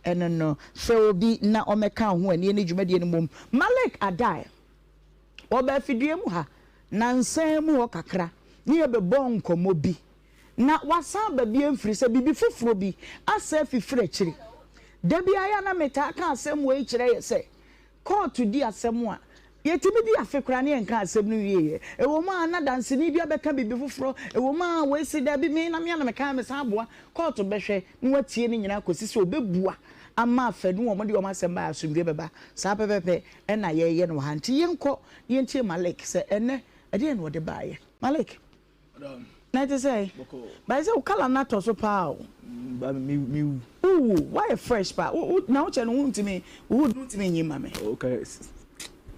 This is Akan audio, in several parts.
Ɛno no, frɛ obi na ɔmmɛka wo ho ani ne dwumadie no mmom. Malik Adai, ɔbaa afidie mu ha nansa mu hɔ kakra ne yɛbɛbɔɔ nkɔmmɔ bi. Na wasan aba bio mfiri sɛ biribi foforɔ bi asa afifiri akyiri. Da biara yɛ a na metaa ka asɛm wei kyerɛ yɛ sɛ, Kɔɔto di asɛm a, yɛtumi di afe koraa na yɛnka asɛm no nwieeɛ. Ɛwɔ mu a na danseni bi abɛka biribi foforɔ, ɛwɔ mu a wei se daabi, me na me ara na mekaeɛ mesan aboa. Kɔɔto bɛhwɛ na watie ne nyinaa kɔsi sɛ ɔbɛbua ama afanu a wɔde wɔn asɛm baeɛ asomdwoeɛ bɛba. Saa pɛpɛɛpɛ na yɛreyɛ no wɔ ha. Nti yɛnkɔ na yɛntie Malik sɛ ɛnnɛ ɛdeɛn na ɔde baeɛ. Malik. Na ɛte sɛ by sɛ wo colour no atɔ so paa o. Ba me me wu. Wo wu wayɛ fresh paa wo wo na wo kyɛ no wo ntumi wo hood no ntumi nyi ma me. Okay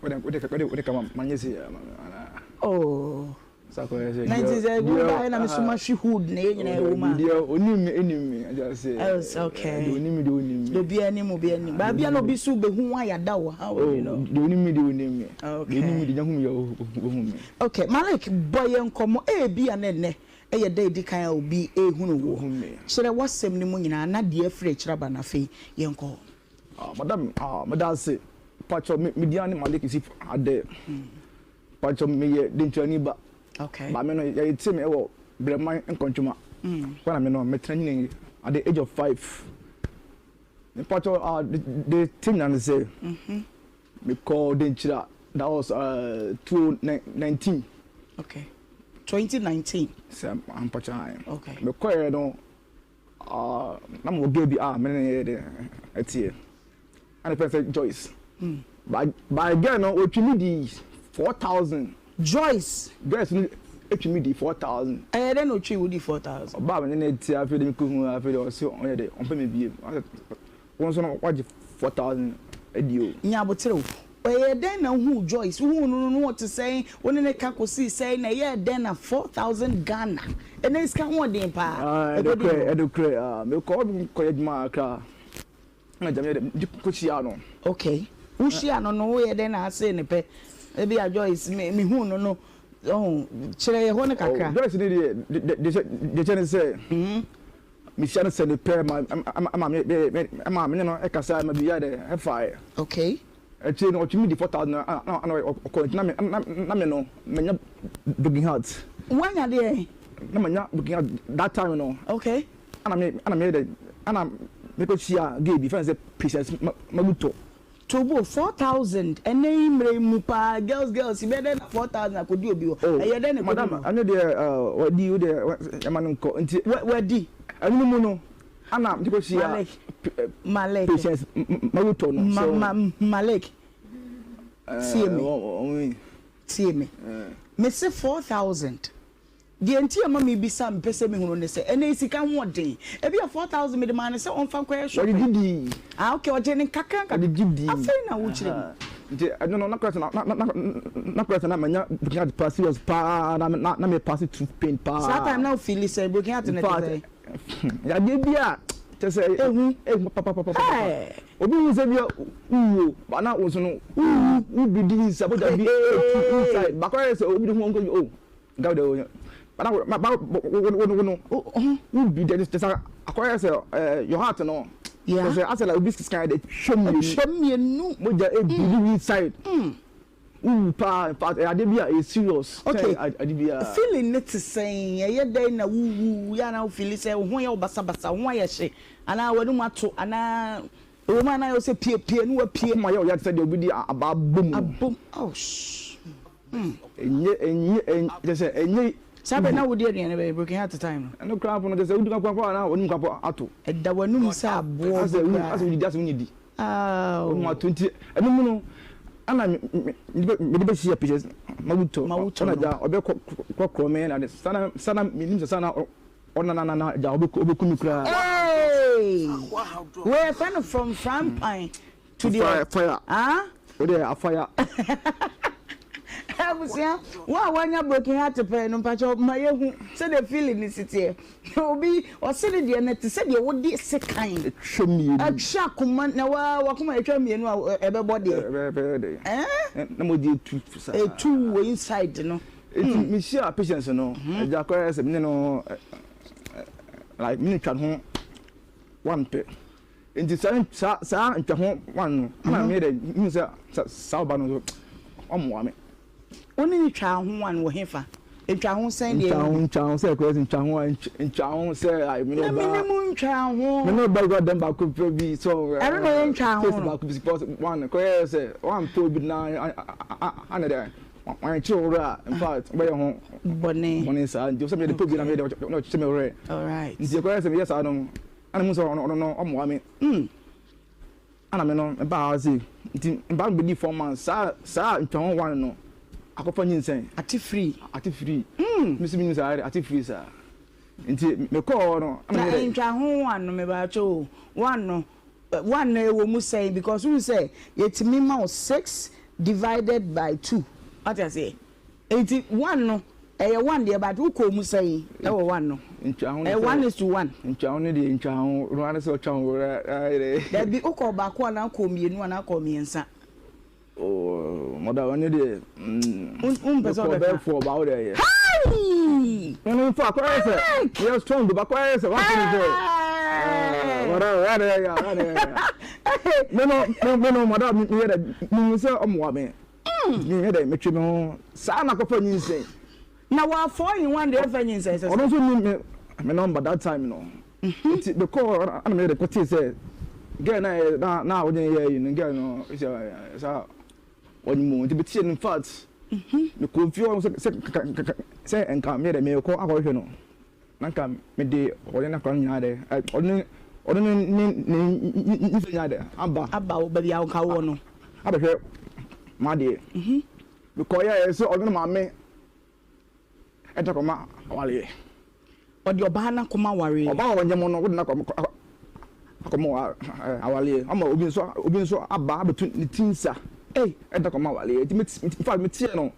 wo de wo de wo de kama ma nye se ma me ana. Oh. Na nti sɛ wo ba na me so ma hwe hood na yɛ nyinaa ɛwɔ mu a. Deɛ onim me enim me agya sɛ. Oh okay. Deɛ onim me deɛ onim me. Obi anim obi anim. Baabi a na obi so behu wa yada wo ha o you know. Deɛ onim me deɛ onim me. Okay. Deɛ onim me deɛ hu me yɛ ohu me. Ok Malik bɔ yɛn nkɔmmɔ ebia na ɛnnɛ yɛ da a edi kan a obi rehunu wo. Kyerɛ w'asɛm no mu nyinaa na deɛ afiri akyiri aba no afei yɛnkɔ hɔ. Ah madam ah meda ase pakyɛw me me din ne Malik Yusuf Adeh pakyɛw me yɛ Denkyirani ba Okay. ba me no yɛyɛ tee me wɔ Brɛman Nkɔntwoma hɔ na me no me tena nyini at the age of 5 me pakyɛw ah de te nyina ne sɛ Me kɔɔ Denkyira that was 2019. Okay, 2019. Sɛ ampɔkyɛ ayi. Okay. Me kɔɛ no na mo wɔ girl bi a me ne yɛ de ɛteɛ. Ɛna fɛn sɛ Joyce. Mm. By girl no otwi mi di 4,000. Joyce. Joyce no etwi mi di 4,000. Ɛyɛ dɛ na otwi wo di 4,000. Ɔbaa mi ne ne te afei de mi ko hu afei de ɔsi ɔnyɛ de ɔmpɛ mi bie. Wo nso no wagye 4000 adi o. Nya aboterɛ o. Ɛyɛɛ dɛn na wohuu Joyce? Wohuu no no na ɔte sɛn? Wo ne no ka kɔsii sɛn? Na ɛyɛɛ dɛn na 4000 Ghana, ɛnɛ yi sika ho ɔden paa, Ah, ɛkɔdii ɛnokorɛ, hɔ? ɛnokorɛ, ah, mekɔ hɔ kɔyɛ adwuma kakra, ɛna gya meyɛ dɛ, mede kɔhyia no. Okay, wohyia no no woyɛ dɛn na asee no pɛ? Ebia Joyce, me, mehuu no no, ɔho, kyerɛ yɛ hɔ no kakra. Oh, Joyce ne deɛ, de, de, deɛ kyɛ ne sɛ, Mehyia no sɛ mepɛ ma ɛma me ɛma me ne no kasa ma biribiara dɛ ɛfaeɛ. Okay. Akyire no ɔtumi di 4,000 na na na ɔkɔ nti na me na me no manya broken heart. Woanya deɛn? Na manya broken heart that time no. Okay. Ɛna me ɛna meyɛ dɛ ɛna mekɔ hyia gay bi fɛn sɛ Patience Magutɔ. Tobo, 4000 ɛnɛ yi mmerɛ yi mu paa girls girls yi bɛyɛ dɛn na 4000 akɔdi obi hɔ ɛyɛ dɛn na ɛkɔdi Madam no hɔ? ɛno deɛ wadi wo deɛ ɛma no nkɔ nti Wadi. Ɛno no mu no ana mekɔ hyia Malik Malik Patience Mawutɔ no Ma so ma Malik tie me tie me mese 4000 Deɛ nti a ɛma mebisa a mepɛ sɛ mehunu ne sɛ, ɛnnɛ yi sika ho ɔden. Ebia 4,000 mede maa no sɛ ɔmfa nkɔyɛ shopping. Wɔde gye dii. Ah okay, ɔgyee no nkakra nkakra. Wɔde gye dii. Afei na wokyerɛ mu. Nti ɛno no, na koraa sɛ na na na koraa sɛ na manya broken heart paa serious paa na na na me pass through pain paa. Saa time na wo feeli sɛn? Broken heart no ɛte sɛn? Yadeɛ bi a kyerɛ sɛ. Ehu. Ehu papapapapa. Obi hu sɛ bi a wuo ba na wo nso no wuwu wo bi di nsa mogya bi etu inside baako ayɛ sɛ obi de ho ɔnkɔ oh. Gaw de o ba na ba wo wo wo no wo bi de te sɛ akɔyɛ sɛ ɛɛ your heart no. Yeah. Sɛ asɛ like obi scan de hwɛ mmienu. Hwɛ mmienu. Mogya ebi mm. inside. Mm. Wowu paa in fact ɛyɛ ade bi a ɛyɛ serious. Okay. Ade bi a. Feeling ne te sɛn ɛyɛ dɛn na wuwu yɛ anaa wo feeling sɛ wo ho yɛ wo basabasa wo ho ayɛ hye anaa w'anum ato anaa ɛwɔ mu anaa yɛ wo sɛ pie pie ne wapie. Akoma yɛ wo ya te sɛ deɛ obi de abaa bɔ mu. Abom ouch. Enye enye en kyerɛ sɛ enye. Saa bɛ na wodi aduane bɛyɛ broken heart time no. Ɛno koraa mpo no kyerɛ sɛ wodi koraa mpo a na w'anum koraa mpo ato. Ɛda w'anum sɛ aboɔ bi koraa. Asɛ wodidi asɛ wonyidi. Aww. W'anum ato nti ɛno mu no ɛna mede bɛhyia pictures mawutɔ. Mawutɔ no. Ɛna gya ɔbɛ kɔkorɔ me na sana sana menim sɛ sana ɔnanana gya ɔbɛku me koraa. Eeii wei yɛfrɛ no from frying pan to deɛ fire ah o deɛ afire. Abusua wo a wanya broken heart pɛn no mpakyɛ ma yɛhu sɛdeɛ feeling no si teɛ obi ɔse ne deɛ no te sɛ deɛ wode sekan atwa mmienu atwa akoma na wa wakoma atwa mmienu a ɛbɛbɔ deɛ ɛbɛyɛ dɛ ɛɛ na mo de etu saa etu wɔ inside no eti mehyia patience no ɛgya kɔyɛ sɛ mene no like mene twa ne ho one pɛ. Nti saa saa saa ntwa ho one no, ɛna meyɛ dɛ mehu sɛ saa ɔba no nso ɔmmoa me. Wo ne no twaa ho one wɔ hefa? Ntwa ho sɛn deɛ Ntwa ho ntwa ho sɛ ɛkɔyɛ sɛ ntwa ho a ntwa ho sɛ ai me ne Na me ne ɔbaa mo ntwaa ho. me ne ɔbaa kura dan baako pɛ bi sɛ Ɛno na ɛyɛ ntwa ho space no. baako bi because one kɔyɛ sɛ wampɛ obi na ana dɛ wankyerɛ wo werɛ a in fact wobɛyɛ ho Bɔne. bɔne saa nti sɛ meyɛ de pɛ obi na meyɛ dɛ na ɔkyekyɛ me werɛ Alright. nti ɛkɔyɛ sɛ meyɛ saa no ɛna mehu sɛ ɔno no ɔmmoa me. Ɛna me no mebaa ha sei nti mebaa no bɛdii 4 months saa saa ntwaho one no akɔfa nyinsɛn. Ate free. Ate free. Me nso menim saa ate free saa nti mekɔɔ hɔ no ɛna Na meyɛ dɛ. ntwaho one no mebaakyɛ o one no one no ɛwɔ mu sɛn because wohu sɛ yɛtumi ma wo six divided by two wate aseɛ nti one no ɛyɛ one deɛ but wokɔɔ mu sɛn ɛwɔ one no Ntwaho no ɛyɛ one sɛ is to one. Ntwaho no deɛ ntwaho no ara sɛ ɔtwa ho ayɛ dɛ. Dabi wokɔɔ baako anaa wokɔɔ mmienu anaa wokɔɔ mmiɛnsa. Oh mother ɔno deɛ Wompɛ sɛ mekɔɔ wobɛka. bɛyɛ four ba wo deɛ yɛ. Hey! Ɛno nso akɔyɛ sɛ Alec! yɛ strong ba akɔyɛ sɛ wakɔ ne sɛ Hey! mother ɔyɛ dɛ yɛ ɔyɛ dɛ yɛ. Me no me no mother me yɛ dɛ me hu sɛ ɔmoa me me yɛ dɛ metwe me ho saa na akɔfa nyinsɛn. Na wa four in one deɛ ɛmfa nyinsɛn sɛ Ɔno sɛ. nso nim me me number that time no nti me kɔɔ ɛna me yɛ dɛ kɔtee sɛ girl na yɛ na na ɔde yɛ yi no girl no sɛ saa ɔnye mu nti me tie no in fact me kɔ fie hɔ sɛ sɛ sɛ nka me yɛ dɛ me kɔ akɔhwehwɛ no na nka me de ɔne n'akora no nyinaa dɛ ɔne ɔne ne ne ne nyinsɛn nyinaa dɛ aba Aba wo baabi a nka wowɔ no. Abɛhwɛ m'adeɛ mekɔ yɛ sɛ ɔne ne maame ɛde akɔma awareɛ. Ɔde ɔbaa no akɔma awareɛ. Ɔbaa a ɔnyɛ mo no wode no akɔma awareɛ ama obi nso obi nso aba abɛtu ne ti nsa. Ei. Ɛde akɔma awareɛ nti me in fact me teɛ no in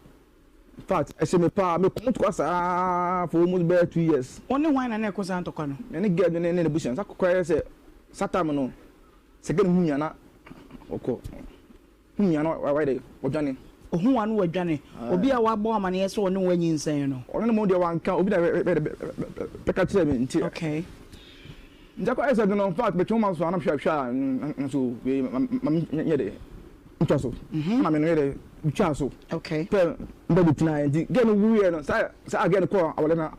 fact ɛhyɛ me paa me ko ntɔkwa saa for almost bɛyɛ 2 years. Wo ne hwan na na ɛko saa ntɔkwa no? Me ne girl no ne ne n'abusua sa kɔyɛ sɛ saa time no sɛ girl no hu me a na ɔkɔ. Hu nua no wayɛ dɛ ɔdwane. Ohu wa no wadwane. Obi a wabɔ amaneɛ sɛ ɔne wo anyinsɛn no. Ɔno ne mo deɛ wanka obi na bɛka kyerɛ me nti. Okay. Nti akɔ ayɛ sɛ no in fact metwe ma so a na mehwɛ hwɛ a nso wei ma me nyɛ dɛ ntwa so. Ɛna me no yɛ dɛ metwaa so. Okay. Pɛ mbɛ bi tena nti girl no wuiɛ no saa saa girl no kɔɔ awɔre no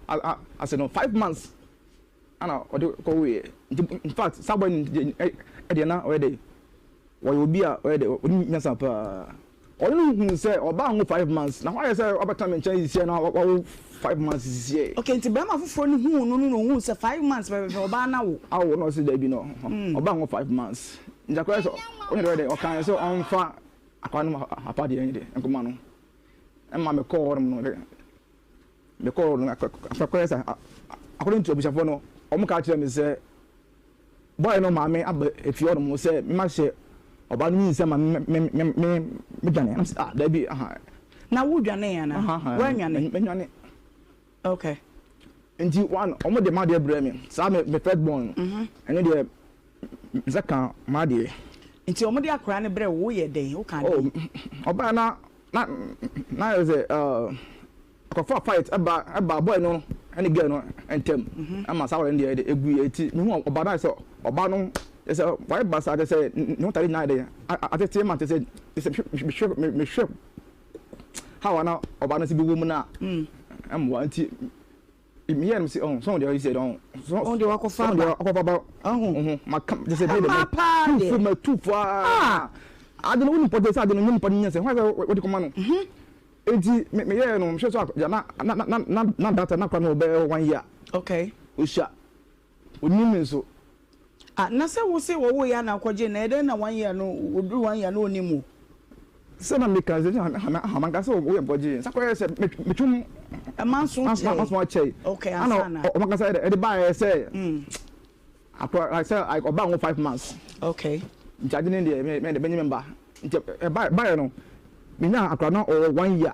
ase no 5 months ana ɔde kɔ wuiɛ nti in fact saa boy no deɛ na ɔyɛ dɛ wɔyɛ obi a ɔyɛ dɛ ɔnim nyansa paa ɔno no hu sɛ ɔbaa ho 5 months na hɔ ayɛ sɛ ɔbɛtena me nkyɛn sisiɛ na wawo 5 months sisiɛ. Okay, nti bɛrima foforɔ no huu no no na ohuu sɛ 5 months pɛpɛpɛ ɔbaa no awo. Awo na ɔsi dɛbi no ɔbaa ho 5 months nti akɔyɛ sɛ ɔnyɛ dɛ ɔyɛ dɛ ɔkan sɛ ɔnfa akwa no apadeɛ nyɛ dɛ nkɔma no ɛma me kɔɔ hɔ nom no me kɔɔ no akɔyɛ sɛ according to abusuafoɔ no ɔmo ka kyerɛ me sɛ boy no maame aba efie hɔ nom sɛ mema hyɛ ɔbaa no nyinsɛn ma me me me me me dwane ɛna sɛ ah dabi aha. Na wo dwane ana? Woanwane? Menwane. Okay. Nti one ɔmo de m'adeɛ brɛ me saa me me first born no ɛno deɛ nsa ka m'adeɛ. Nti ɔmo de akwaraa no brɛ wo, woyɛ dɛn? Woka dɛn? Oh ɔbaa na na na yɛ sɛ ɛɛ akɔfa fight ɛba ɛba boy no ɛne girl no ntɛm ɛma saa wɔn deɛ ɛde egu yɛ ti mehu ɔbaa no ayɛ sɛ ɔbaa no sɛ wayɛ basaa kyɛ sɛ ne ho tade nyinaa yɛ dɛ atete ma kyɛ sɛ sɛ mehwɛ mehwɛ how ana ɔbaa no si bi wɔ mu na ɛmmoa nti meyɛ no sɛ ɔho sɔn deɛ ɔyɛ sɛ ɔho sɔn deɛ wakɔfa aba wakɔfa aba ɔho maka kyɛ sɛ deɛ ɛma paa deɛ matu matu fo aa ade no wo nipa deɛ sɛ ade no nyɛ nipa no nyɛ sɛ hɔn sɛ wɔde kɔma no eti meyɛɛ no mehwɛ so a na na na na na data na kora no ɔbɛyɛ one year. Okay. Ohyia onim me nso. Ah, na sɛ wo se wɔwo yɛ na akɔgye na ɛdɛn na one year no oduru one year na onim wo. Sɛ na meka sɛ amanka sɛ woyɛ nkɔgye nsa kɔyɛ sɛ metwom ɛma nso kyɛe manso akyɛe. Okay, ansa na ana ɔmo kasa ɛde baayɛ sɛ akɔ like sɛ like ɔbaa ho 5 months. Okay. Nti ade ne deɛ me me de menye me mba nti ɛba baayɛ no menya akora na ɔwɔ one year.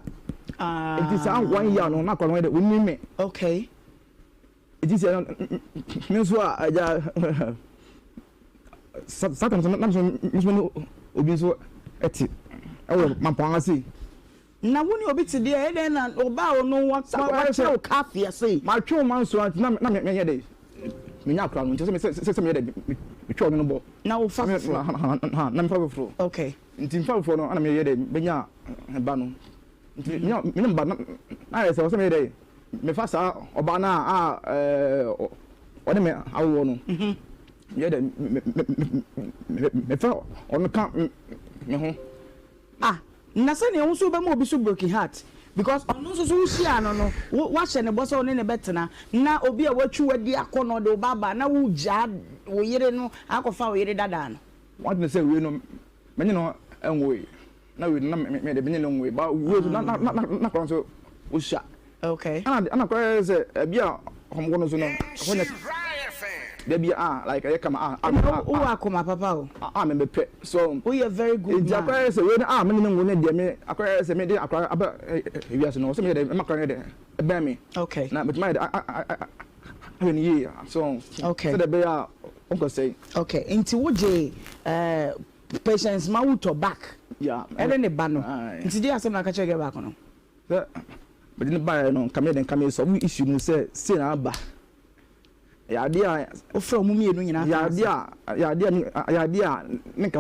Ah. Nti saa one year no na akora no yɛ dɛ onim me. Okay. Nti sɛ me nso a agya saa tam so na me nso me ne obi nso ɛte ɛwɔ mampɔn ase. Na wo ne obi te deɛ ɛdɛn na ɔbaa ɔno wakyerɛ wo kaafia sei. Matwe wo ma nso nti na na menyɛ dɛ menya akora no nti sɛ sɛ sɛ meyɛ dɛ. metwa ɔno no bɔ. Na wofa foforɔ. Na mefa foforɔ. Okay. Nti mefa foforɔ no, ɛna meyɛ dɛ menya ba no. Nti menya menya ba no, na ayɛ sɛ ɔsɛ meyɛ dɛ mefa saa ɔbaa no a a ɔne me awoɔ no. Meyɛ dɛ mefa ɔno ka me ho. Ah na sɛnea wo nso wobɛma obi so broken heart because ɔno nso so wohyiaa no no wo woahyɛ no bɔ sɛ wo ne no bɛtena na obi a watwi w'adi akɔ na ɔde wo ba aba na wogyaa wo yere no akɔfa wo yere dadaa no. One thing sɛ wei no me ne no nwoe na wei no na me de me ne no nwoe but wei nso na na na na akwadaa nso osua. Okay. Ɛna ɛna akwadaa yɛ sɛ ɛbi a wɔn kɔ no nso no ɛhɔ nyɛ dabi a like ɛyɛ kama a a a. Wowɔ akoma papa o. A me mepɛ so. Woyɛ very good man. Nti akwadaa yɛ sɛ wei no a me ne no nwo ne deɛ me akwadaa yɛ sɛ me de akwadaa aba ewiase no ɔsɛ me yɛ dɛ ɛma akwadaa no yɛ dɛ ɛbɛn me. Okay. Na metumi ayɛ dɛ ahwɛ no yie so. Okay. Sɛdeɛ ɛbɛyɛ a ɔnkɔsɛe. Okay nti wogye ɛɛ Patience Mawutɔ back Yeah. ɛne ne ba no nti deɛ asɛm na aka kyerɛ girl baako no. Sɛ mede no baeɛ no nka meyɛ dɛ nka me solve issue no sɛ sei na aba. Ɛyɛ adeɛ a. Wofrɛ wɔn mmienu nyinaa tena ase. Ɛyɛ adeɛ a ɛyɛ adeɛ a ɛyɛ adeɛ a ne nka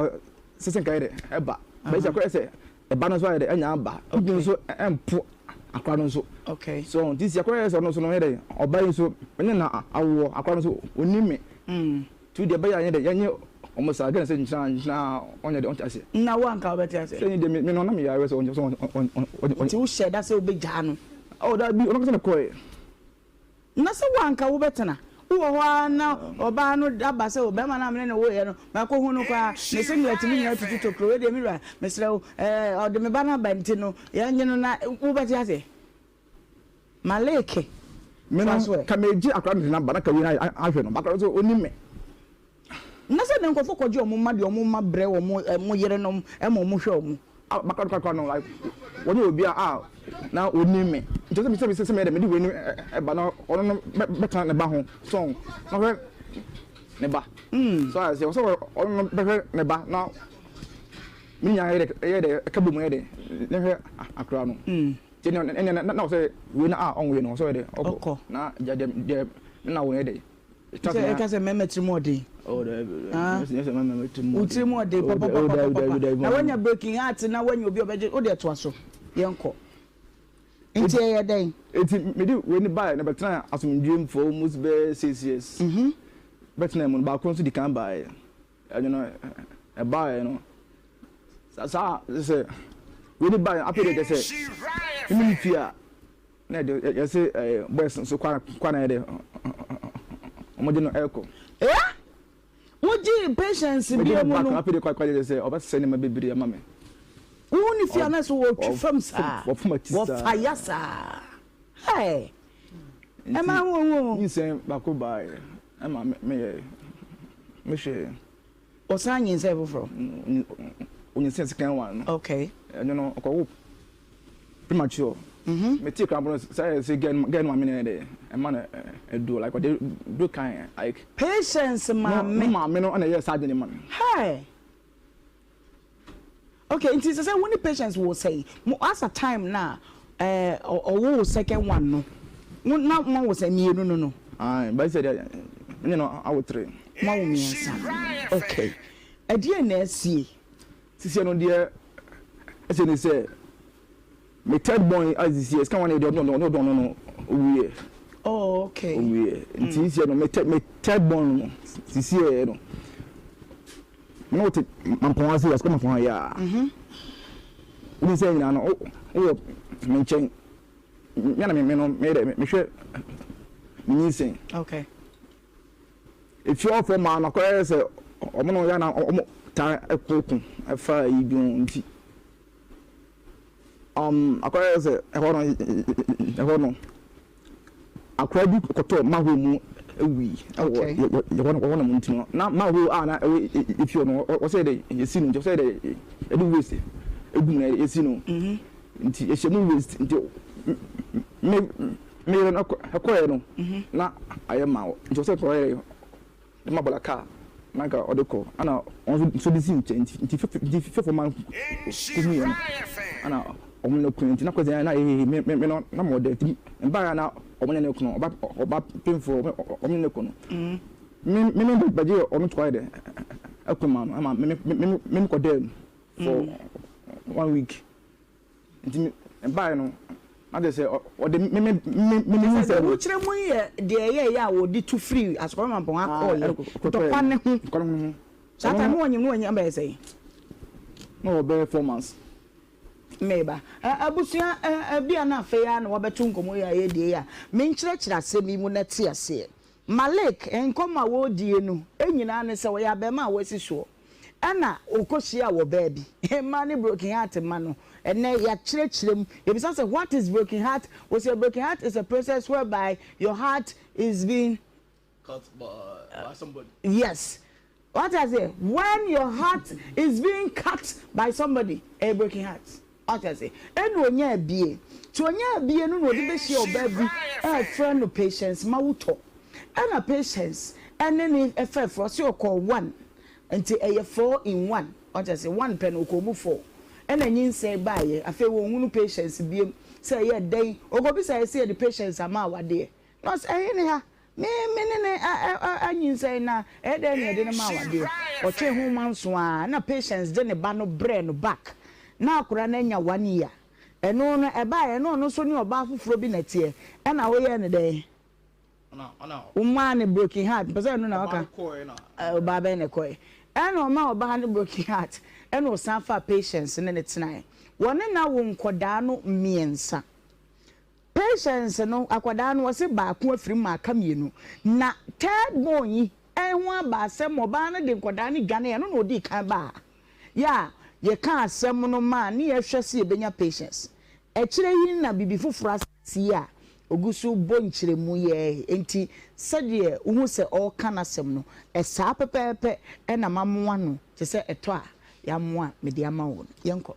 sɛ sɛ nka yɛ dɛ ɛba. Bɛyɛ sɛ akɔyɛ sɛ ɛba no nso ayɛ dɛ ɛnya aba. Obi nso ɛmpo akora no nso. Okay. So nti si akɔyɛ sɛ ɔno nso no yɛ dɛ ɔba yi nso ɛne na awoɔ akora no nso onim me. Nti deɛ ɛbɛyɛ a yɛnyɛ dɛ yɛnyɛ wɔn saa gɛn sɛ nkyina nkyina ɔnyɛ dɛ ɔnte aseɛ. Na wo anka wobɛte aseɛ. Sɛ deɛ me no na meyare sɛ ɔnyɛ sɛ ɔnyɛ. Nti wohyɛɛ da sɛ wobɛgyaa no. Oh daabi ɔno ankasa na ɛkɔɛ. Na sɛ wo anka wobɛtena. Wowɔ hɔ ara na ɔbaa no aba sɛ ɔbarima no a me ne no woeɛ no, makɔhu no koraa, ne singlet mu nyinaa tutu tokuro, wei deɛ me wura, mesrɛ wo, ɛɛ, ɔde me ba no aba nti no, yɛnnye no na wobɛte aseɛ? Maleke, Me no, toa so ɛ. ka megye akwadaa no de no aba na ka wei no ahwɛ no, akwadaa no nso ɔnim me. Na sɛ ne nkurɔfoɔ kɔgye wɔn mma de wɔn mma brɛ wɔn yerenom ma wɔhwɛ wɔn. Ah, bakora no korakora no, like, wɔnyɛ obi a a na ɔnim me. Nti sɛ sɛ sɛ meyɛ dɛ mede wei no ba na ɔno no bɛtena ne ba ho so na ɔhwɛ ne ba. So ayɛ sɛ ɔsɛ ɔno no bɛhwɛ ne ba na me nyinaa yɛ dɛ yɛ dɛ ɛka bom yɛ dɛ ne hwɛ akora no. Nti ɛnna ɛnna na ɔsɛ wei no a ɔnwoeɛ no ɔsɛ ɔyɛ dɛ ɔkɔ na gya deɛ deɛ na wɔyɛ dɛ. Sɛ ɛka sɛ mmarima tirim ɔden. Wo tirim ɔden papapapapa. Na wanya breaking heart na wanya obi a ɔbɛgye wo deɛ toa so yɛnkɔ. Nti ɛyɛ dɛn? Nti mede wei no baeɛ na bɛtenaa asomdwoeɛ mu for almost bɛyɛ 6 years. Bɛtenaa mu no baako nso di kan baeɛ. Ɛno no ɛbaeɛ no saa sɛ wei no baeɛ afei deɛ kyɛ sɛ menim fie a Na yɛde yɛse ɛɛ boys nso kwan kwan na yɛde wɔn de no ɛkɔ. Eh! Wogyee Patience bio mu no. Afei de kwan kwan yɛ sɛ ɔbɛsɛ nneɛma bebree ama me. Wohu ne fie a na sɛ wɔtwi fam saa. Wɔfam akyi saa. Wɔfa ya saa. Hey! Ɛma ho ohu o. Nyinsɛn baako baeɛ ɛma meyɛ mehwɛɛ. Ɔsan nyinsɛn foforɔ? Ɔnyinsɛn second one no. Okay. Ɛno no ɔkɔwo premature. Me tee koraa mpo no sɛ ayɛ sɛ girl no maame na ɛyɛ dɛ ɛma no aduro like ɔde duro kan like. Patience maame. Ne maame no na ɛyɛɛ saa ade no ma no. Hey! Okay, nti sɛ sɛ wo ne Patience wo sɛn? Mo as at time na ɛɛ ɔwoo wo second one no, mo na mo awo sɛn mmienu no no? Aye, but sɛ deɛ me ne no awo three. Mo awo mmiɛnsa. Okay. Ɛdeɛn na asie? Sisiɛ no deɛ ɛsɛ ne sɛ me third born yi a sisiɛ sika wɔn deɛ ɔno ɔno ɔno no owuiɛ. Oh okay. Owuiɛ nti sisiɛ no me third me third born no sisiɛ no me ne wo te mampɔn ase yɛ sukuu mampɔn yɛ a. Wodi sɛ nyinaa no wowɔ me nkyɛn me na me me no me dɛ mehwɛ me nyinsɛn. Okay. Efie hɔ fo maa no akɔyɛ sɛ ɔmo no yɛ na ɔmo taa ɛko ko ɛfa ayi bi ho nti um akɔyɛ sɛ ɛhɔ no ɛhɔ no akora bi kɔtɔɔ manhole mu ewui ɛwɔ ɛhɔ no ɛhɔ nom nti no na manhole a na ɛwɔ efie hɔ no ɔsɛ dɛ yɛsi no nti ɔsɛ dɛ yɛde waste egu mu na yɛsi no nti yɛhyɛ mu waste nti me Me yere no kɔeɛ no na ayɛ ma wɔ nti ɔsɛ kɔyɛ de ma bɔla kaa na nka ɔde kɔ ɛna ɔno nso de si nkyɛn nti nti nti fɛfɛ ma kuhu yɛ no ɛna ɔmo ne kunu nti na kɔsɛ na ehehe me me no na mo dɛ nti mbaa na ɔmo ne ne kunu ɔba ɔba pemfo ɔmo ne ne kunu. Me me me bɛgye ɔno to ayɛ dɛ ɛko ma no ɛma me me me me kɔ dɛm for one week nti me baeɛ no na kyerɛ sɛ ɔde me me me me me sɛ deɛ wokyerɛ mu yi yɛ deɛ ɛyɛ yɛ a wɔde tu firi Asokore Mampɔn ha kɔɔyɛ ntɔkwa ne ho ntɔkwa ne ho saa time no wɔnyim no wɔnyim bɛyɛ sɛn? Na ɔbɛyɛ 4 months. Meba. Abusua, ebia na afei ara na wɔabɛto nkɔmmɔ yi a yɛredi yi a, menkyerɛkyerɛ asɛm yi mu na te aseɛ. Malik, nkɔmmɔ a wɔredie no nyinaa ne sɛ ɔyɛ abarimaa a wasi soɔ, ɛna ɔkɔhyiaa ɔbaa bi. Mmaa ne broken heart mma no, ɛnnɛ yɛakyerɛkyerɛ mu. Yɛbisa sɛ what is broken heart? Wɔsi a broken heart is a process whereby your heart is being cut by somebody. Yes. Wate aseɛ? When your heart is being cut by somebody, ɛyɛ broken heart. Wate aseɛ? Ɛna ɔnyaa bie. Nti ɔnyaa bie no na ɔde bɛhyia ɔbaa bi a ɛfrɛ no Patience Mawutɔ. Ɛna Patience ɛne ne ɛfɛɛfrɛ, ɔse ɔkɔɔ one, nti ɛyɛ 4 in 1. Wate aseɛ? One pɛ no ɔkɔɔ mu four. Ɛna nyinsɛn baeɛ. Afei wɔnhunu Patience biom sɛ ɛyɛ dɛn. Ɔkɔbisaeɛ sɛ yɛde Patience ama awadeɛ. Na ɔse, Ɛhe ne ha? Me me ne no anyinsɛn na ɛyɛ dɛn na yɛde no ma awadeɛ? Ɔtwee ho manso ara na Patience de ne ba no brɛɛ no back. Na akwadaa no anya one year. Ɛno no ɛbaeɛ na ɔno nso ne ɔbaa foforɔ bi na ɛteɛ. Ɛna woyɛɛ no dɛn? Womaa no broken heart. Mpɛ sɛ ɛno na waka. Ɔbaa bɛn na ɛkɔeɛ? Ɛna ɔmaa ɔbaa no broken heart. Ɛna ɔsan faa Patience ne no tenaeɛ. Wɔne no awo nkwadaa no mmiɛnsa. Patience no akwadaa no ɔse baako afiri mu ma aka mmienu na third born yi ho aba asɛm ɔbaa no de nkwadaa no dwane ɛno na ɔdii kan baa yɛ a yɛka asɛm no maa ne yɛhwɛ sɛ yɛbɛnya Patience akyire yi na biribi foforɔ asi a ɔgu so bɔ nkyerɛmu yɛ enti sɛdeɛ wohu sɛ ɔreka n'asɛm no ɛsaa pɛpɛɛpɛ ɛna mamoa no te sɛ ɛtɔ a yɛamoa mede ama wo no yɛnkɔ.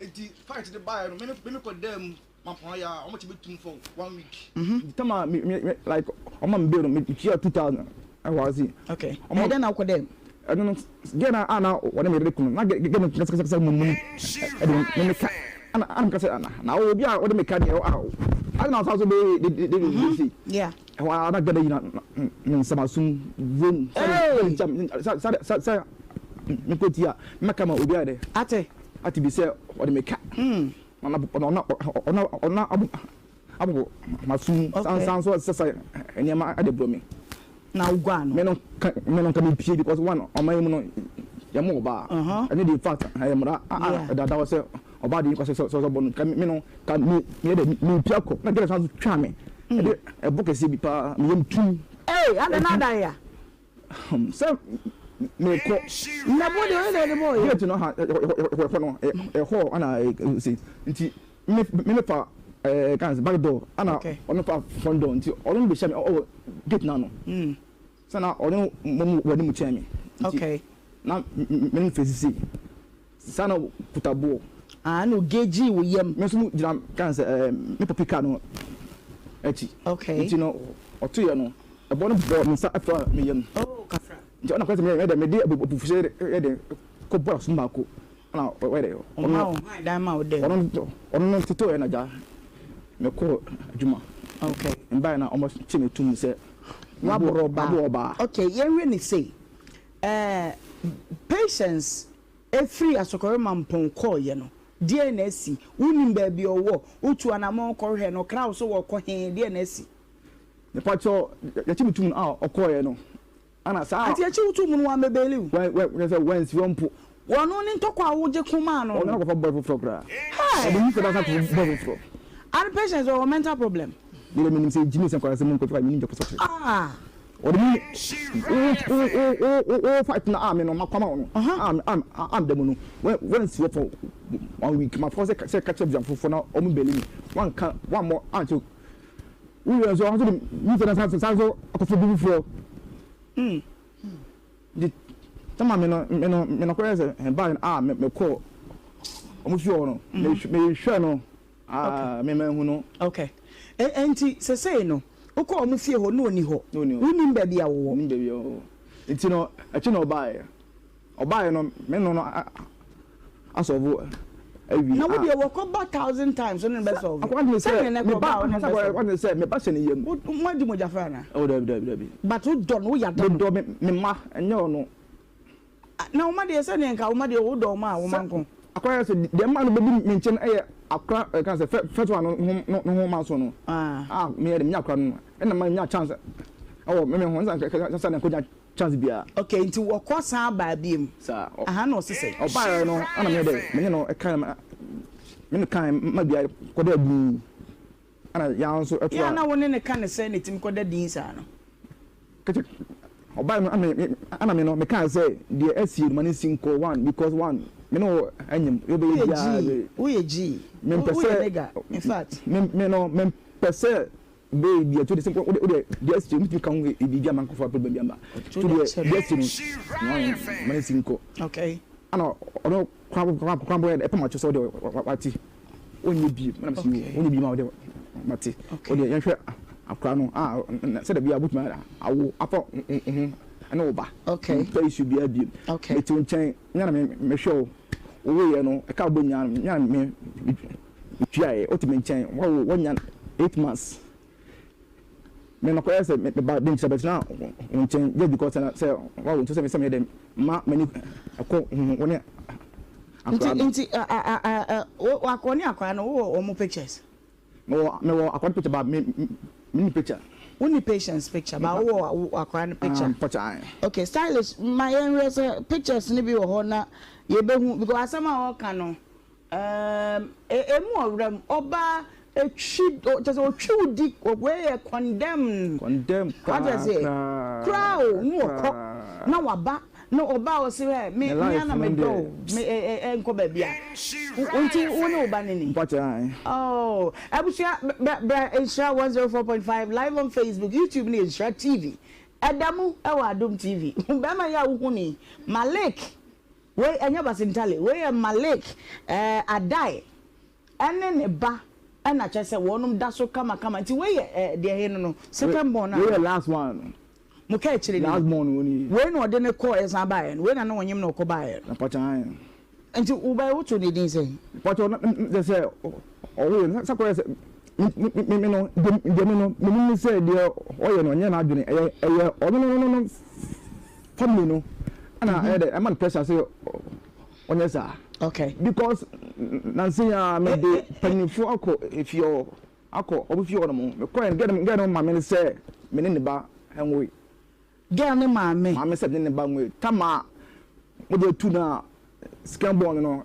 Enti fight no baeɛ no, me me me kɔ dan mu mampɔn ayɛ a wɔn kye me tum for one week. The time a me me me like ɔma me bail no me tua 2000 ɛwɔ ase. Okay. Ɛyɛ dɛn na wokɔ dɛm? Ɛno no girl no a na ɔne me yere ko no na girl no kasa kasa mu mu ɛde me me ka ɛna ɛna me ka sɛ na wo obi a ɔde me ka deɛ a adi na ɔsan so bɛyɛ de de de de si. Yeah. Ɛhɔ ara na girl no gyina me nsam asum vom sɛ sɛ sɛ sɛ me kɔ ti a mɛka ma obi ayɛ dɛ. Ate. Ate bi sɛ ɔde me ka. Na ɔno ɔno ɔno abobɔ m'asom san so sesa nneɛma de brɛ me. Na woguan no. Me no ka me no nka me pie because one ɔman yi mu no yɛn mo ɔbaa. Ɛno de in fact ɛyɛ mmara a ɛdada hɔ sɛ ɔbaa de nkwa sɛ sɛ ɔbɔ no ka me no ka me me yɛ dɛ me pia kɔ na gɛlɛ san so twa me ɛde ɛbɔ kɛseɛ bi paa me yam tum. Ee adɛn na adan ya. Sɛ mekɔ. Na bo deɛ ɔyɛ dɛ de bɔɔ yɛ. Gate no ha ɛhɔ no ɛhɔ ɛna ɛsi nti me me fa ɛɛ kan sɛ back door ɛna ɔno fa front door nti ɔno bɛ hyɛ mi ɔwɔ gate n'ano. Sɛ na ɔno mo mo wɔ ne mu kyɛn mi. Nti na me ne face sei saa na kuta boɔ. Ah na ogeegyi wo yam. Me nso mo gyina kan sɛ ɛɛ me pɔpi car no akyi. Nti no ɔto yɛ no. Ɛbɔ no bɔɔ me nsa faa me yam. Oh, kafra. Nti ɔna kɔyɛ sɛ meyɛ dɛ mede abufuhyeɛ yɛ dɛ kɔbɔ asom baako. Ɛna ɔyɛ dɛ. Ɔma wo hwan dan ma wo dɛ. Ɔno ɔno no tetewɛ na gya mekɔɔ adwuma. Okay. Mbaeɛ na ɔmo kye me tum sɛ. Waboro ɔbaa. Maboro ɔbaa. Okay, yɛnhwɛ ne sei. Ɛɛ Patience efiri Asokore Mampong kɔɔyɛ no, deɛn na asi? Wonim baabi ɔwɔ? Wotu anamɔn kɔhwɛ no, ɔkra wo so wɔkɔ he? Deɛn na asi? Mepakyɛw, yɛkye me tum no a ɔkɔɔeɛ no, ana saa. Ante yɛkye wo tum no wammɛbeli wo. Wɛ wɛ wɛ sɛ wansi hɔ mpo. Wɔno ne ntɔkwa a wogye ko maa no no. Ɔno akɔfa boy foforɔ koraa. Hey! Ɔde nyinsɛn asan akɔfa boy foforɔ. Ade Patience ɔwɔ mental problem. Me deɛ menim sɛ gyimi sɛ nkwadaa sɛ monkɔ fie menim deɛ ɔpɛ sɛ ɔkyerɛ. Ah! Ɔde me wo wo wo wo wo fight no a me no makɔ ama wo no a a a meda mu no wansi hɔ for one week mafa sɛ sɛ ka kyerɛ abusuafoɔ na wɔn beli me wanka wammɔ ankyɛ Wo werɛ nso, ɔno nso de nyinsɛn no san san so akɔfa obi foforɔ. Nti sɛ me no me no me nɔkɔyɛ sɛ ɛbaa no a me mekɔɔ wɔn fie hɔ no me mehwɛ no aa me manhu no. Okay. Nti sesei no wokɔɔ wɔn fie hɔ na ɔnni hɔ? Wonnim baabi a wɔwɔ? Mennim baabi a wɔwɔ. Nti no akyi na ɔbaeɛ. Ɔbaeɛ no me ne no asɔlvo. awie. Na wo deɛ wɔkɔ ba thousand times wo ne no bɛ solve. Sɛdeɛ nɛ kɔ ba a wo ne no bɛ solve. Akwa ne sɛ me ba hyɛ ne yam. Wo mo adi mogya fra anaa? Oh dabi dabi dabi. But wo dɔ no wo yada no. Me dɔ me me mma ɛnyɛ ɔno. Na wo mma deɛ sɛdeɛ nka wo mma deɛ wo dɔ wɔn a wo mma nko. Akwa yɛ sɛ deɛ mma no bɛdi me nkyɛn ɛyɛ akora ɛka sɛ first one no ho no ho ma so no. Ah me yɛ de me nya akora no ɛna ma nya chance ɛwɔ me me ho nsa nka sɛ na nkɔnya chance biara. Okay nti wɔkɔ san baa biom. Saa. Aha na ɔse sɛn? Ɔbaeɛ no ɛna meyɛ dɛ me ne no ɛkae ma me ne kae ma bia kɔda din ɛna yaa nso ɛtoa. Yɛ a na wo ne no ka ne sɛn na ɛtumi kɔda din saa no? Kɛkyɛ ɔbaeɛ no ɛna me ɛna me no me kae sɛ deɛ asie no ma no nsi nkɔ one because one me ne wo ɛnyem deɛ wobɛyɛ biara Woyɛ G woyɛ G mempɛ woyɛ sɛ nigga infact. me me no mempɛ sɛ Bɛyɛ bi a to de sɛ wo deɛ deɛ asi mutumi ka ho biribi ama nkurɔfoɔ apɛ baabi ama to deɛ deɛ asi no ma no si nkɔ okay ana ɔno kwan kwan kwan bɔ ɛpɛ ma kyɛ sɛ ɔde wate ɔnyɛ bi mana si ɔnyɛ bi ma ɔde mate ɔde yɛnhwɛ akora no a sɛ dabi a wobɛtumi awo afa ho ɛne wo ba mpɛ issue biara bio mete wo nkyɛn nyɛ na mehwɛ wo wowoeɛ no ɛka wobɛnya no nyɛ na me Metuaeɛ, wote me nkyɛn, woawo, woanya 8 months. Me makɔyɛ sɛ meba de nkyerɛ bɛtena wo nkyɛn just because sɛ sɛ woawo nti sɛ sɛ meyɛ dɛ ma m'ani ɛkɔ ho wo ne akwadaa no. Nti nti akɔ ne akwadaa no wowɔ wɔn pictures? Mewɔ akwadaa no picture ba me me ni picture. Wonni patience picture ba wowɔ akwadaa no picture? Picture ae. Okay stylish ma yɛnhwɛ sɛ pictures no bi wɔ hɔ na yɛbɛhu because asɛm a ɔreka no Erm emu ɔwerɛ mu ɔbaa etwi kyerɛ sɛ otwi wo di wei yɛ condemn. Condemn koraa koraa koraa koraa o ne ɔkɔ na waba na ɔba a ɔsi hɛ me me ana me dɔ o me ɛ ɛ nkɔ baabi a nti wo ne wo ba ne ni. Mpakyɛ ae. Oh abusua brɛ brɛ Nhyira 104.5 live on Facebook YouTube ne Nhyira TV ɛda mu ɛwɔ Adom TV bɛrima yi a wohu ni Malik. Wei ɛnyɛ Basintale, wei yɛ Malik eh, Adai ɛne ne ba ɛna kyerɛ sɛ wɔnom da so kama kama nti wei yɛ eh, deɛ he no no, second born anaa? Wei yɛ last one no. Mo ka akyire no ni? Last born no ni. Wei na ɔde no kɔɔ ɛsan baeɛ no, wei na na ɔnyem na ɔkɔ baeɛ no. Mpakyɛ ae. Nti wo ba yi wo too ne din sɛn? Mpakyɛ na kyerɛ sɛ ɔwoeɛ no sɛ kɔyɛ sɛ me me me no deɛ me no menim ne sɛ deɛ ɔyɛ no ɔnyɛ n'adwene ɛyɛ ɛyɛ ɔno no no no family no ɛna ɛyɛ dɛ ɛma no pressure sɛ ɔnyɛ saa. Okay. Because nansi ya me de panyinfo akɔ efie hɔ akɔ ɔmo fie hɔ nom me kɔ yɛn gɛn gɛn no maame no sɛ me ne ne ba ɛnwoe. Girl ne maame. Maame sɛ me ne ne ba nwoe tama mo de atu na sika bɔn no no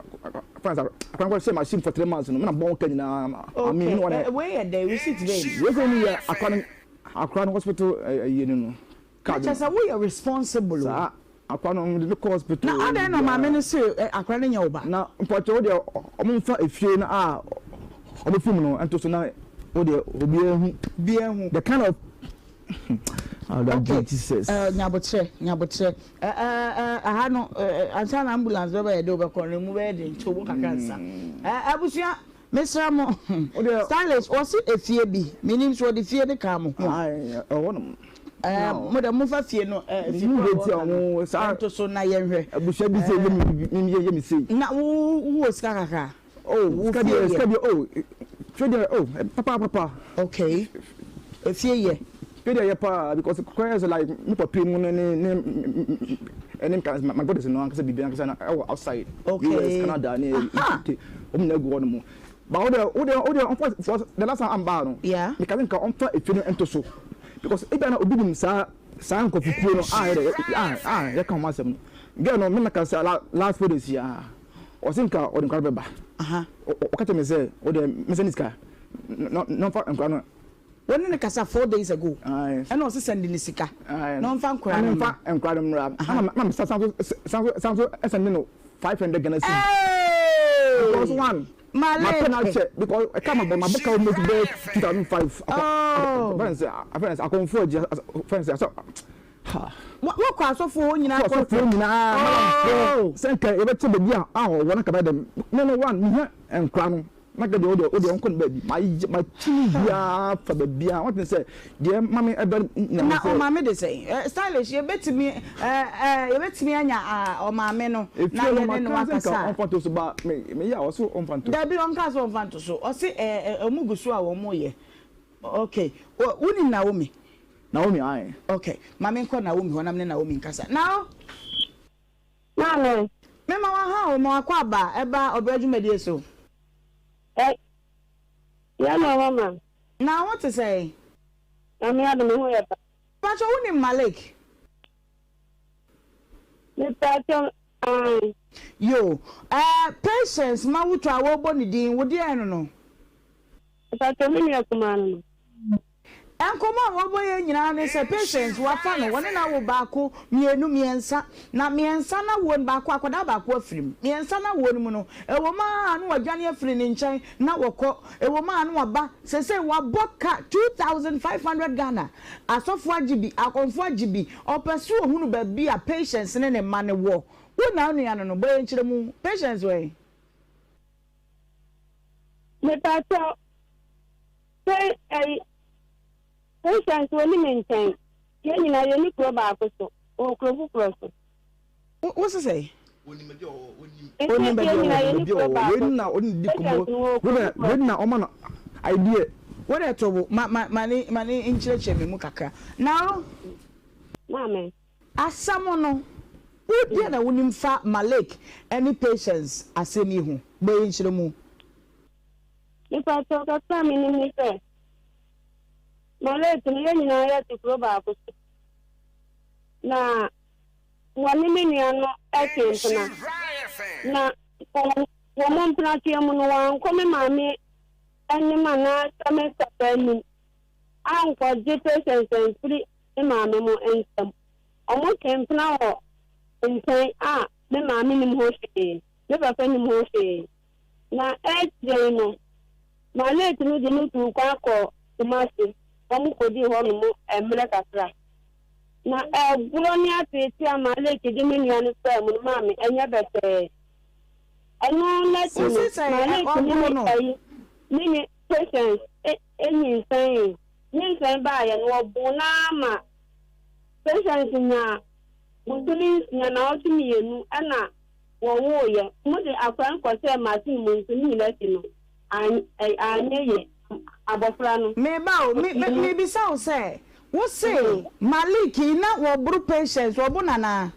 fɛn sɛ akwan kɔ hyɛ machine for 3 months no me na bɔn ka nyinaa. Okay ɛ wei yɛ dɛ receipt bɛn ni. Wei sɛ ni yɛ akora no akora no hospital ɛyɛ no no. Na kyerɛ sɛ woyɛ responsible o. Saa akora no mede no kɔ hospital. Na adɛn na maame no se akora no nyɛ wo ba? Na mpakyɛ wo deɛ ɔmo nfa efie no a ɔmo fi mu no nto so na wo deɛ obiara hu. Obiara hu. The kind of Okay, nyabotrɛ, nyabotrɛ. Aha no, ansa na ambulance bɛba yɛde wo bɛkɔ no, emu bɛyɛ den nti wo bo kakra nsa. Abusua, Mesrɛ mo, stylish wɔse efie bi, menim sɛ wɔde fie no kaa mo ho a. Ɛwɔ nom. Ɛɛ mo dɛ momfa fie no ɛɛ fie koro a wɔka no ɛnto so na yɛnhwɛ. Abusua bi sɛ yɛ mi yɛ mi sei. Na wo wo wɔ sika kakra? Oh sika deɛ sika deɛ oh fie deɛ oh papa papa. Okay efie yɛ. Fie deɛ yɛ paa because kwan yɛ sɛ like me papa mu ne ne ne ɛne nka my brothers no ankasa biribi ankasa na ɛwɔ outside. Okay. US Canada ne UK wɔn nyinaa gu hɔ nom. But wo deɛ wo deɛ wo deɛ ɔmfa for the last time ambaa no. Yeah. Meka sɛ nka ɔmfa efie no nto so because ebia na obi nim saa saa nkurɔfokuo no a yɛde a a yɛka ho asɛm no. Girl no me na ka sɛ last 4 days yi ara ɔse nka ɔde nkwadaa no bɛba. Ɔka kyerɛ me sɛ wo deɛ mesɛ ne sika na na ɔmfa nkwadaa no. Wo ne no kasa 4 days ago ɛna ɔse sɛnde no sika na ɔmfa nkwadaa no mmra. Ɔmfa nkwadaa no mmra. Ɛna na me san so san so san so sɛnde no 500 Ghana cedis. Because one mapɛ no akyɛ because ɛka ma bɔ mabɔ ka almost bɛyɛ 2005. Afɛn sɛ afɛn sɛ akɔnfo agyi afɛn sɛ asɔ ha. Wɔkɔ asɔfoɔ hɔ nyinaa kɔ. Asɔfoɔ nyinaa malamfoɔ sɛ nka yɛbɛkyɛ baabi a ɔwɔ no kaba dɛm. No no one mehia nkwadaa no. Na ka deɛ wodeɛ wodeɛ ɔnkɔ ne baabi. Mayɛ makyi biara fa baabiara. Wate sɛ deɛ ma me ɛdɔ Nyame Na sɛ. ɔmaame de sɛn? Eh, stylish, yɛbɛtumi eh, eh, yɛbɛtumi anya ah, ɔmaame no na Efie no yɛne no maka sɛ nka akasa a? ɔmfa nto so ba me meyɛ a ɔse ɔmfa nto so. Dabi, ɔnkaa sɛ ɔmfa nto so. Ɔse eh, eh, ɔmo gu so a wɔn yɛ. Ok, wo, wonim Naomi? Naomi, ae. Ok, ma menkɔ Naomi hɔ na me ne Naomi nkasa. Nao! Maame. Mema waha o, ma wakɔ aba ɛba ɔbrɛ dwumadie so. Ɛ, yɛ na mama. Na wo te sɛn? Nyame adom, me ho yɛ pa. Pakyɛ wo nim Malik? Me pakyɛ, ae. Yo, ɛɛ Patience Mawuto a wɔrebɔ ne din, wo deɛn no no? Mpakyɛw me nua kumaa no no. Nkɔmmɔ a wɔbɔ yɛ nyinaa ne sɛ Patience wafa no, wɔne no awo baako, mmienu, mmiɛnsa. Na mmiɛnsa no awoɔ no, baako, akwadaa baako afiri mu. Mmiɛnsa no awoɔ no mu no, ɛwɔ mu ara na wadwane afiri ne nkyɛn na wɔkɔ, ɛwɔ mu ara na waba. Seesei wabɔ ka 2500 Ghana. Asɔfoɔ agye bi, akɔmfoɔ agye bi. Ɔpɛ sɛ ɔhunu baabi a Patience ne ne mma no wɔ. Wo na wo nua no no, bɔ yɛn nkyerɛmu. Patience wɔ he? Mepakyɛw, sɛ ɛyi, Patience onni me nkyɛn. Yɛn nyinaa yɛnni kuro baako so, ɔwɔ kuro foforɔ so. Wo wo se sɛn? Onim baabi a ɔwɔ, onim. Mese Onim baabi yɛn a nyinaa ɔwɔ. yɛnni Baabi a kuro ɔwɔ. baako Wei so. na ɔne di Patience nkɔmmɔ. no wɔ Wei kuro na foforɔ wei so. na ɔma no idea. Wo deɛ to bo, ma ma ma ne ma ne nkyerɛkyerɛ me mu kakra. Now. Maame. Asɛm no, wo deɛn na wonim fa Malik ne Patience asɛm yi ho? Bɔ yɛn nkyerɛmu. Mepakyɛw, kakra a minim ne sɛ, Malik no, yɛn nyinaa yɛte kuro baako so. Na wɔne me nua no twe mpena. Na wɔn mpenatweɛ mu no, wɔankɔ me maame anim anaasɛ me papa anim ankɔgye Patience amfiri me maame mo nsam. Wɔtwe mpena wɔ nkyɛn a me maame nnim ho hwee, me papa nnim ho hwee. Na akyire yi no, Malate no de no tuu kwan kɔɔ Kumasi, wɔkɔdii hɔnom mmerɛ kakra. Na ɛborɔ ne ateetee a Malate de me nua no faa mu no maa me ɛnyɛ bɛtɛɛ. Ɛno n'akyi no, Wose sɛ Malate ne ɔboro me no? ayi, ne ne Patience nyinsɛnee. Nyinsɛn baeɛ no, wɔboo no ara ma Patience nyaa bosome nsia, naawɔtwe mmienu na wɔwoeɛ. Wɔde akwadaa no kɔhyɛɛ machine mu nso ne nyinaa akyi no, anyɛ yie. Abɔfra no. Me ba o, me me mebisa wo sɛ, wo se Malik yi na wɔboro Patience, wɔbo no anaa?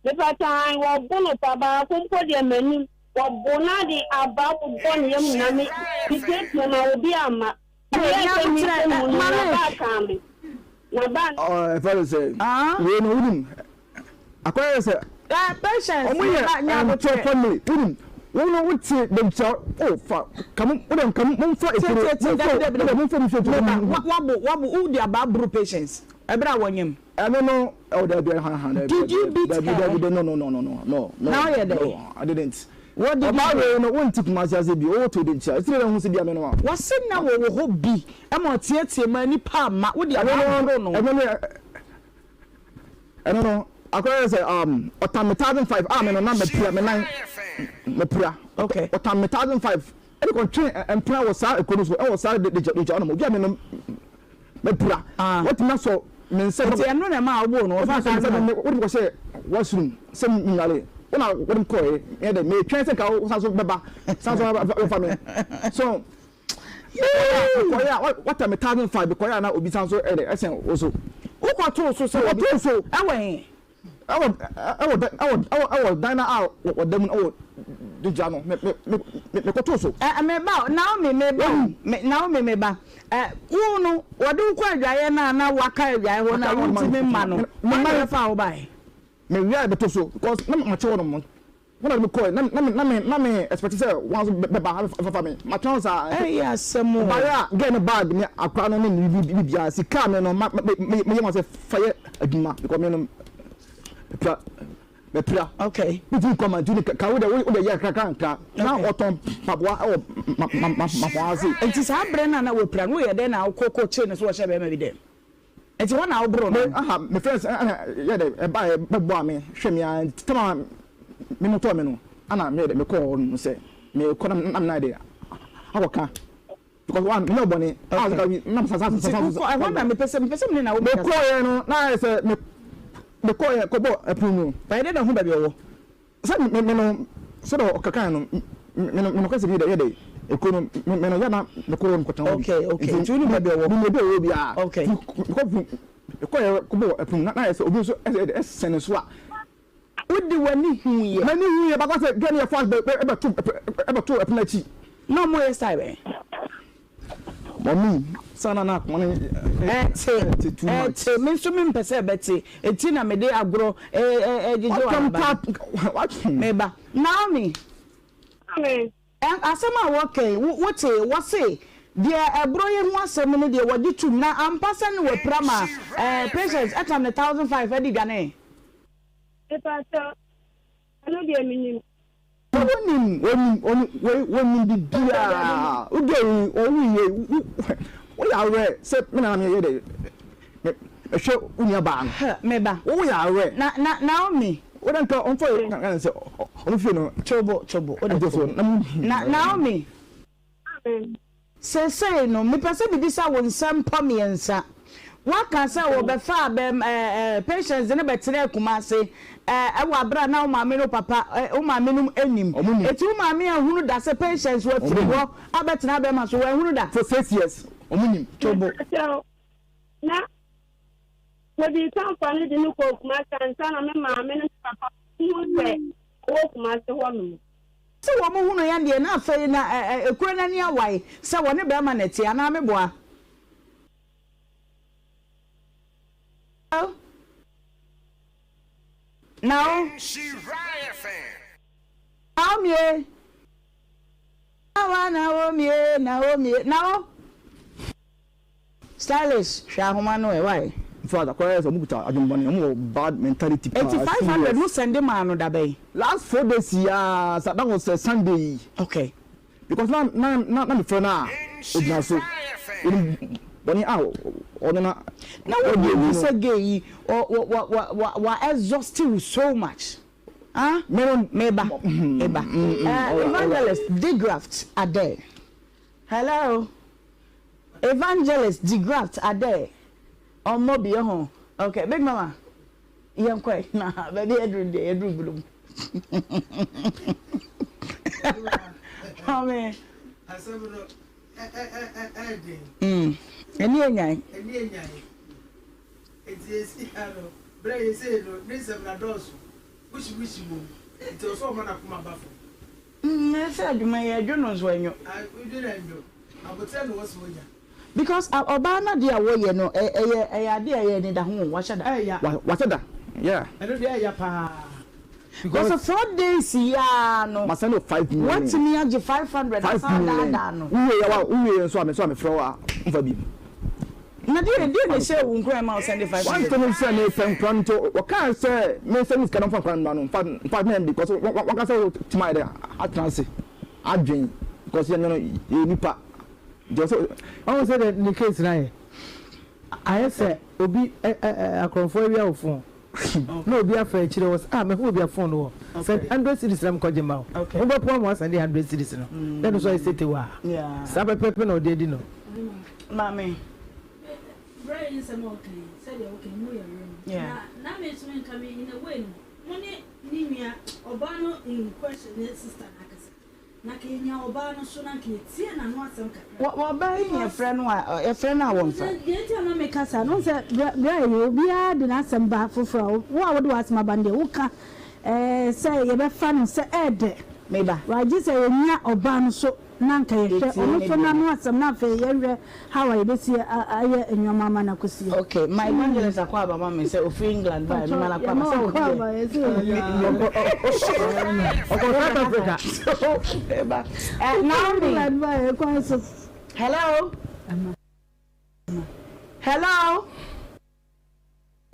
Mepakyɛ aane wɔbo no pa baako mpo deɛ m'anim wɔbo no ade aba bobɔ ne yam nyinaa me meteatea ma obi amma meyɛɛ sɛ mehyɛ mu no na baa kaa me na baa no. Ɛfɛ no sɛ wei no wonim akɔyɛ sɛ ɔmo yɛ ɛntɔ family wonim wo no wote bɛnkyia o fa ka mo wode ka mo momfa efiri momfa wode momfa mo fie wabo wabo wode aba aboro patience ɛberɛ a wɔnyem. Ɛno no, oh dabi, ha ha, dabi, Did you beat dabi, her? dabi, no, no, no, no, no, no, no, Na ɔyɛ dɛn? no, I didn't. What did you Ɔbaa do? wei no, wonte Kumasi ase bi, wowɔ to de nkyia, ɛsɛ dɛ ho sɛ bia me no a. Wɔse na wɔwɔ hɔ bi ma ɔteatea mu a nipa amma, wode Ɛno aba no, aboro no. ɛno no, ɛno no, akɔyɛ sɛ um, ɔtam me 1005 a me no na mapira me nan, mapira. Okay. Ɔtam me 1005 ɛde kɔntwe mpena wɔ saa ekuro no so, ɛwɔ saa de de de gya ɔnom, obi a me no Mapira. Watumi asɔ me nsa. Nti ɛno na ɛmaa woboo no? Wɔfa saa no. Wode me kɔhyɛɛ washroom sɛ menware. Wo na wode me kɔɔe. Meyɛ dɛ metwɛn sɛ nka wo san so bɛba. San so bɛfa me. So mekɔeɛ a wata me 1005 mekɔeɛ a na obi san so ɛdɛ ɛsɛn wo so. Wokɔtoo so sɛ obi. Mekɔtoo so. Ɛwɔ he? Ɛwɔ ɛwɔ ɛwɔ ɛwɔ ɛwɔ dan no a wɔda mu no ɛwɔ degya no me me me mekɔtoo so. Ɛ me ba o Naomi me ba o me Naomi me ba ɛ wo no wɔde wo kɔ adwaeɛ no a na waka adwaeɛ hɔ no a wontumi mma no wɔn na bɛfaa wo baeɛ. Me wia bɛtɔ so because na makye hɔ nom. Wɔn na de me kɔɛ na na me na me na me expect sɛ wɔn nso bɛba abɛfa me matwɛn saa. Ɛyɛ asɛm o. Ɔbaeɛ a girl no bag ne akora no ne ne biribiara sika a me no ma me me meyɛ wɔn sɛ fa yɛ adwuma because me no mepira mepira. Okay. Bitumi kɔ ma nti ka wo de wo de yɛ kakra kakra na ɔtɔn mpaboa ɛwɔ ma ma ma ma wɔn ase. Nti saa berɛ no a na wapira no woyɛ dɛn na wokɔ kɔ kyee no so wɔhyɛ bɛrima bi dɛm? Nti hɔ na woboro no? Me aha me friends ɛna yɛ dɛ ɛbaeɛ bɛboa me hwɛ me ara nti tam a me ho tɔɔ me no ɛna me yɛ dɛ mekɔɔ hɔ nom sɛ mekɔ na na me nan yɛ dɛ. akɔka because one menyɛ ɔbɔne a sɛ kabi na sa sa sa sa sa ɛhɔ na mepɛ sɛ mepɛ sɛ mene na wo mekɔɔyɛ no na ayɛ sɛ me mekɔɔyɛ kɔbɔ ɛpono mu bɛyɛ dɛ na ho baabi ɔwɔ sɛ me me no sɛ dɛ ɔkakan no me no me no kɔsɛ bi yɛ dɛ ekuro no me me no yɛ na mekɔ hɔ mekɔtena hɔ okay okay nti wonim baabi ɔwɔ me baabi ɔwɔ biara okay mekɔ mekɔɔyɛ kɔbɔ ɛpono na ayɛ sɛ obi nso ɛsɛ ɛsɛn so a Wode w'ani huiɛ. M'ani huiɛ baako sɛ girl no yɛ fast bɛ bɛto bɛto ɛpono akyi. Na ɔmo yɛ style bɛn? Mummy saa na na akoma no ɛte too much. Ɛte me nso me mpɛ sɛ ɛbɛte eti na mede agorɔ ɛgyegye wɔ aba. Meba Naomi. Amen. Asɛm a wɔka yi, wotee? Wɔse, Deɛ ɛborɔ yi ho asɛm no deɛ wɔgye tom, na ampa sɛ ne wapira ma Patience ɛtam ne 1005 de dwanee. Mepakyɛw, ɛno deɛ menim. Sɛ wonim, wonim, wonim, wei, wonim biribiara. Wo girl yi, ɔwo yie, wo, woyɛ aware sɛ me na na meyɛ dɛ, me, mehwɛ wo nua baa no. Huh, me ba. Wo woyɛ aware. Na, na, Naomi. Wo dɛ nka ɔmfa yɛ, na, na sɛ, ɔmo fie no. Kyobo, kyobo, wo de kyobo. Na, Naomi. Amen. Seesei no, mepɛ sɛ mibisa wo nsɛmpɔ mmiɛnsa. Woaka sɛ wɔbɛfaa bɛm ɛɛ Patience de no bɛtenaa Kumase ɛɛ wɔ abere a na wo maame ne wo papa ɛɛ wo maame nom nnim. Wɔn nim. Eti wo maame anhunu da sɛ Patience wafiri Wɔn nim. hɔ abɛtena bɛrima so? Wanhunu da? For 6 years, wɔn nim. Tobo. Mepakyɛw, na wɔdii kan fa no de no kɔɔ Kumasi ansa na me maame ne me papa huu sɛ ɔwɔ Kumasi hɔnom. Sɛ wɔn hunu yɛn deɛ, na afei na ɛ ɛ ekuro no ani awae sɛ wɔne bɛrima na ɛte anaa meboa? Nao. Naomi e. Nawa Naomi e Naomi e Nao. Stylish hwɛ ahoma no ɛ why. In fact akɔyɛ sɛ ɔmo kuta adwen bɔne, ɔmo wɔ bad mentality paa Eti 500 serious. wo sɛnde maa no dabɛn? Last 4 days yi aa sa that was Sunday yi. Okay. Because na na na na me frɛ no a ogyina so. Onim bɔne a ɔno na Na wo ɔdi hu no. sɛ gay yi ɔ wɔ wɔ wɔ wɔ wa exhaust wo so much ah Me no meba meba eh Evangelist Degraft Adair hello Evangelist Degraft Adair ɔmmɔ bi ɛho okay big mama yɛnkɔ ɛ na baabi yɛduru deɛ yɛduru bunu mu maame Asɛm no ɛ ɛ ɛ ɛ ɛɛden. Ɛni enyan. Ɛni enyan. Eti esi ha no, berɛ a yɛsei no, ne nsɛm no adɔɔso. Wuhyiwuhyi wom. Nti ɔsɛ ɔma n'akoma ba fam. Ɛsɛ adwuma yi ɛdwo no nso ɛnwo. Wodwo no ɛnwo. Aboterɛ na ɔsɛ ɔnya. Because ɔbaa no adeɛ a wɔyɛ no ɛyɛ ɛyɛ adeɛ a ɛyɛ anidaho o, wahyɛ da. Ɛya. Wahyɛ da, yeah. Ɛno deɛ ɛya paa. Because 4 days yi ara no. Ma send wo 5 million. Watumi agye 500 5 asan million. adaadaa no. Wowie yɛ wa wowie nso a me nso a mefrɛ wo a mfa bi. Na deɛ na ɛhyɛ wo nkuran ma wo send five One hundred? thing sɛ mepɛ nkora no nti wɔkaa sɛ me sɛ me sika no mfa nkora no mmra no mfa mfa because wɔka sɛ wotumi ayɛ dɛ atena ase adwen because yɛn no yɛyɛ nipa nti ɔsɛ Ɔhu sɛ deɛ ne case no ayɛ ayɛ sɛ obi ɛ ɛ ɛ akorɔmfoɔ awia wo phone na obi afa akyire wɔ sɛ ah mahu obi a phone no wɔ sɛ 100 cedis na mekɔgye ma wo wobɛpo ama wasɛnde 100 cedis no na ɛno nso ayɛ sete wɔ a saa pɛpɛpɛ na ɔde adi no. Maame. Berɛ yi nsɛm a ɔka yi sɛdeɛ woka yi mu yɛ werɛ mu na na me nso menka me in a way no mo ne ne nua ɔbaa no in question ne sister no akasa na nka yɛnya ɔbaa no so na nka yɛtie n'ano asɛm kakra. Wɔ ɔbaa yi yɛfrɛ no a yɛfrɛ no a wɔmfa. Deɛ nti a ma meka saa no sɛ berɛ a yɛ obiara de n'asɛm ba foforɔ a wo a wode w'asɛm aba no deɛ woka ɛɛ sɛ yɛbɛfa no sɛ ɛɛdɛ Meba. Wagye sɛ yɛnya ɔbaa no so na anka yɛhwɛ Yɛtie ɔno ne nso deɛ. n'ano asɛm na afei yɛhwɛ how a yɛbɛsi ayɛ nneɛma ama no akɔsi yie. Okay, my evangelist akɔ aba ma me sɛ ofiri England baeɛ, mema no akɔ aba Yɛma sɛ wakɔ wo aba deɛ. yɛsɛ Ɔkɔ South Africa. Eba. Eh, Naomi. England baeɛ kwan so. Hello. Hello.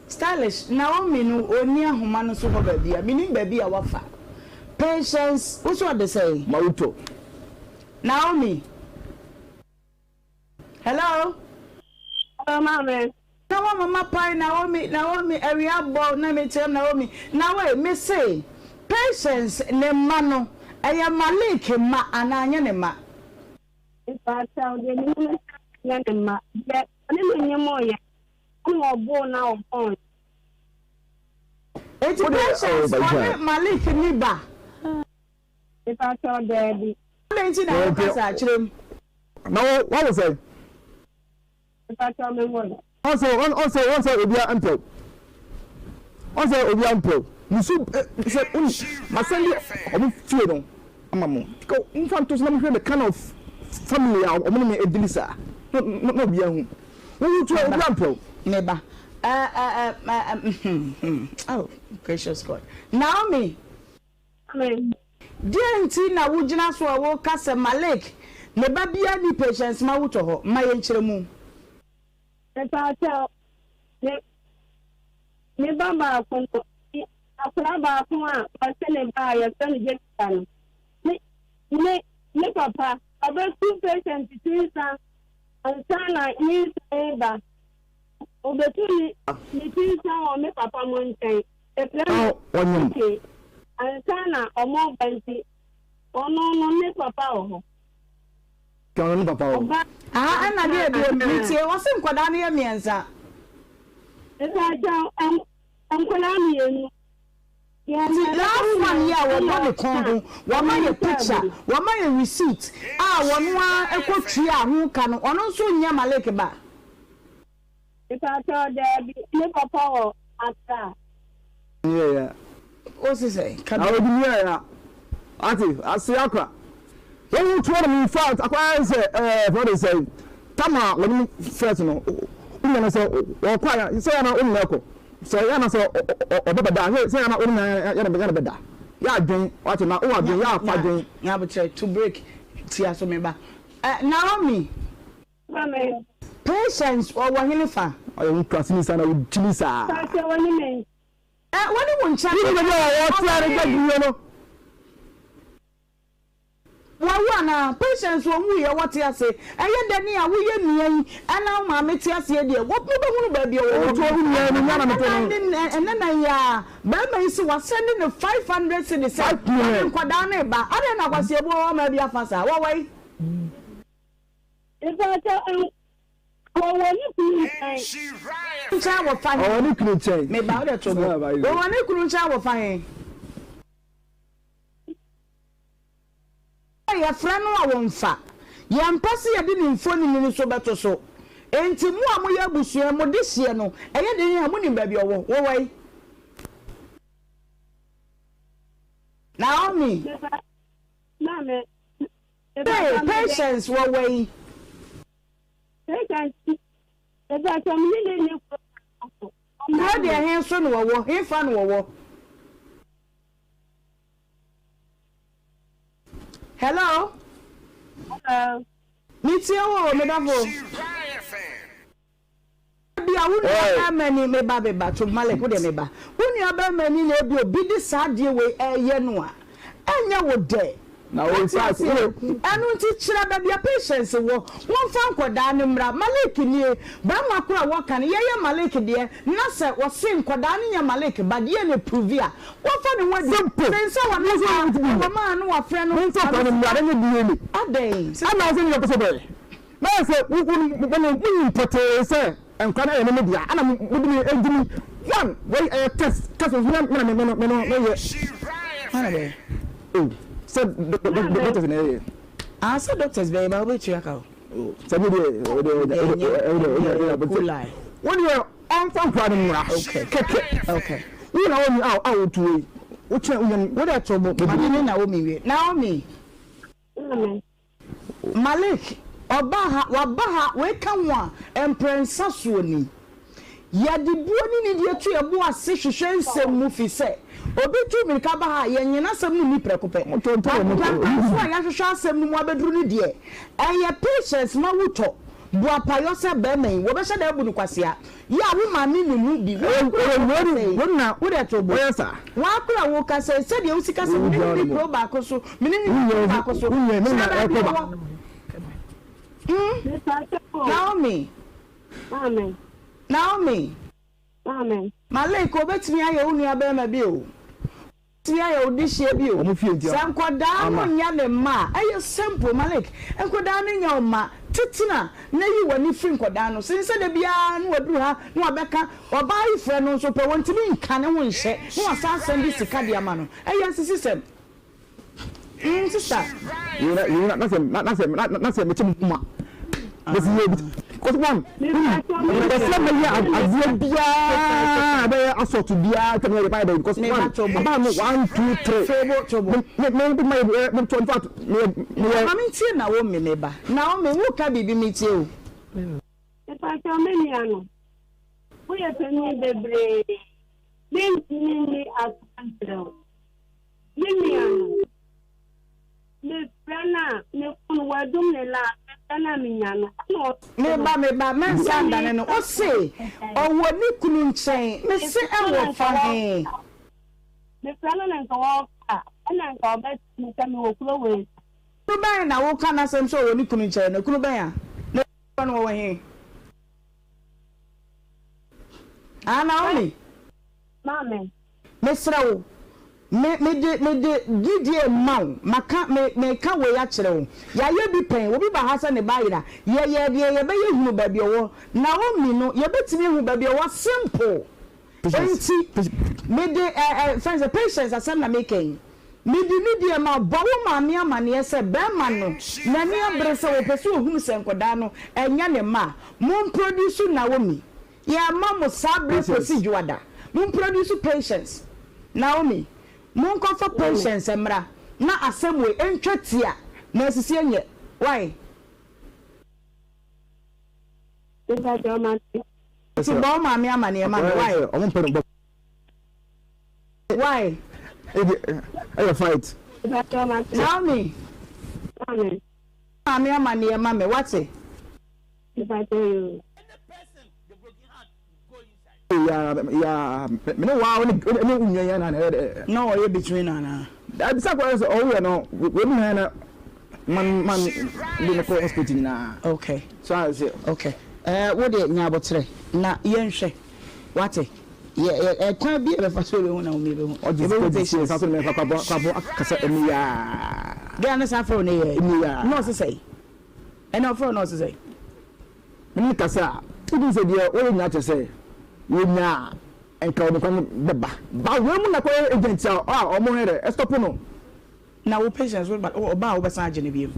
Stylish, Naomi no ɔnni ahoma no so hɔ baabi a, mennim baabi a wafa. Patience, wo so ɔde sɛn? Maruto. Naomi. Hello. Hello, maame. Na wa mama pan Naomi, Naomi, awia bɔ na me kyerɛ Naomi. Na wei, me se, Patience ne mma no, ɛyɛ Malik mma anaa nyɛ ne mma? Mpakyɛw, deɛ menim ne sɛ ɔnyɛ ne mma. Deɛ ɔne no nyemoeɛ ɛna ɔboo no a ɔbɔɔ no. Enti Patience ɔne Malik nni ba? Mepakyɛw, daabi. Adɛn nti na woka saa? Kyerɛ mu. Na wo, woawo sɛn? Mepakyɛw, menwoe. Ɔn sɛ, ɔn sɛ, ɔn sɛ obia mpɛ wo. Ɔn sɛ obia mpɛ wo. Musu, sɛ, wo, masɛnde ɔmo fie no ama mo. Ka, momfa nto so na monhwɛ the kind of family a ɔmo ne me adili saa. Na, na obia hu. Wo, wo tua, obia mpɛ wo. Me ba, eh, eh, eh, eh, hmm, hmm, oh, gracious God. Naomi. Amen. Deɛn nti na wogyina so a woka sɛ Malik ne ba biara nni Patience ma wotɔ hɔ? Ma yɛn nkyerɛmu. Mepaakyɛw, me me ba baako no, akwadaa baako a ɔte ne ba a yɛfrɛ no Jessica no, ne ne ne papa ɔbɛtu patient ti nsa ansa na nyinsɛn ba. Ɔbɛtu ne ne ti nsa wɔ me papa mo nkyɛn. Yɛfrɛ no okay ansa na ɔmo ba nti ɔno no ne papa wɔ hɔ. Ka ɔno ne papa o. Aha ɛna deɛ deɛ metie wɔse nkwadaa no yɛ mmiɛnsa. Mpakyɛw nkwadaa mmienu. Nti last one yi a wɔbɔ ne kɔn ho wɔma yɛ picture wɔma yɛ receipt a wɔno ara ɛkɔ tua ho ka no ɔno nso nyɛ Malik ba. Mepakyɛw daabi, me papa wɔ Accra. Yɛ ya. O se sɛ, ka bi. Awɔ di yɛ ya. Ate, ase akwa. Wɔn wo tuo no in fact akwa ayɛ sɛ ɛɛ fɔ de sɛ tama wɔn mu first no wonya no sɛ ɔkɔ a sɛ yana wɔn nyinaa kɔ sɛ yana sɛ ɔbɛ bɛda sɛ yana wɔn nyinaa yana yana bɛda yɛ adwen wate na wɔ adwen yɛ afa adwen. Nyabotrɛ to break tia so me ba. Eh, Naomi. Amen. Patience ɔwɔ hene fa? Ɔyɛ wo nkuraseni saa na wo gyimi saa. Pakyɛ wɔ ne me. Ɛ wɔ ne wo nkyɛn. Wone baabi a ɔte a ne gya no. Wawu anaa? Patience ɔnwuiɛ wɔte ase. Ɛyɛ dɛ ne a woyɛ nua yi ɛna wo maame te aseɛ deɛ wo mobɛhunu baabi a ɔwɔ. Ɔtu obi nua no nua na meto no. Ɛnɛ nan yi ara barima yi se wasɛnde no 500 cedis sɛ ɔde nkwadaa no reba. Adɛn na Kwasi Abuo wɔ ɔmaa bi afa saa? Wɔwɔ yi. Mpakyɛw, wɔwɔ ne kunu nkyɛn. Nkyɛn wɔ fa he? Ɔwɔ ne kunu nkyɛn. Me ba, wode to bo. Wɔwɔ ne kunu nkyɛn wɔ fa he? Yɛfrɛ no a wɔmfa. Yɛmpɛ sɛ yɛde ne mfonini no so bɛto so. Enti mo a moyɛ abusua yi, mo dehyeɛ no, ɛyɛ den a monim baabi a ɔwɔ. Wɔwɔ he? Naomi. Maame, Hey, Patience wɔ wɔ yi. Patience, mepakyɛ me ne ne ni kuro baako so. Kuro deɛ he so na wɔwɔ, he fa na wɔwɔ? Hello? Hello. Metie wo o, me dɔfo. Ebia wo nua barima ni, me ba, me ba, to Malek, wo deɛ me ba. Wo nua barima ni na ebia obi de saa adeɛ wei ɛreyɛ no a, ɛnyɛ wo dɛ. Na wo Wote nsa ase, aseɛ? Ɛno nti kyerɛ baabi a Patience wɔ, momfa nkwadaa no mmra. Malek nie, barima koro a wɔka no, yɛyɛ Malek deɛ, na sɛ wɔse nkwadaa no nyɛ Malek ba deɛ na ɛprovi a, wɔfa ne ho adi. Simple. Me nsa wɔ ne nsa, ɔma a na wafrɛ no, Momfa nkwadaa no mmra, na ɛnyɛ DNA. Adɛn? Anaasɛ nea ɔpɛ sɛ ɔbɛyɛ. Na ayɛ sɛ wo wo mo no monim pɔtee sɛ nkwa no yɛ me me dea ɛna mode me adi me one wei ɛyɛ test test nso me na me me no me no meyɛ. Hwan na bɛyɛ? Oh sɛ doctors na ɛyɛ. Ah sɛ doctors bɛyɛ ba wobɛtua ka o. Oh sɛ mi deɛ o deɛ o deɛ o deɛ o deɛ o deɛ Cool lie. Wo deɛ ɔnfa nkwa no mmra kɛkɛ. Okay. Wo na wo a a wotu wei wo kyɛn wo yam. Wo deɛ to bo ma me ne Naomi nwie. Naomi. Maame. Malik, ɔba ha, waba ha, wei ka ho a, mprɛnsa soɔ ni. Yɛde buo ne nidie to yɛn bo ase hwehwɛ nsɛm mu firi sɛ, obi tu mmirika ba ha a, yɛnnye n'asɛm no nni prɛko pɛ. Ampampanso a yɛahwehwɛ asɛm no mu abɛduru no deɛ, ɛyɛ patience ma wotɔ boapayɔ sɛ barima yi, wɔbɛhyɛ da abu no kwasea. Yɛ a wo maame nim ho bi. Woakora wo kasa yi, wo deɛ to bo. Woakora wo kasa yi, sɛdeɛ wosi kasa me ne no ni kuro baako so, me ne no ni kuro baako so. Kyerɛ baabi a ɔwɔ. Hmm? Naomi. Naomi. Malik, obetumi ayɛ wo nua barima bi o. Tumi ayɛ wo dehyeɛ bi o. Ɔmo fie nti Sɛ nkɔdaa no ama. nyɛ ne mma a, ɛyɛ simple Malik, nkɔdaa no nyɛ wo mma, tetena na yi w'ani firi nkɔdaa no so, nsɛ da biara na waduru ha na wabɛka, ɔbaa yi frɛ no nso pɛ, wɔntumi nka ne ho nhyɛ na wasan asɛnde sika de ama no, ɛyɛ nsisisɛm. Mm sister. Wei na wei na na sɛ na na sɛ na na sɛ mekyɛ me ho ma bɛsi yɛ bi cause one mepɛ sɛ mɛyɛ adeɛ biara bɛyɛ assault biara tɛm yɛ de because one aba no one two three me me me ma yɛ me tɔ in fact me me yɛ. Maame ntie Naomi me ba Naomi wo ka biribi me tie o. Mepakyɛw me nua no woyɛ panyin bebree mentumi nni atorɔ nkyerɛ wo. Me nua no, mefrɛ no a, me fon wadum ne la, mefrɛ no a menya no, ɛna ɔse Me ba, me ba, mɛnsan ndane no. Ose ɔwɔ ne kunu nkyɛn. Mese ɛwɔ fa he? Mefrɛ no na nka ɔɔka a, ɛna nka ɔbɛkyerɛ me sɛ mewɔ kuro wei so. Kunu bɛn na woka n'asɛm sɛ ɔwɔ ne kunu nkyɛn no? Kunu bɛn a? Na ɔno ɔwɔ he? Ah, Naomi. Maame. Mesrɛ wo, me, mede, mede gyidie rema wo, maka, me, meka wei akyerɛ wo. Yɛayɛ bi pɛn, obi ba ha sɛ ne ba ayera, yɛyɛɛ deɛ yɛbɛyɛ hunu baabi ɔwɔ. Naomi no, yɛbɛtumi ahu baabi ɔwɔ simple. Enti, mede, ɛ, ɛ, fɛn sɛ, Patience asɛm na meka yi. Mede nidie rema wo, bɔ wo maame amaneɛ sɛ barima no, n'ani abere sɛ ɔpɛ sɛ ɔhunu sɛ nkwadaa no, ɛnyɛ ne mma a. Momproduce Naomi. Yɛama mo saa berɛ kɔsi Dwoada. Mo produce Patience. Naomi, monkɔfa Patience mmra na asɛm wei ntwa tia na asisi nyɛ. Wai? Nti bɔ wo maame amaneɛ ma me, wai? Wai? Ɛyɛ fight. Naomi, maame amaneɛ ma me, wate? Me ne waa ne ne nua yɛn na ɛyɛ dɛ. Na ɔyɛ between anaa. Dabi sɛ akɔyɛ sɛ ɔwɔ no wei mu hɛn na man man de no kɔ hospital nyinaa. Okay. So ayɛ sɛ. Okay. Ɛɛ wo deɛ nya abotrɛ na yɛnhwɛ wate yɛ yɛ ɛkwan bi a yɛbɛfa so yɛbɛhu na wɔn yɛbɛhu. Ɔgye Yɛbɛhu sika gye sie patience. san so ne mɛfa kwabɔ kwabɔ akasa ɛmi yaa. Gɛɛ ne san frɛ wo ne yɛ. Ɛmi yaa. Nɔɔse sɛn? Ɛnna ɔfrɛ wo na ɔse sɛn? Me ne no kasa a, wotumi sɛ deɛ wɔyɛ nyinaa kyerɛ sɛ wɔnya a nka wɔde nkwa no bɛba. But wei mu na kɔyɛ agent a a wɔn yɛ dɛ ɛstɔpo no. Na wo patience wo ba ɔba a wobɛsan agye no biom?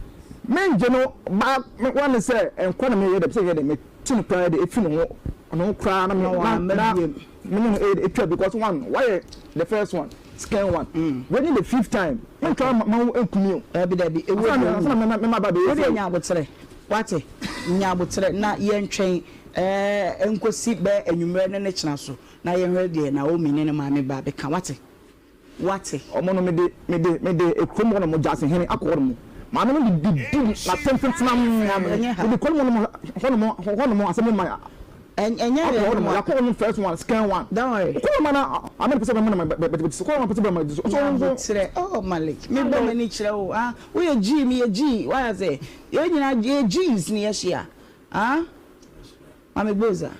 Mengye no ba me one ne sɛ nkwa na meyɛ dɛ sɛ yɛ dɛ mete no koraa de efi ne ho ne ho koraa na me Na na wamma na biom. me ne no ɛyɛ dɛ etwa because one wayɛ the first one second one wei ne the fifth time. Mentwa ma wo nku me o. Dabi dabi, ewu Ansa deɛ na ansa owu. na mɛma mɛma aba Wo abɛyɛ deɛ sei o. nya aboterɛ, wate? Nya aboterɛ na yɛntwɛn ɛɛ nkosi bɛyɛ anwummerɛ ne ne kyena so na yɛnhwɛ deɛ Naomi ne ne maame ba bɛka, wate? Wate? Wɔn no mede mede mede ekurom hɔ nom gyaasehene akɔ hɔ nom. Maame no de didi n'atɛntɛntenam. Ɛnyɛ ha. Mede kurom hɔ nom hɔ nom hɔ nom asɛm ma Ɛnyɛ akɔ yɛn hɔ nom ho a. yɛakɔ hɔ nom first one second one. Don't worry. Kɔ hɔ nom na maame no pɛ sɛ ɔbɛma no bɛ bɛ kɔ hɔ nom pɛ sɛ ɔbɛma no so Nya so. aboterɛ. Oh Malik, me bɔ m'ani kyerɛ wo ah. Woyɛ G, meyɛ G. Why I say? Yɛn nyinaa yɛ G's ne yɛhyia. Ah? Mame Gboza.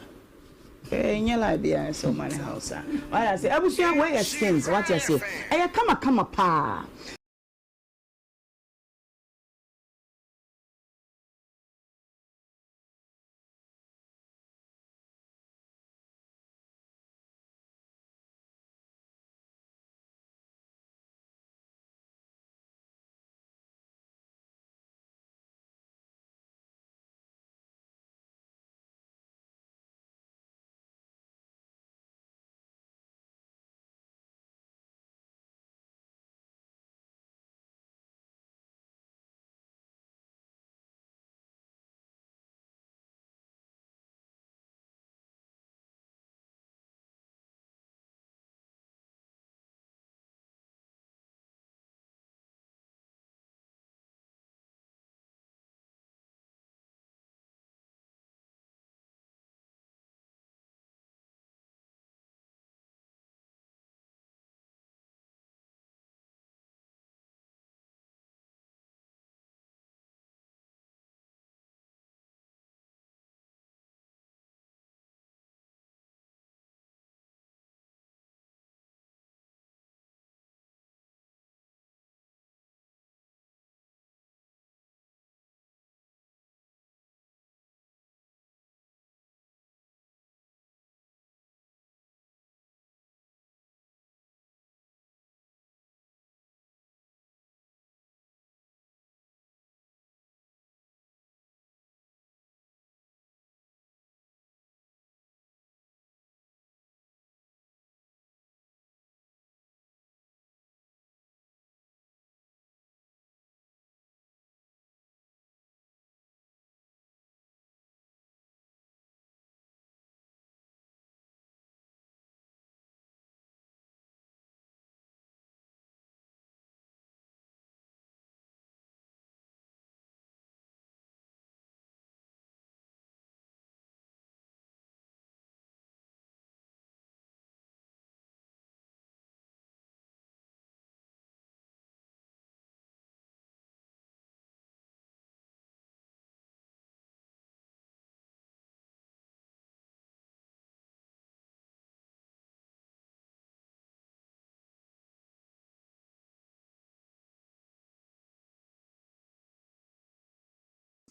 Eh, nyɛ lie biara sɛ ɔma ne house a. Why I say? Abusua, wei yɛ skins, wate aseɛ. Ɛyɛ kama kama paa.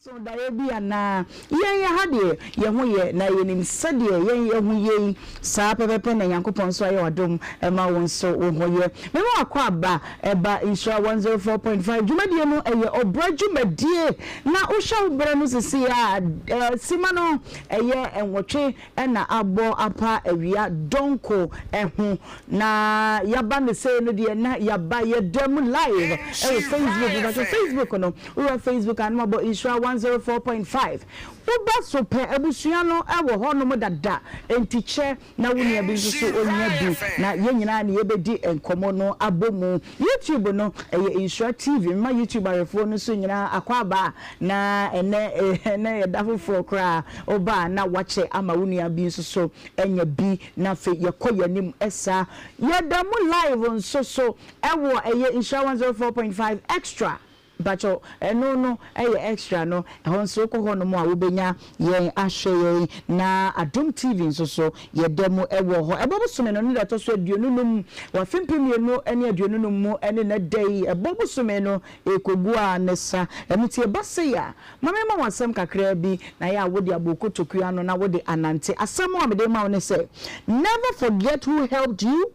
So daeɛ bi anaa? Yɛn yɛ ha deɛ, yɛn ho yɛ, na yɛnim sɛdeɛ yɛn yɛ ho yɛ yi, saa pɛpɛpɛ na Nyankopɔn nso ayɛ w'adom ma wo nso wo ho yɛ. Mema w'akwaaba ba Nhyira 104.5 dwumadie no, ɛyɛ ɔbrɛ dwumadie, na wohwɛ wo berɛ no sesei a, sima no ɛyɛ nwɔtwe na abɔ apa awia dɔnko ho na yaba no sei no deɛ na yaba yɛda mu live ɛwɔ Facebook mpakyɛ Facebook no wowura Facebook a na wabɔ Nhyira 104.5 woba so pɛ abusua no ɛwɔ hɔ nom dada enti kyɛ na wo nua bi nso so ɔnya bi na yɛn nyinaa ne yɛbɛdi nkɔmmɔ no abɔ mu YouTube no ɛyɛ Nhyira TV mema YouTube ahwɛfoɔ no nso nyinaa akwaaba na ɛnɛ ɛnɛ yɛda foforɔ koraa Woba a na woakyɛ ama wo nua bi nso so anya bi na afei yɛkɔ yɛn anim saa. Yɛda mu live nso so ɛwɔ ɛyɛ Nhyira 104.5 Extra mpakyɛw ɛno no ɛyɛ extra no ɛhɔ nso wokɔ hɔ nom a wobɛnya yɛn ahwɛ yɛn na Adom TV nso so yɛda mu ɛwɔ hɔ. Ɛbɔ bosome no ne da ɛtɔ so 25 wɔ afe 2025 mu ɛne nɛ da yi ɛbɔ bosome no ɛkɔgu a ne sa ɛno nti ɛba sei a Ma memma wo asɛm kakraa bi, na yɛ a wode abɔ wo kotokuo ano na wode anante. Asɛm a mede rema wo ne sɛ, Never forget who helped you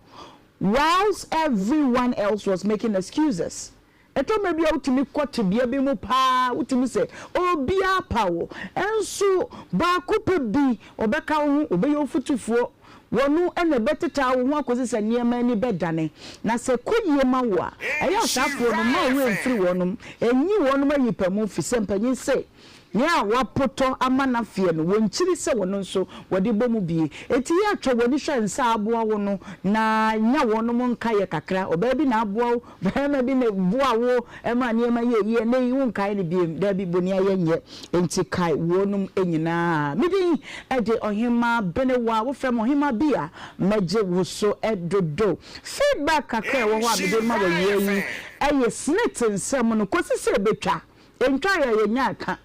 whilst everyone else was making excuses. Ɛtɔ mmerɛ bi a wotumi kɔ tebea bi mu paa, wotumi sɛ obiara pa wo, nso baako pɛ bi ɔbɛka wo ho, ɔbɛyɛ wo fotufoɔ, Wɔn na ɛbɛtetaa wo ho akɔsi sɛ nneɛma ani bɛdane. Na sɛ ɛkɔ yie ma wo a, ɛyɛ a saa afoɔ no, mma wo werɛ mfiri wɔnom. Nyi wɔnom ayi pa mu, firi sɛ mpanin se, Nea wɔapotɔ ama no afeɛ no, wɔnkyiri sɛ wɔn nso wɔde bɔ mu bie. Enti yɛ a twa w'ani hwɛ nsa a aboa wo no, na nya wɔnom nkaeɛ kakra. Ɔbaa bi na aboa wo, barima bi na ɛboa wo ma nneɛma yɛɛ yie, ɛnnɛ yi wonkae no bio. Dabi, boniayɛ nyɛ. Enti kae wɔnom nyinaa. Me din de Ɔhemmaa Benewa, wofrɛ me Ɔhemmaa bi a, mɛgye wo so dodo. Feedback kakra a ɛwɔ hɔ a mede rema wo awia yi yɛ SSNIT nsɛm no, kɔsi sɛ ɛbɛtwa. Ɛntwaeɛ a yɛnyaa ka.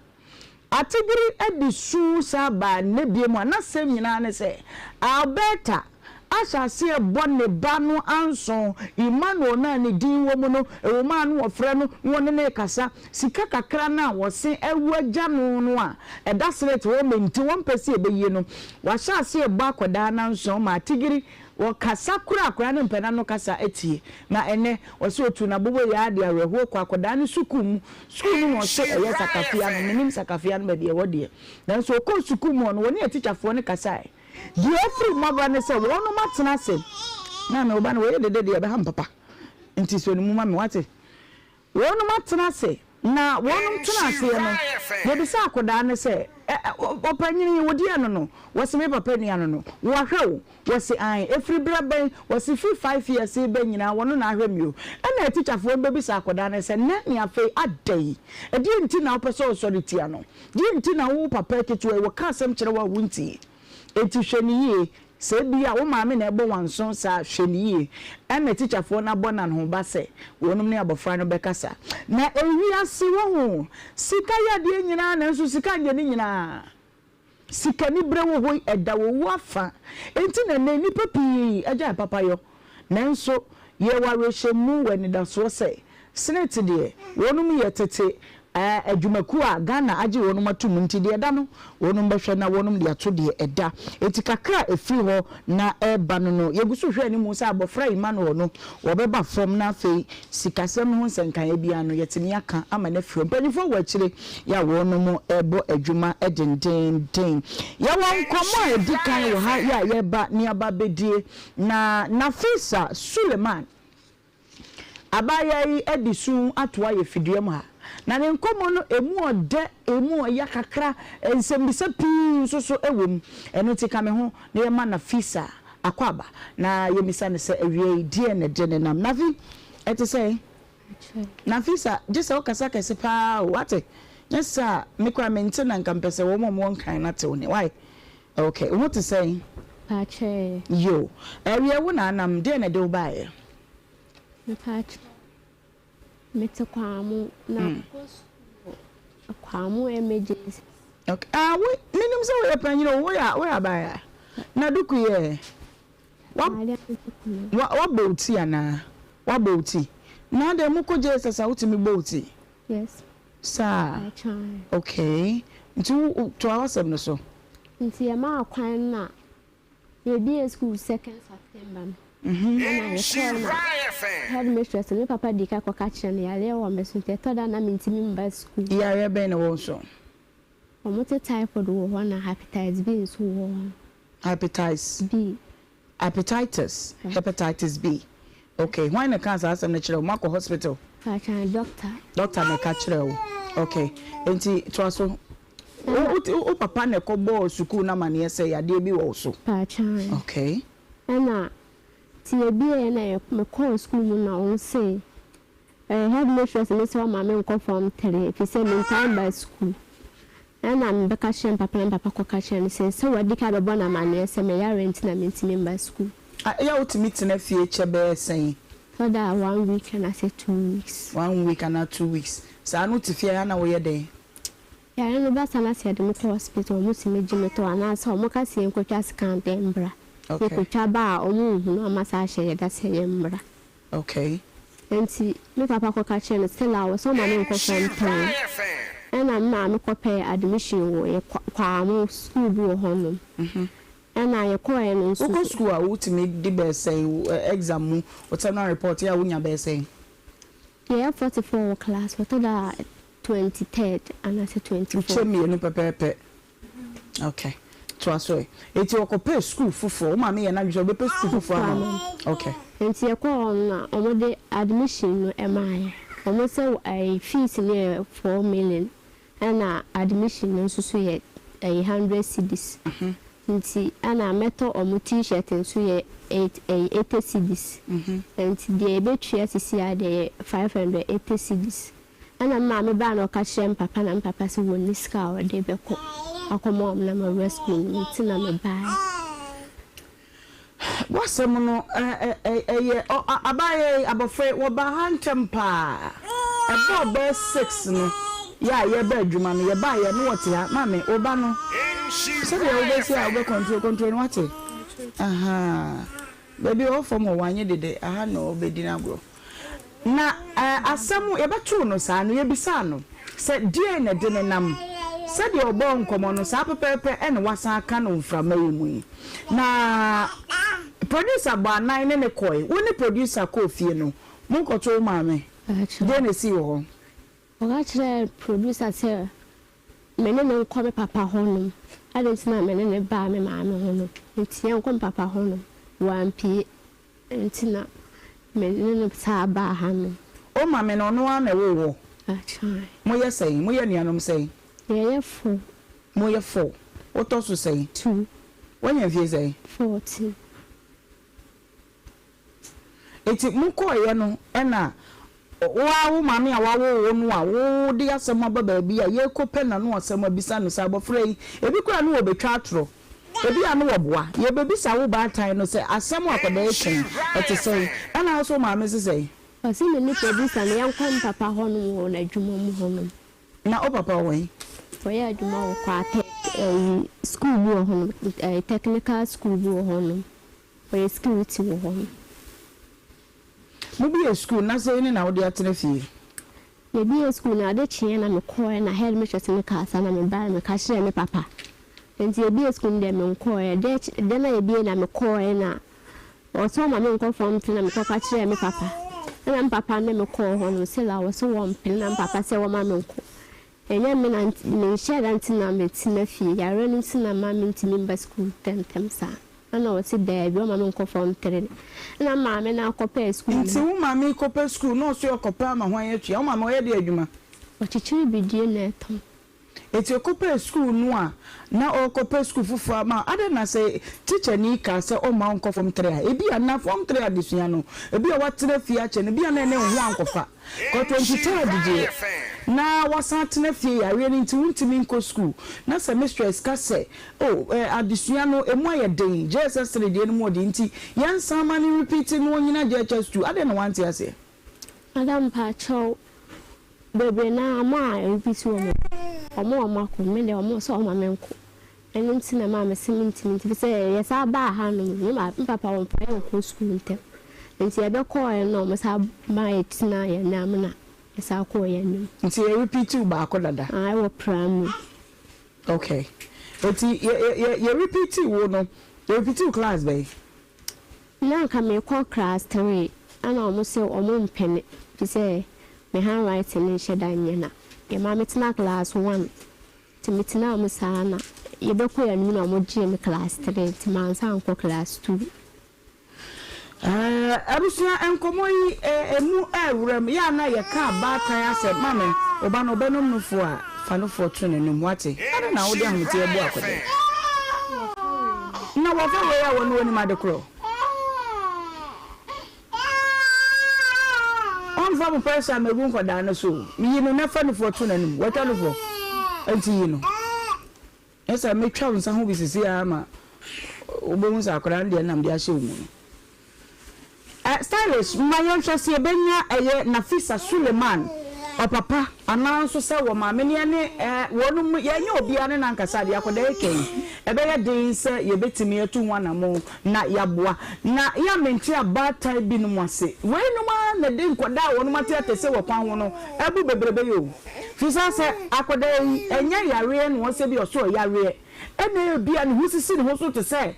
Ategere de su saa baa nnɛ biom a n'asɛm nyinaa ne sɛ Alberta ahyɛ aseɛ rebɔ ne ba no anso, Emmanuel no a ne din wɔ mu no, ɛwɔ mu a na wɔfrɛ no na wɔne no rekasa, sika kakra no a wɔse awu agya no no a ɛda slet hɔ ma nti wɔmpɛ sɛ yɛbɛyie no, wahyɛ aseɛ rebɔ akwadaa no anso ma Ategere Wɔkasa koraa akwadaa no mpɛ n'ano kasa atie. Na ɛnnɛ, ɔse ɔtuu n'aboboyaa de awerɛhoɔ kɔɔ akwadaa no sukuu mu. Sukuu mu na ɔse ɛyɛ Sakafia no, mennim Sakafia no baabi ɛwɔ deɛ. Nanso ɔkɔɔ sukuu mu hɔ no, wɔne atikyafoɔ no kasaeɛ. Deɛ afiri mu aba ne sɛ wɔnom atena ase. Maame, wo ba no, wei yɛ dede deɛ, ɛbɛha me papa. Nti sɔ ne mu ma me, woate? Wɔnom atena ase, na wɔnom tena aseɛ no, wɔbisaa akɔdaa no sɛ, Ɛ, ɛ, ɔpanyini yi, wo deɛ no no? Wɔse, Me papa nua no no. Wahwɛ wo? Wɔse, Aane. Ɛfiri berɛ bɛn? Wɔse, Firi five years reba nyinaa, wɔno na ahwɛ me o. Ɛna atikyafoɔ no bɛbisa akɔdaa no sɛ, Nnɛ ne afei, adɛn? Ɛdeɛn nti na wopɛ sɛ wosɔre tia no? Deɛn nti na wo papa ketewa yi, wɔka asɛm kyerɛ wo a wontie? Enti hwɛ no yie. Sɛ ebia wo maame na ɛbɔ w'anso saa a, hwɛ no yie. Ɛna tikyafoɔ no abɔ no anohoba sɛ wɔnom ne abɔfra no bɛkasa. Na ewiase, wahu, sika yɛ adeɛ nyinaa nanso sika nyɛ ne nyinaa. Sikanibere wɔ hɔ yi, ɛda owu afa. Enti na ɛnnɛ nnipa pii agyae papayɔ. Nanso yɛwɔ awerɛhyɛmu wɔ anidasoɔ sɛ, Senate deɛ, wɔnom yɛ tete adwumakuo a Ghana agye wɔnom atom nti deɛ ɛda no, wɔnom bɛhwɛ na wɔnom de ato deɛ ɛda. Enti kakra a ɛfiri hɔ na ɛreba no no, yɛgu so hwɛ anim sɛ abɔfra Emmanuel no, wɔbɛba fam na afei sikasɛm no ho nsɛnkaeɛ biara no, yɛatumi aka ama no afiri hɔ. Mpanimfoɔ wɔ akyire yɛ a wɔnom rebɔ adwuma dendeenden. Yɛwɔ nkɔmmɔ a ɛdi kan wɔ ha yɛ a yɛreba ne aba abɛdie Na Nafisa Suleman, abaayaa yi adi su atoa yɛ fidua mu ha. Na ne nkɔmmɔ no emu ɔdɛ, emu ɔya kakra, nsɛmmisa pii nso so wɔ mu. Ɛno nti ka me ho na yɛma Nafisa akwaaba na yɛmmisa no sɛ awia yi deɛn na ɛde ne nam. Nafi, ɛte sɛn? Nafisa, gye sɛ wokasa kɛse paa o, woate? Nyɛ saa a, me koraa mente na nka mepɛ sɛ wɔn a wɔwɔ Nkran no ate wo nne. Wai? Ok, wo ho te sɛn? Mpakyɛɛ. Yo, ɛwiɛ wo na anam, deɛn na ɛde wo baeɛ? Mepakyɛw, mete Kwamo, na mekɔ sukuu wɔ Kwamo Emergency. Ok, ah, wo, menim sɛ woyɛ panyin o, woyɛ, woyɛ abaayewa. Na duku yɛ? Wa, wa, wabɔ wo ti anaa? Wabɔ wo ti? Na adɛn, mokɔ JSS a wotumi bɔ wo ti? Yes. Saa? Mpakyɛw. Okay. Nti wo, toa w'asɛm no so. Nti yɛmaa kwan na yɛbie school second September no. Ɛna yɛkɔɔ na headmistress no, me papa dii kan kɔka kyerɛɛ no, yareɛ wɔ me so nti ɛtɔ da a na mentumi mba school. Yareɛ bɛn na ɛwɔ wo so? Wɔte typhoid wɔ hɔ na hepatitis B nso wɔ hɔ. Hepatitis B. Hepatitis, hepatitis B. Okay, hwan na ɛkaa saa asɛm no kyerɛ wo? Moakɔ hospital? Pakyɛ, doctor. Doctor na ɛka kyerɛ wo. Okay, nti toa so. Wo, wo, wo papa na ɛkɔbɔɔ sukuu no amaneɛ sɛ yadeɛ bi wɔ wo so? Pakyɛ. Okay. Ɛna, nti yɛbieɛ na yɛ, mekɔɔ sukuu mu na wɔn se, Ɛɛ headmistress no sɛ ɔma me nkɔ form three efisɛ mentaa mba sukuu. Ɛna mebɛka kyerɛɛ me papa na me papa kɔka kyerɛɛ no sɛ sɛ wadi kan abɛbɔ no amaneɛ sɛ me yareɛ nti na mentumi mba sukuu. A Ɛyɛ a wotumi tena fie kyɛ bɛyɛ sɛn? Ɛtɔ da a one week anaasɛ two weeks. One week anaa two weeks. Saa no wote fie a ɛyɛ a na woyɛ dɛn? Yare no ba saa na sɛ yɛde me kɔ hospital a wɔtumi gye me to hɔ anaasɛ wɔka sɛ yɛnkɔtwa scan dɛ mbra. Okay. Yɛkɔtwa ba a wɔnhunu ama saa ahyɛ yɛda sɛ yɛmmra. Okay. Enti me papa kɔka kyerɛɛ no sɛ la ɔwɔ sɛ ɔma me nkɔ fam tɔnn. Ɛna me maame kɔpɛɛ admission wɔ yɛ Kwamo school bi wɔ hɔ nom. Ɛna yɛkɔɔɛ no nso Wokɔ so. school a wotumi di bɛyɛ sɛn exam mu, wo terminal report yɛ a wonya bɛyɛ sɛn? Yɛyɛ 44 wɔ class hɔ, ɛtɔ da a 23rd anaasɛ 24th. Nkyɛ mmienu pɛpɛɛpɛ. Okay. Toa so ɛ. Enti ɔkɔpɛɛ sukuu foforɔ. Wo maame yɛɛ n'adwene sɛ ɔbɛpɛ sukuu foforɔ ama wo. Okay. Enti yɛkɔɔ hɔ no na wɔde admission no maa yɛn. Wɔn sɛ ɛyi fees no yɛ 4 million ɛna admission no nso so yɛ ɛyi 100 cedis. Nti ɛna mɛtɔ wɔn t-shirt nso yɛ eight ɛyi 80 cedis. Nti deɛ yɛbɛtua sisi a deɛ yɛ 580 cedis. Ɛna me maame baa na ɔka kyerɛɛ me papa na me papa se wɔnni sika a ɔde bɛkɔ akɔma wɔn na mawura sukuu no mu nti na mebaeɛ. W'asɛm no ɛyɛ abaayewa yi abɔfra yi wɔbaa ha ntɛm paa ɛbɔɔ bɛyɛ 6 no yɛ a yɛreba adwuma no yɛbaa yɛ no wɔte ha. Maame, wo ba no sɛdeɛ wobɛsi a wobɛ control control no, wate ahaa baabi ɔwɔ fam hɔ wanye dede aha na ɔbɛdi no agorɔ. Na asɛm yɛbɛtoo no saa no, yɛbisaa no sɛ deɛn na ɛde no nam. Sɛdeɛ ɔbɔɔ nkɔmmɔ no, saa pɛpɛɛpɛ na wasan aka no mframa yi mu yi. Na producer bɔ anan ne no kɔe. Wo ne producer kɔɔ fie no, monkɔtoo wo maame? Deɛn na ɛsii wɔ hɔ? Ɔka kyerɛɛ producer sɛ me ne no nkɔ me papa hɔnom. Adɛn nti na me ne no baa me maame hɔ no? Nti yɛnkɔ me papa hɔnom. Wampue. Nti na me ne no saa baa ha no. Wo maame no, ɔno ara na ɛwoo wo? Akyɛe. Moyɛ sɛn? Moyɛ anuanom sɛn? Yɛyɛ four. Moyɛ four. Wotɔ so sɛn? Two. Woanya mfie sɛn? 14. Enti mokɔeɛ no ɛna wo ara wo maame a wawo wo no a wode asɛm aba baabi a yɛrekɔpɛ n'ano asɛm abisa no sɛ abɔfra yi, ebi koraa no wɔbɛtwa atorɔ, ebi a no wɔboa. Yɛbɛbisa wo baatan no sɛ asɛm a akwadaa yi ka yi, ɛte sɛn? Ɛna wo nso wo maame se sɛn? Ɔse me ne producer no yɛnkɔ me papa hɔnom wɔ n'adwuma mu hɔnom. Na wo papa wɔ he? Ɔyɛ adwuma wɔ Kwatɛ ɛyi school bi wɔ hɔnom, ɛyi technical school bi wɔ hɔnom. Ɔyɛ security wɔ hɔnom. Mobie school na sɛn ne na wode atena fie? Yɛbie school no ade kyeeɛ na mekɔɔɛ na headmistress no kaa saa na mebaeɛ meka kyerɛɛ me papa. Nti yɛbie school no deɛ menkɔɔɛ. Da no a yɛbie na mekɔɔɛ na ɔse ɔma menkɔ form three na mekɔka kyerɛɛ me papa. Ɛna me papa ne me kɔɔ hɔ no still a ɔse wɔmpene na me papa sɛ wɔma menkɔ. Ɛnyɛ me na menhyɛɛ da nti na metena fie, yareɛ no nti na ma mentumi mba sukuu ntɛmntɛm saa. Ɛna ɔse daabi ɔmma menkɔ form three no. Ɛna me maame no akɔpɛɛ sukuu Nti no. wo maame kɔpɛ sukuu na ɔse ɔkɔpɛ ama hwan atua? Wo maame ɔyɛ deɛ adwuma? Ɔkyekyere bidie na ɛtɔn. Enti ɔkɔpɛɛ sukuu no a na ɔrekɔpɛ sukuu foforɔ ama wo. Adɛn na sɛ tikyani ka sɛ ɔmma wo nkɔ form three a, ebia na form three adesua no, ebia woatena fie akyɛ no, ebia na ɛne wo ho ankɔfa. Kɔ 23rd deɛ, na woasan atena fie yareɛ no nti wontumi nkɔ sukuu. Na sɛ mistress ka sɛ, oh, eh, adesua no, ɛmu ayɛ den, JSS three deɛ no mu ɔden nti, yɛnsan ma no repeat na ɔnyina JHS two, adɛn na woante aseɛ? Madam mpakyɛw, Bebree no ara ɔmo a repeat wɔ mu no, ɔmo a ɔmo akɔ no, me deɛ ɔmo sɛ ɔma me nkɔ. Ɛno nti na ɛmaa me se mentumi nti efisɛ yɛsan baa ha nom no, me maame me papa wɔmfa yɛn nkɔ sukuu ntɛm. Nti yɛbɛkɔɔɛ no na ɔmo san maa yɛtenaa yɛn nan mu na. Yɛsan kɔɔ yɛn anim. Nti yɛ repeat wo baako dada? Ae wɔ primary. Okay. Nti yɛ yɛ yɛ repeat wo no, yɛ repeat wo class bɛn? Na anka mekɔ class three ɛna ɔmo se ɔmo mpene fisɛ me handwriting no nhyɛ da nyɛ na yɛmaa me tena class one nti me tenaa mu saa na yɛbɛkɔ yɛn anim na ɔmo gyee me class three nti mansan ankɔ class two. Abusua nkɔmmɔ yi emu ɛɛwura mu. Yɛ a na yɛka abaatan asɛm. Maame, wo ba no ɔbɛnom nufoɔ a, fa nufoɔ to n'anum. Woate? Adɛn na wode ahometeɛ bu akwadaa yi? Na wɔfa wei a wɔne wɔnim ade korɔ. Ɔmfa mo pressure mmɛgu nkwadaa no so o. Yi no na fa nufoɔ to n'anum. Watwa nufoɔ? Enti yi no. Nyɛ sɛ metwa wo nsa ho bi sisi ara ma wobɛhu sɛ akwadaa no deɛ nam de ahyɛ wo mu no. Eh, stylish, ma yɛnhwɛ sɛ yɛbɛnya ɛyɛ Nafisa Suleiman ɔpapa anaa nso sɛ wɔ maame no yɛne eh, wɔnom yɛnyɛ obiara ne n'ankasa deɛ akwadaa yi kɛn ɛbɛyɛ den sɛ yɛbɛtumi atu ho anamo na yɛaboa na yɛ a mente abaatan binom ase weinom ara na ɛde nkwadaa a wɔnom ate atɛsɛ wɔ kwan ho no abu bebrebe yi o. Firi sɛ akwadaa yi ɛnyɛ yareɛ na ɔsɛ bi ɔsɛ ɔyareɛ ɛna ebia ne ho sisi ne ho so te sɛ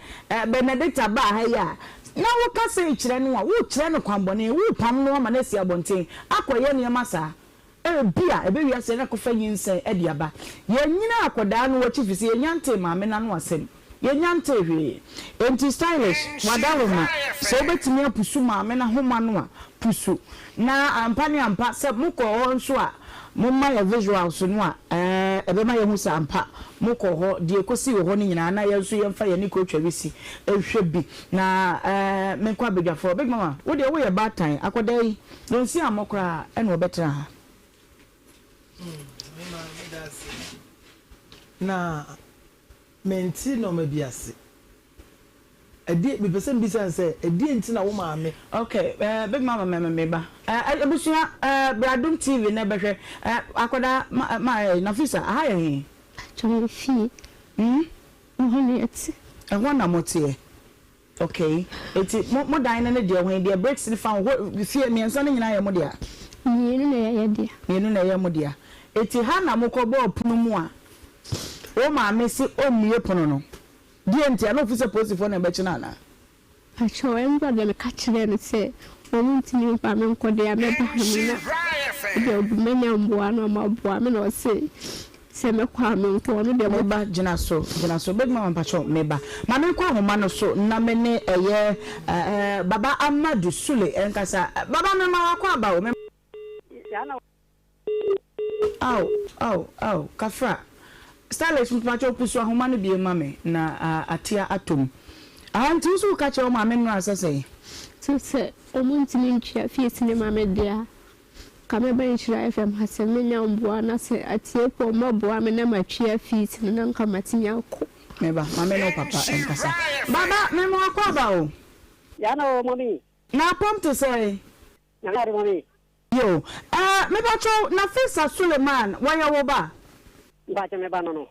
Benedicta baa ha yi a na woka sei kyerɛ no a wokyerɛ no kwanbɔne wopam no ama no asi abɔnten akɔyɛ nneɛma saa ebia ɛbɛwie aseɛ na akɔfa nyinsɛn de aba. Yɛnyina akwadaa no akyi firi sɛ yɛnnya ntee maame no ano asɛm. Yɛnnya ntee hwee. Enti Stylish, w'adaworoma, sɛ wobɛtumi apusu maame no ahoma no a, pusu. Na ampa ne ampa, sɛ mokɔ hɔ nso a, momma yɛn visuals no a, ɛɛ, ɛbɛma yɛahu sɛ ampa mokɔɔ hɔ, deɛ ɛkɔsii wɔ hɔ no nyinaa, na yɛn nso yɛmfa yɛn ani kɔ Twawisi nhwɛ bi. Na ɛɛ, menkɔ abadwafoɔ. Big Mama, wo deɛ woyɛ baatan, akwadaa yi, yɛnsi ammɔ koraa ɛna ɔbɛtena ha. Me maame, meda ase. Na. Mente nnoɔma bi ase. Ɛdeɛ, mepɛ sɛ mebisa no sɛ, ɛdeɛn nti na wo maame. Ok eh, big mama mɛmɛ me ba eh, abusua eh, bra Adom TV na bɛhwɛ eh, akwadaa ma, ma eh, Nafisa, aha yɛ he? Pakyɛ me fie. Hmm? Ɛhɔ na yɛte. Ɛhɔ na moteɛ? Ok, eti mo, mo dan no ne deɛ he? Deɛ bricks no fa ho, hɔ, fie mmiɛnsa no nyinaa yɛ mo dea? Mmienu na ɛyɛ dea. Mmienu na ɛyɛ mo dea. Eti ha na mokɔ bɔɔ pono mu a, wo maame se ɔmmue pono no. Deɛ ntia? Na ɔfiri sɛ polisifoɔ na ɛbɛkye no anaa? Pakyɛw, ɛnora deɛ meka kyerɛɛ no sɛ wɔn ntumi mfa me nkɔ deɛ a mɛba ha no na deɛ obi mɛnya mmoa no ɔmo aboa me na ɔse sɛ mɛkɔ a menkɔ ɔno deɛ Me ba, gyina so, gyina so. Big mama mpakyɛw, me ba. Ma menkɔ ahoma no so na me ne ɛyɛ eh, Baba Amadu Sule nkasa. Baba, mema wakɔ aba o. Me. Ao ao ao kafra. Stylish mpakyɛw pusu ahoma no bio ma me na atea atɔ mu. Aha nti wo so wo ka kyerɛ wo maame nnora sɛ sɛn? So sɛ ɔmo ntumi ntua fees no ma me deɛ a, nka mɛba Nhyira FM ha sɛ menya mboa na sɛ atiefoɔ mɔboa me na matua fees no na nka matumi akɔ. Me ba, ma me ne wo papa nkasa. Baba, me ma wakɔ aba o. Yaa na o, mummy. Na apɔm te sɛn? Nyame adom mummy. Yo, eh, mepakyɛw, Nafisa Suleiman, wɔyɛ wo ba? Mpakyɛ me ba no no.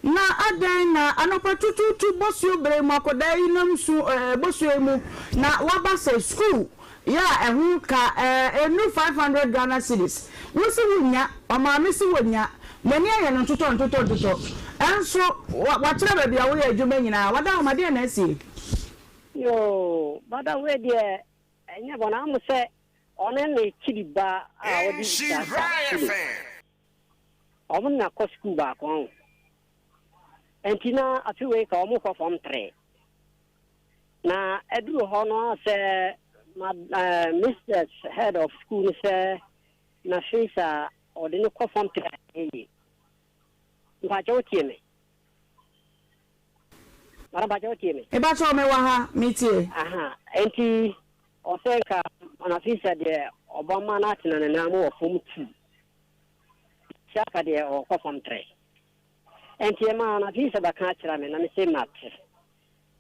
Na adɛn na anɔpa tutuutu bosuo bere mu akwadaa yi nam su eh, bosuo yi mu na waba sɛ sukuu yɛ a ɛho ka eh, ɛnnu 500 Ghana cedis. Wo se wonnya, ɔmaame se wonnya, n'ani ayɛ no ntotɔ ntotɔ ntotɔ. Ɛnso wa, wakyerɛ baabi a woyɛ adwuma nyinaa. Wada hɔ ma deɛn na asie? Yoo, bada wei deɛ ɛnyɛ bɔne, amu sɛ Ɔne ne kyidi ba a ɔde Isaka Sule. Wɔn na kɔ sukuu baako ho. Nti na afe wei ka wɔn kɔ fam tere. Na ɛduru hɔ no sɛ ma ɛɛ Mrs. Head of school no sɛ na fees a ɔde no kɔ fam tere yie. Mpakyɛ wotie me? Madam mpakyɛ wotie me? Mepakyɛ mewɔ ha metie. Aha, nti Ɔsɛ nka Nafisa deɛ ɔbɛma no atena ne nan mu wɔ fam tu. Isiaka deɛ ɔkɔ fam trɛ. Ɛnti ɛmaa Nafisa bɛka kyerɛ me na me se mate.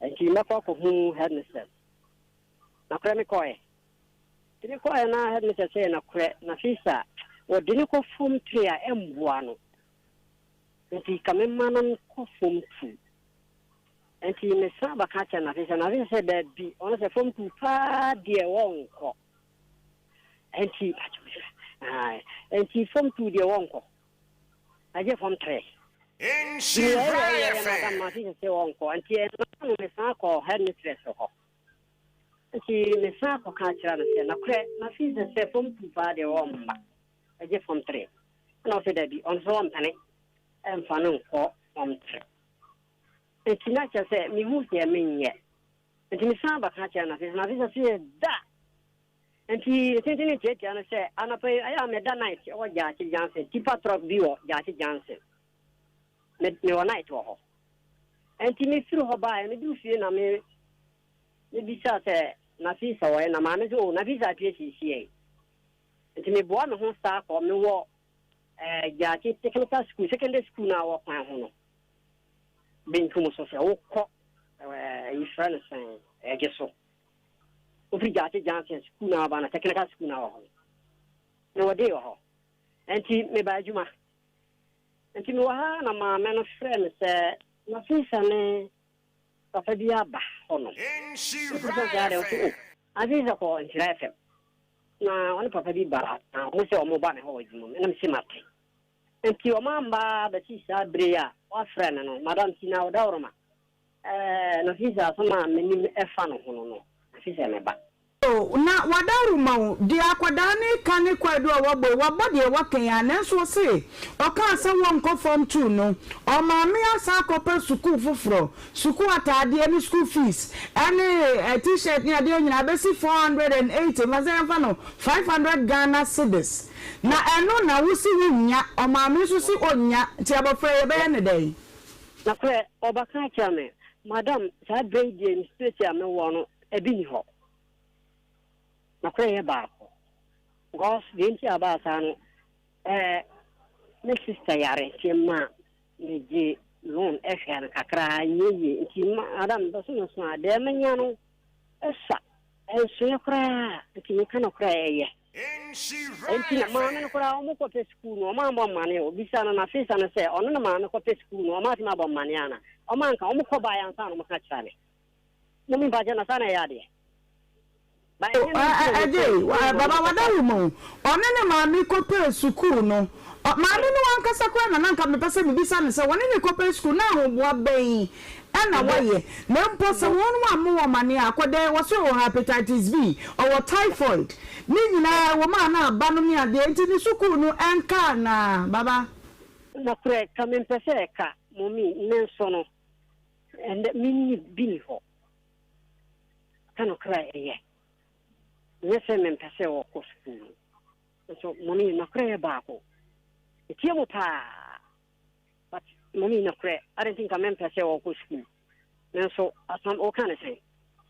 Ɛnti mɛkɔ akɔhu headmistress. Nakorɛ me kɔɛ. Nti me kɔɛ na headmistress sɛ nakorɛ Nafisa wɔde no kɔ fam tre a ɛmboa no. Nti ka me ma no nkɔ fam tu. Enti mesan bɛka kyerɛɛ Nafisa sɛ, Nafisa sɛ daabi, ɔno sɛ fam tu paa deɛ wɔnkɔ. Enti Ae, nti form 2 deɛ wɔnkɔ. Agye form 3. Nti meyɛyɛyɛyɛ madam ma teacher sɛ wɔnkɔ. Nti ɛno no mesan kɔ headmistress hɔ. Nti mesan kɔka kyerɛ no sɛ nokorɛ na fees sɛ form 2 paa deɛ wɔmma. Agye form 3. Ɛna ɔsɛ dabi, ɔno nso ɔmpene ɛmfa no nkɔ form 3. Nti na kyerɛ sɛ mehu sɛ menyɛ. Nti mesan bɛka kyerɛ no afei sɛ na afei sɛ so yɛ da. Nti ne tenten ne tiatia no sɛ anɔpa yi ɛyɛ a meda night wɔ Gyaakye Junction, tipa truck bi wɔ Gyaakye Junction. Me mewɔ night wɔ hɔ. Nti mefiri hɔ baeɛ meduru fie na me mebisa sɛ Nafisa wɔ he na maame sɛ oh Nafisa apue seesei. Nti meboa me ho saa kɔ mewɔ eh, Gyaakye Technical School, secondary school no a wɔ kwan ho no. Benkum so sɛ wokɔ eh, yɛfrɛ no sɛn ɛgye so. Wofiri Gyaakye Junction sukuu no aba no, technical school no wɔ hɔ no, na wɔde wɔ hɔ. Nti meba adwuma. Nti mewɔ ha na maame no frɛ me sɛ Nafisa ne papa bi aba hɔnom. Mebisa sɛ adɛn, ɔse o, Nafisa kɔ Nhyira FM. Na ɔne papa bi ba na wɔn sɛ wɔn ba me hɔ wɔ adwuma mu. Ɛna mese mate. Nti wɔn amba bɛsi saa bere yi a wɔafrɛ me no, Madam Tina Odaworoma, Ɛɛ, Nafisa, asɛm a menim fa ne ho no no, Nafisa me ba. O, na w'adaworoma o, deɛ akwadaa no reka ne kwaadu a wabɔ yi, wabɔ deɛ waka yi ara, nanso ɔse ɔkaa sɛ wɔnkɔ form two no, ɔmaame asan akɔpɛ sukuu foforɔ, sukuu ataadeɛ ne school fees ɛne t-shirt ne adeɛ nyinaa bɛsi 480, mfa sɛ yɛmfa no 500 Ghana cedis, na ɛno na wose wonnya, ɔmaame nso se ɔnnya, nti abɔfra yi yɛbɛyɛ no dɛn? Nokorɛ, ɔbɛka akyerɛ me, Madam, saa berɛ yi deɛ me space a mewɔ no, ebi nni hɔ. Nokorɛ yɛ baako. Because deɛ nti a ɛbaa saa no, ɛɛ, me sister yare nti ɛma megye loan hwɛɛ no kakra, anyɛ yie. Nti madam, mepɛ sɛ meso a, deɛ menya no ɛsa, ɛnsoeɛ koraa. Nti meka nokorɛ a ɛyɛ. Enti na maame no koraa wɔn kɔpɛ sukuu no wɔn ambɔ mmane o bisa no na fisa no sɛ ɔno na maame kɔpɛ sukuu no wɔn atumi abɔ mmane ana wɔn anka wɔn kɔ baeɛ ansa na wɔn ka kyerɛ me mo mi mpakyɛ na saa na ɛyɛ adeɛ. Ɛgye baba wada wo mu ɔne ne maame kɔpɛ sukuu no maame no ankasa koraa na nanka mepɛ sɛ mebisa no sɛ wɔne ne kɔpɛ sukuu na ahoboa bɛn na wɔyɛ, na mpo sɛ wɔn ammo wɔn amane a, akɔdɛn, wɔse ɔwɔ hepatitis B, ɔwɔ typhoid, ne nyinaa ɛwɔ mu a na aba nom ne adeɛ, nti ne sukuu no ɛnka anaa, baba? Nokorɛ ka mempɛ sɛ ɛka mommy menso no ɛndɛ menni bi ni hɔ ka nokorɛ ɛyɛ nyɛ sɛ mempɛ sɛ ɔkɔ sukuu no nso mommy nokorɛ yɛ baako metie mo paa. But mummy nokorɛ adɛn nti nka mempɛ sɛ ɔkɔ sukuu nanso asam woka ne sɛn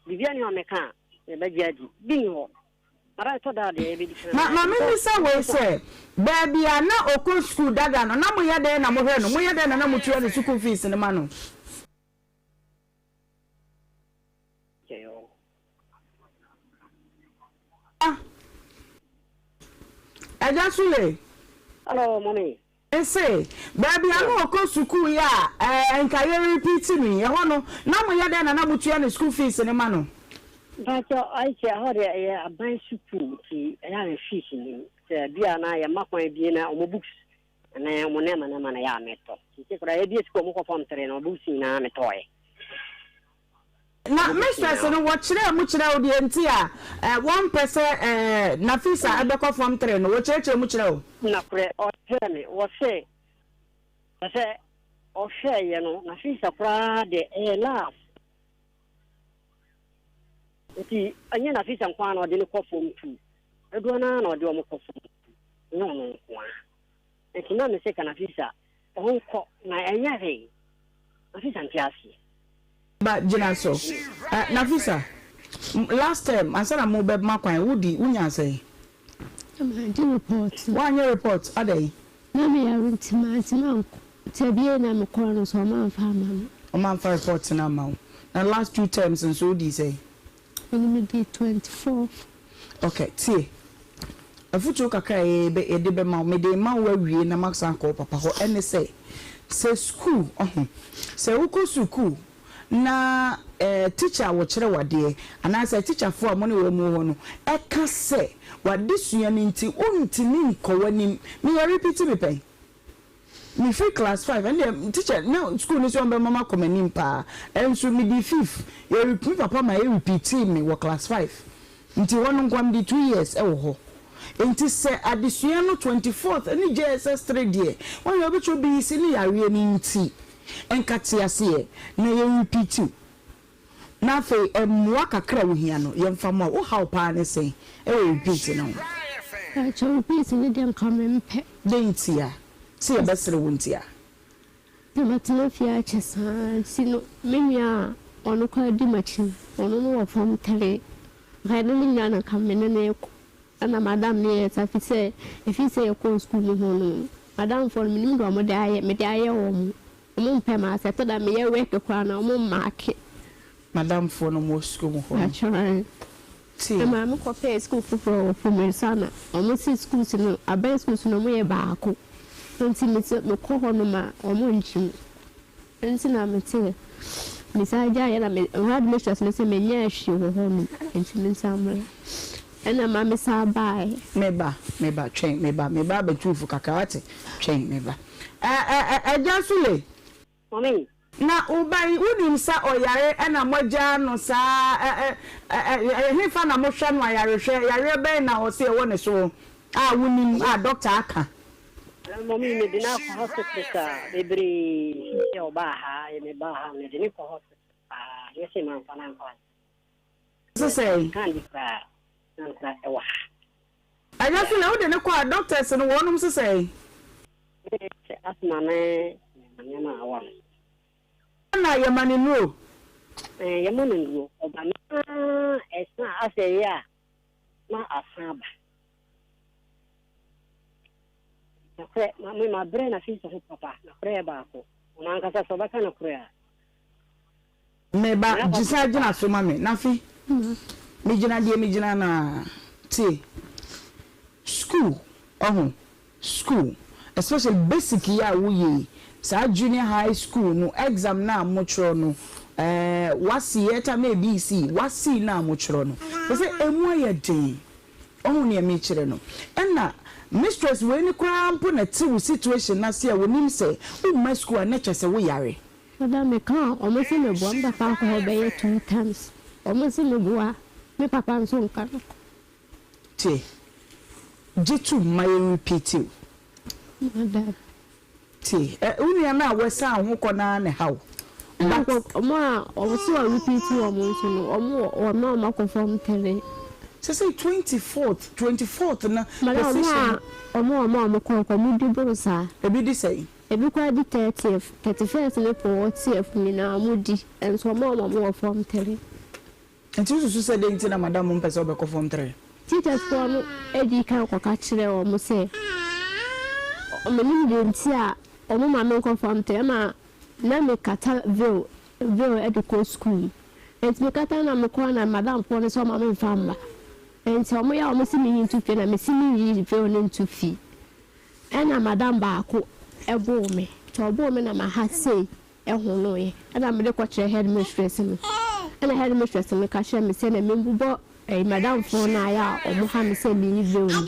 biribia ni hɔ a meka a yɛbɛgye adi bi ni hɔ mara ɛtɔ da a deɛ yɛbɛdi kan Ma ma memmisa wei sɛ, baabi a na ɔkɔ sukuu dada no, na moyɛ dɛn na mohwɛ no? Moyɛ dɛn na na motua ne sukuu fees no ma no? Agya Sule. Hello, mommy. Mese, baabi a na ɔkɔ sukuu yi a ɛɛ nka yɛ repeat no yi, ɛhɔ no, na moyɛ dɛn na na motua ne school fees no ma no? Mpakyɛ, Aisha, ɛhɔ deɛ ɛyɛ aban sukuu nti ɛyɛ a fees nnim. Sɛ bi a na yɛma kwan bie na wɔn books ne wɔn nneɛma nneɛma na ɛyɛ a metɔ. Sisi koraa yɛbie sukuu a wɔkɔ form 3 no, books nyinaa metɔɔɛ. Na mistress no wɔkyerɛɛ mu kyerɛɛ wo deɛ nti a wɔmpɛ sɛ Nafisa bɛkɔ form tre no, wɔkyerɛkyerɛ mu kyerɛɛ wo? Nokorɛ, ɔkyerɛɛ me, wɔse sɛ ɔhwɛeɛ no Nafisa koraa deɛ ɛyɛ last, nti ɛnyɛ Nafisa nko ara na ɔde no kɔ form two, dodoɔ no ara na ɔde wɔn kɔ form two, ɛnyɛ ɔno nko ara. Nti na mese ka Nafisa ɔnkɔ na ɛnyɛ hwee. Nafisa nte aseɛ. Ba gyina so. Eh, Nafisa, last term ansa na mo bɛ ma kwan, wo di, wo nyaa sɛn? Na mangye report. Woanyɛ report, adɛn? Na me yare nti mantumi ankɔ. Nti abien na me kɔɔ no nso ɔmo amfa amma me. Ɔmo amfa report no amma wo. Na last two terms nso wo dii sɛn? Mene me dii 24. Ok, tie. Afotuo kakra a yɛbɛ, yɛde bɛma wo, mede rema wo awie na masan akɔ wo papa hɔ, ɛne sɛ, sɛ sukuu, ɔho, sɛ wokɔ sukuu na. tikya a wɔkyerɛ wo adeɛ anaasɛ atikyafoɔ a mo ne wɔn wɔ hɔ no ka sɛ w'adesua no nti wontumi nkɔ w'anim. Meyɛ repeat me pɛn. Mefiri class five ɛndeɛ teacher na school no sɛ wɔbɛma makɔ m'anim paa nso medii fifth. Yɛ me papa ma yɛ repeatee me wɔ class five nti hɔ no nkoa mede 2 years wɔ hɔ. Nti sɛ adesua no 24th ne JSS 3 deɛ wɔn yɛ wɔbɛkyerɛ BEC ne yareɛ no nti nka te aseɛ na yɛ repeat wo. Na afei mmoa kakra a wohia no yɛmfa mmoa wo. Wo haw paa ne sɛn wɔ repeat no ho? Pakyɛw repeat no deɛ nka mempɛ. Dɛn ntia? Sɛ yɛbɛsere wo ntia? Na matena fie akyɛ saa nti no me nua a ɔno koraa di m'akyi no ɔno no wɔ form three nka yɛne no nyinaa na nka me ne no rekɔ ɛna madam no yɛɛ saa firi sɛ ɛfiri sɛ yɛkɔɔ sukuu mu hɔ no madamfoɔ no menim deɛ wɔde ayɛ mede ayɛ wɔn. Ɔmo mpɛ m'asɛm, ɛtɔ da a meyɛ work koraa no a ɔmo mmaake. M'adamfoɔ no wɔ sukuu mu hɔ no. Pakyɛw ae. Tie. Me maame kɔ pɛɛ sukuu foforɔ wɔ Fumesa na ɔmo se schools no aban schools no ɔmo yɛ baako nti me se me kɔ hɔ nom a ɔmo ngye me nti na me te me san gyaeɛ na me headmistress no se me nyɛɛ hwee wɔ hɔ nom nti me nsan mmra ɛna ma me san baeɛ. Me ba, me ba, twɛn, me ba, me ba abɛtu wo fo kakra, woate? Twɛn, me ba. Ɛ ɛ ɛ Agya Sule. Mummy. Na wo ba yi, wonim sɛ ɔyare ɛna moagyaa no saa ɛ ɛ ɛ ɛ ɛhefa na mohwɛ no ayarehwɛ? Yareɛ bɛn na ɔse ɛwɔ ne so a wonim a dɔkta aka? Mummy, mede no akɔ hospital bebree sɛ ɔbaa ha, mebaa ha, mede no kɔ hospital paa, nyɛ sɛ mamfa no ankɔ. Ɔse sɛn? Kan bi koraa na nkora ɛwɔ ha. Ɛnyɛ so na wode no kɔ a doctors no wɔnom se sɛn? Sɛ asthma ne nneɛma a ɛwɔ no. Ɛna yɛma no nnuro? Ɛɛ yɛma no nnuro. Ɔba no ara ɛsan asɛ ɛyɛ a na asan aba. Nokorɛ, ma me mabrɛ na fees ho papa. Nokorɛ yɛ baako. Ɔno ankasa sɛ ɔbɛka nokorɛ a. Me ba, gye saa gyina so ma me, Nafi. Megyina deɛ megyina no ara. Tie. School, ɔho, school, especially basic yi a woyɛ yi, saa junior high school no exam no a motwerɛ no, eh, WASSCE, yɛ time na ABC, WASSCE no a motwerɛ no, kyerɛ sɛ ɛmu ayɛ den. Ɔho nea mekyerɛ no? Ɛna mistress wei no koraa mpo na ɛte wo situation no ase a wɔnim sɛ womma school a na kyerɛ sɛ woyare. Ɔda me ka a ɔmo se me boa me papa akɔ hɔ bɛyɛ two times ɔmo se me boa me papa nso nka no kɔ. Tie, gye tom ma yɛn repeat o. Madam. Tie, ɛ wo nua no a wasan ho kɔ no ara na ɛha wo Ɛna but. ɔmo a ɔmo se wɔ repeat wɔn nso no ɔmo wɔ wɔn a ɔmo akɔ form three. Sesei 24th, 24th no Madam ɔmo position. a ɔmo a ɔmo a ɔmo kɔ kɔ ɔmo di boro saa. Ebi di sɛn? Ebi koraa di 30th, 31st ne 40th nyinaa ɔmo di nso ɔmo a ɔmo wɔ form three. Nti wosusu sɛ dɛn nti na madam mpɛ sɛ ɔbɛkɔ form three? Teachers foɔ no dii kan kɔka kyerɛɛ wɔn sɛ menim deɛ nti a wɔn ma menkɔ form three ɛma na mekata veil veil de kɔ school nti mekata na mekɔ na madam foɔ no sɛ wɔma memfa mma nti wɔn yɛ a wɔn se menyi nto fie na mese menyi veil no nto fie. Ɛna madam baako boo me, nti ɔboo me na maha sei honoeɛ, ɛna mede kɔkyerɛɛ headmistress no, ɛna headmistress no ka kyerɛɛ me sɛ na membobɔ ɛyi madamfoɔ no a ɛyɛ a wɔn ha me sɛ menyi veil no,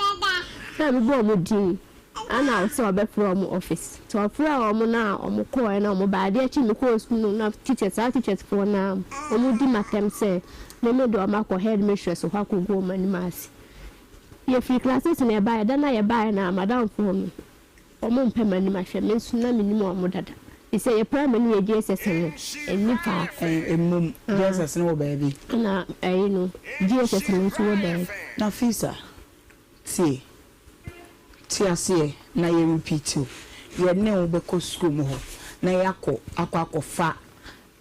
ɛna mebɔɔ wɔn din, ɛna ɔsɛ ɔbɛfrɛ wɔn office, nti ɔfrɛɛ wɔn no a wɔn kɔɔɛ na wɔn baeɛ, adeɛ kye mekɔɔ sukuu no na teachers saa teachers foɔ no ara wɔn di m'atɛm sɛ me mede wɔn akɔ headmistress hɔ akɔgu wɔn anim ase. Yɛfiri classes na yɛbaeɛ, da no a yɛbaeɛ no a madamfoɔ no wɔn mpɛ m'anim ahwɛ, me nso na menim wɔn dada, firi sɛ yɛ primary ne yɛ JSS no ɛnni faako. Mmom JSS no wɔ baabi. Ɛna ɛyi no JSS no nso wɔ baabi. Nafisa, tie, te aseɛ na yɛ repeat o, yɛne wo bɛkɔ sukuu mu hɔ na yɛakɔ akɔ akɔfa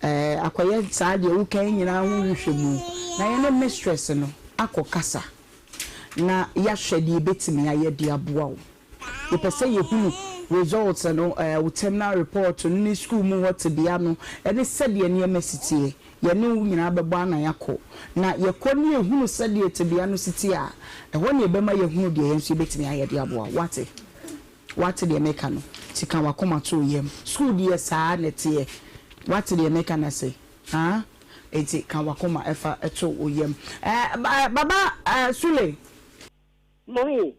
ɛɛ akɔyɛ saa deɛ woka yi nyinaa ho nhwehwɛmu na yɛne mistress no akɔ kasa. na yɛahwɛ deɛ yɛbɛtumi ayɛ de aboa wo. Yɛpɛ sɛ yɛhunu results no, wo terminal report no ne sukuu mu hɔ tebea no ne sɛdeɛ nneɛma si teɛ. Yɛne wo nyinaa bɛbɔ ana yɛakɔ. Na yɛkɔ ne yɛhunu sɛdeɛ tebea no si teɛ a, ɛhɔ na yɛbɛma yɛahunu deɛ yɛn nso yɛbɛtumi ayɛ de aboa wo. Woate? Woate deɛ meka no? Nti ka w'akoma to wo yam. Sukuu deɛ saa na ɛteɛ. Woate deɛ meka no ase? Haa? Enti ka w'akoma fa to wo yam. Eh, Baba eh, Sule. Mommy.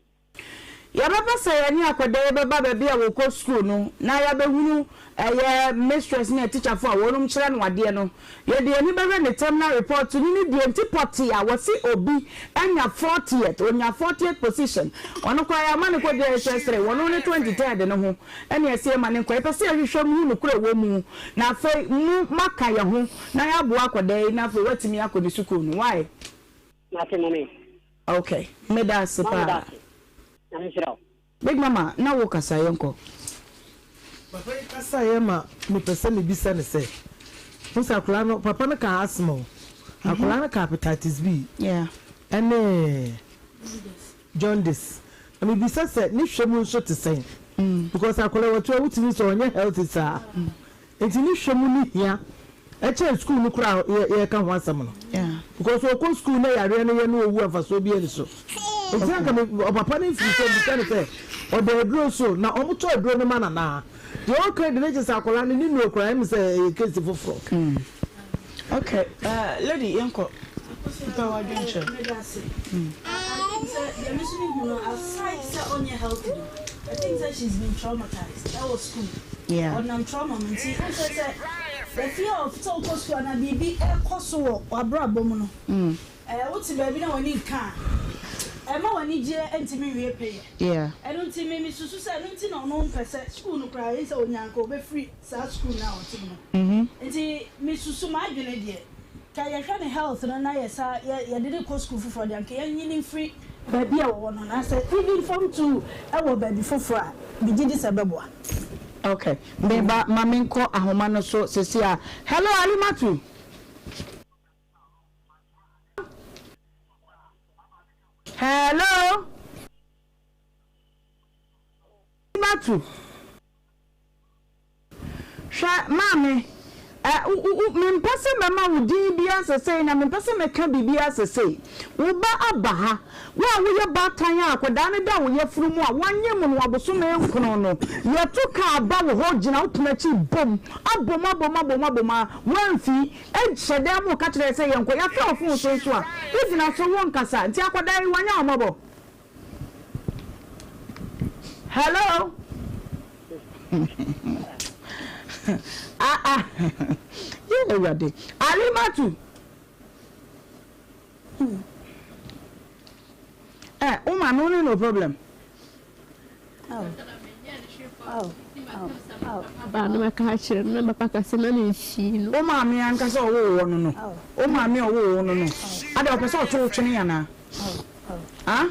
Yɛbɛpɛ sɛ yɛne akwadaa yi bɛba baabi a wɔkɔ sukuu no na yɛabɛhunu ɛyɛ mistress ne atikyafo a wɔnom kyerɛ no adeɛ no. Yɛde yɛn ani bɛhwɛ ne terminal report ne ne deɛ nti pɔtee a wɔse obi anya fortieth, ɔnya fortieth position, ɔno koraa yɛama no kɔ JHS 3, wɔno ne 23rd no ho ɛne ɛse yɛma no nkɔ. Yɛpɛ sɛ yɛhwehwɛ mu hu nokorɛ ɛwɔ mu na afei mo moaka yɛn ho na yɛaboa akwadaa yi na afei watumi akɔ ne sukuu no. Why? Mate mummy. Ok meda ase Mama paa. dase. Nyame nhyira wo. Big mama na wo kasa yɛnkɔ. Papa yi kasaeɛ ma mepɛ sɛ mebisa no sɛ, wohu sɛ akwadaa no, papa no kaa asthma o, akwadaa no kaa hepatitis B ɛne jaundice. Na mebisa sɛ ne hwɛ mu nso te sɛn? Because akwadaa yi wɔte hɔ wotumi sɛ ɔnyɛ healthy saa. Nti ne hwɛ mu no hia ɛkyɛn school no koraa a yɛreka ho asɛm no because ɔkɔ school na yareɛ no yɛ no ɔwu a mfasoɔ biara ni so. Nti anka me ɔpapa no mfiri sɛ bisa no sɛ ɔda aduro so na ɔmo tɔ aduro no ma no anaa. Deɛ ɔka yi de ne kyerɛ sɛ akwadaa no ne nnuro koraa ɛmi sɛ ɛyɛ case foforɔ. Okay, lady yɛnkɔ. Mpɛ w'adwene kyerɛ. Meda ase. I think sɛ deɛ me nso me hu no aside sɛ ɔnyɛ healthy no, I think sɛ she's been traumatized ɛwɔ school. Yeah. Ɔnam trauma mu nti wohu sɛ sɛ the fear of sɛ wokɔ school anaa biribi ɛkɔ so wɔ w'abrabɔ mu no, ɛɛ wote baabi na w'ani nka a, ɛma w'anigyeɛ ntumi nwie pɛyɛ. Yeah. Ɛno nti me mesusu sɛ ɛno nti na ɔno mpɛ sɛ school no koraa ɛyɛ sɛ ɔnya anka ɔbɛfiri saa school no a ɔte mu no. Nti mesusu m'adwene deɛ Ka yɛhwɛ ne health no na yɛsa yɛ yɛde no kɔ school foforɔ deɛ anka yɛnyi no mfiri baabi a ɔwɔ no na sɛ even form two wɔ baabi foforɔ a megye di sɛ ɛbɛboa. Ok me ba ma me nkɔ ahoma no so sesi a hello Alimatu. Hello Alimatu. Hwɛ, maame, ɛ, wo, wo, wo, mempɛ sɛ mɛma wo din biara sesei, na mempɛ sɛ mɛka biribiara sesei. Wo ba aba ha. Wo a woyɛ baatan a akwadaa no da wo yafunu mu a woanyem no abosome nkono no, yɛto kaa ba wo hɔ gyina wo pono akyi bom, abom, abom, abom, abom a, woamfi. Hyɛ dan mu ka kyerɛ yɛn sɛ yɛnkɔ. Yɛafrɛ wo fon so nso a, wogyina so wonkasa. Nti akwadaa yi, wanyɛ wo mmɔbɔ? Hello? Ah ah yɛ awurade alimatu ɛ wo maame wo ne no problem. Ba no mɛka akyerɛ no na papa ka sɛ na memfii no. Wo maame ankasa ɔwoo wo no no wo maame ɔwoo wo no no ada ɔpɛ sɛ ɔto wo twene anaa. Ah?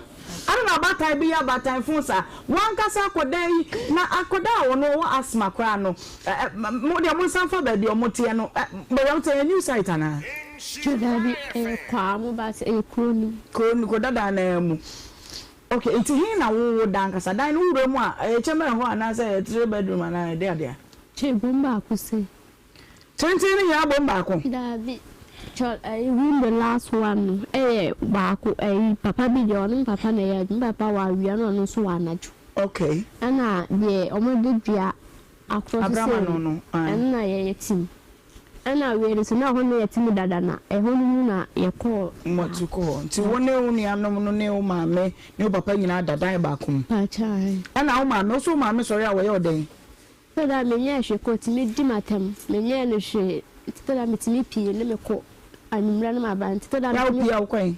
Adɛn na abaatan bi yɛ abaatan fo saa? W'ankasa akwadaa yi, na akwadaa a ɔno ɔwɔ asthma koraa no, ɛ, ɛ, mo deɛ monsan fa baabi a wɔteɛ no, ɛ, baabi a wɔteɛ ɛyɛ new site anaa? Daabi, ɛyɛ kwaa mo but ɛyɛ kuro no mu. Kuro no, kuro dada no ara mu. Okay, nti he na wo wo da ankasa? Dan no wo wura mu a, ɛyɛ chamber hɔ anaasɛ ɛyɛ three bedroom anaa ɛde adeɛ? Kyɛ bom baako sei. Tenten no nyinaa bom baako? Daabi, kyɛ ɛyi window last one no ɛyɛ baako ɛyi papa bi deɛ ɔne me papa na ɛyɛ adwuma me papa wɔ awia na ɔno nso wɔ anadwo. Okay. Ɛna deɛ ɔmo de dua akorɔ so sei no ɛno na yɛyɛ tim ɛna wei no nso na ɛhɔ no yɛ tim dada na ɛhɔ no mu na yɛkɔɔ. Mo tu kɔɔ hɔ nti wo ne wo nuanom no ne wo maame ne wo papa nyinaa da dan baako mu? Pakyɛ ae. Ɛna wo maame wo so wo maame sɔre a wɔyɛ wo dɛn? Tɔ da a menyɛɛ hwee koraa otumi di m'atɛm, menyɛɛ no hwee nti tɔ da a metumi pue ne mekɔ anwummerɛ na maba nti tɔ da a Na metumi. wopue a wokɔ he?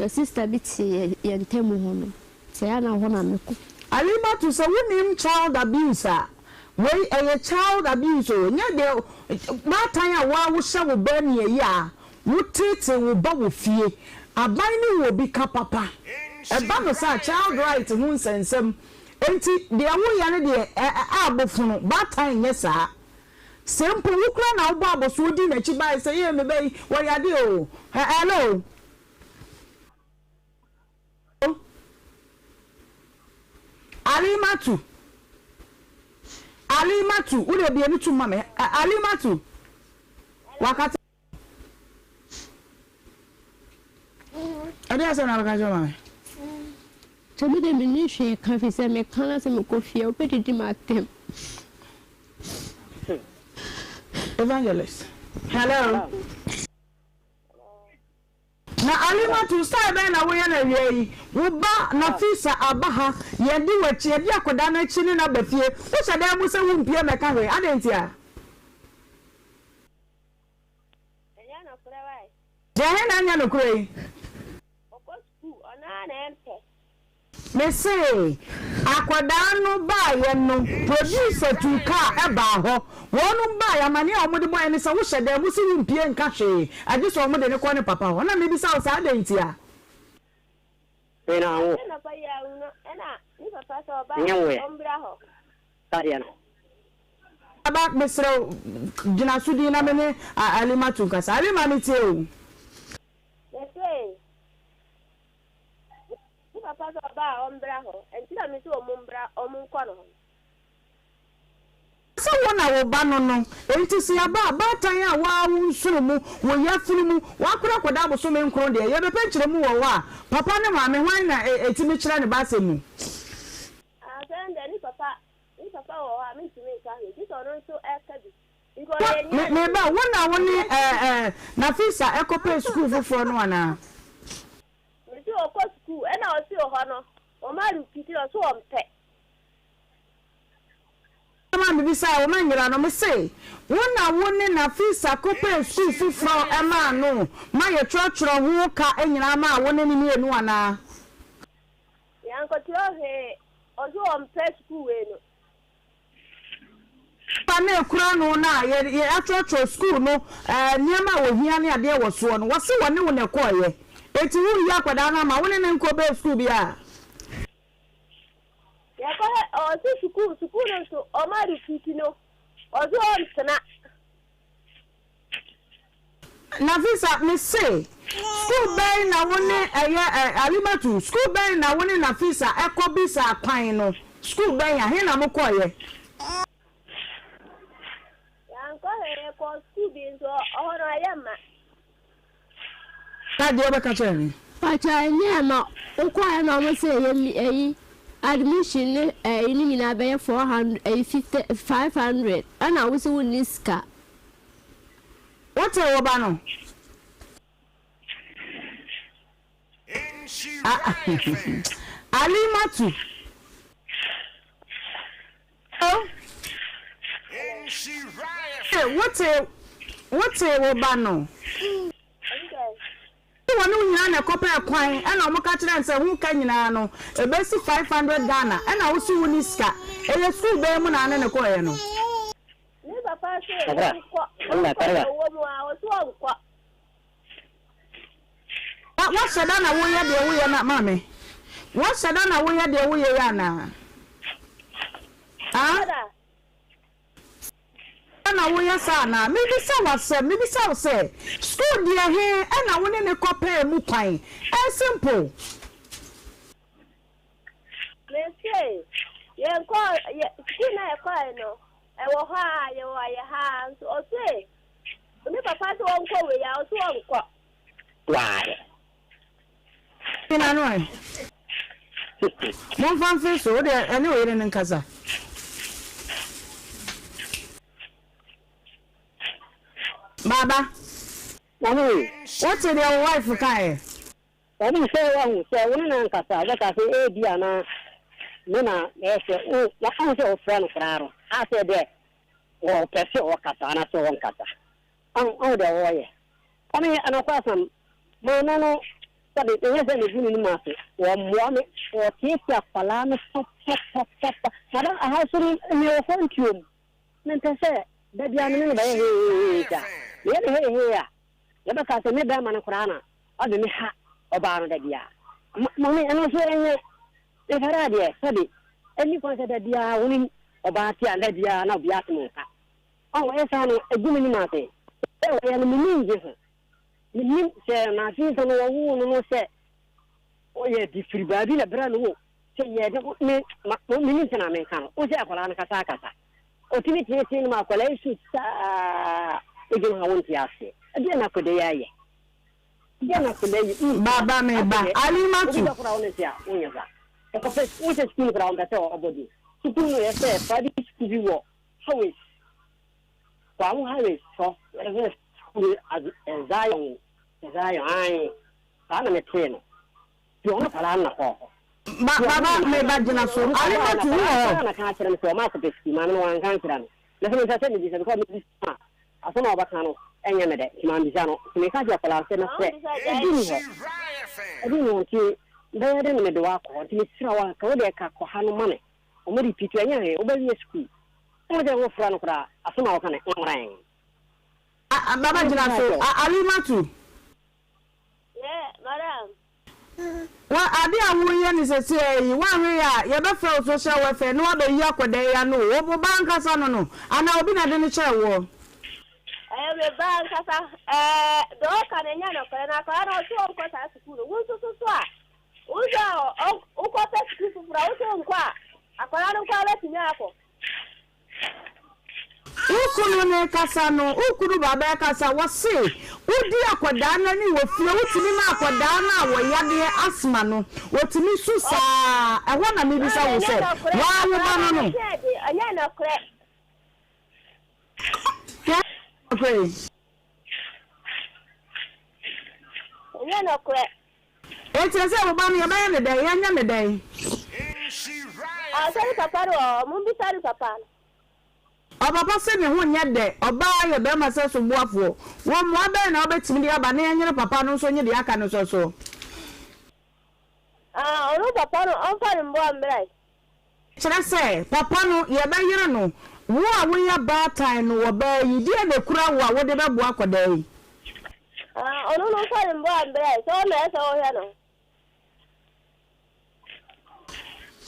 Yɛ sister bi te yɛn ntamu hɔ no nti ɛyɛ a na hɔ na mekɔ. Alimatu sɛ wonim child abuse a, wei ɛyɛ child abuse o, nyɛ deɛ baatan a woa wohyɛ wo ba aniɛyaa a woteetee wo ba wɔ fie, aban ne wo obi ka papa, ɛba no saa child right ho nsɛnsɛm Enti deɛ woyɛ no deɛ ɛ ɛ abofono, baatan nyɛ saa. Sɛ mpo wo koraa na wobɔ abɔsoɔ dii n'akyi baeɛ sɛ yee me ba yi, wɔyɛ adeɛ o, ɛ hello. Alimatu, Alimatu, wo deɛ bue no tom ma me, ɛ Alimatu, wakata. Ɛdeɛn asɛm na wobɛka akyerɛ maame? Kyɛ me deɛ menni hwee ka firi sɛ meka na sɛ mekɔ fie a wobɛdidi m'atɛm. Evangelist. Hello. Na Alimatu, style bɛn na woyɛ no awia yi? Wo ba Nafisa aba ha, yɛde w'akyi, yɛde akwadaa no akyi ne no aba fie. Wohyɛ dan mu sɛ wompue mmɛka hwee, adɛn ntia? Ɛnyɛ nokorɛ wae. Deɛ he na ɛnyɛ nokorɛ yi? Ɔkɔ sukuu, ɔno ara na ɛmpɛ. Mese, akwadaa no baeɛ no, producer tuu kaa baa hɔ. Wɔnom baeɛ, amaneɛ a wɔde bɔeɛ ne sɛ wohyɛ dan mu se wompue nka hwee, agye sɛ wɔde no kɔ ne papa hɔ. Na mebisa wo sɛ, adɛn ntia? Wei na anwo. Sɛ nɔpa yi awu no, ɛna ne papa sɛ ɔba Nyɛ woɛ. a, ɔmbra hɔ. Saa deɛ no. Aba, mesrɛ wo, gyina so din na me ne Alimatu nkasa. Alima, metie o. Mese, Ne papa sɛ ɔba a ɔmbra hɔ, ɛnti na mese ɔmo mbra ɔmo nkɔ no hɔ. Sɛ wo na wo ba no no, enti sɛ yɛba a, baatan a wo ara wo nsono mu, wo yafunu mu, woakora akɔda abosome nkron deɛ, yɛbɛpɛ nkyerɛmu wɔ hɔ a, papa ne maame, hwan na ɛtumi kyerɛ ne ba asɛm mu? Asɛm deɛ ne papa ne papa wɔ hɔ a mentumi nka hwee, gye sɛ ɔno nso ɛka bi. Me me ba, wo na wo ne ɛɛ Nafisa ɛkɔpɛɛ sukuu foforɔ no anaa? Mese ɔkɔ sukuu ɛna ɔse ɔhɔ no wɔn arepiti ɔse ɔmpɛ. Asɛm a mebisae wo manyera no, mese wo na wo ne Nafisa kɔpɛɛ sukuu foforɔ maa no ma yɛtwerɛtwerɛ ho ka nyinaa maa wo ne no mmienu anaa? Yɛankɔtwerɛ hwee, ɔse ɔmpɛ sukuu wei no. Paper no a ɛkura no no a yɛatwerɛtwerɛ sukuu no nneɛma a wɔhia ne adeɛ wɔ soɔ no, wɔse wɔne wo na ɛkɔeɛ. Enti woreyi akwadaa no ama wo ne no nkɔ bɛyɛ sukuu biara? Yɛkɔhwɛ, ɔse sukuu, sukuu no nso ɔma repeat no, ɔse ɔntena. Nafisa, mese, sukuu bɛn na wo ne ɛyɛ ɛ, Alimatu, sukuu bɛn na wo ne Nafisa ɛkɔ bisaa kwan no? Sukuu bɛn a, he na mokɔeɛ? Yɛankɔ hwee, yɛkɔɔ sukuu bi nso ɔhɔ no ayɛ ma. Na deɛ wobɛka kyerɛ me. Pakyɛ ɛnyɛ ma wokɔɛ na ɔmo sɛ ɛyɛ mi ɛyi admission ne ɛyi ne nyinaa bɛyɛ 400 ɛyi 50 500 ɛna wose wonni sika. Wotee wo ba no? Alimatu. Hello? Wotee wotee wo ba no? Wɔne wo nyinaa na ɛkɔpɛɛ kwan ɛna wɔn ka kyerɛ no sɛ ho ka nyinaa no ɛbɛsi 500 Ghana ɛna wo so wo ni sika. Ɛyɛ sukuu bɛn mu na ane ne kɔɔɛ no? Ne papa se wɔnkɔ, wɔnkɔ na ɔwɔ mu a, ɔse ɔnkɔ. Woahyɛ da na woyɛ deɛ woyɛ no maame? Woahyɛ da na woyɛ deɛ woyɛ yi anaa? Ah? Da na woyɛ saa anaa? Mebisa wo asɛm, mebisa wo sɛ, sukuu deɛ he ɛna wo ne ne kɔpɛɛ mu kwan? Ɛyɛ simple. Mese, yɛnkɔɔ, yɛ, sukuu no a yɛkɔe no, ɛwɔ hɔ a, yɛwɔ ayɛ ha ara nso. Ɔse, ne papa se ɔnkɔ wei a, ɔse ɔnkɔ. Why? Gyina no ɛ. Momfa mfiri so, wo deɛ ɛne wo yere no nkasa. Baaba, Mami. Wote deɛ wo wife kaeɛ? Dabi, sɛ wahu sɛ wo ne no ankasa a, wobɛka sɛ ebia na me na mɛyɛ sɛ wo, wahu sɛ wofrɛ no koraa no, asɛ dɛ ɔpɛ sɛ ɔkasa anaasɛ ɔnkasa. Wahu, wahu deɛ wɔyɛ. Ɔno yɛ nokwasɛm, maame no, sɛbe, menyɛ sɛ mebu n'anim ase, wɔmmoa me, wɔteatea akwadaa no papapapapa. Madam, aha nso no, mewɔ kwantuo mu, mempɛ sɛ da biara me ne no bɛyɛ heeheehee saa. Meyɛ no heehee a, yɛbɛka sɛ me bɛrima no koraa na Ɔde me ha ɔbaa no da biara. Ma maame ɛno nso ɛnyɛ mefɛrɛ adeɛ sɛbe ɛnni kwan sɛ da biara wo ne ɔbaa te a da biara na obiara te mo nka. Ɔho ɛyɛ saa no ɛgu m'anim ase. Sɛ wɔyɛ no m'ani nnye ho. Mennim sɛ Nafisa no wɔwoo no no sɛ ɔyɛ de firi baabi na brɛ no o sɛ yɛ de me ma mennim sɛ na menka no. Wo sɛ akwadaa no kasa akasa. Ɔtumi teetee no ma akwadaa yi su saa wogyina hɔ a wonte aseɛ. Ɛdeɛn na akwadaa yi ayɛ? Ba ba me ba Alimatu. Saa na metee no. Nti ɔno akwadaa no na kɔɔ hɔ. Ba, baba, me ba gyina so. Nti ɔbaeɛ no, Alimatu, wo wɔ akwadaa no hɔ? koraa na ka akyerɛ me sɛ ɔma akɔpɛ sukuu. Maame no wanka ankyerɛ me. Me nso mempɛ sɛ mebisa because mebisa a, asɛm a ɔbɛka no nyɛ me dɛ. Nti mambisa no. Nti meka kyerɛɛ akwadaa no sɛ, Mesrɛ, ebi nni hɔ. Ebi nni hɔ nti bɛyɛ dɛn na mede wo akɔ hɔ? Nti mesrɛ wo a, ka wo deɛ ka kɔ ha no ma me. Wɔn repeat ɛnyɛ hwee, wobɛwie sukuu. Wohu sɛ wofrɛ no koraa, asɛm a ɔka no, nworann. A, baba gyina so. A, Alimatu. Yeah, madam. Wɔ ade a woreyɛ no sɛsɛɛ yi, woanhwɛ yie a, yɛbɛfrɛ wo social welfare na woabɛyi akwadaa yi ano o. Wo ba ankasa no no, anaa obi na de no kyɛɛ woɔ? Ɛyɛ me ba ankasa. Ɛɛ, deɛ ɔka no ɛnyɛ nokorɛ. Na akwadaa no ɔse ɔnkɔ saa sukuu no. Wo nso so so a, wo nso a wokɔpɛ sukuu foforɔ a, wo nso nkɔ a, akwadaa no nko ara bɛtumi akɔ. Wo kunu no rekasa no, wo kunu ba bɛkasa, wɔse wodi akwadaa no ani wɔ fie, wotumi ma akwadaa no a wɔyadeɛ asthma no, wɔtumi su saa, ɛhɔ na mebisa wo sɛ, waa wo ba no no? Ɛnyɛ nokorɛ. Ɛnyɛ nokorɛ. Enti ɛsɛ wo ba no yɛbɛyɛ no dɛn? Yɛnyɛ no dɛn? Ɔsɛ ne papa no wɔ hɔ, mommisa ne papa no. Ɔpapa se ne ho nyɛ dɛ, ɔbaa yɛ barima sɛ so boafoɔ. Wo mmoa bɛn na wobɛtumi de aba na yɛnyere papa no nso nye deɛ aka no nso so? Ah, ɔno papa no, ɔmfa ne mmoa mmra yi. Kyerɛ sɛ, papa no, yɛbɛyere no. Wo a woyɛ baatan no, ɔbaa yi, deɛn na ɛkura wo a wode bɛboa akwadaa yi? Ah, ɔno no mfa ne mmoa mbrɛ, sɛ ɔno na ɛsɛ ɔhwɛ no.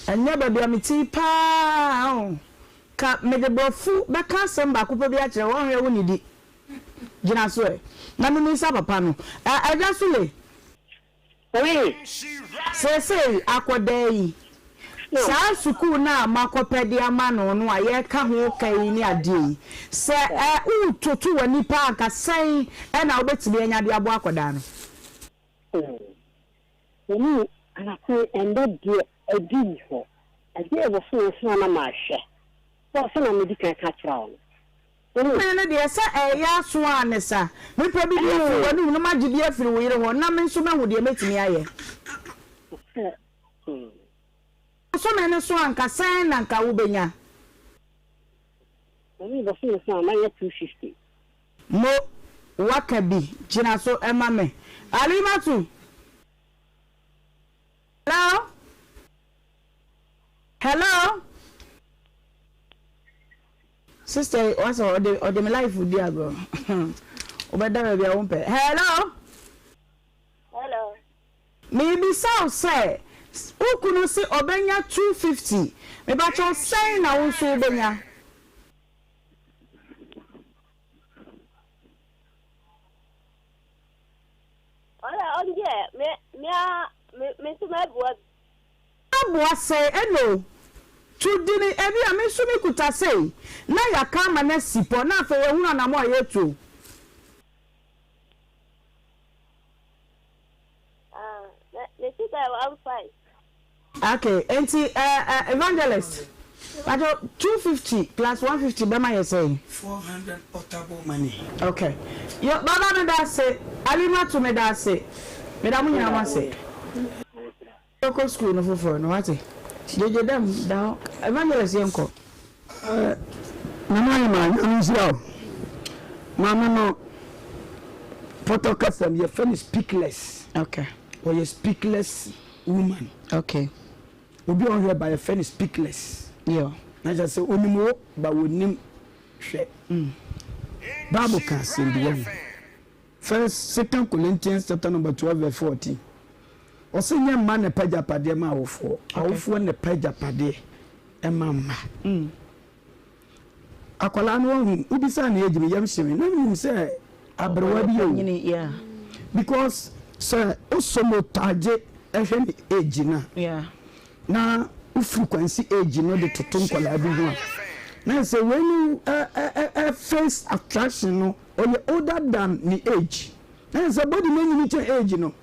Ɛnyɛ baabi a mete yi paa o. Ka mede borɔfo bɛka asɛm baako pɛ bi akyerɛ wo, ɔnhwɛ wo nnidi. Gyina so ɛ, na memmisa papa no. Ɛ, Agya Sule. Oi! Seesei akɔdaa yi, saa sukuu no a moakɔpɛ de ama no no a yɛreka ho ka yi ne adeɛ yi, sɛ ɛ, wototo w'ani paa anka sɛn na wobɛtumi anya de aboa akɔdaa no? Oh, Mami, anakwan ɛndɛ deɛ ɛbi nni hɔ. Ɛdeɛ ɛwɔ so ansa na mahwɛ. Sɛ sɛnea medi kan ka kyerɛɛ wo no. Hene no deɛ, sɛ ɛreyɛ aso ara ne sa. Mepɛ biribi afiri w'anom na magye bi afiri wo yere hɔ, na me nso mahu deɛ mɛtumi ayɛ. Bosome no so a, anka sɛn na anka wobɛnya? Bosome so a, mɛnya 250. Mo, woaka bi. Gyina so ma me. Alimatu! Hello? Hello? Sister yi wasɛ ɔde ɔde me life di agorɔ. Wobɛda baabi a wompɛ. Hello? Hello. Mebisa wo sɛ wo kunu se ɔbɛnya 250. Mepakyɛw sɛn na wo nso wobɛnya? Ɔno ɔno deɛ me me a me me nso mɛboa bi. Aboa sɛe ɛna o. To dini ebi a me nso me kuta sei na yaka ama no asi pɔ na afei yɛhunu anamɔ a yɛtu o. Ah, me me sika yɛ 15. Okay, enti eh, eh, evangelist, pacho 250 plus 150 bɛma yɛ sɛn? 400 portable money. Okay. Yo, baba meda ase, Alimatu meda ase, meda mo nyinaa mo ase. Yɛkɔ school no foforɔ no wate. Gyegye dɛm da hɔ. Evangelist yɛnkɔ. Eh, Nana Ahemaa, Nyame nhyira wo. Maame no, pɔtɔ kasam yɛfrɛ no speakless. Okay. Ɔyɛ speakless woman. Okay. Obi a ɔnhwɛ ba yɛfrɛ no speakless. Yeah. Na kyerɛ sɛ onim wo ba wonim hwɛ. Bible ka asɛm bi wahu. First, Second Corinthians chapter number 12 verse 14. Ɔse nyɛ mma na ɛpɛ agyapadeɛ ma awofoɔ. Awofoɔ na ɛpɛ agyapadeɛ ɛma mma. Akwadaa no wahu, wobisaa ne age me yam hye me. Na menim sɛ aberewa bi o. Because sɛ wosɔ motagye ɛhwɛ ne age no a, na wo frequency age no de toto nkwadaa bi ho a, na sɛ wei no face attraction no ɔyɛ older than ne age. Na sɛ body no anyini kyɛn age no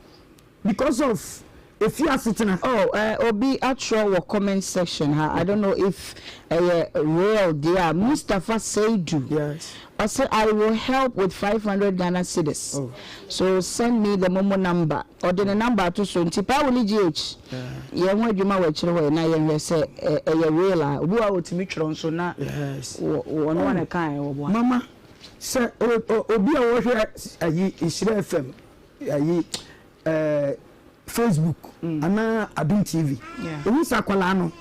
because of. Efie asetena. Oh eh obi atwerɛ wɔ comment section ha I don't know if ɛyɛ real deɛ a Mustapha Seidu Yes. ɔse I will help with 500 Ghana cedis Oh. so send me the momo number ɔde ne number ato so nti Paa Willie GH yɛn ho adwuma wɔ akyire hɔ yi na yɛnhwɛ sɛ ɛyɛ real a obi wɔ hɔ a ɔtumi twerɛ nso na Yes. wɔ ɔno a na ɛkaeɛ wɔboa. Mama sɛ obi a ɔhwɛ ayi Nhyira FM ayi eh, Facebook anaa Adom TV. Ohu sɛ akwadaa no,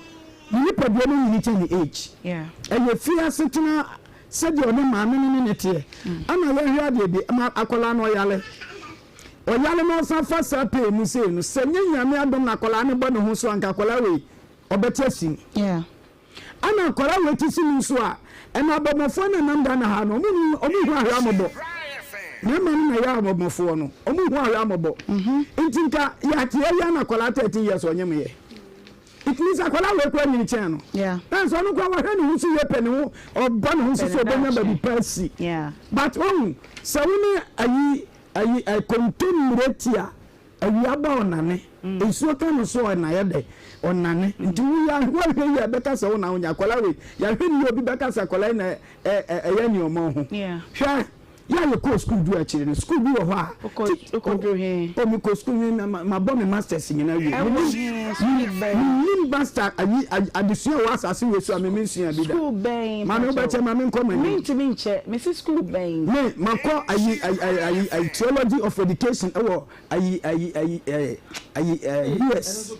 ne nipadua no nyini kyɛn ne age. Ɛyɛ fie asetena sɛdeɛ ɔne maame no ne ne teɛ. Ɛna yɛhwɛ adeɛ bi, ma akwadaa no ɔyale. Ɔyale na ɔsan fa saa pain mu sei no, sɛ nyɛ Nyame adom na akwadaa no bɔ ne ho so a, anka akwadaa wei ɔbɛte asim. Ɛna akwadaa wei te si mu nso a, ɛna abɔmmɔfoɔ no a ɛnam Ghana ha no, wɔn hu wɔn hu ahwɛ amɔbɔ. Mmarima no na ɛyɛ abɔmmɔfoɔ no, wɔn hu ahwɛ amɔbɔ. Nti nka yɛate yɛ na akwadaa 13 years ɔnyem yɛ. It means akwadaa wei koraa nyini kyɛn no. Nanso ɔno koraa wahwɛ ne ho so yie pɛ ne ho, ɔbɔ ne ho so sɛ ɔbɛnya baabi pa asi. But wahu, sɛ wo ne ayi ayi kontommire te a, Awia ba ɔnane, nsuo ka no so a ɔna yɛ dɛ? Ɔnane. Nti wo yɛ woanhwɛ yie a ɛbɛka sɛ wo na wonyɛ akwadaa wei. Yɛahwɛ no yie obi bɛka sɛ akwadaa yi na ɛyɛ nneɛma ho. Hwɛ, yɛ a yɛkɔɔ sukuu duru akyire no, sukuu bi wɔ hɔ a, ti, Wokɔduru he? o mekɔ sukuu me ma mabɔ me masters nyinaa wie. Ɛwɔ Menim, he? Sukuu bɛn? menim master ayi adesua wɔ asase wei so a me mensuaa bi da. Sukuu bɛn Maame mpakyɛw? wobɛkyɛ ma menkɔ m'anim. Mentumi nkyɛ, mese sukuu bɛn? Me makɔ ayi ayi ayi ayi theology of education ɛwɔ ayi ayi ayi ɛɛ ayi ɛɛ US.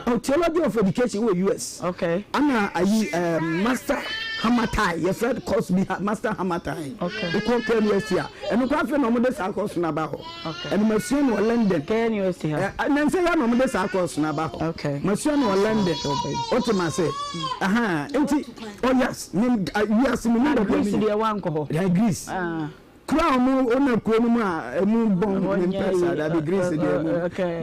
Oh, theology of education wɔ US. Okay. Ana ayi ɛɛ master hamatai yɛfrɛ course bi master hamatai. Okay. Wokɔ KNUST a ɛno kɔ afei na wɔde saa course no aba hɔ. Okay. Ɛno masua no wɔ London. KNUST ha. Ɛ nansa yi na wɔde saa course no aba hɔ. Okay. Masua no wɔ London. Wote ma se. Aha nti oh yes me wiase me ni baabi a Greece deɛ wankɔ hɔ. Yeah, Greece. Ah. Kuro a wɔn wɔn kuro no mu a emu bɔn me mpɛ saa dabi Greece deɛ emu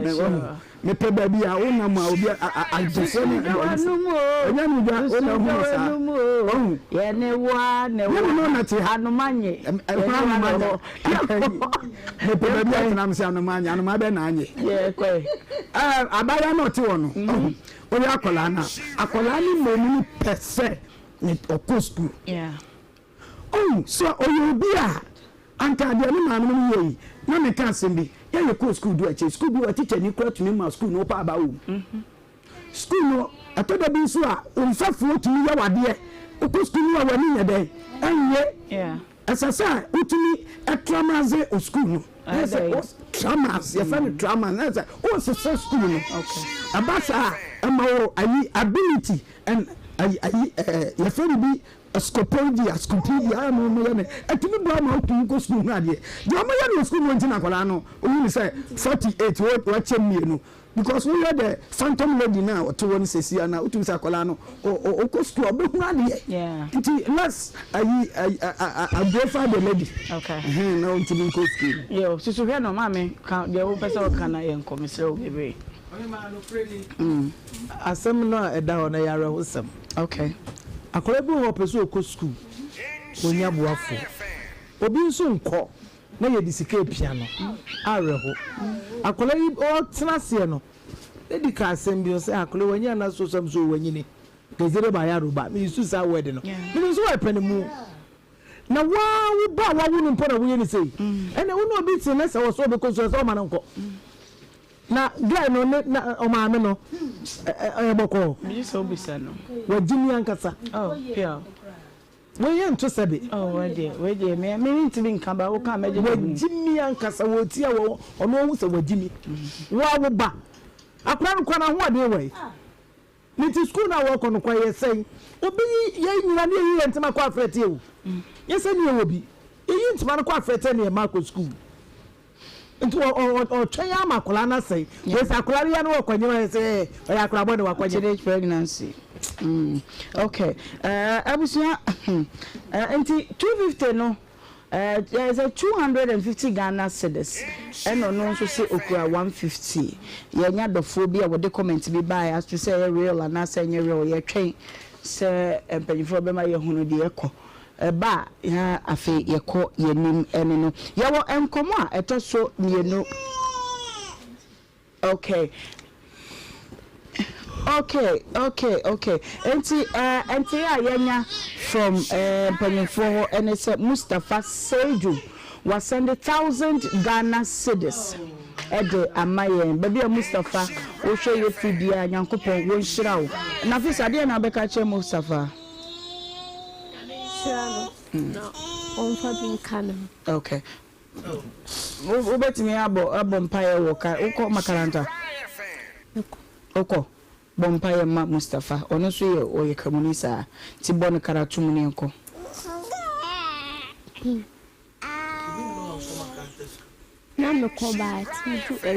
me wɔn mepɛ baabi a wonam a obi agyefoɔ ne ɛnyɛ no dwa wonam hu saa ɔhu yɛne wa ne wa ne no na te ha anoma nye ɛhɔ anoma nye mepɛ baabi a tenam sɛ anoma nye anoma bɛ na anye ɛɛ abaayewa na ɔte hɔ no ɔhu ɔyɛ akwadaa no akwadaa no mmom no pɛ sɛ ɔkɔ sukuu. Oh, sɛ ɔyɛ obi a, anka deɛ ne maame nom yɛ yi, na meka asɛm bi, yɛ yɛkɔɔ sukuu du akyire, sukuu bi wɔ hɔ tikyani koraa tumi ma sukuu no wopɛ aba wɔ mu. Sukuu no, ɛtɔ da bi nso a, wo mfɛfoɔ tumi yɛ wo adeɛ, wokɔ sukuu no a w'ani nyɛ dɛn? Ɛnnye. Ɛsɛ sɛ wotumi traumase wo sukuu no. Ɛyɛ sɛ wo traumas, yɛfrɛ no traumas, ɛyɛ sɛ wosesa sukuu no. Ɛba saa a, ɛma wo ayi ability and ayi ayi ɛɛ yɛfrɛ no bi Scopodia, scopedia, a na wɔyɛ no, ɛtumi boa ma wotumi kɔ sukuu hu adeɛ. Deɛ wɔyɛ no wɔ sukuu mu nti na akwadaa no wohu no sɛ 48 wakyɛ mmienu because woyɛ the phantom lady no a ɔte hɔ no sɛsi a na wotumi sɛ akwadaa no ɔkɔ sukuu a ɔbɛhunu adeɛ. Nti let's ayi glorify the lady okay. Na ɔntumi nkɔ sukuu. Yo, susu hwɛ no maame ka deɛ wopɛ sɛ ɔka na yɛnkɔ mesrɛ wo bebree. Asɛm no a ɛda hɔ no ɛyɛ awerɛhosɛm. Okay. Akwadaa bi wɔ hɔ ɔpɛ sɛ ɔkɔ sukuu, ɔnnya boafoɔ. Obi nso nkɔ na yɛde sika apia no, awerɛho. Akwadaa yi ɔtena aseɛ no, lady kaa asɛm bi, ɔsɛ akwadaa yi wanyini anaa so ɔsɛ so wanyini. Gazere ba yaro ba, me use saa word no. Menim sɛ ɔyɛ panimu. Na wo ara wo ba a wawo no mpo na woyɛ no sei. Ɛnna wo ne obi te na sɛ ɔsɛ ɔbɛkɔ sukuu a, sɛ ɔma no nkɔ. Na guy no ne na ɔmaame no ɔyɛ bɔkɔɔ. Megye sɛ wobisa no. Wagyimi ankasa. Oh pure. Wei yɛ nto sɛbe. Oh wei deɛ wei deɛ me me ntumi nka ba woka mɛgye me ho. Wagyimi ankasa wɔtia wɔ ɔno ɔhu sɛ wagyimi. Wo a wo ba akora no kora n'ahoɔden wɔ yi. Ne ti sukuu no a wɔkɔ no kɔ yɛ sɛn? Obi yi yɛn nyina ne yɛyi yɛn ntoma kɔ afrɛteɛ o. Nyɛ sɛ ne yɛwɔ bi. Yɛyi ntoma no kɔ afrɛteɛ ne yɛn mma akɔ sukuu. Nti ɔtwɛn ama akwadaa no asɛe. Wei sɛ akwadaa no yɛ no ɔkɔ nyem ayɛ sɛ ɔyɛ akwadaa bɔne wakɔ nyem. Teenage pregnancy. Mm. Okay. Uh, abusua uh, nti 250 no uh, sɛ 250 Ghana cedis ɛna ɔno nso sɛ okura 150. Yɛnya dɔfoɔ bi a wɔde comment bi baeɛ as to sɛ ɛyɛ real anaasɛ ɛnyɛ real. Yɛtwɛn sɛ mpanyinfoɔ bɛma yɛhunu deɛ ɛkɔ. Ɛba a, na afei yɛkɔ yɛn anim ne no. Yɛwɔ nkɔmmɔ a ɛtɔ so mmienu. Okay. Okay okay okay enti eh ntee a yɛanya from eh mpanyinfoɔ hɔ ɛne sɛ Mustapha Seidu wasɛnde thousand Ghana cedis ɛde ama yɛn baabi a Mustapha wohwɛ yɛ firi biara Nyankopɔn wɔnhyira wo Nafisa deɛ na wobɛka akyerɛ Mustapha? Nyame nhyira no na ɔmfa bi nka ne ho. Okay Wobɛtumi abɔ abɔ mpaeɛ wɔ ka wokɔ makaranta? Wokɔ? Bɔ mpaeɛ ma Mustapha ɔno nso yɛ ɔyɛ kramoni saa nti bɔ no karatu mu ne yɛnkɔ. Na mekɔ but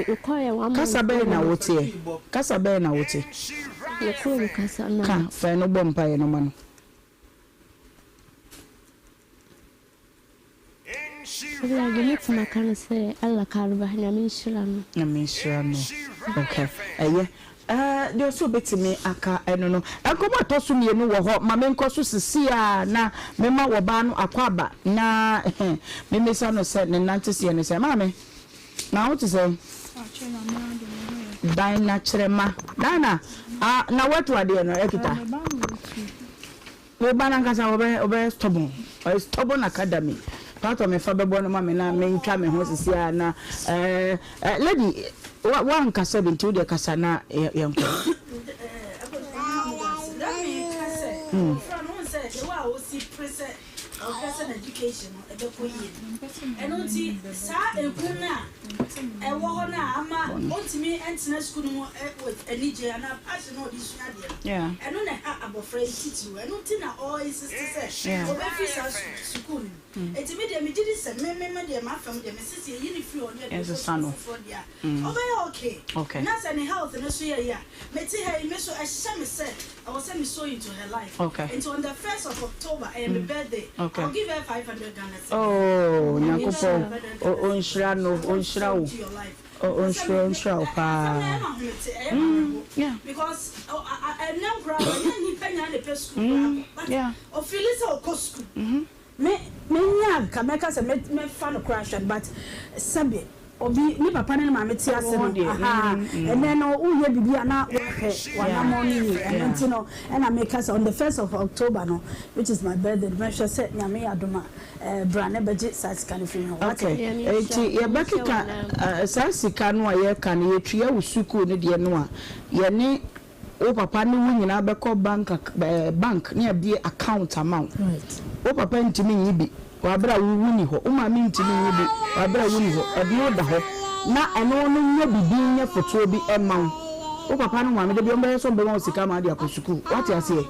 mekɔɛ one month. Kasa bɛn na woteɛ? Kasa bɛn na wote? Me kurom kasa na. Ka fa ɛno bɔ mpaeɛ no ma no. Allah deɛ mɛtumi aka ne sɛ Allah karba Nyame nhyira no. Nyame nhyira no ok ɛyɛ ɛɛ deɛ ɔsɛ obetumi aka ɛno no nkɔmɔ ɛtɔ so mienu wɔ hɔ ma menkɔ so sisi a na mema wɔbaa no akɔ aba na memisa no sɛ ne nante seɛ ne sɛ maame na wo te sɛ Dinah kyerɛma Dinah ah na watu adeɛ no ɛkita. Wo ba no ankasa ɔbɛyɛ ɔbɛyɛ stubborn ɔyɛ stubborn academy paatɔ me fa bɛbɔ no ma me na mentwa me ho sisi a na ɛɛ eh, lady wa wankasa bi nti wo deɛ kasa na yɛnkɔ. Mm. Ɔhwɛ sɛ n'education no ɛbɛkɔ yie no. Ɛno nti saa ehu no a ɛwɔ hɔ no a ama ɔntumi ntena sukuu no mu with anigye anaa passion a ɔde sua adeɛ no, ɛno na ɛha abɔfra yi titiriw. Ɛno nti na ɔ insist sɛ ɔbɛfiri saa sukuu no mu. Nti me deɛ megye di sɛ me me deɛ m'afa mu deɛ mese sɛ yɛyi no firi hɔ na yɛde no kɔ sukuu foforɔ deɛ a, ɔbɛyɛ okay. Na sɛ ne health no nso yɛ yie a, mete ha yi me nso ɛhyɛ me sɛ Ɛwɔ sɛ me sow into her life. Okay. Nti on the first of October, ɛyɛ me birthday. Okay. I'll give her 500 Ghana cedis. Oh, Nyankopɔn onhyira no, onhyira wo. Onhyira, onhyira wo paa. Yeah. Because ɛnɛ nkora ɛnyɛ nipa nyinaa na ɛpɛ sukuu koraa kɔ. But ɔfili sɛ ɔkɔ sukuu. Me me nya nka mɛka sɛ mɛ mɛfa no koraa hwɛ no but sɛbe obi ne papa ne ne maame te ase no ahaa ɛnɛ no woyɛ biribi a na wahwɛ w'anamɔn no yie ɛno nti no ɛna meka sɛ on the first of October no which is my birthday no mɛhwɛ sɛ Nyame yɛ adom a ɛɛ bra na bɛgye saa sika no firi me hɔ wate. Okay nti yɛbɛkeka saa sika no a yɛka no yɛtua wo sukuu no deɛ no a yɛne Wo papa ne wo nyinaa bɛkɔ bank bank ne abue account ama wo. Wo papa ntumi nyi bi wɔ abere a wo wonni hɔ. Wo maame ntumi nyi bi wɔ abere a wonni hɔ. Ɛno da hɔ na ɛno no nyɛ bibi nyɛ fotoɔ bi mma wo. Wo papa ne wo maame da bi wɔn bɛyɛ sɛ wɔn bɛma wo sika ama wode akɔ sukuu. Wate aseɛ?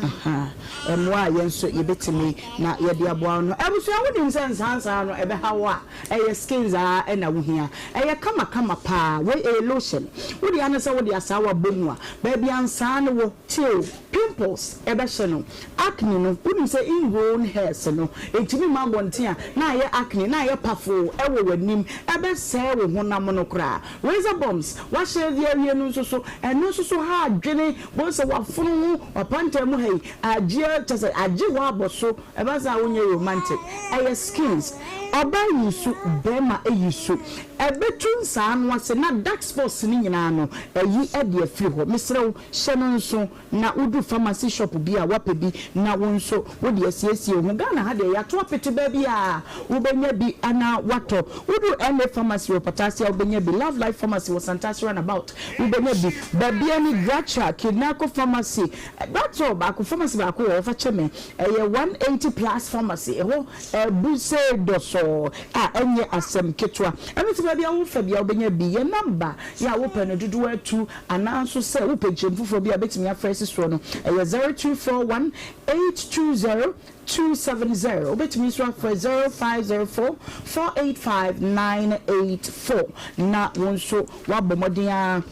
Ahaa. Mmoa a yɛn nso yɛbɛtumi na yɛde aboa wo no. Abusua wonim sɛ nsaansaa no ɛbɛha wo a, Ɛyɛ skins aa na wo hia. Ɛyɛ kama kama paa. Wei ɛyɛ lotion. Wo deɛ ane sɛ wode asaawa bɔ mu a, baabi a nsaa no wɔ, tie o, pimples ɛbɛhyɛ no. Acne no, wonim sɛ ingrown hairs no, ɛtumi ma abɔnten a na ayɛ acne, na ayɛ pafoo ɛwɔ w'anim, ɛbɛsɛe wo honam no koraa. Razor bumps, woahyɛ awie no nso so, ɛno nso so ha adwene, bohu sɛ w'afono ho, w'apantan mu ha yi, agye, kyerɛ sɛ agye hɔ abɔ so. Ɛba saa a wonyɛ romantic. Ɛyɛ skins. Ɔbaa yi su, bɛɛma yi su. Ɛbɛtu nsaa no ase na dark spots no nyinaa no ayi de afiri hɔ. Mesrɛ wo, hyɛ no nso na wodu pharmacy shop bi a woapɛ bi na wo nso wode asiesie wo ho. Ghana ha deɛ yɛato apete baabiara wobɛnya bi na woatɔ. Wodu NA Pharmacy wɔ Patase a wobɛnya bi, Love Life Pharmacy wɔ Santase Runabout wobɛnya bi, Baabiara ne Gratia, Kidnaco Pharmacy, Doctor baako pharmacy baako wɔ hɔ fa kyɛ me ɛyɛ 180 plus pharmacy ɛhɔ ɛbu sɛ dɔsɔɔ a ɛnyɛ asɛm ketewa ɛno nti baabi a wofa bia wobɛnya bi yɛ number yɛ a wopɛ no dodoɔ atu anaa nso sɛ wopɛ nkyɛmu foforɔ bi a bɛtumi afrɛ si soɔ no ɛyɛ 0241 820 270 wobɛtumi nso afrɛ 0504 485 984 na wo nso woabɔ mmɔden ara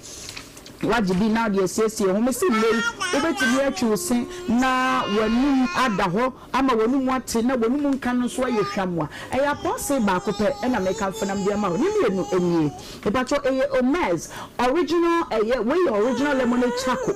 Woagye bi na wode asiesie wo ho. Mese nnɛ yi, wobɛtumi atwi wo se na w'anum ada hɔ ama w'anum ate na w'anum nka no nso ayɛ hwam a, ɛyɛ apɔɔse baako pɛ na mekamfo nam de ama wo. Ne mmienu nie. Mepakyɛw, ɛyɛ Omez original, ɛyɛ, wei yɛ original lemonade charcoal.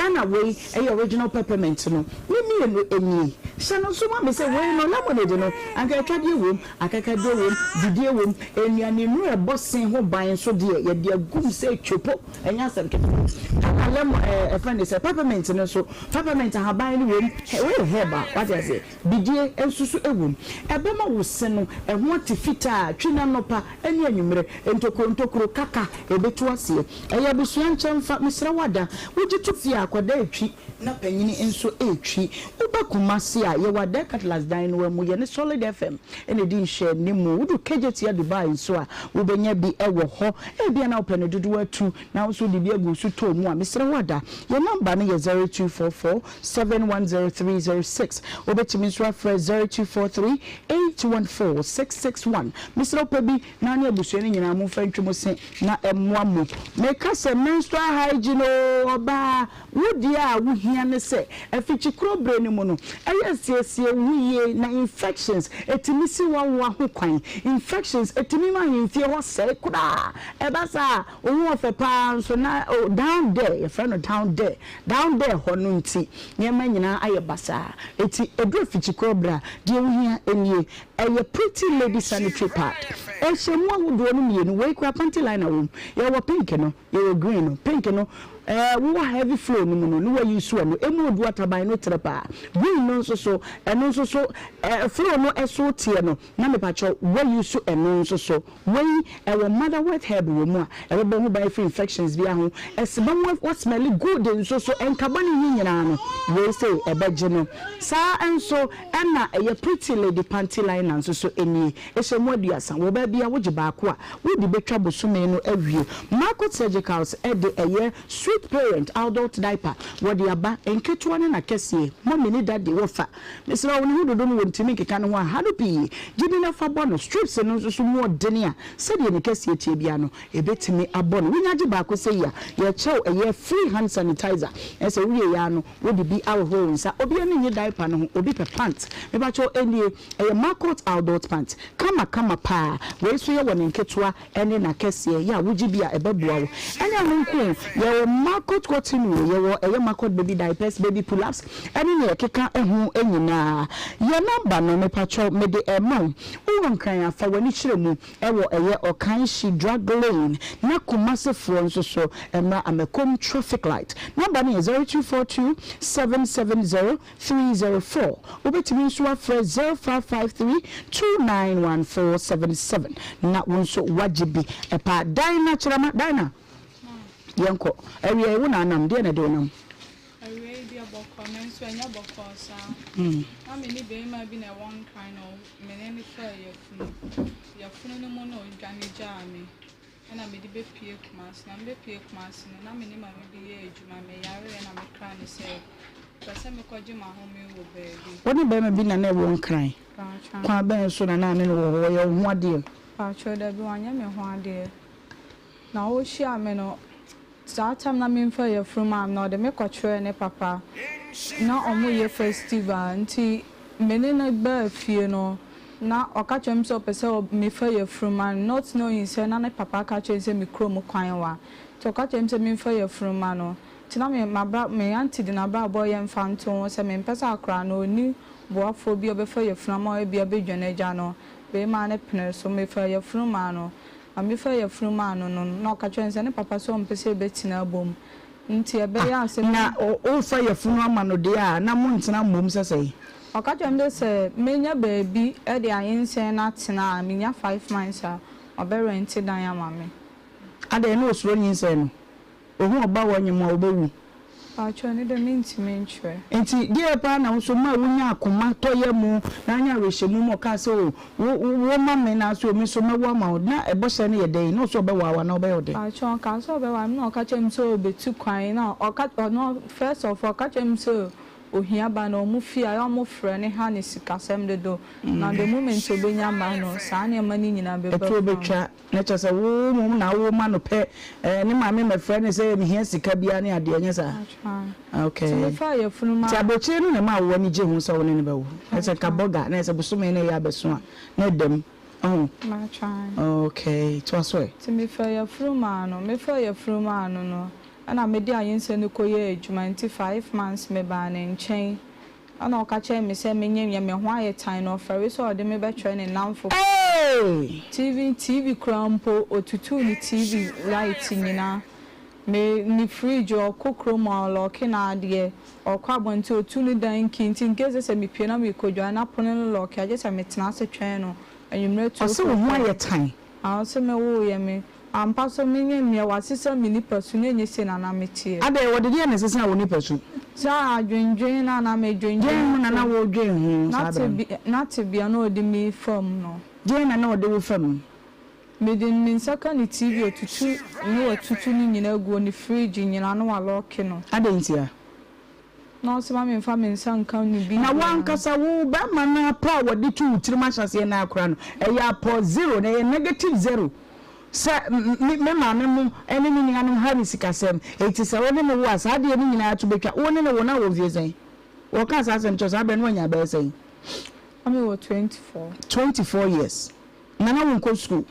Ɛna wei ɛyɛ original peppermint no. Ne mmienu nie. Hyɛ no nso ma me sɛ wei no lemonade no anka atwadeɛ wom, akakaduro wom, bidie wom, nnuane nnuro a ɛbɔ se ho ban nso deɛ yɛde agu mu sɛ twopo, ɛnyɛ asɛm ketewa. Ɛna lemon ɛɛ ɛfrɛ no sɛ peppermint no nso, peppermint ahaban no wom, wei yɛ herb a wate aseɛ, bidie nso so wom. Ɛbɛma wo se no ɛho ate fitaa, twi no anɔpa ne anwummerɛ, ntokuro ntokuro, kaka, ɛbɛtu aseɛ. Ɛyɛ abusua nkyɛmfa, mesrɛ wo ada, wogye to fie a akwadaa retwi na panyini nso retwi. Woba Kumasi a, yɛwɔ Adair Cutlass dan no ara mu, yɛne Solid FM na ɛdi nhwɛanimu. Wodu Kejetia Dubai nso a, wobɛnya bi wɔ hɔ. Ebia na wopɛ no dodoɔ atu na wo nso wode bi agu wo sotɔɔ mu a, mesrɛ wo ada. Yɛn nɔmba no yɛ 0244 710306. Wobɛtumi nso afrɛ 0243 814 661. Mesrɛ wo pɛ bi na wo ne abusua no nyinaa momfa ntwi mo se na ɛmmoa mo. Meka sɛ menstrual hygiene oo, ɔbaa, wo deɛ a wohia ne sɛ afikyikuro berɛ no mu no, ɛyɛ siesie wo ho yie na infections ɛtumi si w'awoa ho kwan. Infections ɛtumi ma ahemfie hɔ sɛe koraa. Ɛba saa a, wo ho ɔfɛ pa ara nso na oh, down there, yɛfrɛ no down there, down there hɔ no nti nneɛma nyinaa ayɛ basaa. Enti ɛduru afikyikuro berɛ a, deɛ wohia nie. Ɛyɛ Pretty Lady Sanitary Pad. Ɛhyɛ mu ahodoɔ no mmienu, wei koraa panty liner wɔ mu. Yɛwɔ pink no, yɛwɔ green no. Pink no, ɛɛ wowɔ heavy flow no mu no, ne wayi so ɛno. Ɛmu odu ataban no trɛ paa. Green no nso so, ɛno nso so, ɛɛ flow no ɛso teɛ no, na mepakyɛw wayi so ɛno nso so. Wei, ɛwɔ motherwort herb wɔ mu a, ɛbɛbɔ ho ban afiri infections biara ho. Ɛseba mu wɔ smelly good nso so, nkaba ne yi nyinaa no, wei sei ɛbɛgye no. Saa nso ɛna ɛyɛ Pretty Lady Panty Liner nso so nie. Ɛhyɛ mu aduasa. Wɔ baa biara wogye baako a, wode bɛtwa bosome no awie. Marcot Surgicals de ɛyɛ Sweet Parent Adult Diaper wɔde aba, nketewa ne n'akɛseɛ, Mummy ne Daddy wɔfa. Mesrɛ wo, ne ho dodo no wɔntumi nkeka ne ho aha no pii. Gye bi na fa bɔ no. Strips no nso so mu ɔdene a, sɛdeɛ ne kɛseɛ teɛ biara no, ɛbɛtumi abɔ no. Wonya gye baako sei a, yɛkyɛ wo ɛyɛ free hand sanitizer. Ɛsɛ wowie yɛ ara no, wode bi ahohoro wo nsa. Obi ani nnye diaper no ho, obi pɛ pant. Mepakyɛw, ɛnnie, ɛyɛ Marcot Adult Pant. Kama kama paa. Wei nso yɛwɔ ne nketewa ne n'akɛseɛ. Yɛ a wogye bi a, ɛbɛboa wo. Ɛnyɛ ɛno nko o, yɛwɔ Marcot Cotton o, yɛwɔ ɛyɛ Marcot Baby Diapers, Baby Pull-ups, ɛne nea ɛkeka ho nyinaa. Yɛn nɔmba no, mepakyɛw, mede rema wo. Wowɔ Nkran a, fa w'ani kyerɛ mu wɔ ɛyɛ Ɔkanhyi Drug Lane, na Kumasefoɔ nso so mmra Amakom Traffic Light. Nɔmba no yɛ 0242 770 304. Wobɛtumi nso afrɛ 0553 291477 na wo nso woagye bi. Ɛpa Dinah Kyerema, Dinah, yɛnkɔ. Awiei wo na anam, deɛ na ɛde wo nam? Awiei deɛ bɔkɔɔ, nanso ɛnyɛ bɔkɔɔ saa. Na me ne barima bi na ɛwɔ Nkran na me ne no faa yafunu. Yafunu no mu na ɔdwane gyaa me. Ɛna mede bɛpue Kumasi. Na mebɛpue Kumasi no, na me ne maame bi yɛ adwuma. Meyareeɛ na mekraa no sɛ mepɛ sɛ mekɔgye m'ahome wɔ baabi. Wo ne barima bi na na ɛwɔ Nkran? Paatwoo. Kwan bɛn so na na ne no wɔ hɔ? Ɔyɛ wo ho adeɛ? Paatwoo, dabi, wanyɛ me ho adeɛ. Na ɔhyiaa me no, Saa tam na memfa yafunu maa me na ɔde me kɔkyerɛɛ ne papa. Na wɔreyɛ festival nti me ne no baa fie no na ɔka kyerɛ me sɛ ɔpɛ sɛ mefa yafunu ma no not knowing sɛ na ne papa aka akyerɛ no sɛ me kurom kwan wa nti ɔka kyerɛ me sɛ memfa yafunu ma no nti na me mabra me aunty de n'abrabɔ yɛ mfantoho sɛ mempɛ sɛ akwadaa no ɔnni boafoɔ bi a ɔbɛfa yafunu ama ebia bɛdwane agya no beemaa no penee so mefaa yafunu maa no Na mefaa yafunu maa no no, na ɔka kyerɛɛ no sɛ ne papa sɛ ɔmpɛ sɛ yɛbɛtena abom, nti ɛbɛyɛ a sɛ me. Na worefa yafunu ama no deɛ a, na montena mmom sɛ sɛn? Ɔka kyerɛɛ me sɛ sɛ menya baabi de ayinsɛn no atena a, menya five months a, ɔbɛrɛnte dan ama me. Adɛn, na ɔsuro nyinsɛn no? Ohu ɔba a wanyem a, ɔbɛwu. Paatwoo, ɛno deɛ mentumi nkyerɛ. Enti deɛ paa na wo nso maa wonyaa akoma tɔyɛ mu na anya awerɛhyɛmu ma ɔkaa sɛ, O, wo, wo ma me na nso me nso mɛwo ama wo. Na bɔhyɛ no yɛ dɛn? Na ɔse ɔbɛwaa wo anaa ɔbɛyɛ wo dɛn? Paatwoo, ɔkaa sɛ ɔbɛwaa me na ɔka kyerɛɛ me sɛ ɔbɛtu kwan na ɔka, ɔno first of all ɔka kyerɛɛ me sɛ ohia ba na ɔmo fie a ɛyɛ a ɔmo frɛ no ha no sikasɛm dodo na the moment ɔbɛnya ba no saa nneɛma no nyinaa bɛba Ɛtoɔ fam. bɛtwa. Na kyerɛ sɛ wo mmom na wo ma no pɛ eh, ne maame mmɛfrɛ no sɛ mehia sika biara ne adeɛ, ɛnyɛ saa? Okay. Nti mefaa yafunu ma. Nti aburokyire no na ɛmaa wo ani gye ho sɛ wo ne no bɛwo? Ɛsɛ sɛ nka bɔga na ɛsɛ bosome na ɛyɛ abɛso a na ɛda mu, ɔho? Okay, toa so ɛ. Nti mefaa yafunu maa no, mefaa yafunu maa no no. Ɛna mede ayinsɛn no kɔyɛɛ adwuma nti 5 months mebaa ne nkyɛn ɛna ɔka kyerɛɛ me sɛ menyɛ nea me ho ayɛ tan no ɔfɛre sɛ ɔde me bɛkyerɛ ne nnamfo. Hey! TV TV koraa mpo ɔtutuu ne TV light nyinaa. Me ne fridge ɔkɔ kurom a ɔlɔɔke n'adeɛ, ɔkɔ abɔnten ɔtu ne dan key nti incase sɛ mepue na merekɔdware na pono no lɔɔke a gye sɛ metena ase twɛn no anwummerɛ two Ɔse wo ho o'clock. ayɛ tan. Ah ɔse me woo yɛ me. Ampa so me nyɛ mmea wasesa me nipa su na ɛnyɛ sei na na me teɛ. Adɛn wɔde deɛn na ɛsesaa wo nipa su? Saa adwendwen no a na me dwendwen Deɛn ho na na wodwen ho saa berɛ no? Na tebea na ɔde me fa mu no. Deɛn na na ɔde wo fa mu? Mede me nsa ka ne TV otutu ne watutu ne nyina aguo ne fridge nyina na walɔke no. Adɛn ntia? Na ɔse ma menfa me nsa nka ne Na biribiara. w'ankasa wo barima no apɔ a wɔde to wo tirim ahyɛaseɛ no ara koraa no, ɛyɛ apɔ zero, na ɛyɛ negative zero sɛ me me maame mo ne me nuanom ha me sikasɛm, enti sɛ wo ne me wo a, saa adeɛ no nyinaa to bɛtwa. Wo ne no wo no a wɔ mfeɛ sɛn? Wɔkaa saa asɛm kyerɛ wo saa berɛ no woanya bɛyɛ sɛn? Na mewɔ 24. 24 years. Na na wonkɔ sukuu?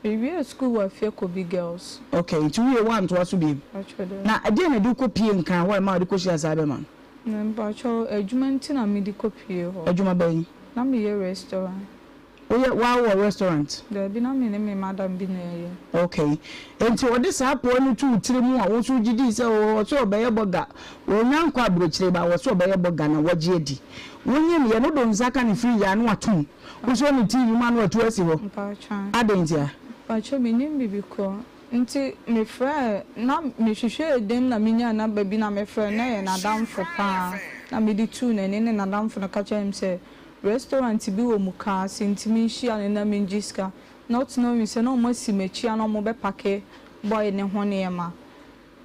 Mewiee sukuu wɔ Afia Kobi Girls. Okay, nti wowie woantoa so biom? Mpakyɛw daabi. Na ɛdeɛn na ɛde wo kɔpuee Nkran hɔ a ɛmaa wode kɔhyiaa saa bɛrima no? Mpakyɛw, adwuma nti na mede kɔpuee hɔ. Adwuma bɛn? Na meyɛ restaurant. Woyɛ, woa wowɔ restaurant? Daabi, na me ne me madam bi na ɛyɛ. Okay. Enti wɔde saa pɔw no too wo tiri mu a wo nso wogye dii sɛ oo ɔse ɔbɛyɛ bɔga. Wɔnnya nkɔ aburokyire ba wɔse ɔbɛyɛ bɔga na wɔgye adi. Wonyim yɛ no wode wo nsa ka ne fridge a na watom. Wosɔ ne TV mu a na watu asi hɔ. Mpakyɛw. Adɛn ntia? Mpakyɛw mennim biribi korɔ. Nti mefrɛɛ na mehwehwɛɛ dan mu na menyaa number bi na mefrɛɛ no na ɛyɛ n'adamfo paa na mede tuu n'ani ne n'adamfo no ka kyerɛɛ me sɛ restaurant bi wɔ Mukaase nti menhyia no na mengye sika. Not knowing sɛ na ɔmo asi m'akyi a na ɔmo bɛ pake boy no ho nneɛma.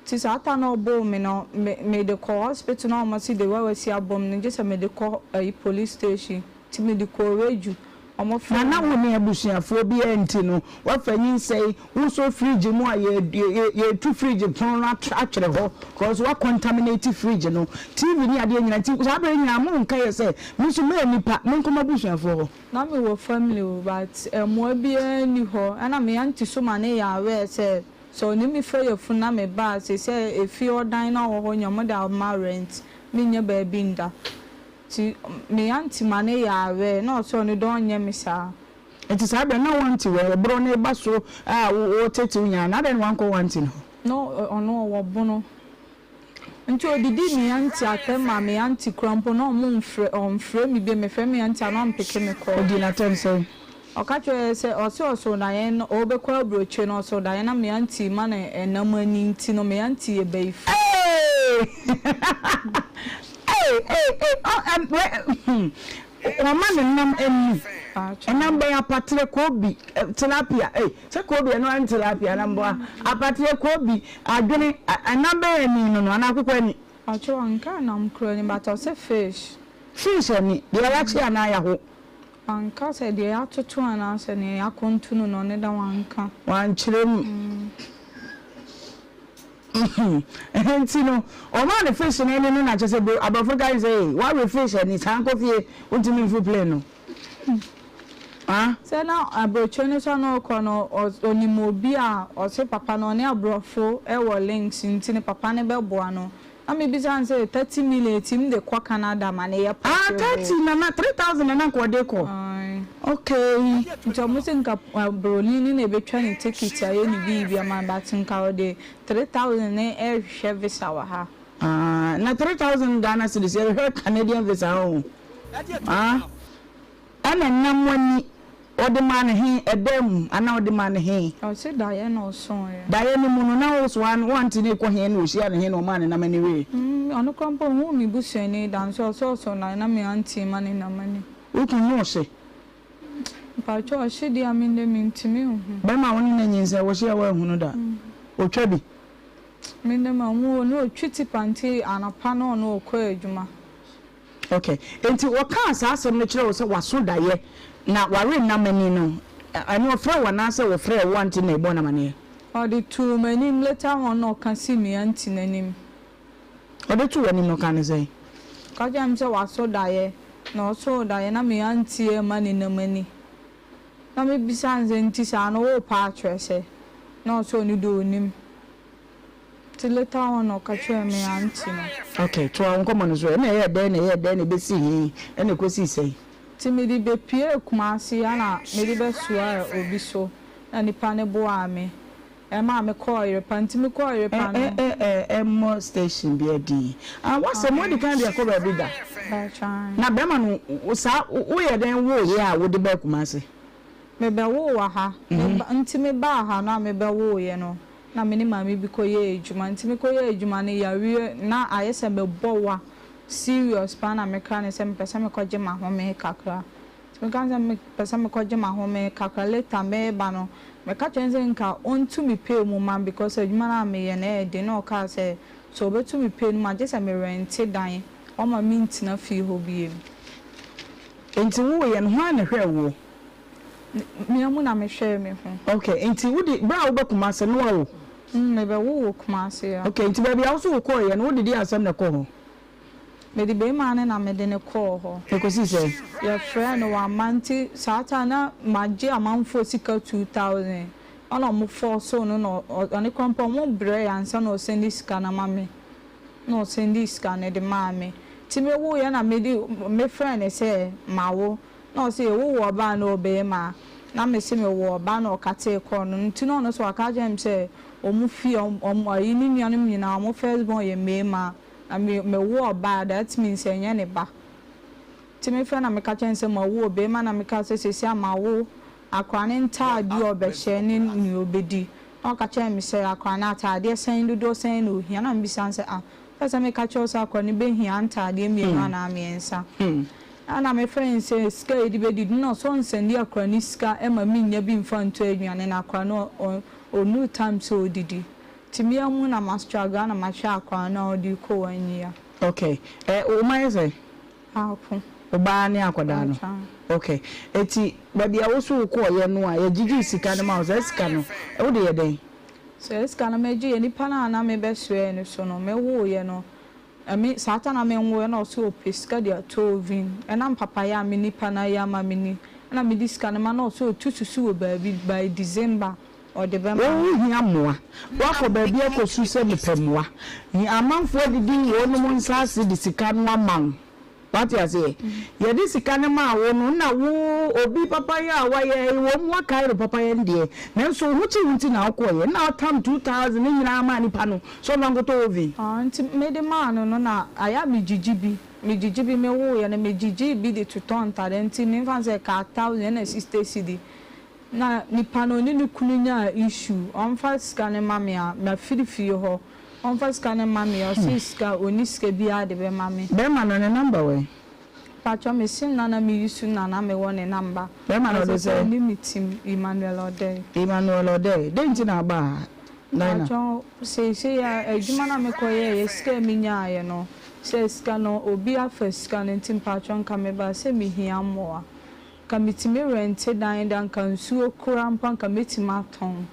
Nti saa ta na ɔboo me no me mede kɔɔ hospital na ɔmo se de wei a wasi abɔ me no gye sɛ mede kɔ ayi police station. Nti mede kɔɔ Reju. Ɔmo Na frɛɛ na me. wo ne abusuafoɔ biara nti no woafa nyinsɛn, wosɔ fridge mu a yɛ yɛ yɛtu fridge pono no atwere hɔ cause woa contaminate fridge no, TV ne adeɛ nyinaa nti saa berɛ nyinaa monka yɛ sɛ me nso mɛyɛ nipa menkɔ m'abusuafoɔ hɔ. Na me wɔ family o but mmoa biara nni hɔ ɛna me aunty so ma ne yɛ aware sɛ sɛ ɔne me fa yafunu na me ba a seisei efie ɔdan na ɔwɔ hɔ nyɛ ɔmo de ama rent me nnya baabi nda nti me aunty ma ne yɛ aware na ɔsɛ ɔno de ɔnyɛ me saa. Nti saa berɛ no na wo aunty wɔ ɛborɔ no reba so a wo tete wo nyinaa no adɛn na wankɔ wo aunty no hɔ? Na ɔno ɔwɔ bono. Nti odidi me aunty atɛm ma me aunty koraa mpo na ɔmo nfrɛ ɔnfrɛ me bio mefrɛ me aunty a na ɔmpeke me call. Ɔdii n'atɛm sɛn? Ɔka kyerɛɛ sɛ ɔse ɔsoo daeɛ no ɔɔbɛkɔ aburokyire no ɔsoo daeɛ na me aunty ma no ɛnam ani nti no me aunty yɛ bayifo. Eeii eii eii ɔ ɛm wɛ hmm Wɔma no nam ani. Ɛnam bɛn apatrɛ koobi tilapia ei sɛ koobi ɛno ara ne tilapia na mboa apatrɛ koobi adwene ɛnam bɛn ani no no anaa akokɔ ani. Ɔkyɛ wanka ɛnam koro ani but ɔse fish. Fish ani deɛ yakye anaa yaho. Wanka sɛ deɛ yatoto anaa sɛ neɛ yakontono no ɔno da wanka. Wankyerɛ mu. Nti no ɔmaa no fish no ani no na kyerɛ sɛ bro aborɔfo no ka kyerɛ sɛ ee woawe fish ani san kɔ fie wontumi mforo plane no ah. Sɛ na aburokyire no so a na ɔkɔ no ɔnim obi a ɔse papa no ɔne aborɔfo wɔ links nti no papa no bɛboa no Na mebisa no sɛ, 30 million ɛtim de kɔ Canada ma no yɛ Ah, possible? 30 na na 3000 na na nka ɔde kɔ. Ae. Okay. Nti ɔmo se nka broni no na ɛbɛtwa ne ticket ayɛ ne biribi ama no but nka ɔde 3000 no ɛrehwehwɛ visa wɔ ha. Ah, na 3000 Ghana cedis yɛhwehwɛ Canadian visa ho. Ah. Ɛna nam w'ani. Ɔde maa no he? Ɛda mu anaa ɔde maa no he? Ɔse daeɛ na ɔsooeɛ. Daeɛ no mu no, na wo so woante ne kɔ he na ɔhyiaa no he na ɔmaa ne nam ani wee? Mm, ɔno koraa mpo ɔnhuu me busuani da nso ɔse ɔsoo daeɛ na me auntie ma ne nam ani. Wo kunu no ɔhye? Mpakyɛw ɔhye deɛ a me deɛ mentumi nhu. Bɛrima a wo ne no anyinsɛn wɔhye a woanhu no da? Ɔtwa bi? Me deɛ manhu o, na ɔtwi tipa nti anɔpa na ɔno ɔkɔ adwuma. Ok, enti ɔkaa saa asɛm no kyerɛɛ wo sɛ waso daeɛ na wawe nam ani no, ɛno ɔfrɛɛ wo anaasɛ wɔfrɛɛ wo aunty na ɛbɔɔ no amaneɛ? Ɔde too m'anim, later on na ɔka sii me aunty no anim. Ɔde too w'anim no ɔkaa no sɛn? Ɔka kyerɛɛ me sɛ waso daeɛ, na ɔsoo daeɛ na me aunty rema ne nam ani. Na mebisaa no sɛ nti saa no worepɛ akyerɛ sɛ? Na ɔse ɔno deɛ ɔnnim. Nti later on na ɔka kyerɛɛ me aunty no. Ok, toa wo nkɔmmɔ no so ɛ. Ɛna ɛyɛɛ dɛn na ɛyɛɛ dɛn na ɛbɛsii he ɛna ɛkɔsii sɛn? Nti mede bɛpuee Kumasi ɛna mede bɛsoɛɛ obi so na nipa no boaa me ɛmaa me kɔɔ Yerepa. Nti me kɔɔ Yerepa no. Ɛ ɛ ɛ ɛmmɔ station biara din. Ah w'asɛm woadi kan de akɔ baabi da? Na bɛrima no saa woyɛ dɛn woeɛ a wode baa Kumasi? Mebɛwoo wɔ ha. Me ba nti mebaa ha no a mebɛwooeɛ no na me ne maame bi kɔyɛɛ adwuma nti mekɔyɛɛ adwuma no yareɛ na ayɛ sɛ mebɔ wa serious paa na mekra no sɛ mepɛ sɛ mekɔgye m'ahome kakra nti meka no sɛ mepɛ sɛ mekɔgye m'ahome kakra later meba no meka kyerɛ no sɛ nka ɔntu me pay mu ma me because adwuma no a meyɛ no ɛyɛ den na ɔkaa sɛ sɛ ɔbɛtu me pay no mu a gye sɛ me rente dan ɔma mentena fie hɔ bio. Nti wowoeɛ no hwan na ɛhwɛɛ woɔ? Me ara mu na mehwɛɛ me ho. Ok, nti wo de, berɛ a woba Kumasi no woawo? Mm, mebɛwoo wɔ Kumasi a. Ok, nti baabi a wo nso wokɔeɛ no, wode deɛ asɛm na ɛkɔɔ hɔ? Mede barima no na mede no kɔɔ hɔ. Ɛkɔsii sɛn? Yɛfrɛɛ no, wamma, nti saa time no na magye amanfoɔ sika 2000, ɛna ɔmo fɔɔsoo no na ɔne koraa mpo ɔmo brɛɛ ansa na ɔsɛnde sika no ama me. Na ɔsɛndii sika no de maa me. Nti mewoeɛ na mede, mefrɛɛ no sɛ mawo. Na ɔse wo wɔ ɔba anaa ɔbarima? Na mese me wɔ ɔba na ɔkatee kɔɔ no nti na ɔno nso waka akyerɛ me sɛ ɔmo fie ɔmo ayi ne nuanom nyinaa ɔmo first born yɛ mmarima na me me wo ɔba a that means ɛnyɛ ne ba nti me frɛ na meka kyerɛ no sɛ mawo ɔbarima na meka sɛ seesei a mawo akora no ntaadeɛ a ɔbɛhyɛ ne nea ɔbɛdi na ɔka kyerɛ me sɛ akora no ataadeɛ sɛn dodoɔ sɛn na ɔhia na mebisa no sɛ ah wopɛ sɛ meka kyerɛ wo sɛ akora no bɛhia ntaadeɛ mmienu anaa mmiɛnsa Ɛna me frɛ no sɛ sika a yɛde bɛdidi no na ɔsɛ ɔnsɛnde akora no sika ma me nnya bi mfa ntɔ aduane na akora no ɔnnuru time sɛ ɔdidi nti me amu na ma struggle na mahwɛ akora no a ɔde rekɔ one year. Ok eh wo mma yɛ sɛn? Baako. Wo ba ne akwadaa no? Ok eti baabi a wo so wo kɔɔ yɛ no a yɛgyegyee sika no ma wo saa sika no wo de yɛ dɛn? Saa sika no megye yɛ nipa no a na me bɛ soɛɛ no so no me woo yɛ no Emi, saa ta na menwoe na ɔse ɔpɛ sika de atɔ oven, ɛnam papayɛ a me nipa no ayɛ ama me ni, ɛna mede sika no ma na ɔse ɔtu susu wɔ baabi by December ɔde bɛma me. Wo hia mmoa. Woakɔ baabi akɔsu sɛ mepɛ mmoa. Amanfoɔ adidi wɔnom nsa ase de sika no ama wo. Wate aseɛ? Yɛde sika no maa wo no, na wo, obi papayɛ a wayɛ, ɛwom woakae no papayɛ no deɛ, nanso wo ho kye wo nti na wokɔeɛ, na wotam 2000 no nyinaa maa nipa no sɛ ɔmfa nkɔtɔ oven. Ah, nti mede maa no no na ayɛ a megyigye bi, megyigye bi, mewoeɛ no megyigye bi de totɔɔ ntadeɛ, nti memfa no sɛ ɛkaa thousand ɛna sixty cedi, Na nipa no ɔne ne kunu nyaa issue ɔnfa sika no ma me a mafiri fie hɔ ɔnfa sika no ma me a ɔse sika ɔnni sika biaa de bɛma me. Bɛɛma no ne number wɛn? Paatwɔ me sim na na me use na na me wɔ ne number. Bɛɛma no ɔde sɛn? Ɔne me team Emmanuel Ɔdɛɛ. Emmanuel Ɔdɛɛ dɛn nti na wobaa ha Dinah? Paatwɔ seisei a adwuma no a me kɔ yɛɛyɛ sika a me nyaayɛ no sɛ sika no obi afa sika no nti mpaatwɔ nka me baa sɛ me hia mmoa. Nka metumi rɛnte dan de anka nsuo koraa mpo anka mɛtumi atɔn.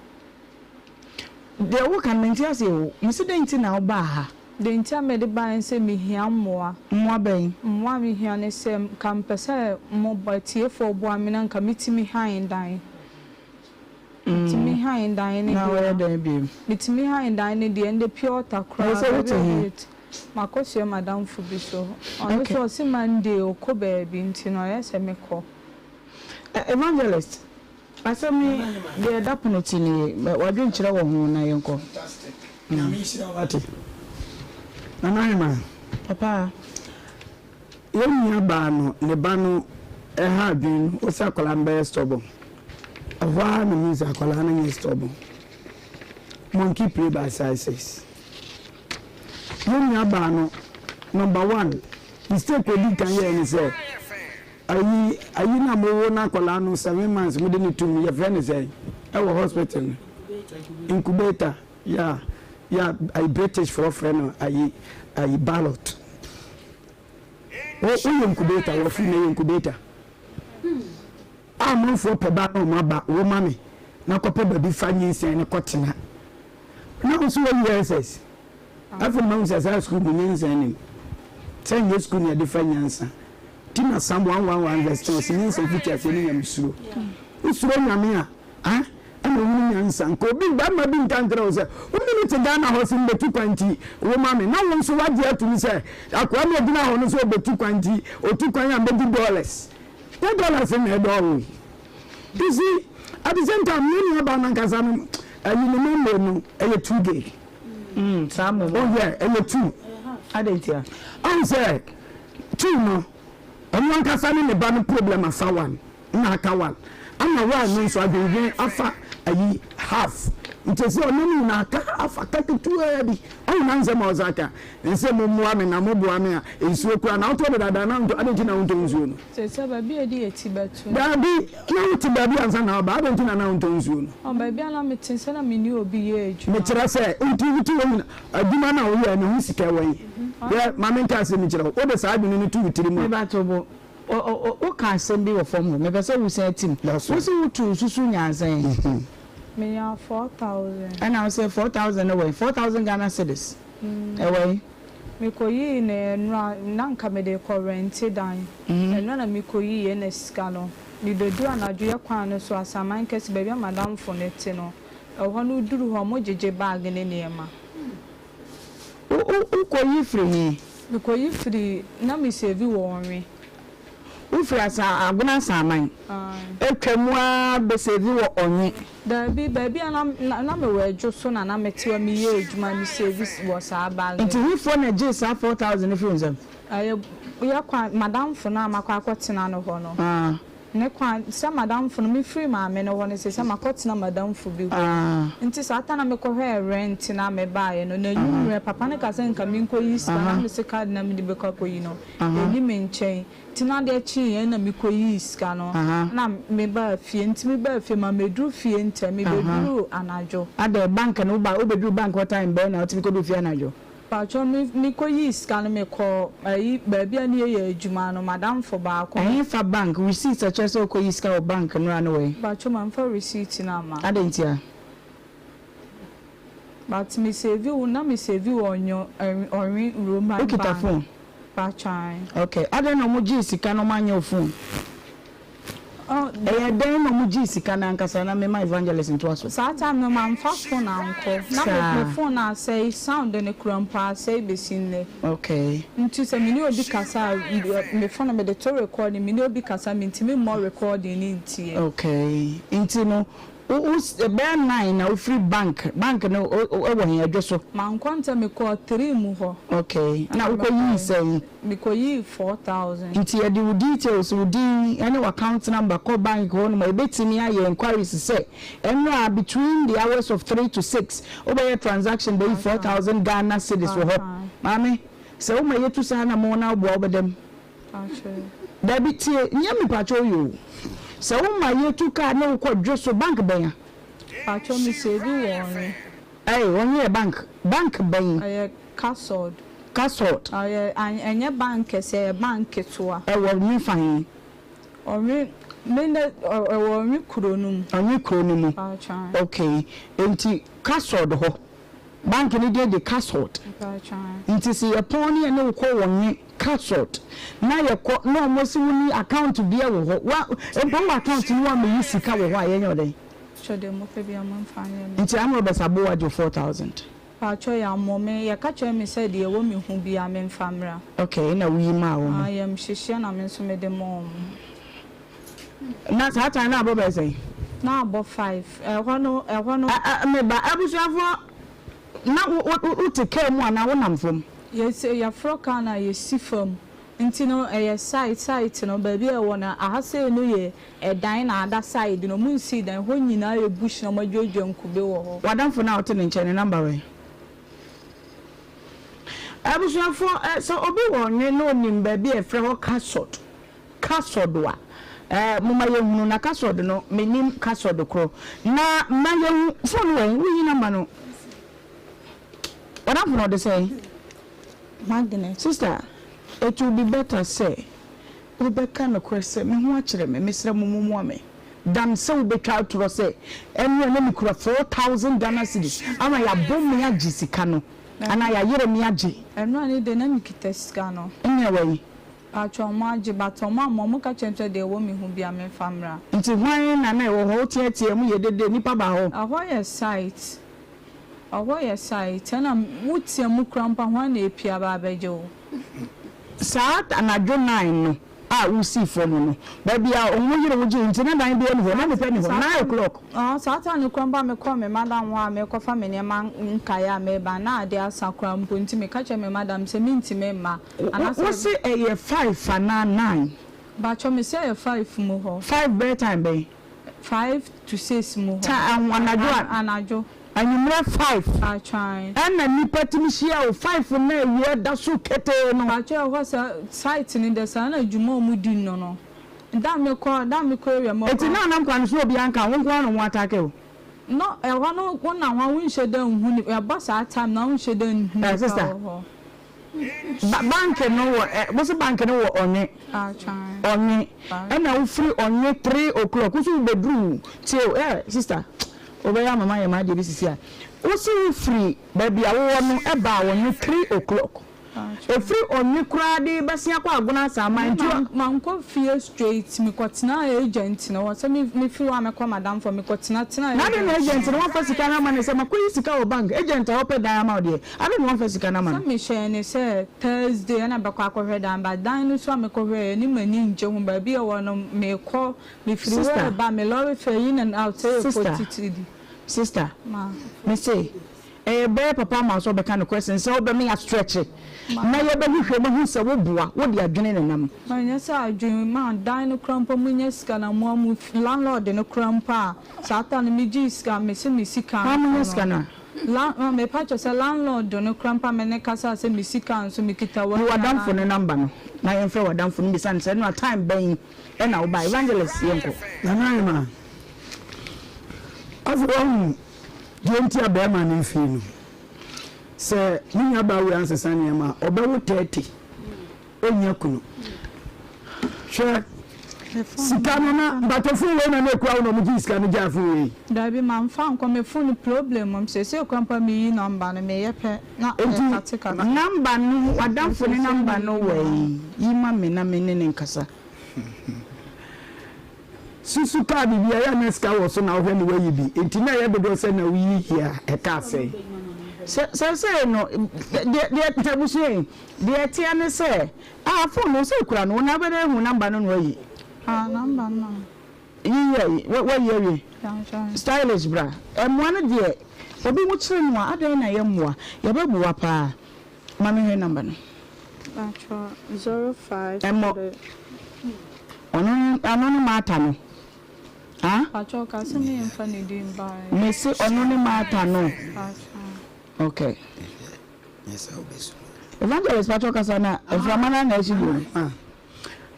Deɛ woka no mente aseɛ o. Mese dɛn nti na wobaa ha? Deɛ nti a mede baeɛ ne sɛ mehia mmoa. Mmoa bɛn? Mmoa a mehia ne sɛ nka mepɛ sɛ mo atiefoɔ boa me na nka metumi hann dan. Metumi hann dan no deɛ. Na woyɛ dɛn bio? Metumi hann dan no deɛ ɛnde pure water koraa. Ɛsɛ wote he? Makɔsoɛ m'adamfo bi so. Ɔno nso ɔse Monday ɔkɔ baabi nti no ɔyɛ sɛ mekɔ. Evangelist, asɛm yi deɛ ɛda pono ti nie, w'adwenkyerɛ wɔ ho na yɛnkɔ. Fantastic. Nyame nhyira wo wate. Nana Ahemaa. Papa. Yɛn nua baa no ne ba no ɛha adwene no ɔsɛ akwadaa no bɛyɛ stubborn. Ɛhɔ ara na mehu sɛ akwadaa no nyɛ stubborn. Monkey play by size 6. Yɛn nua baa no number one mistake odi kan yɛɛ ne sɛ ayi ayi na mo wo na akwadaa no 7 months mo de ne tum yɛfrɛ ne sɛ ɛwɔ hospital no incubator ya ya ayi British foɔ frɛ no ayi ayi ballot wo woyɛ incubator wɔfiri na yɛ incubator a amanfoɔ pɛ ba na ɔmo aba wo ma me na kɔpɛ baabi fa nyinsɛn ne kɔtena na wo nso wɔ USS afei ma wo sɛ saa sukuu mu nyansa nim sɛ nyɛ sukuu ne yɛde fa nyansa ti na Psalm 111 verse 10 ɔsɛ nyansa fiti aseɛ ne nyame suro wosuro nyame a ah ɛna wohunu nyansa nka obi barima bi nka nkyerɛ wo sɛ wone ne te Ghana hɔ se mbetu kwan nti wo ma me na wo nso wagye atum sɛ akoa no a ogyina hɔ no sɛ obetu kwan nti otu kwan a mbedi dollars. Nyɛ dollars na ɛdɔɔ wo yi. You see, at the same time yɛn nua baa no ankasa no ayi ne memory no ɛyɛ too gay. Mm, saa mmom. Oh yeah, ɛyɛ too. Adɛn ntia? Ahu sɛ too no ɔno ankasa ne ne ba no problem afa one. Nna aka one ana one no nso adwendwen afa ayi half nti sɛ ɔno ne nyinaa aka half aka ketewaa bi ɔho na nsɛm a ɔsa ka nse mo mmoa me na mo boa me a nsuo koraa na wotɔ dedadaa na wontɔ adɛn nti na wontɔ nsuo no. Sɛ baabi a yɛde yɛ ti bɛto no. Daabi na wote baabi ansa na woba adɛn nti na na wontɔ nsuo no. Ɔ baabi a na mete sɛ na me ne obi yɛ adwuma. Mekyerɛ sɛ nti wote hɔ nyina adwuma no a woyɛɛ no ho sika wɔ he hwɛ ma menka asɛm nkyerɛ wo wode saa adwene no to wo tiri mu a. Mebato bo. Woka asɛm bi wɔ fam hɔ, mepɛ sɛ wosan tim. Wose wotuu susu nyaa sɛn? Menyaa 4,000. Ɛna wose 4,000 no wɔ he? 4,000 Ghana cedis, ɛwɔ he? Mekɔyii no ɛnora, na nka mede rekɔ rɛnte dan. Ɛnora na mekɔyiiɛ ɛna sika no, mebɛduru anadwo yɛ kwan no so, Asaman kɛse, baabi a m'adamfo no te no, ɛhɔ no woduru hɔ a, wɔgyegye bag ne nneɛma. Wo wo wo kɔ yi firi he? Me kɔ yi firi, na me save wɔ ɔnwe. Wo firi asa Agona Asaman atwa mu ara bɛ save wɔ ɔnwe. Daabi, baabi a na na me wɔ Adwo so na na me te hɔ me yɛ adwuma me save wɔ saa bag no. Nti hefoɔ na gyee saa 4000 no firi wo nsam? Ɛyɛ yɛ kwan, madamfo no a makɔ akɔ tena no hɔ no. Ne kwan sɛ m'adamfo no, mefiri maame no hɔ no seesei makɔtena m'adamfo bi hɔ. Nti saa ta na mekɔhwɛɛ rent no a mebaeɛ no, n'anwummerɛ papa no ka sɛ nka menkɔyi sika na mese card na mede bɛkɔ akɔyi no ɛnni me nkyɛn. Nti na adeɛ kyeeɛ na mekɔyii sika no na mebaa fie. Nti mebaa fie mammɛduru fie ntɛm, mebɛduruu anadwo. Adɛn, bank no woba wobɛduru bank hɔ time bɛn na wotumi kɔduru fie anadwo? Paatwɔ me me kɔ yii sika no me kɔ ayi baabi a ne yɛ yɛ adwuma no madamfo baako. Ɛhefa bank? Receipt a ɛkyerɛ sɛ wokɔ yii sika wɔ bank no ara ne wɛn? Paatwɔ manfa receipt no amma. Adɛn ntia? But me save wo na me save wɔ ɔnyo ɔnwe Roman bank. Wokita phone? Paatwɔ ae. Ok adɛn na ɔmo gyee sika na ɔmo anyɛ wo phone? Ɛyɛ dɛn na ɔmo gyee sika no ankasa na mema evangelist ntoa so? Saa time no mamfa phone ankɔ. Na me phone no asɛe, sound no kura mpo asɛe besi nnɛ. Okay. Nti sɛ me ne obi kasa a, me phone no mede to recording, me ne obi kasa a mentumi mmɔ recording no ntie. Okay. Nti no Wo wo bɛyɛ nine na wofiri bank, bank no wɔ he, Adwo so? Mankɔ ntɛm, mekɔɔ three mu hɔ. Okay, na wokɔ yii sɛn? Mekɔ yii 4,000. Nti yɛde wo details, wo din ne w'account number kɔ bank hɔ nom a, yɛbɛtumi ayɛ enquiries sɛ ɛnora between the hours of three to six wobɛyɛ transaction bɛyi 4,000 Ghana cedis wɔ hɔ. Maame, sɛ woma yɛtu saa anamɔn na woboa wobɛda mu? Dabi tie nyɛ me pakyɛw yi o. Sɛ wo ma yɛ tu car ne wo kɔ dwe so bank bɛn a. Pakyɛw me save wɔ ɔnwe. Ɛy ɔnwe yɛ bank bank bɛn. Ɛyɛ casod. Casod. Ɛyɛ ɛnyɛ bank kɛseɛ ɛyɛ bank ketewa. Ɛwɔ ɔnwe fa he. Ɔnwe me nɛ ɛwɔ ɔnwe kuro no mu. Ɔnwe kuro no mu. Pakyɛw. Okay nti casod hɔ. Bank no din de Casot. Nti se yɛpɔn ne yɛne wo kɔ wɔnwe Casot na yɛkɔ na ɔmo se wonni account bia wɔ hɔ wa mpo wowɔ account no woammeyi sika wɔ hɔ a yɛnyɛ wo dɛn? Paatwɔ deɛ mopɛ bia momfa nyɛ me. Nti arm robbers abo wo agye wo 4000? Paatwɔ yɛammɔ me, yɛka kyerɛɛ me sɛ deɛ ɛwɔ me ho bia memfa mmra. Okay na woyi maa wɔn? Ayamhyehyeɛ na me nso mede maa wɔn. Na saa time no abɔ bɛyɛ sɛn? Na abɔ five. Ɛhɔ no, ɛhɔ no. Ɛ ɛ me ba, abusuafoɔ, na wo wo wo te kaa mu anaa wo nam fam? Yɛsi, yɛforo kaa no a, yɛsi fam. Nti no, ɛyɛ site, site no, baabi a ɛwɔ no, aha sei no yɛ ɛdan na ada side no, wɔn nsii dan, ɛhɔ nyinaa yɛ bush na wɔaduadua nkube wɔ hɔ. W'adamfo no a wote ne nkyɛn no, number wɛn? Abusuafoɔ, ɛ sɛ obi wɔ Ɔnwe na onim baabi a yɛfrɛ hɔ Kasɔt, Kasɔd a, eh, momma yɛnhunu. Na kasɔd no, mennim kasɔd korɔ. Na ma yɛnhu, phone no wɔ he? Woyi number no. W'adamfo no ɔde sɛn? Magnet. Sister, it will be better sɛ wobɛka nokorɛ sɛ me ho akyere me, mesrɛ mo mommoa me, than sɛ wobɛtwa atorɔ sɛ ɛnora na mekura 4,000 Ghana cedis ama yɛabɔ me agye sika no, anaa yɛayere me agye. Ɛnora no deɛ na mekita sika no. Ɛnneɛ wɔ he? Paatwɔ ɔmo agye but ɔmo amma ɔmo ka kyerɛ me sɛ deɛ ɛwɔ me ho bia me nfa mmra. Nti hwan na na ɛwɔ hɔ? Wo teateaa mu yɛ dede, nnipa baa hɔ? Ɛhɔ yɛ site. Ɛhɔ yɛ site ɛna wo tea mu koraa mpo a hwan na epie aba abɛgye wo. Saa anadwo nine no a wosii fam no, baabi a wo yere wo gyee nti na dan biara nni hɔ, na nnipa nni hɔ, 9 o'clock. Saa time no koraa mpo a mekɔɔ me madam hɔ a merekɔfa me nneɛma nkaeɛ a mereba no, na adeɛ asa koraa mpo nti meka kyerɛɛ me madam sɛ mentumi mma anaasɛ. Wo se ɛyɛ five anaa nine? Mpakyɛw mese ɛyɛ five mu hɔ. Five bɛyɛ time bɛn? 5 to 6 mu hɔ. Ta anadwo a. Anadwo. Anwummerɛ 5. Atwan. Ɛna nnipa tumi hyia wo 5 na awia da so ketee no. Mpakyɛw ɛhɔ sɛ site no deɛ saa na dwuma a wɔn di no no. Da a mekɔ da a mekɔ area mu. Eti na anam kwan no so obiara nka wo nko ara na wɔn attack wo? No ɛhɔ no wo nam hɔ a wo nhyɛ da nhu ni ɛbɔ saa time no a wo nhyɛ da nhu Eh nipa sister. wɔ hɔ. Ba bank no wɔ ɛ wo se bank no wɔ Ɔnwe? Atwan. Ɔnwe. Ɛna wo firi Ɔnwe 3 o'clock wo so wo bɛ duru tie o eh sister wo bɛyɛ ama ma yɛ m'adeɛ bi sisi a wo se wo firi baabi a wo wɔ no ɛbaa Ɔnwe 3 o'clock ɛfiri Ɔnwe koraa de bɛsen akɔ Agona Asaman nti Me mankɔ fie straight mekɔtenaa agent no hɔ sɛ me mefiri hɔ a mɛkɔ m'adamfo hɔ mekɔtena tenaa Na adɛn na agent agent no wamfa sika no ama no sɛ makɔyi sika wɔ bank agent a ɔpɛ dan ama wo deɛ adɛn na wamfa sika no ama Sɛ no. mehyɛɛ no sɛ Thursday ɛna bɛkɔ akɔhwɛ dan but dan no so a mekɔhwɛɛ ne m'ani ngye ho baabi a ɛwɔ no mekɔ mefiri hɔ Sister. reba me lorry fare in and out ɛyɛ Sister. 40 cedi. Sister, Ma. mese ɛyɛ bɛyɛ papa ama wo sɛ wobɛka nokorɛ sen sɛ wobɛme astretche na yɛbɛhwehwɛ mu ahu sɛ woboa, wode adwene na ɛnam. Ɛnyɛ sɛ adwene ma dan no koraa mpo monya sika na moa mo landlord no koraa mpo a saa ta no megyee sika mese me sika Hwan monya nso sika no no a? Mepa kyɛw sɛ landlord no koraa mpo a me ne kasaa sɛ me sika nso mekita Yi wɔ w'adamfo no number no na yɛmfrɛ w'adamfo no mmisa no sɛ ɛno a time bɛn na wobae. Evangelist yɛnkɔ. Nana Ahemaa, afei woahu deɛ nti a barima no mfii no? Sɛ me nuabaa wei ansesa nneɛma a, ɔbɛwo 30, ɔnnya kunu. Hwɛ, sika no na, mpakyɛ phone wei na na ɛkura wo na wɔgyee sika no gyaa phone wei? Dabi mamfa ankɔ, me phone no problem wɔ mu, seesei koraa mpo a meyi number no, meyɛ pɛ na Enti ɛkate kate. number no, w'adamfo no number no wɔ he? Yi ma me na me ne no nkasa. Susu kaa biribi a ɛyɛ a na sika wɔ so na wohwɛ na woayi bi nti na ɛyɛ dodoɔ sɛ na woyi yi a ɛkaa sɛn? Sɛ sɛsɛɛ no deɛ deɛ abusua yi deɛ ɛteɛ ne sɛ ah phone no sɛ okura no wo na wobɛdɛ ahu number no na wayi. Ah number no. Yi yɛ wayi awie. Stylish bra mmoa no deɛ obi ho kyere no a adɛn na yɛmmoa yɛbɛboa paa ma menhwɛ number no. Patrɔ 05 Ɛmmɔ. 3. Ɔno ɔno ne Martha no ah. Patrɔ ka sɛ me nfa ne din bae. Me se ɔno ne Martha no. Patrɔ. Okay. Evangelist patrɔ kasa na mframa no na akyi bio. Ah.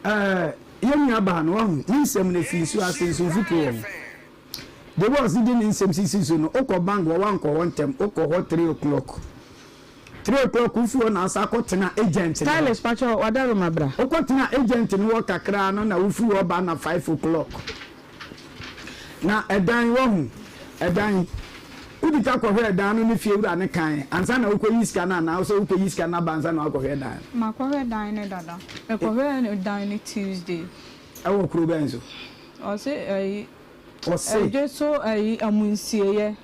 Eh, yɛn nua baa no wahu ne nsɛm no fi nsuo ase nso mfuturo wɔ ho. The way ɔsi de ne nsɛm sisi so no, wokɔ bank hɔ wankɔ hɔ ntɛm, wokɔ hɔ 3 o'clock. 3 o'clock wofi hɔ na asa akɔtena agent no hɔ. Stylish patrɔ wadaroma bra. Wokɔtena agent no hɔ kakra no na wofiri hɔ ba na 5 o'clock. Na ɛdan wahu ɛdan wodi ka kɔhwɛ ɛdan no ne fie wura ne kan ansa na wokɔyi sika no anaa sɛ wokɔyi sika no aba ansa na wakɔhwɛ dan no. Makɔhwɛ dan no dada. Mekɔhwɛ dan no Tuesday. Ɛwɔ kuro bɛn so? Ɔse ɛyi. Ɔse. Ɛdwe so ɛyi amunsieɛ.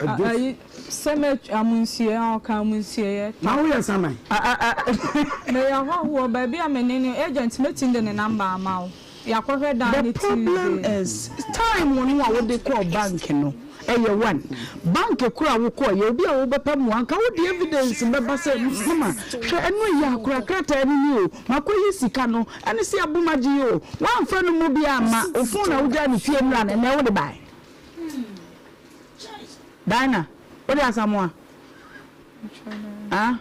Ayi cemetery amunsieɛ a ɔka amunsieɛ. Na woyɛ saman? Meyɛ hɔhoɔ baabi a me ne no agent mɛtumi de ne number ama wo. Yɛakɔhwɛ dan The no problem Tuesday. is time no a wode kɔɔ bank no ɛyɛ one bank koro a wokɔɔ yɛ obi a wobɛpɛ mmoa nka wode evidence bɛba sɛ mama hwɛ ɛno yɛ akora krataa no ni o makɔyi sika no ɛne sɛ abom agye yi o woamfa no mu bi amma wo phone a wogyaa ne fie mmra no ɛnɛ wode bae Diana wode Asamoah ah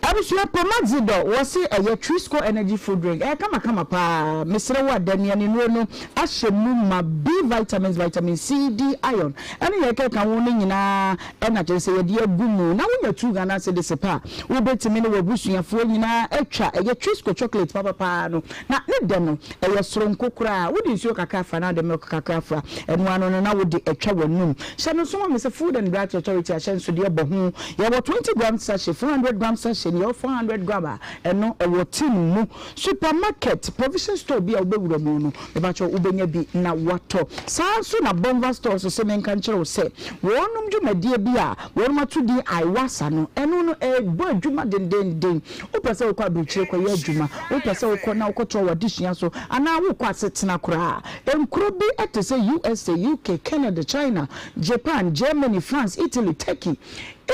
Abusua Pomadze dɔ wɔse ɛyɛ Trisco energy food drink ɛyɛ kama kama paa mesrɛ wo a da nnuane nnuro no ahyɛ mu ma B vitamins, vitamin C, D, iron ɛne nea ɛkeka ho no nyinaa ɛna kyerɛ sɛ yɛde agu mu na wonya 2 Ghana cedis pɛ a wobɛtumi ne w'abusuafoɔ nyinaa atwa ɛyɛ Trisco chocolate papapaa no na ne dɛ no ɛyɛ soronko koraa wode nsuo kakra fra na wode milk kakra fra ɛno ano no na wode atwa w'anum hyɛ no nso ma me sɛ Food and Drugs Authority ahyɛnsodeɛ bɔ ho yɛwɔ 20 grams sachet, 400 grams sachet. no yɛwɔ 400 gram a ɛno ɛwɔ tin mu. Supermarket, provision store bi a wobɛwura mu no, mepakyɛw wobɛnya bi na woatɔ. Saa ara nso na Bonva Stores se menka nkyerɛ wo sɛ wɔnom dwumadie bi a wɔnom ato din Aiwasa no, ɛno no ɛrebɔ adwuma dendeenden. Wopɛ sɛ wokɔ aburokyire kɔyɛ adwuma, wopɛ sɛ wokɔ na wokɔtoa w'adesua so, anaa wokɔ asetena koraa a, nkuro bi te sɛ USA, UK, Canada, China, Japan, Germany, France, Italy, Turkey,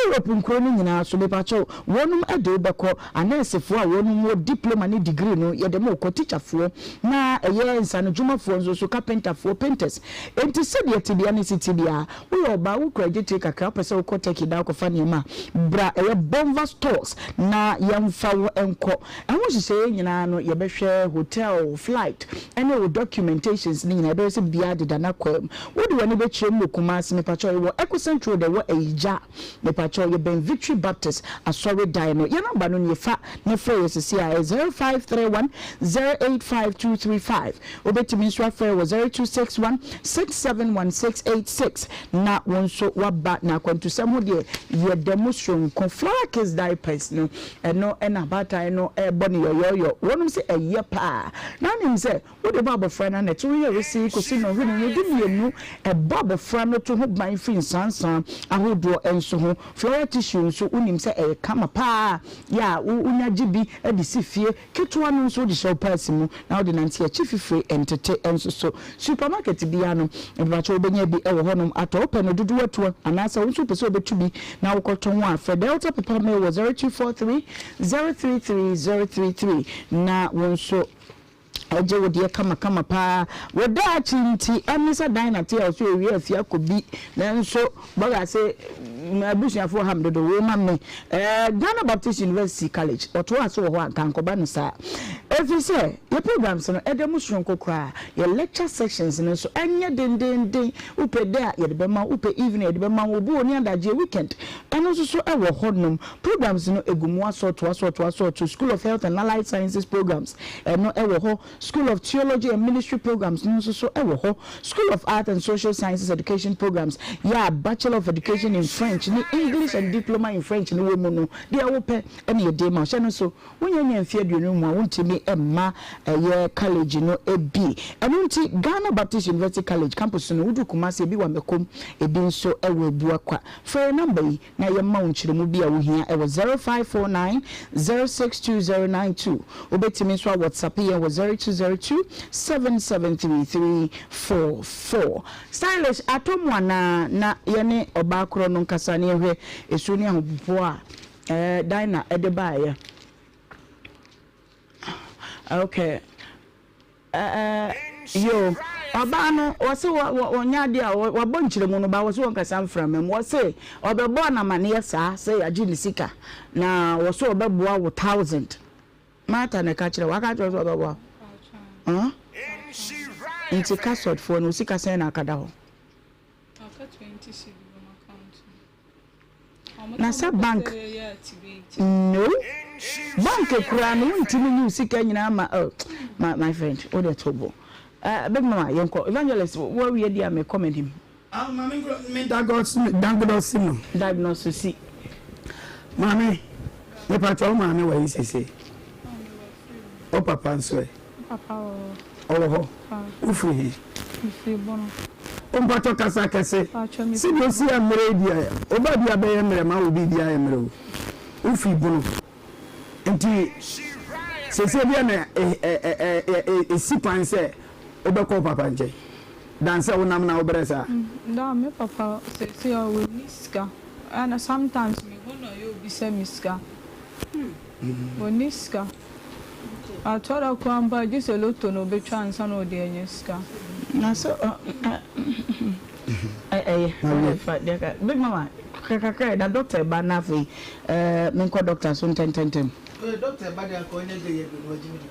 Europe nkuro no nyinaa so, mepakyɛw, wɔnom de wo bɛkɔ. Anɛɛsefoɔ a wɔnom wɔ diploma ne degree no, yɛde mo rekɔ. Tikyafoɔ, na ɛyɛ nsanodwumafoɔ nso so, kapentafoɔ, painters. Enti sɛdeɛ tebea no si te biara, Woyɛ ɔbaa, wokura dwetire kakra, wopɛ sɛ wokɔ Turkey daa kɔfa nneɛma a, bra ɛyɛ Bonva Stores na yɛmfa wo nkɔ. Ɛho nhyehyɛeɛ nyinaa no, yɛbɛhwɛ hotel, flight, ne wo documentations no nyinaa, yɛbɛhwɛ sɛ biribiara deda n'akwaa mu. Wode w'ani bɛkyerɛ mu wɔ Kumasi, mepakyɛw, yɛwɔ Equicent Road ɛwɔ Ayigya, mepakyɛw, yɛbɛn Victory Baptist Asɔredan no. Yɛn number no nie, fa na frɛ yɛn seesei ara, ɛyɛ 0531 085 235. Wobɛtumi nso afrɛ wɔ 0261 671 686 na wo nso woaba. Na akwantusɛm ho deɛ, yɛda mu soronko. Flower Kids Diapers no, ɛno na abaatan no rebɔ no yɔyɔɔyɔ. Wɔnom se ɛyɛ paa. Na wonim sɛ wode bɔ abɔfra no a, na ɛto yɛ wesee kɔsi nnɔnhwere no dumienu. Ɛbɔ abɔfra no to ho ban firi nsansa ahodoɔ nso ho. Flower tissue nso, wonim sɛ ɛyɛ kama paa. Yɛ a wonya gye bi de si fie. Ketewa no nso wode hyɛ wo paasi mu na wode nante akyi fifire ntete nso so. Supermarket biara no, mepakyɛw wobɛnya bi wɔ hɔnom atɔ. Wopɛ no dodoɔ atu anaasɛ wo nso wopɛ sɛ wobɛtu bi na wokɔtɔn a, frɛ Delta Paper Mill wɔ 0243 033 033 na wo nso gye wo deɛ kamakama paa. Wo daakye nti, ɛne sɛ Dinah te a ɔso ɛwie afie akɔ bi nanso Bɔga se m'abusuafoɔ ha me dodo, wo ma me eh, Ghana Baptist University College, ɔtoaa so wɔ hɔ a, nka ankɔba no saa. Ɛfiri sɛ, yɛ programs no, ɛda mu soronko koraa. Yɛ lecture sections no nso, ɛnyɛ dendeenden. Wopɛ day a, yɛde bɛma wo, wopɛ evening a, yɛde bɛma wo, obi wɔ ni adagyeɛ, weekend, ɛno nso so ɛwɔ hɔnom. Programs no, ɛgu mu asɔɔto, asɔɔto, asɔɔto. School of Health and Allied Sciences programs, ɛno ɛwɔ hɔ. School of Theology and Ministry programs no nso so wɔ hɔ. School of Arts and Social Sciences Education programs yɛ a Bachelor of Education in French ne English and Diploma in French no wɔ mu no, deɛ wopɛ na yɛde ma wo. Hyɛ no nso, wonnya nnya mfeɛ aduonu mu a, wontumi mma ɛyɛ college no bi. Ɛno nti, Ghana Baptist University College campus no, wodu Kumasi, ebi wɔ Amakom, ebi nso wɔ Abuakwa. Frɛ yɛn number yi na yɛmma wo nkyerɛmu bi a wohia wɔ 0549 062092. Wobɛtumi nso a WhatsApp yɛn wɔ 0202 773344. Stylish atɔ mu anaa? Na yɛne ɔbaa korɔ no nkasa na yɛnhwɛ esu ne ahopopoɔ a Dinah de baeɛ. Okay. Ɛɛ yoo, ɔbaa no wɔse wɔnyɛ adeɛ a wabɔ nkyerɛmu no ba wɔse wɔnkasa mframa mu wɔse ɔbɛbɔɔ no amaneɛ saa sɛ yɛagye ne sika na wɔse ɔbɛboa wo thousand Martha na ɛka kyerɛ wo aka kyerɛ wo sɛ ɔbɛboa wo huh? Nti kasɔdfoɔ no wo sika sɛn na aka da hɔ? Aka 20 cedi wɔ m'account mu. Na sɛ bank no bank koraa no wontumi nyi wo sika nyinaa ma oh my my friend wo deɛ to bo eh big mama yɛnkɔ evangelist woawie deɛ a mekɔ m'anim. Ah maame nkura me diagnose diagnose no. Diagnose si. Maame me pakyɛ wo maame wɔ he sese? Wo papa nso ɛ? Papa wɔ hɔ. Ɔwɔ hɔ? Wo firi he? Me firi Bono. Wo mpakyɛ kasa kɛse. Pakyɛ me Sɛdeɛ osi yɛ mmerɛ yi deɛ, wo ba bi abɛyɛ mmerɛ ma wo biribi ayɛ mmerɛ o. Wo firi Bono. Nti seesei deɛ na ɛsi kwan sɛ wobɛkɔ wo papa nkyɛn dan sɛ wonam na wobrɛ saa? Daa me papa seesei a ɔnni sika ɛna sometimes me hu no a ɔyɛ obisa me sika. Ɔnni sika. Atɔ da koraa mpo a gye sɛ lotto na ɔbɛtwa ansa na ɔde anya sika. Na so ɛyɛ fa deɛ ka big mama kakra na doctor ba na afei ɛɛ menkɔ doctor so ntɛntɛntɛm. Doctor ba deɛ anka ɔnyɛ gɛ yɛ bi na wagye me di.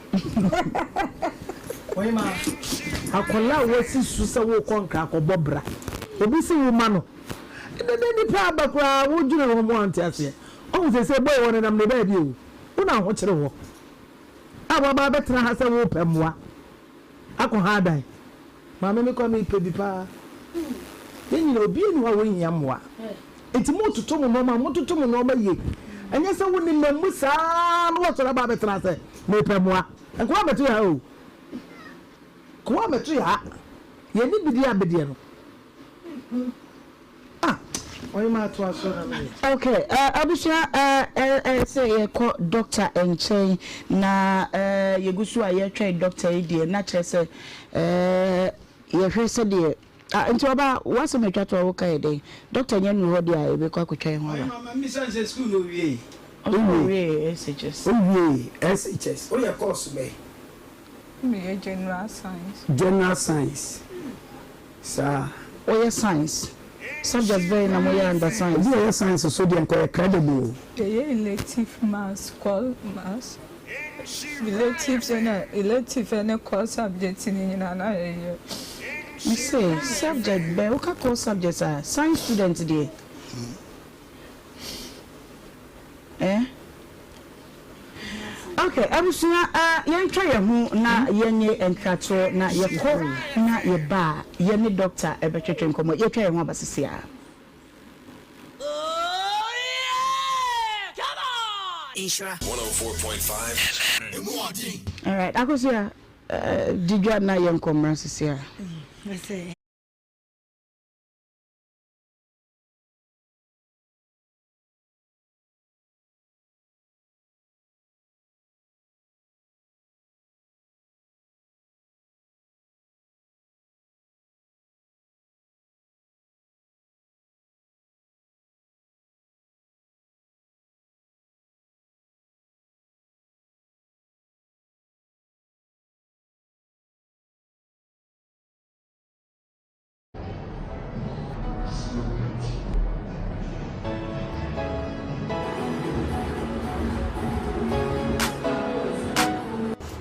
Ɔyɛ ma. Akwadaa a wasi so sɛ wokɔ nkra akɔbɔ bra obi se wo ma no dede nipa aba koraa wodwene wɔn ho a nte aseɛ ɔhu sese boy wɔnenam ne baabi o. Wo na ahokyere wɔ a waba abɛtena ha sɛ worepɛ mmoa akɔ ha adan. Maame me koraa mepɛ bi paa. Yɛn nyinaa obiara nni hɔ a ɔnhia mmoa. Nti mototo mo nnoɔma a, mototo mo nnoɔma yie. Ɛnyɛ sɛ wo nenam mu saa na woasɔre aba abɛtena sɛ mepɛ mmoa. Nkoa mmɛto yɛn ha o. Nkoa mmɛto yɛn ha. Yɛnni bidie a bedeɛ no. Ah, ɔhemaa toa so na meyɛ. Ok, abusua eh, sɛ yɛkɔ doctor nkyɛn na eh, yɛgu so a yɛretwɛn doctor yi deɛ na kyerɛ sɛ eh, yɛhwɛ sɛdeɛ ah, nti ɔba w'asɛm atwa to a woka yɛ dɛn? Doctor nya nnu hɔ deɛ a yɛbɛkɔ akɔtwa yɛn ho aba. Ɔhemaa ma mmisa no sɛ sukuu no owiei? Ɔsɛ owiee SHS. Owiee SHS. Woyɛ course bɛn? Meyɛ General Science. General Science. Saa. Woyɛ science? Subjects bɛn na moyɛ under science? Obi a ɔyɛ science so deɛ nka ɔyɛ credible o. Yɛyɛ elective maths, core maths, electives ɛna elective ɛne core subject no nyinaa na yɛyɛ. Mese subject bɛn? Woka core subjects a, science student deɛ. Eh? Ok abusua eh yɛntwa yɛn ho na yɛnye nkratoɔ na yɛkɔ na yɛba a yɛne doctor bɛtwetwe nkɔmmɔ. Yɛtwa yɛn ho aba sisi ara. Nhyira. Alright Akosua eh di dwa na yɛnkɔ mmra sisi ara.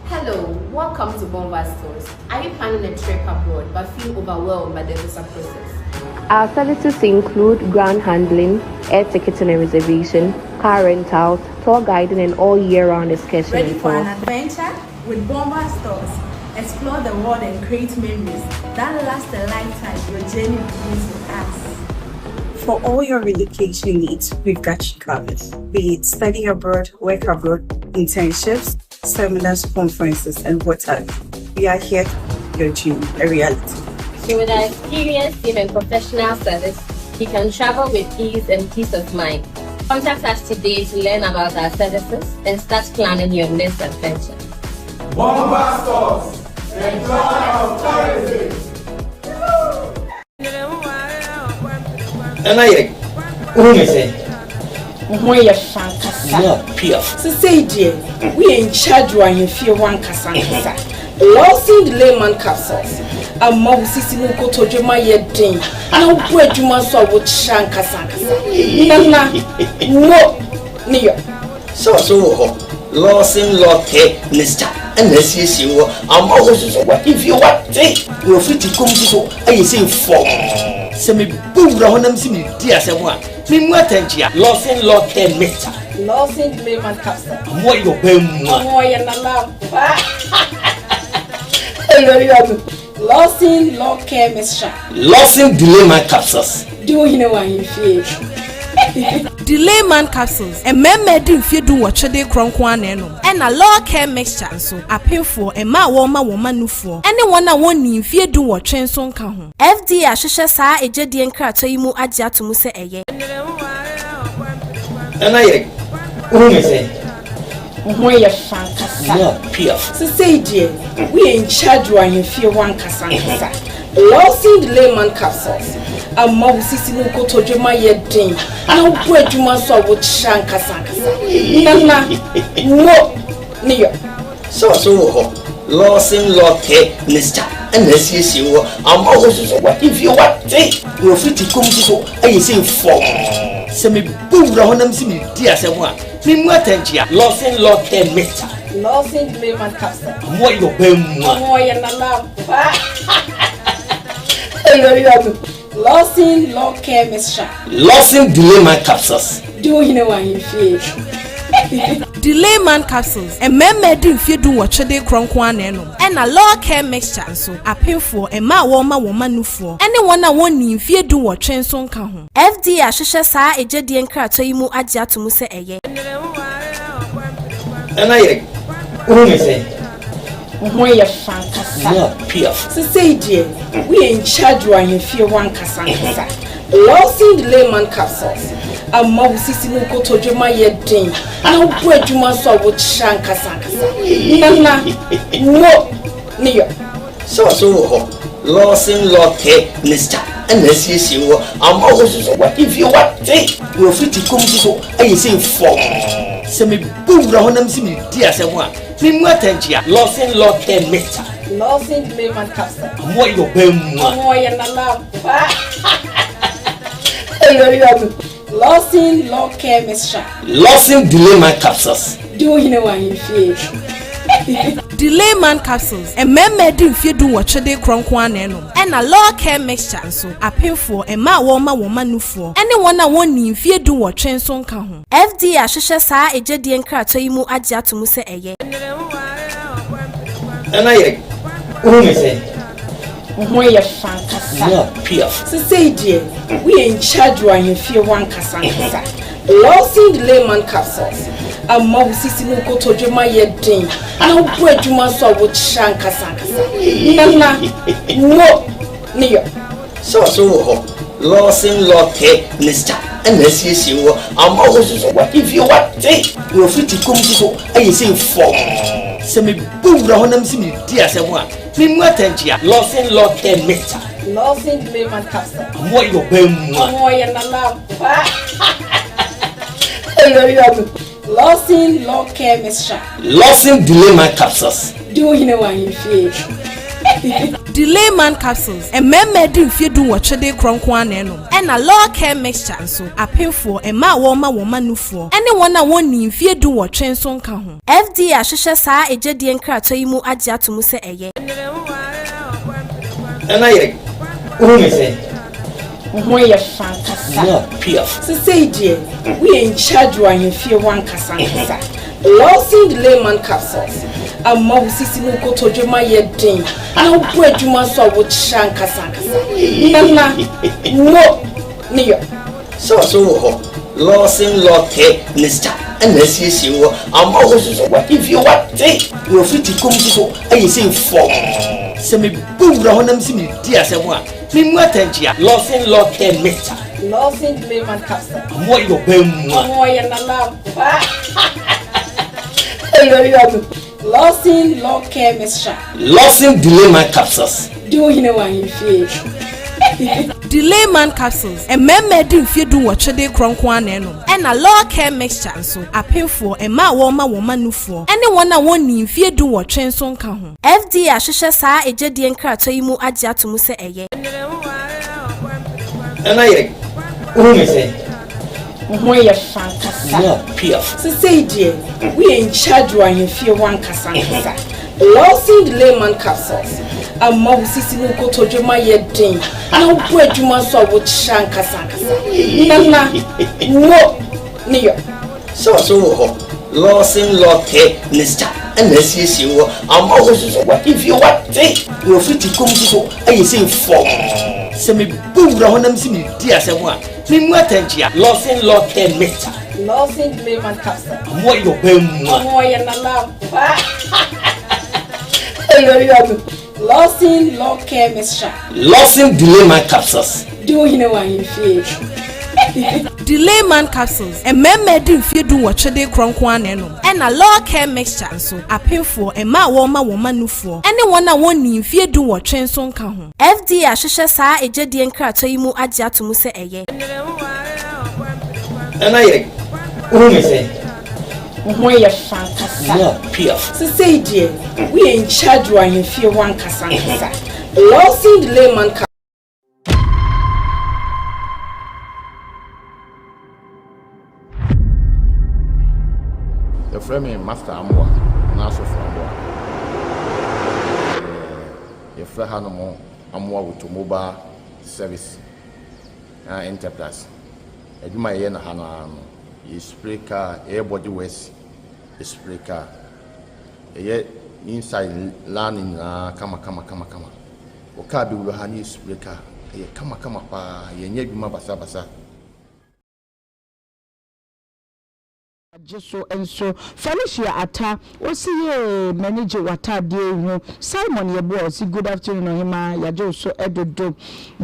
Hello, welcome to Bonva Stores. Are you planning a trip abroad but feel overwhelmed by the visa process? Our services include ground handling, air ticketing and reservation, car rentals, tour guiding, and all year round excursion Ready and for an tours. adventure? With Bomba Stores, explore the world and create memories that last a lifetime. Your journey begins with us. For all your relocation needs, we've got you covered. Be it study abroad, work abroad, internships, seminars, conferences, and what have you. We are here to make your dream a reality. So with our experienced team and professional service, you can travel with ease and peace of mind. Contact us today to learn about our services and start planning your next adventure. Bomba Stores, the joy of tourism. Nana yɛ wohu me sɛ. Wo ho yɛ fɛ ankasa. More pure. Sesei deɛ woyɛ in charge wɔ ahemfie hɔ ankasa ankasa. Lawson Layman capsules ama wo sisi ne wo kotodwe ma yɛ den na wobɔ adwuma nso a wokyerɛ ankasa ankasa. Nana mo ne yɔ. Sɛ ɔso wɔ hɔ, Lawson Law Care Mixture na asiesie wɔ ama wo soso w'ahemfie wate na wafiri ti kɔm soso ayɛ sei fɔmm. Sɛ mebɔ wura hɔ na mese medi asɛm a, memu atɛnkyea. Lawson Law Care Mixture. Lawson Layman capsule. Amoa yɛ ɔbaa mua. Amoa yɛ nana ampa. Lawson Law Care Mixture. Lawson Delayman Capsules. Di wo hene wɔ ahemfie. Delayman Capsules, Mmarima adi mfeɛ dunwɔtwe de rekorɔ nko ara na ɛnom. Ɛna Law Care Mixture nso, apemfoɔ, mmaa a wɔrema wɔn mma nufoɔ, ne wɔn a wɔnnii mfeɛ dunwɔtwe nso nka ho. FDA ahwehwɛ saa egyedie nkratoɔ yi mu agye ato mu sɛ ɛyɛ. Nana yɛ wohu me sɛ. Wo ho yɛ fɛ ankasa. More pure. Sesei deɛ woyɛ in charge wɔ ahemfie hɔ ankasa ankasa. Lawson Layman capsules ama wo sisi ne wo kotodwe ma yɛ den na wobɔ adwuma nso a wokyerɛ ankasa ankasa. Nana mo ne yɔ. Sɛ ɔso wɔ hɔ Lawson Law Care Mixture na asiesie wɔ ama wo soso w'ahemfie wate na wafiri ti kɔm soso ayɛ sei fɔmm. Sɛ mebɔ wura hɔ na mese medi asɛm a Memu atɛnkyea. Lawson Law Care Mixture. Lawson Layman Capsule. Amoa yɛ ɔbaa mua. Amoa yɛ nana ampa. Lawson Law Care Mixture. Lawson Delayman Capsules. Di wo hene wɔ ahemfie. Delayman capsules, mmarima adi mfeɛ dunwɔtwe de rekorɔ nko ara na ɛnom, ɛna Law Care Mixture nso, apemfoɔ, mmaa a wɔrema wɔn mma nufoɔ, ne wɔn a wɔnnii mfeɛ dunwɔtwe nso nka ho. FDA ahwehwɛ saa agyadie nkratoɔ yi mu agye ato mu sɛ ɛyɛ. Nana yere, wohu me sɛn? Wo ho yɛ fɛ ankasa. Mo apiafo. Sesei deɛ, woyɛ in charge wɔ ahemfie hɔ ankasa ankasa. Lawson Delayman Capsules ama wo sisi ne wo kotodwe ma yɛ den na wobɔ adwuma nso a wokyerɛ ankasa ankasa. Nana, mo ne yɔ. Sɛ ɔso wɔ hɔ, Lawson Law Care Mixture na asiesie wɔ ama wo nso so w'ahemfie wate na wafiti kɔm nso so ayɛ sei fɔmm. Sɛ mebɔ wura hɔ na mese meredi asɛm a, Memu atɛnkyea. Lawson Law Care Mixture. Lawson Delayman Capsule. Ɔmo ayɛ ɔbaa mua. Ɔmo ɔyɛ nana ampa. Lawson Law Care Mixture. Lawson Delayman Capsules. Di wo hene wɔ ahemfie. Delayman Capsules, mmarima adi mfeɛ dunwɔtwe de rekorɔ nko ara na ɛnom, ɛna Law Care Mixture nso, apemfoɔ, mmaa a wɔrema wɔn mma nufoɔ, ne wɔn a wɔnnii mfeɛ dunwɔtwe nso nka ho. FDA ahwehwɛ saa agyadie nkratoɔ yi mu agye ato mu sɛ ɛyɛ. Nana yere, wohu me sɛn? Wo ho yɛ fɛ ankasa. Mo apiafo. Sesei deɛ, woyɛ in charge wɔ ahemfie hɔ ankasa ankasa. Lawson Delayman Capsules ama wo sisi ne wo kotodwe ma yɛ den na wobɔ adwuma nso a wokyerɛ ankasa ankasa. Nana, mo ne yɔ. Sɛ ɔso wɔ hɔ, Lawson Law Care Mixture na asiesie wɔ ama wo nso so w'ahemfie wate na wafiti kɔm nso so ayɛ sei fɔmm. Sɛ mebɔ wura hɔ na mese meredi asɛm a, memmu atɛnkyea. Lawson Law Care Mixture. Lawson Delayman Capsule. Ɔmo ayɛ ɔbaa mua. Ɔmo ɔyɛ nana ampa. Lawson Law Care Mixture. Lawson Delayman Capsules. Di wo hene wɔ ahemfie. Delayman Capsules, mmarima adi mfeɛ dunwɔtwe de rekorɔ nko ara na ɛnom, ɛna Law Care Mixture nso, apemfoɔ, mmaa a wɔrema wɔn mma nufoɔ, ne wɔn a wɔnnii mfeɛ dunwɔtwe nso nka ho. FDA ahwehwɛ saa agyadie nkratoɔ yi mu agye ato mu sɛ ɛyɛ. Nana yere, wohu me sɛn? Wo ho yɛ fɛ ankasa. Mo apiafo. Sesei deɛ, woyɛ in charge wɔ ahemfie hɔ ankasa ankasa. Lawson Delayman Capsules ama wo sisi ne wo kotodwe ma yɛ den na wobɔ adwuma nso a wokyerɛ ankasa ankasa. Nana, mo ne yɔ. Sɛ ɔso wɔ hɔ, Lawson Law Care Mixture na asiesie wɔ ama wo nso so w'ahemfie wate na wafiti kɔm nso so ayɛ sei fɔmm. Sɛ mebɔ wura hɔ na mese meredi asɛm a, Memmu atɛnkyea. Lawson Law Care Mixture. Lawson Delayman Capsule. Ɔmo ayɛ ɔbaa mua. Ɔmo ɔyɛ nana ampa. Lawson Law Care Mixture. Lawson Delayman Capsules. Di wo hene wɔ ahemfie. Delayman Capsules, mmarima adi mfeɛ dunwɔtwe de rekorɔ nko ara na ɛnom, ɛna Law Care Mixture nso, apemfoɔ, mmaa a wɔrema wɔn mma nufoɔ, ne wɔn a wɔnnii mfeɛ dunwɔtwe nso nka ho. FDA ahwehwɛ saa agyadie nkratoɔ yi mu agye ato mu sɛ ɛyɛ. Nana yere, wohu me sɛn? Wo ho yɛ fɛ ankasa. Mo apiafo. Sesei deɛ, woyɛ in charge wɔ ahemfie hɔ ankasa ankasa. Lawson Delayman Capsules ama wo sisi ne wo kotodwe ma yɛ den na wobɔ adwuma nso a wokyerɛ ankasa ankasa. Nana, mo ne yɔ. Sɛ ɔso wɔ hɔ, Lawson Law Care Mixture na asiesie wɔ ama wo nso so w'ahemfie wate na wafiti kɔm nso so ayɛ sei fɔmm. Sɛ mebɔ wura hɔ na mese meredi asɛm a, memmu atɛnkyea. Lawson Law Care Mixture. Lawson Delayman Capsule. Ɔmo ayɛ ɔbaa mua. Ɔmo ɔyɛ nana ampa. Lawson Law Care Mixture. Lawson Delayman Capsules. Di wo hene wɔ ahemfie. Delayman Capsules, mmarima adi mfeɛ dunwɔtwe de rekorɔ nko ara na ɛnom, ɛna Law Care Mixture nso, apemfoɔ, mmaa a wɔrema wɔn mma nufoɔ, ne wɔn a wɔnnii mfeɛ dunwɔtwe nso nka ho. FDA ahwehwɛ saa agyadie nkratoɔ yi mu agye ato mu sɛ ɛyɛ. Nana yere, wohu me sɛn? Wo ho yɛ fɛ ankasa. Mo apiafo. Sesei deɛ, woyɛ in charge wɔ ahemfie hɔ ankasa ankasa. Lawson Delayman Capsules. Yɛfrɛ me Master Amoah anaa Sɔfo Amoah. Yɛfrɛ hanom Amoah Automobile Service anaa Enterprise. Adwuma a yɛyɛ no ha no ara no, yɛ spray car, yɛyɛ body works. Spray car. Yɛyɛ inside lane nyinaa kama kama kama kama. Wo car bɛwura ha ne yɛ spray car. Ɛyɛ kama kama paa. Yɛnyɛ adwuma basa basa. Gye so nso. Felicia Atta ɔsi yee m'ani gye w'ataadeɛ yi ho. Simon Yeboah ɔsi good afternoon ɔhemaa yagye wo so dodo.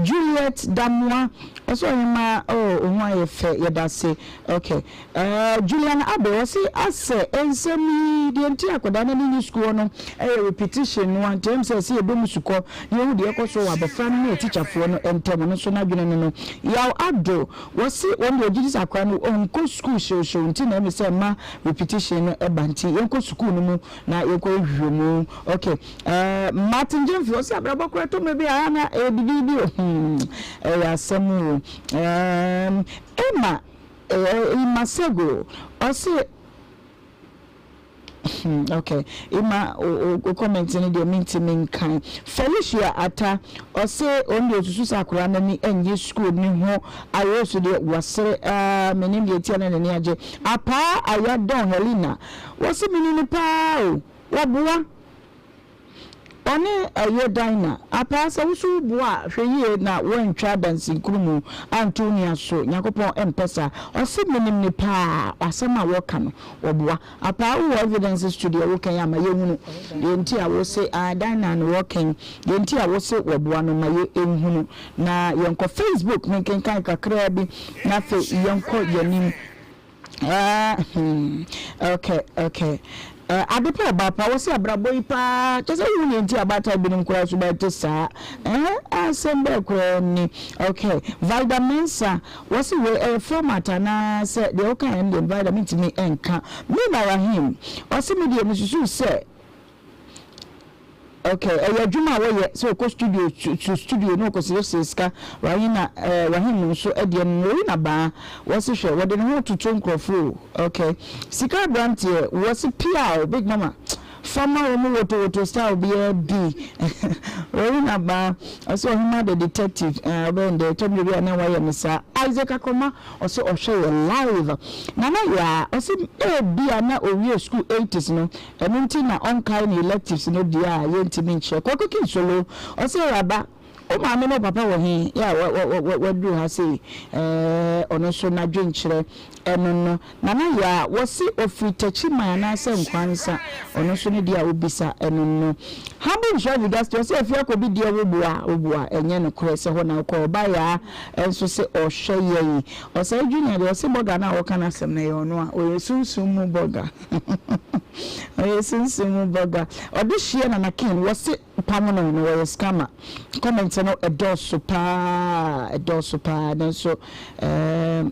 Juliet Damoah ɔsi ɔhemaa oh wo ho ayɛ fɛ yɛdase ok. Eh Juliana Abbey ɔsi asɛ nsɛm yi deɛ nti akwadaa no ani nye sukuu hɔ no ɛyɛ repetition no a nti ɛm sɛ ɛsɛ yɛbɔ mu sukɔ na yɛhu deɛ ɛkɔ so wɔ abɔfra no ne atikyafoɔ no ntɛm ɔno nso n'adwene no no. Yaw Addo Wɔse wɔn deɛ wɔgyedi sɛ akwadaa no ɔnkɔ sukuu hyewhyew nti na ɛme sɛ mma repetition no ba nti yɛnkɔ sukuu no mu na yɛnkɔyɛ nhwehwɛmu ok eh, Martin Gyamfi ɔse abrabɔ koraa ɛtɔ mmerɛ bi a ɛyɛ a na ɛyɛ bibibi o hmm ɛyɛ asɛm o ehm Emma eh, Emma Sego ɔse Hmm ok Emma wo comment no deɛ mentimi nkan. Felicia Atta ɔse ɔno deɛ ɔsusu sɛ akwadaa no ani nnye school no ho ayɛ so deɛ wasere aa menim deɛ nti a na n'ani agye. Apaa Ayadon Helena wɔse menim no paa o wɔboa Ɔne ɛyɛ Dinah. Apaa sɛ wo so wo boa a hwɛ yie na woantwa adansenkrumu anto wo nua so Nyankopɔn mpɛ saa. Ɔse menim no paa asɛm a wɔka no wɔboa. Apaa wowɔ evidences to deɛ woka yi a ma yɛnhunu deɛ nti a wose aah Dinah na wɔka yi deɛ nti a wose wɔboa no ma yɛnhunu na yɛnkɔ Facebook menkenkan kakraa bi na afei yɛnkɔ yɛnim. Eh, hmm, okay, okay. Eh, ade pa ɔbaa pa wɔsi abrabɔ yi paa kyɛ sɛ wohu nea nti abaatan binom koraa so bɛte saa eh, asɛm bɛɛ koraa ni okay Vida Mensa wɔsi wei ɛyɛ format anaa sɛ deɛ woka ɛno deɛ Vida mentumi nka Mina Rahim ɔsi me deɛ mesusu sɛ Ok ɛyɛ adwuma a wɔyɛ sɛ ɔkɔ studio to studio na ɔkɔsrɛsrɛ sika Rahina eh, Rahim nso deɛ no Lorena baa wɔse hwɛ wɔde ne ho toto nkurɔfoɔ o ok sika abranteɛ wɔse piaw big mama fa ma wɔn woto woto style biara bi Lorena baa ɔse ɔhema the detective eh, ɔbɛyɛ ndɛ ɛtɔ mmerɛ bi a na wayɛ me saa Isaac Akoma Ɔse ɔhwɛ yɛ live. Nana Yaa ɔse ebia na owie school eighties no ɛno nti na ɔnkae ne electives no deɛ a yɛntumi nkyerɛ. Kwaku Kinsolo ɔse Awuraba wo maame ne wo papa wɔ he yɛ a waduru ha sei ɛɛ ɔno nso n'adwenkyerɛ ɛno no. Nana Yaa wɔse ɔfiri Takyiman anaasɛ Nkoansa ɔno nso ne deɛ a ɔbisa ɛno no. Humble Nhyira Vidasti ɔse Afie Akɔbi deɛ wo boa wo boa ɛnyɛ nokorɛ sɛ hɔ na wokɔ ɔba Yaa nso se ɔhwɛ yɛn. Ɔsɛe Junior deɛ ɔse bɔga no a wɔka n'asɛm no ɛyɛ ɔno a ɔyɛ sunsum mu bɔga ɔyɛ sunsum mu bɔga ɔde hyeɛ Nana King wɔse pam no na wɔyɛ scammer comment no ɛdɔɔso paa ɛdɔɔso paa nanso ɛɛm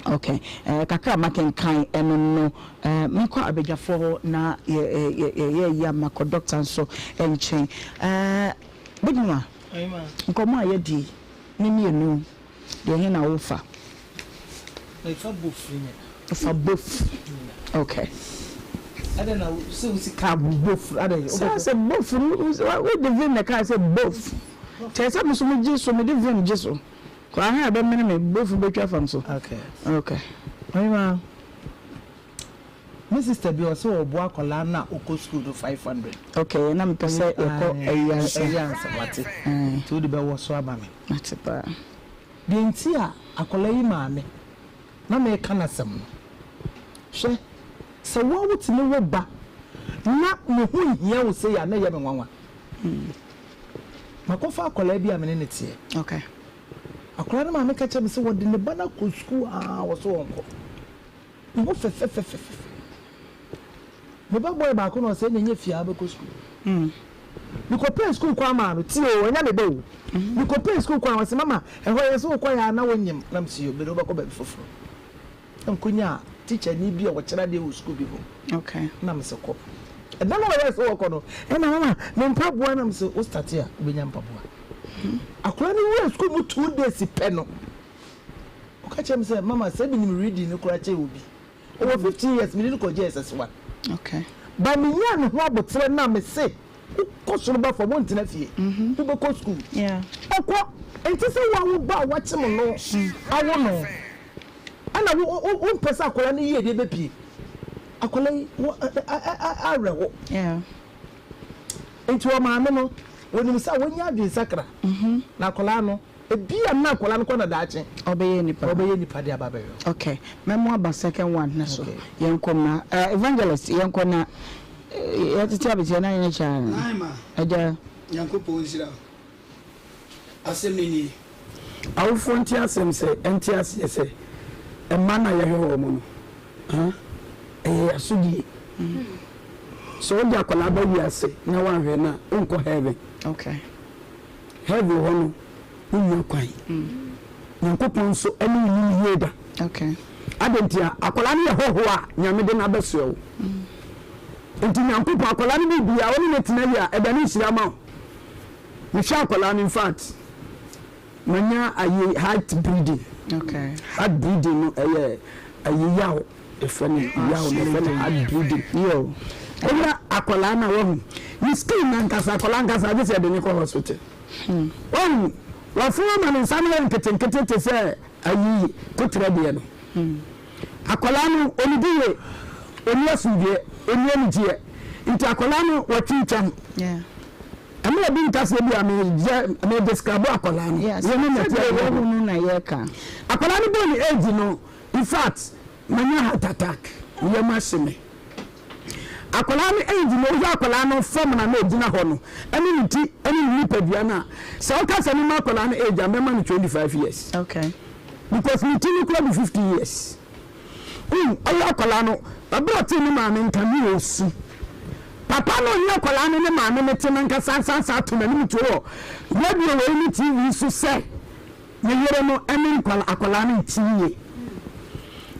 ok ɛɛ kakra a makenkan ɛno no ɛɛ menkɔ abadwafoɔ hɔ na yɛ yɛ yɛ yɛ makɔ doctor nso nkyɛn ɛɛ big mama. Nkɔmmɔ a yɛadi ne mmienu, deɛ he na wofa? Mefa both ne nyinaa. Wofa both? Okay. Adɛn na sɛ wosi kaa both adɛn? Sɛ sɛ both no wode vim na ɛkaa sɛ both. Kyerɛ sɛ me so megye so mede vim gye so. Kɔ ahe a ɛbɛmene me both bɛtwa fam so. Okay. Okay. Ɔhemaa. Me sister bi ɔsɛ ɔboa akwadaa no a ɔkɔ school no 500. Okay, na mepɛ sɛ yɛkɔ ayi ansa. Ayi ansa, wate. Nti wode bɛwɔ so ama me. Mate paa. Deɛ nti a akwadaa yi maame na meka n'asɛm no, hwɛ, sɛ wo a wotumi wo ba na ne ho nhia wo sei a, na ɛyɛ me nwanwa. Makɔfa akwadaa bi a me ne no teɛ. Okay. Akwadaa no maame ka kyerɛ me sɛ wɔde ne ba no akɔ sukuu aa, ɔse ɔnkɔ. Ne ho fɛfɛfɛfɛfɛ. Me ba boy baako na ɔsɛ ɛna ɛnyɛ fie a wobɛkɔ sukuu. Mekɔpɛɛ sukuu kwan maa no, tie o, ɛnyɛ me ba o. Mekɔpɛɛ sukuu kwan, ɔse mama ɛhɔ yɛ sɛ wokɔ yɛ a na wonyem. Na mese yo, mede wobɛkɔ baabi foforɔ. Na mekɔnyaa tikyani bi a ɔkyerɛ adeɛ wɔ sukuu bi mu. Okay. Na mese kɔ. Ɛda no a ɔyɛɛ sɛ wɔkɔ no, ɛna mama me mpaboa na mese wo starte a wobɛnya mpaboa. Akwadaa no wuraa sukuu mu 2 days pɛ no, Ɔka kyerɛɛ me sɛ, Mama, sɛ minim reading no koraa kyɛn obi. Ɔwɔ 15 years, mede no kɔɔ JSS one. Okay. But minyaa ne ho aboterɛ na mese, wokɔ soro ba fam, wontena fie. Wobɛkɔ sukuu. Yeah. Ɔkɔ. Ɛnte sɛ wo a wo ba a woakyem no awo no, ɛna wo, wo, wompɛ sɛ akwadaa no yiedie bɛpue. Akwadaa yi wɔ ɛ ɛ ɛ awerɛho. Nti ɔmaame no wɔnim sɛ wɔnya adwensakra na akwadaa no ebia na akwadaa no kɔ na daakye ɔbɛyɛ nipa ɔbɛyɛ nipa de aba abɛhwɛ. Okay, mɛmo aba second one no so. Yɛnkɔ mmra. Eh, evangelist yɛnkɔ na yɛtete abeteɛ na yɛn kyɛ no. Ɛgya. Nyankopɔn nhyira wo. Asɛm no nie. Awofoɔ nte asɛm sɛ, nte aseɛ sɛ, mma no a yɛhwɛ wɔn no, huh, ɛyɛ yɛn asodie. Sɛ wode akwadaa ba wiase na woanhwɛ no a, wonkɔ heaven. Okay. Heaven hɔ no, wonnya kwan. Nyankopɔn nso ne wo nnim yie da. Okay. Adɛn ntia? Akwadaa no yɛ hɔhoɔ a Nyame de no abɛsoɛ wo. Nti Nyankopɔn, akwadaa no biribiara, wo ne no tena yie a, ɛdane nhyira ma wo. Mehwɛ akwadaa no infact manya ayi heart bleeding. Okay. Heart bleeding no ɛyɛ ayi yaw efɛ no yaw no efɛ no heart bleeding. Yo. Owura akwadaa na wahu ne skin nankasa akwadaa nankasa agye sɛ ɛde ne kɔ hospital. Hmm. Wahu wafunu ama ne nsa no yɛ nketenkete te sɛ ayi kotrɛ deɛ no. Hmm. Akwadaa no ɔnidi yie, ɔnni asomdwoeɛ, ɔnni anigyeɛ nti akwadaa no watwintwam. Yeah. Ɛna obi nka sɛ bi a meyɛ me describe akwadaa no. Yes. Yɛ ne na Sɛdeɛ wahu no na yɛka. Akwadaa no bɔ ne age no, in fact, manya heart attack. Me yam ahye me. Akwadaa no age no, wohwɛ akwadaa no fam na na ogyina hɔ no, ɛne ne ti, ɛne ne nipadua no a, sɛ woka sɛ mema akwadaa no age a, mɛma no 25 years. Okay. Because ne ti no kura du 50 years. Wohu, ɔyɛ akwadaa no, ɛberɛ a ɔtee ne maame nka no, ɔresu. Papa no ɔne akwadaa no ne maame no te no ankasa asan san ato n'anim tuo wɔ radio wei ne TV so sɛ ne yere no ne nkwadaa akwadaa no nte yie.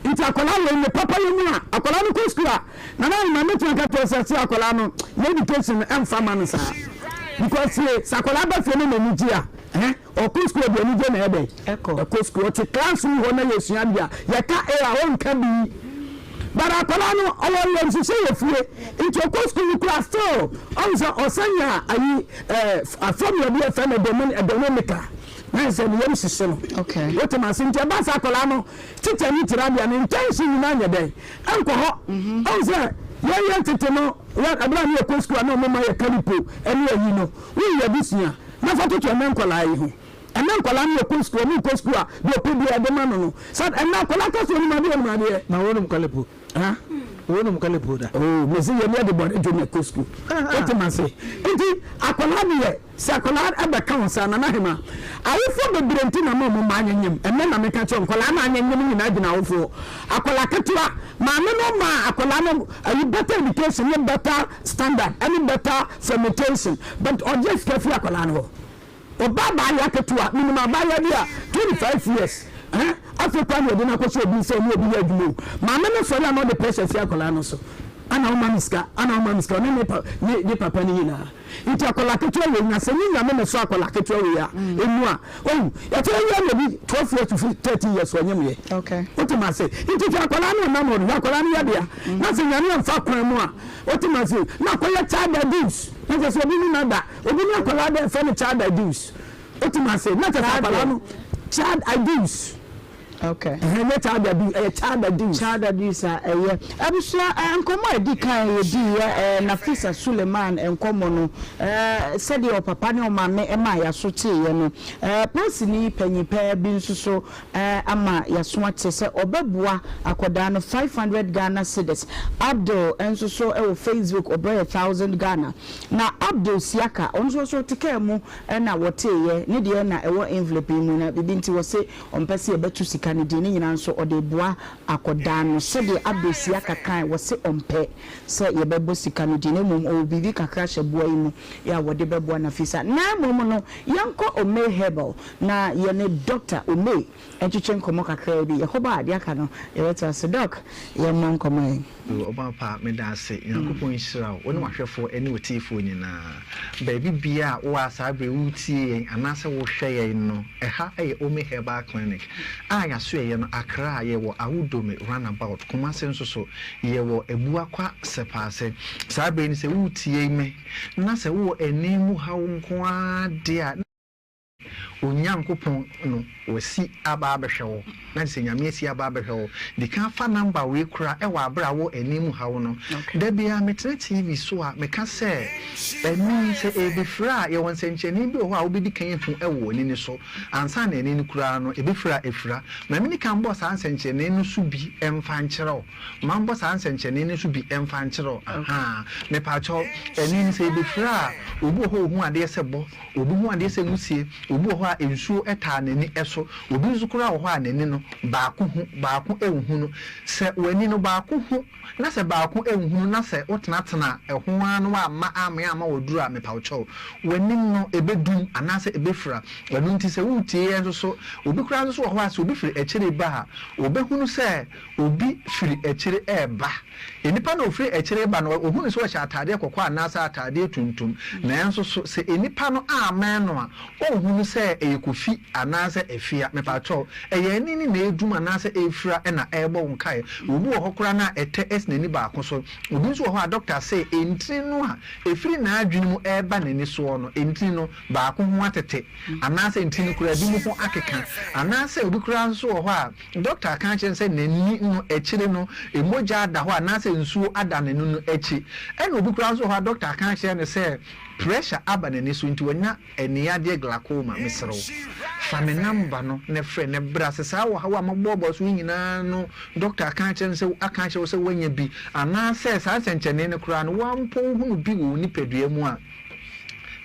Nti akwadaa wei ne papa yɛ mu a, akwadaa no kɔ sukuu a, Nana Ahima mɛtumi aka kyerɛ sɛ sɛ akwadaa no ne education no ɛmfa ma no saa. Because sie, sɛ akwadaa ba fie no n'ani gye a, ɛhɛn, Ɔkɔ sukuu ɔde anigye na ɛyɛ dɛn? Ɛkɔ sukuu. Ɔte class room hɔ na yɛsua adeɛ a, yɛka A a ɔnka B. But akwadaa no ɔwɔ ayamhyehyeɛ wɔ fie nti ɔkɔ sukuu no koraa still ɔhu sɛ ɔsan nya ayi ɛɛ formula bi a yɛfrɛ no ɛdɔnomika na ayɛ sɛ ne yam hyehye no. Wote m'ase? Nti ɛba saa akwadaa no teacher no kyerɛ adeɛ a ne intention nyinaa nyɛ dɛn? Ɛnkɔ hɔ. Ɔhu sɛ yɛn yɛn tete no yɛ ɛberɛ a ne yɛkɔ sukuu a na wɔma yɛ kalipo ɛne ayi no woyi adesua Na fa toto ɛnnɛ nkwadaa yi ho. Ɛnnɛ nkwadaa no yɛkɔ sukuu, wɔn nkɔ sukuu a, deɛ ɔpɛ biara yɛde ma no no. Sa ɛnnɛ akwadaa ka sɛ onim adeɛ, onim adeɛ. Na wonom kalepo? Ha? Wonom kalepo da? Oh, mese yɛne yɛde bɔne dwom na ɛkɔ sukuu. Wote m'ase? Nti akwadaa deɛ, sɛ akwadaa ɛbɛka wo saa, Nana Hema, awofoɔ bebree nti na ama wɔn mma anyenyem. Ɛnnɛ na meka kyerɛ wo, nkwadaa no anyenyem nyinaa gyina awofoɔ. Akwadaa ketewa, maame no maa akwadaa no ayi better education ne better standard ɛne better fermentation but ɔgye sika firi akwadaa no hɔ. Ɔba abaayewa ketewa, menim abaayewa bi a 25 years eh, afei koraa na yɛde no akɔhyɛ obi nsa ɔne obi yɛ adwuma o. Maame no sɔre a na ɔde pressure si akwadaa no so, ana woma me sika, ana woma me sika, ɔne ne pa ne ne papa no nyinaa. Nti akwadaa ketewa wei na sɛ ne nyame na ɛsɔ akwadaa ketewa wei a, emu a, ohu, yɛkyerɛ wia na obi 12 years to 13 years ɔnyem yɛ. Okay. Wote ma ase? Nti hwɛ akwadaa no ɔnam hɔ no, hwɛ akwadaa no yɛ dea. Na sɛ nyame amfa kwan mu a, Wote me ase? Na akɔyɛ child abuse. Na kyerɛ sɛ obi ne no ada. Obi ne akwadaa da yɛfrɛ no child abuse. Wote me ase? Na kyerɛ sɛ akwadaa no child abuse. Okay. Ɛhɛn nyɛ child abuse, ɛyɛ child abuse. Child abuse a ɛyɛ. Abusua eh, nkɔmmɔ a ɛdi kan yɛdiiɛ eh, Nafisa Suleiman nkɔmmɔ no eh, sɛdeɛ ɔpapa ne ɔmaame maa yɛaso teeɛ no eh, polisini panyin paa bi nso so ama yɛaso ate sɛ ɔbɛboa akwadaa no 500 Ghana cedis. Abdul nso so wɔ Facebook ɔbrɛ yɛ 1000 Ghana. Na Abdul Siaka ɔno nso ɔse ɔte kaa mu na wɔteeɛ, ne deɛ na ɛwɔ envelope yi mu na biribi nti wɔse ɔmpɛ sɛ yɛbɛto sika no din, ne nyinaa nso ɔde reboa akwadaa no. Sɛdeɛ Abdul Siaka kae wɔse ɔmpɛ sɛ yɛbɛbɔ sika no din na mmom ɔwɔ biribi kakra hyɛ boa yi mu a wɔde bɛboa Nafisa. Na mmom no yɛnkɔ Omei Herbal Na yɛne Dɔkta Omei ntwetwe nkɔmmɔ kakraa bi. Yɛkɔba a, deɛ aka no, yɛbɛtoa so. Dɔk, yɛmmɔ nkɔmmɔ ɛ. Yoo ɔbaa pa meda ase Nyankopɔn nhyira wo, wo ne w'ahwɛfoɔ ɛne w'atiefoɔ nyinaa. Baabi biaa a wowɔ a saa berɛ yi woretie yɛn anaasɛ wohwɛ yɛn no, ɛha yɛ Ome Herbal Clinic a y'asoɛeɛ no Accra yɛwɔ Awudome Runabout, Kumasi nso so yɛwɔ Abuakwa Sɛpaase. Saa berɛ yi no sɛ woretie me na sɛ wowɔ ani mu haw nko ara deɛ a, Onyankopɔn no wasi aba abɛhwɛ wo, na kyerɛ sɛ Nyame asi aba abɛhwɛ wo. Di kan fa number wei kora wɔ aberɛ a wo ani mu haw no. Da biara metena TV so a meka sɛ, ani sɛ ɛrebɛfira a yɛwɔ nsɛnkyerɛnee bi wɔ hɔ a wobɛdi kan ahu wɔ w'ani no so ansa na ani no koraa no ɛbɛfira a ɛfira. Ma menni kan mbɔ saa nsɛnkyerɛnee no so bi mfa nkyerɛ wo. Mambɔ saa nsɛnkyerɛnee no so bi mfa nkyerɛ wo. Ahaa. Mepaakyɛw, ani no sɛ ɛbɛfira a, obi wɔ hɔ a ɔhu adeɛ sɛ bɔ, Obi hu adeɛ sɛ nwusie, obi wɔ hɔ a nsuo taa n'ani so, obi nso koraa wɔ hɔ a n'ani no, baako hu, baako nhunu. Sɛ w'ani no baako hu na sɛ baako nhunu na sɛ wotenatena ɛho ara na woamma ammee amma waduru a, mepawokyɛw, w'anim no ɛbɛdum anaasɛ ɛbɛfira. Ɛno nti sɛ woretie yɛn nso so, obi koraa nso wɔ hɔ a sɛ obi firi akyire ba a, ɔbɛhunu sɛ obi firi akyire reba. Nnipa no a wɔfiri akyire reba no, wɔhu no sɛ ɔhyɛ ataadeɛ kɔkɔɔ anaasɛ ataadeɛ tuntum. Nanso so sɛ nnipa no ammɛn no a, ɔnhunu sɛ ɛyɛ Kofi anaasɛ Afia? Mepakyɛw, ɛyɛ ani no na ɛredum anaasɛ ɛrefira na ɛrebɔ wo nkaeɛ? Obi wɔ hɔ koraa no a ɛtɛ asi n'ani baako so. Obi nso wɔ hɔ a dɔkta se ntini no a ɛfiri n'adwene mu reba n'ani soɔ no, ntini no, baako ho atete, anaasɛ ntini no koraa ebinom ho akeka. Anaasɛ obi koraa nso wɔ hɔ a, Dɔkta aka akyerɛ no sɛ n'ani no akyiri no, mogya ada hɔ anaasɛ nsuo ada n'ani no akyi. Ɛna obi koraa nso wɔ hɔ a, dɔkta aka akyerɛ no sɛ pressure aba n'ani so nti wanya aniyadeɛ glaucoma. Mesrɛ wo, fa me number no na frɛ na bra. Sɛ saa ɔhaw a mabobɔbɔ so yi nyinaa no dɔkta aka akyerɛ no sɛ aka akyerɛ wo sɛ woanya bi anaasɛ saa nsɛnkyerɛnne no koraa no wo ara mpo wohunu bi wɔ wo nipadua mu a,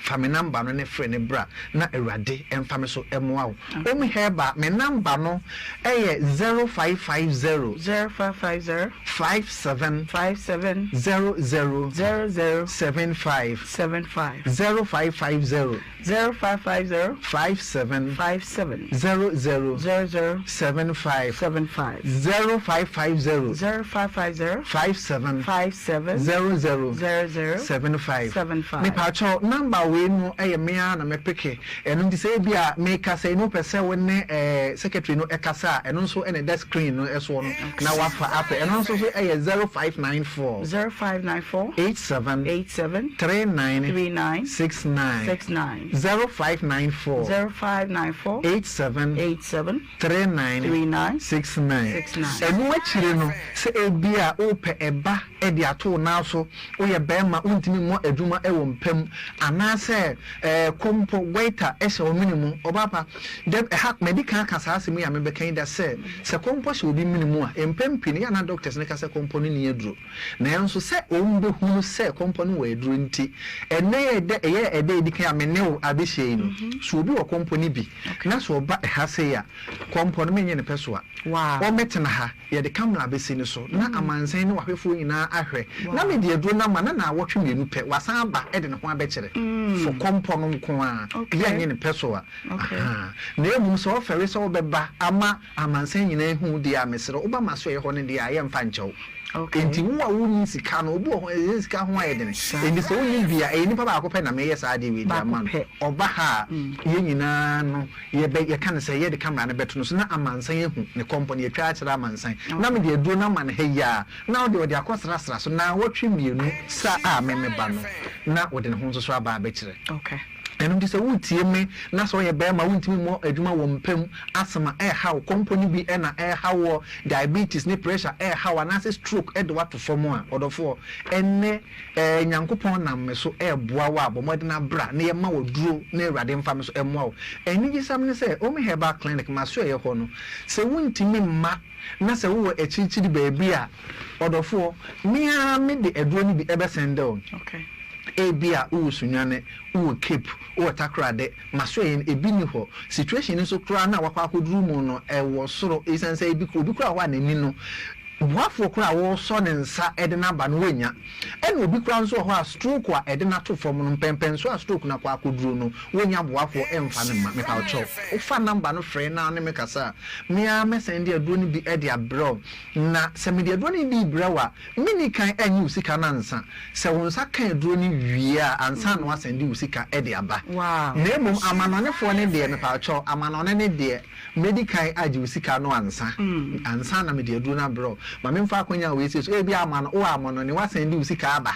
Fa me number no ne frɛ no bra na awurade mfa me so mmoa wo. Om Herbal me number no yɛ 0550. 0550. 57. 57. 00. 00. 75. 75. 0550. 0550. 57. 57. 00. 00. 75. 75. 0550. 0550. 57. 57. 00. 00. 75. 75. Mepakyɛw, number wei no yɛ me ara na me peke, ɛno nti sɛ ebia mekasa yi na wopɛ sɛ wo ne eh, secretary no kasa a, ɛno nso na ɛda screen no soɔ no na wafa afɛ. Ɛno nso so yɛ 0594. 0594. 87. 87. 39. 39. 69. 69. 0594. 0594. 87. 87. 39. 39. 69. 69. Ɛno akyire no, sɛ ebia wopɛ ɛba de ato wo nan so, woyɛ barima wontumi mmɔ adwuma wɔ mpa mu, anaasɛ ɛɛ kɔmpɔ, goiter, hyɛ wo mene mu, ɔbaa pa, dɛm ɛha madi kan aka saa asɛm yi a mebɛka yi da sɛ, sɛ kɔmpɔ hyɛ obi mene mu a, mpɛn pii no yɛ a na doctors no ka sɛ kɔmpɔ no nni aduro. Nanso sɛ wɔbɛhunu sɛ kɔmpɔ no wɔ aduro nti, ɛnnɛ yɛ ɛda ɛyɛ ɛda a ɛdi kan a me ne wo abɛhyia yi no, sɛ obi wɔ kɔmpɔ no bi na sɛ ɔba ɛha sei a, kɔmpɔ no menyɛ no pɛ so a, ɔmmɛtena ha. Yɛde kamera bɛsi no so na amansan ne w'ahwɛfoɔ nyinaa ahwɛ. Na mede aduro no ama na naawɔtwe mmienu pɛ, wasan aba de ne ho abɛkyerɛ. For kɔmpɔ no nko ara, yɛnnye no pɛ so a. Ahaa. Na mmom sɛ ɔfɛre sɛ wobɛba ama amansan nyinaa ahu wo deɛ a, mesrɛ wo, woba m'asoɛeɛ hɔ no deɛ a, yɛmfa nkyɛ wo. Enti wo a wonni sika no, obi wɔ hɔ a, ɛsɛ sika ho ayɛ den. Enti sɛ wonni bi a, ɛyɛ nipa baako pɛ na meyɛ saa adeɛ wei de ama no. Ɔba ha a, yɛn nyinaa no, Yɛbɛ, yɛka no sɛ, yɛde camera no bɛto no so na amansan ahu ne kɔmpɔ no, yɛatwa akyerɛ amansan. Na mede aduro no ama no ha yi ara, na ɔde, ɔde akɔsrasra so naawɔtwe mmienu sa a me meba no, na ɔde ne ho nso so aba abɛkyerɛ. Ɛno nti sɛ woretie me na sɛ woyɛ barima wontumi mmɔ adwuma wɔ mpa mu, asthma ɛreha wo, kɔmpɔ no bi na ɛreha woɔ, diabetes ne pressure ɛreha wo anaasɛ stroke de wo ato fam a, ɔdɔfoɔ, ɛnnɛ, Ɛɛ, Nyankopɔn nam me so reboa wo a, bɔ mmɔden na bra na yɛmma wo aduro na Awurade mfa me so mmoa wo. Anigyesɛm ne sɛ, Omi Herbal Clinic, m'asoɛeɛ hɔ no, sɛ wontumi mma na sɛ wowɔ akyirikyiri baabi a, ɔdɔfoɔ, me ara mede aduro no bi bɛsɛnde wo. Ebia wowɔ Sunyani, wowɔ Cape, wowɔ Takoradi, m'asoɛeɛ no, ebi nni hɔ. Situation no nso koraa no a woakɔ akɔduru mu no, ɛwɔ soro, esiane sɛ ebi, obi koraa wɔ hɔ a n'ani no, Boafoɔ koraa a wɔresɔ ne nsa de no aba no wannya. Ɛna obi koraa nso wɔ hɔ a stroke a ɛde no ato fam no, mpɛnpɛnsoɔ a stroke no akɔ akɔduro no, wɔnnya boafoɔ mfa no mma. Mepawokyɛw, wofa number no frɛ na wo ne me kasa a, me ara mɛsɛnde aduro no bi de abrɛ wo. Na sɛ mede aduro no bi rebrɛ wo a, menni kan nnye wo sika no ansa. Sɛ wo nsa ka aduro no wie a, ansa na woasɛnde wo sika de aba. Na mmom amanɔnefoɔ no deɛ, mepawokyɛw, amanɔne no deɛ, Mɛdi kan agye wo sika no ansa, ansa na mede aduro no abrɛ wo. Ma memfa akwanya wei sei so, ebia ama no, wowɔ amannɔne, woasan de wo sika aba,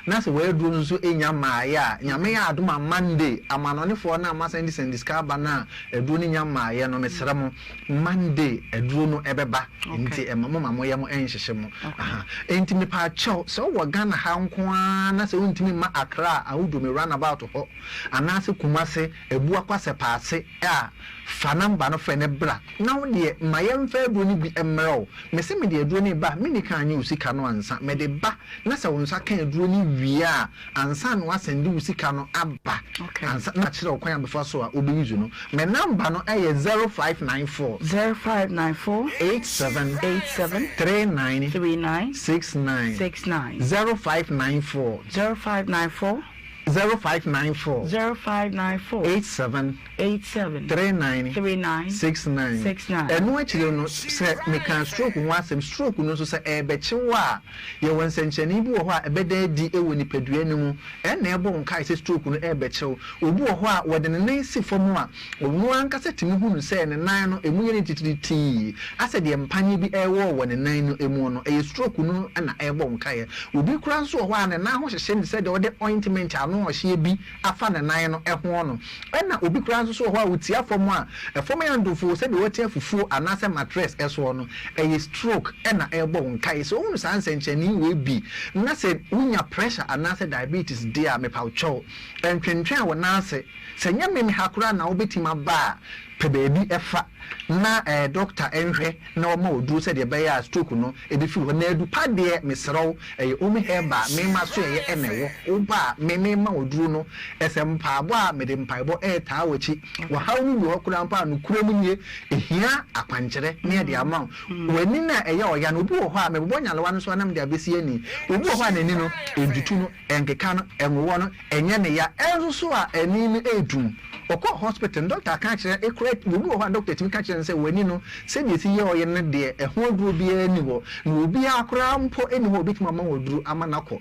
na sɛ w'aduro no nso nnya mmaeɛ a, Nyame yɛ adom a Monday, amannɔnefoɔ no a moasan de sɛnde sika aba no a aduro no nnya mmaeɛ no, mesrɛ mo, Monday aduro no ɛbɛba, nti ɛma mo ma mo yam nhyehye mo. Aha. Enti mepaakyɛw, sɛ wowɔ Ghana ha nko ara na sɛ wontumi mma Accra, Awudome runabout hɔ, anaasɛ Kumasi, Abuakwa Sɛpaase a, fa number no frɛ no bra na wo deɛ ma yɛmfa aduro no bi mmrɛ wo. Mese mede aduro no reba a, menni kan nnye wo sika no ansa. Mede ba na sɛ wo nsa ka aduro no wie a, ansa na woasɛnde wo sika no aba ansa na makyerɛ wo kwan a bɛfa so a wobɛ use no. Me number no yɛ 0594. 0594. 87. 87. 39. 39. 69. 69. 0594. 0594. 0594. 0594. 87. 87. 39. 39. 69. 69. Ɛno akyire no, sɛ mekaa stroke ho asɛm, stroke no nso sɛ ɛrebɛkye wo a, yɛwɔ nsɛnkyerɛnne bi wɔ hɔ a ɛbɛda adi wɔ nipadua no mu. Ɛnna ɛbɔ wo nkae sɛ stroke no rebɛkye wo. Obi wɔ hɔ a, wɔde ne nan si fam a, ɔno ankasa tumi hu no sɛ ne nan no, emu yɛ no titiritii, asɛ deɛ mpaneɛ bi rewɔ wɔ ne nan no mu no. Ɛyɛ stroke no na ɛrebɔ wo nkaeɛ. Obi koraa nso wɔ hɔ a, ne nan ho hyehye no te sɛ deɛ wɔde ointment ano ɔhyeɛ bi afa ne nan no ho no. Ɛnna obi koraa nso so wɔ hɔ a, ɔtia fam a, ɛfam yɛ ndofoo sɛdeɛ wɔatia fufuo anaasɛ matress soɔ no. Ɛyɛ stroke na ɛrebɔ wo nkaeɛ. Sɛ wohunu saa nsɛnkyerɛnne wei bi na sɛ wonya pressure anaasɛ diabetes deɛ a, mepawokyɛw, ntwentwɛn wo nan ase. Sɛ ɛnyɛ meme ha koraa na wobɛtumi aba a, pɛ baabi fa na dɔkta nhwɛ na wama wo aduro sɛdeɛ ɛbɛyɛ a stroke no bɛfiri hɔ. Na adu pa deɛ, mesrɛ wo, ɛyɛ Omi Herbal, me masoɛeɛ na ɛwɔ. Woba a, me mema wo aduro no. Ɛsɛ mpaebɔ a, mede mpaebɔ retaa w'akyi. Ɔhaw no bi wɔ hɔ koraa mpo a, nokorɛ mu nie, ɛhia akwankyerɛ na yɛde ama wo. W'ani no a ɛyɛ ɔya no, obi wɔ hɔ a, mebobɔ nyarewa no so a na mede abɛsi ani. Obi wɔ hɔ a n'ani no, ɛntutu no, ɛnkeka no, ɛnwowɔ no, ɛnyɛ ne ya. Ɛnso so a ani no ɛredum. Ɔkɔɔ hospital no, doctor ka kyerɛ, ekura, obi wɔ hɔ a doctor tumi ka kyerɛ no sɛ w'ani no, sɛdeɛ ɛsi yɛ ɔyɛ no deɛ, ɛho aduro biara nni hɔ. Na obiara koraa mpo nni hɔ a ɔbɛtumi ama wo aduro ama no akɔ.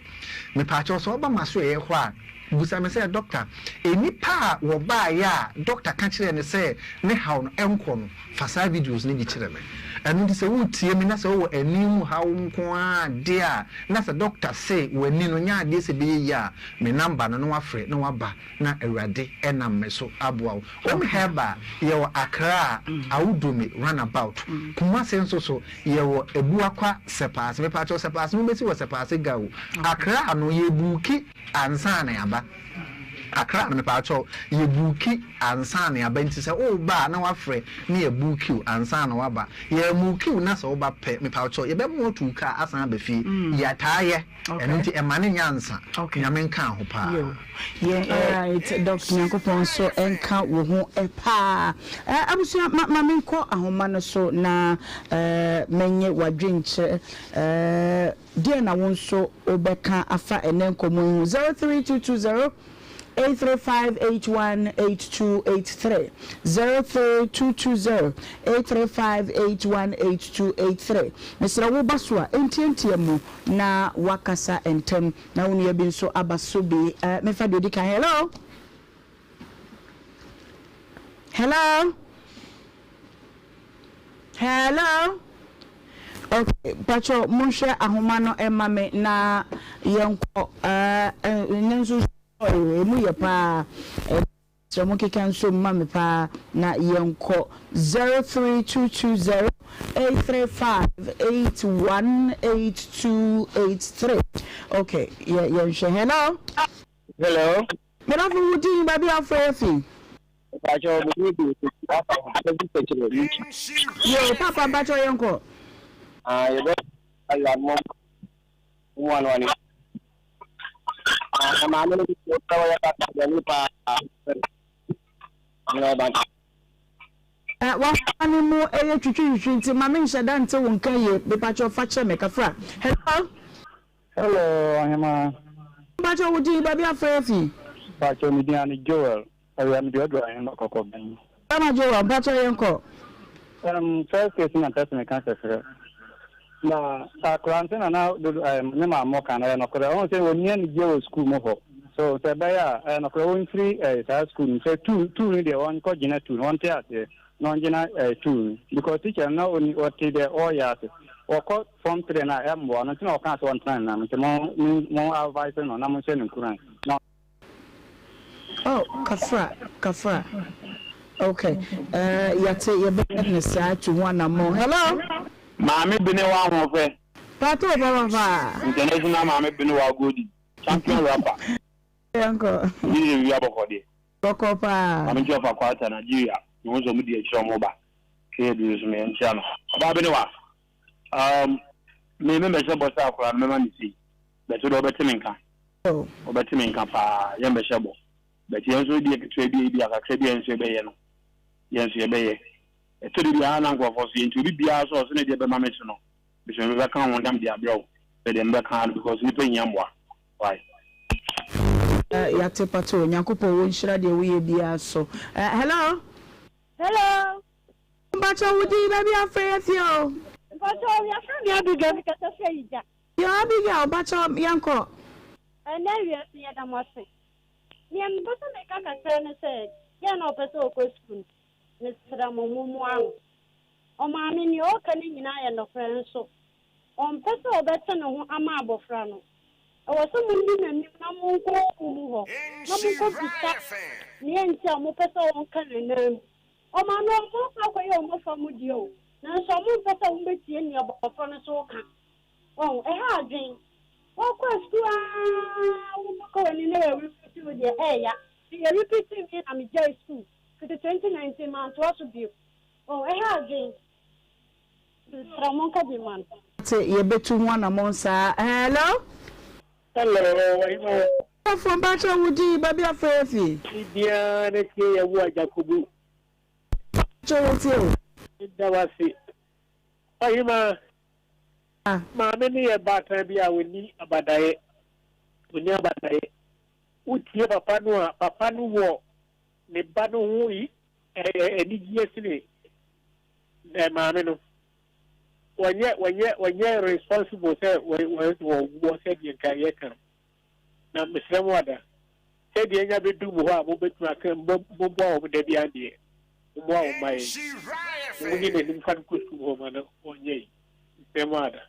Mepaakyɛw, sɛ woba m'asoɛeɛ hɔ a, bisa me sɛ, Doctor, nnipa a wɔbaeɛ a doctor ka kyerɛɛ no sɛ ne haw no ɛnkɔ no, Fa saa videos no bi kyerɛ me. Ɛno nti sɛ woretie me na sɛ wowɔ ani mu haw nko ara deɛ a, na sɛ dɔkta se w'ani no nyɛ adeɛ sɛ ɛbɛyɛ yie a, me number no na woafrɛ na woaba na Awurade nam me so aboa wo. Om Herbal, yɛwɔ Accra, Awudome runabout. Kumasi nso so, yɛwɔ Abuakwa Sɛpaase. Mepaakyɛw Sɛpaase no wobɛsi wɔ Sɛpaase Ga o. Accra no yɛbuuki ansa na yɛaba. Accra no mepaakyɛw yɛ buuki ansa na yɛaba nti sɛ woba a na wafrɛ na yɛ buuki wo ansa na waba. Yɛ muuki wo na sɛ woba pɛ mepaakyɛw yɛbɛma watu wo car asan aba fie. Yɛtaa yɛ ɛno nti ɛma no nyɛ ansa. Nyame nka ho paa. Yo yɛn alright doc Nyankopɔn nso nka wo ho paa. Abusua ma ma menkɔ ahoma no so na menye wadwenkyerɛ. Deɛn na wo nso wobɛka afa ɛnnɛ nkɔmmɔ yi ho? 03220 835 818283 03220 835 818283 Mesrɛ wo ba so a, ntiantia mu na woakasa ntɛm na wo nua bi nso aba so bi. Eh, memfa deɛ ɔdi kan. Hello? Hello? Hello? Ok mpakyɛw monhwɛ ahoma no mma me na yɛnkɔ ɛɛ ɛnɛ nso emu yɛ paa ɛsrɛ mo keka nso mma me paa na yɛnkɔ 03220 835 818283 ok yɛ yɛnhwɛ hello. Hello. Medafo wo din baabi afrɛ yɛ fi. Mpakyɛw me din de Kofi Afa Abɛdi Sɛkyerɛ Nti. Yoo papa mpakyɛw yɛn kɔ. Ah yɛbɛ Allah mo mo ano ani. Ah na maame no bi sɛ wɔyɛ papa bɔne paa. Nyɛ ɔba. Eh w'ahoma no mu ɛyɛ twitwi twitwi nti ma me nhyɛ da nte wo nka yie mepakyɛw fa kyɛ me kafra hello. Hello ɔhemaa. Mpakyɛw wo din baabi afrɛ afi. Mpakyɛw me din ane Joel ɔyɛ mede ɔdɔ ahema kɔkɔbɛn. Bɛma Joel mpakyɛw yɛn kɔ. Um, first case na mpɛ sɛ meka kɛserɛ na akora nti na na dodo um, ne maame ka no ɛyɛ nɔkorɛ ɔhu sɛ wɔnni anigyeɛ wɔ sukuu mu hɔ so sɛ ɛbɛyɛ a ɛyɛ nɔkorɛ wɔmfiri eh, saa sukuu no sɛ tuu tuu no deɛ wɔnkɔ gyina tuu no wɔnte aseɛ na ɔngyina eh, tuu no because teacher no na ɔni ɔte deɛ ɔreyɛ ase. Wɔkɔ form 3 no a ɛmmoa no nti na ɔkaa sɛ ɔntena ne nan nti mo mo advice no na monhyɛ no nkuran na. Oh kafra kafra ok eh yɛte yɛbɛyɛ ne saa tu ho anammɔn hello. Maame Bene w'ahoɔfɛ. Pato papapaa. International Maame Bene w'agodi. Champion rapper. Yɛnkɔ. Wodi ne wia bɔkɔ deɛ. Bɔkɔ paa. Maame nkyia ɔfa Kwata Nigeria. Mehu sɛ ɔmo di akyire ɔmo ba. Kɛyɛ bi nso me nkyia no. Ɔbaa Bene wa. Um, me me mbɛhyɛ bɔ sɛ akwadaa no mɛma no sei. But wode ɔbɛte me nka. Ɔbɛte me nka paa. Yɛn bɛhyɛ bɔ. But yɛn nso deɛ ketewa bi a ebi a kakra bi a yɛn nso yɛbɛyɛ no. Yɛn nso yɛbɛyɛ. Ɛtɔ da bi a na nkurɔfoɔ so yɛ nti obi biara sɛ ɔse ne deɛ bɛma me so no. Me nso mebɛka ho na mede abrɛ wo. Sɛ deɛ mebɛka ara no because nnipa hia mmoa. Why? Eh yate pato Nyankopɔn wo nhyira deɛ woyɛ biara so eh hello. Hello. Mpakyɛ wo din baabi afrɛ yɛ fie o. Mpakyɛ yɛfrɛ me Abigail me kasa firi Ayigya. Yo Abigail mpakyɛ yɛnkɔ. Ɛnɛ wiase yɛda mo ase. Nea mepɛ sɛ meka kakra ne sɛ girl no a ɔpɛ sɛ ɔkɔ sukuu no mesrɛ mo mommoa no. Ɔmaame nea ɔka no nyinaa yɛ nɔkorɛ nso ɔmpɛ sɛ ɔbɛte ne ho ama abɔfra no. Ɛwɔ sɛ monni n'anim na monkɔ sukuu mu hɔ na monkɔbisa nea nti a mopɛ sɛ ɔnka n'ananmu. Ɔma no ɔmo akɔ akɔyɛ ɔmo fa mu deɛ o, nanso ɔmo mpɛ sɛ ɔmo bɛtie nea abɔfra no nso reka. Wahu? Ɛha adwen. Woakɔ sukuu aa wobɛkɔ w'anim na yɛrepeat wo deɛ, ɛɛya. Me yɛrepeatii me na megyae sukuu fiti 2019 mantoa so bio. Wahu? Ɛha adwen. Mesrɛ mo monka bi mma no. Te yɛbɛtu ho anamɔn saa. Hello. Hello, Wahima. Ɔfo mpakyɛ wo din baabi afrɛ yɛ fi. Biara ne tie yɛ wo agyakobu. Mpakyɛ yɛ tie o. Meda wo ase. Ɔhema, maame no yɛ baatan bi a ɔnni abadaeɛ. Ɔnni abadaeɛ. Wotie papa no a, papa no wɔ ne ba no ho anigyeɛ sene maame no. Wɔnyɛ wɔnyɛ wɔnyɛ responsible sɛ wɔwɔ sɛdeɛ nka yɛka no. Na mesrɛ mo ada, sɛ deɛ anya bɛdu mo hɔ a mobɛtumi aka momboa wɔn da biara deɛ, mommoa wɔn mma yɛn. Monyi n'anim mfa no nkɔ sukuu hɔ ma no ɔnyɛ yi. Mesrɛ mo ada.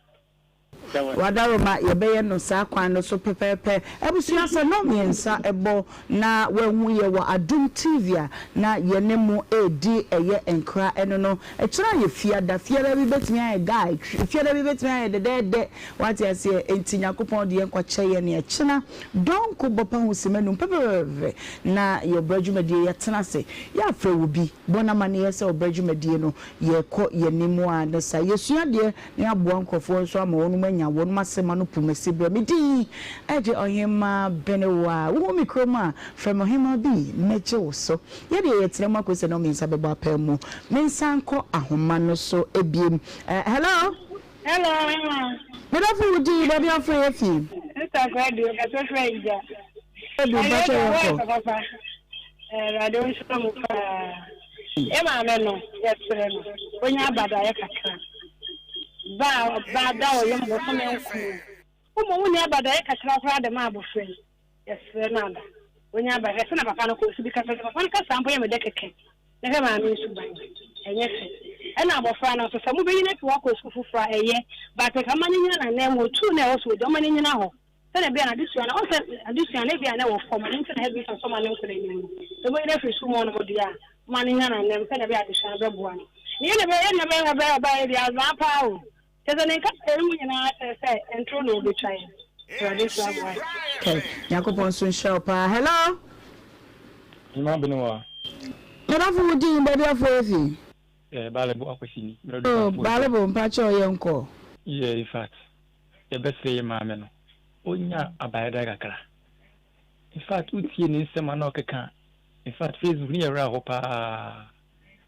Meda mo ase. Wadaroma yɛbɛyɛ no saa kwan no so pɛpɛɛpɛ. Abusua sɛ nnɔnmiɛnsa bɔ na wahu yɛ wɔ Adom TV a na yɛne mo redi ɛyɛ nkra ɛno no ɛkyerɛ ayɛ fiada. Fiada bi bɛtumi ayɛ guy, fiada bi bɛtumi ayɛ dɛdɛɛdɛ. Wate aseɛ? Enti Nyankopɔn de yɛn nkwa kyɛ yɛn ɛkyena dɔnko bɔpa ho simma num pɛpɛpɛpɛ na yɛ ɔbrɛ dwumadie yɛtena ase yɛafrɛ wo bi bɔ no amaneɛ sɛ ɔbrɛ dwumadie no yɛkɔ yɛnim a ne saa yɛsua adeɛ na yɛaboa nkorɔfoɔ nso ama wɔnom anya wɔnom asɛm ano pumasi berɛ me din de Ɔhemmaa Benewaa wohu me kurom a frɛ me Ɔhemmaa bi mɛgye wo so yɛdeɛ yɛtena mu akɔsi sɛ nnɔnmiɛnsa bɛbɔ apaa mu mensan nkɔ ahoma no so biem Hello. Hello, Emma. Me dɔfo wo din baabi a wofrɛ yɛ fi. Sister Kwadu, ɔkasa firi Ayigya. Kwadu, mpakyɛ yɛn kɔ. Papa, Awurade nhyira mo paa. Yɛ maame no, yɛsrɛ no, onya abadaeɛ kakra. Ba a ɔba da ɔyam bosome nkono. Wo mmom wonni abadaeɛ kakra koraa de ma abɔfra yi. Yɛsrɛ no ada. Onya aba hwɛ sɛnea papa no kɔ so bi kasa sɛ papa no kasa mpo yɛ me dɛ kɛkɛ. Na hwɛ maame yi suban. Ɛnyɛ fɛ. Ɛna abɔfra no nso sɛ mobɛyi no afi hɔ akɔ sukuu foforɔ a ɛyɛ but nka mma no nnyina n'anan mu otuu no a ɛwɔ so ɔgya ɔma no nnyina hɔ sɛnea ɛbɛyɛ a n'adesua no ɔhu sɛ adesua no ebia na ɛwɔ fam ɛno nti na headmistress ɔma no nkɔ n'anim no. Sɛ mobɛyi no afiri sukuu mu hɔnom deɛ a mma no nnyina n'anan mu sɛnea ɛbɛyɛ a adesua no bɛboa no. Ne yɛ na ɛbɛyɛ yɛ na ɛbɛyɛ ɛbɛyɛ ɔbaa yi deɛ azaa paa o. Kyerɛ sɛ ne nkasɛɛ no mu nyinaa kyerɛ sɛ ntoro na ɔbɛtwa yɛn. Awurade nhyira mo ae. Okay, Nyankopɔn nso nhyira wo paa. Hello. Hema Benewa. Medafo wo din baabi afo efi. Eh, Baalebo Akwasi ni. Oh, Baalebo mpakyɛw yɛn kɔ. Yeah, in fact, yɛbɛsrɛ yɛ maame no, onya abayɛda kakra. In fact, wotie ne nsɛm a na ɔkeka. In fact, Facebook ne yɛ werɛ hɔ paa.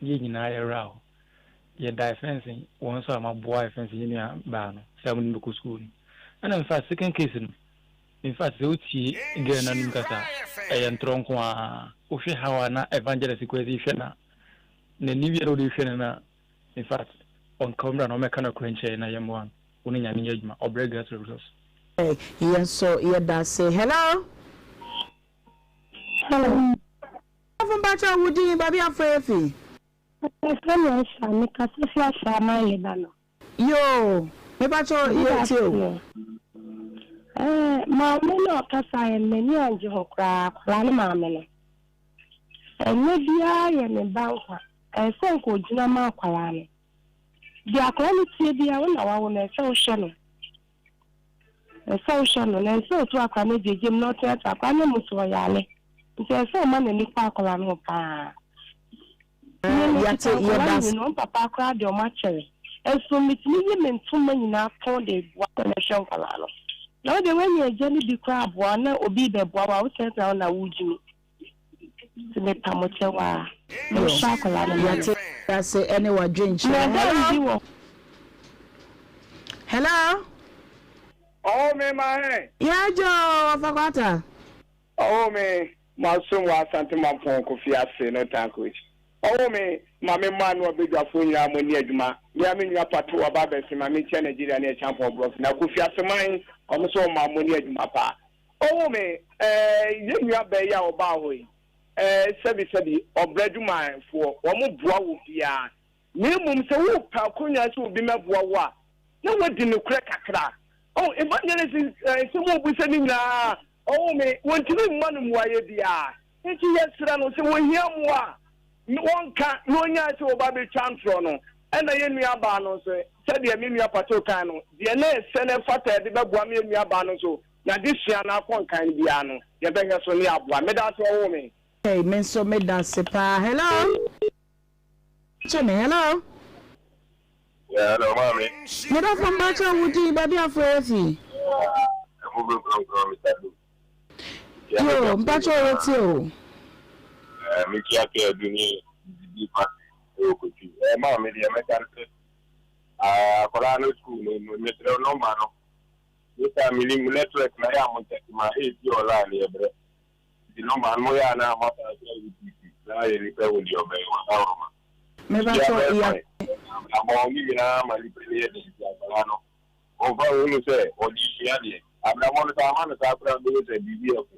Ne yɛ nyinaa yɛ werɛ hɔ. Yɛda ɛfɛnse wɔn nso a wɔaboa ɛfɛnse yɛn nua baa no sɛ wɔde no bɛkɔ sukuu no. Ɛna in fact second case no, in fact sɛ wotie girl no anum kasa a, ɛyɛ ntorɔ nko ara. Wohwɛ how a na evangelist Kwesi hwɛ na n'ani wie na wode hwɛ no na in fact ɔnka ɔmmra na ɔmmɛka nokorɛ nkyerɛ yɛn na yɛmmoa no. Wo ne Nyame nyɛ adwuma. Ɔbrɛ grace resource. Yɛn nso yɛda ase. Hello. Hello. Ɔfo mpakyɛw wo din, baabi a wofrɛ yɛ fi. Yɛfrɛ me Aisha, mekasa fi Ashaiman, Lebanon. Yoo. Mepakyɛ yɛ tie o. Ɛɛ maame no a ɔkasaeɛ no m'ani angye ho koraa akwadaa no maame no. Ɛnyɛ biara yɛ ne ba nkwa. Ɛsɛ sɛ nka ɔgyina ma akwadaa no. Deɛ akwadaa no tie biara wo na wawo no ɛsɛ sɛ wohwɛ no. Ɛsɛ sɛ wohwɛ no na ɛnsɛ sɛ ɔto akwadaa no agyegye mu na ɔteatea akwadaa no mu sɛ ɔyare. Nti ɛsɛ sɛ ɔma n'ani kɔ akwadaa no ho paa. Me me Yɛate, kita nkwadaa yɛda ase. mmienu, wɔn papa koraa deɛ wɔn akyɛre. Nso metumi yi me ntoma nyinaa tɔn de boa na mehwɛ nkwadaa no. Na wo deɛ woanya agya no bi koraa aboa na obi rebɛboa wo a wotenatena hɔ na wogyimi. Nti mepa mo kyɛw a, Yo, monhwɛ akwadaa no ma me. yɛate ase ɛne w'adwenkyerɛ. Na dan Hello? bi wɔ. Hello? Ɔwɔ me ma hɛn. Yeah, Joe, ɔfa kwata. Ɔwoo me masom wɔ Asante Mampong Kofi ase no Tankoach. Ɔwoo me ma me mmaa no abadwafoɔ nyinaa mo nni adwuma. Me ara me nua Pato aba abɛse ma menkyia Nigeria ne Acheampong Brɔfi na Kofi Aseman ɔmo nso ɔmaa mo nni adwuma paa. Ɔwoo me eh yɛn nua baa yi a ɔbaa hɔ yi eh sɛbi sɛbi ɔbrɛ adwumafoɔ wɔn boa wɔ biara Na mmom sɛ worepɛ akonnwa sɛ obi mmɛboa wo a, na woadi nokorɛ kakra. Oh, evangelist nsɛm a ɔbisa no nyinaa, oh me, wɔntumi mma no mmuaeɛ biara. Nti yɛsrɛ no sɛ wɔhia mmoa a, wɔnka na ɔnyae sɛ ɔba abɛtwa ntorɔ no. Ɛna yɛn nuabaa no nso, sɛdeɛ me nua Pato kae no, deɛ na ɛsɛ na ɛfata a yɛde bɛboa me yɛn nuabaa no nso, n'adesua no akɔ nkan biara no, yɛbɛhwɛ so ne yɛaboa. Meda ase, ɔwoo me. Hey, me nso meda ase paa. Hello? Kyɛ me, hello? Yeah, hello, maame. Me dɔfo mpakyɛ wo din, baabi afrɛ yɛ fi. Ɛmu bi kronkron, Mr. Du. Yo, mpakyɛ wo tie o. Eh, me kia kɛ du ne didi pati ɛwɔ kotwi. Eh, maame deɛ mɛka no sɛ, akwadaa no school no, mesrɛ nɔmba no. Mr. Minim network na yɛ a mo ntɛte ma ɛɛsi online yɛ brɛ. Nti no man mo yɛ a na mo asan akyerɛ UPC na ayɛ nipa hu deɛ ɔbɛyɛ wadaworoma. Mepakyɛw Biribiara bɛyɛ ya. fine. Abrabɔ ne nyinaa ma nipa ani yɛ den nti akwadaa no ɔmfa nhunu sɛ ɔde resua adeɛ. Abrabɔ no sɛ amma no saa koraa wobɛhu sɛ biribi ɛko.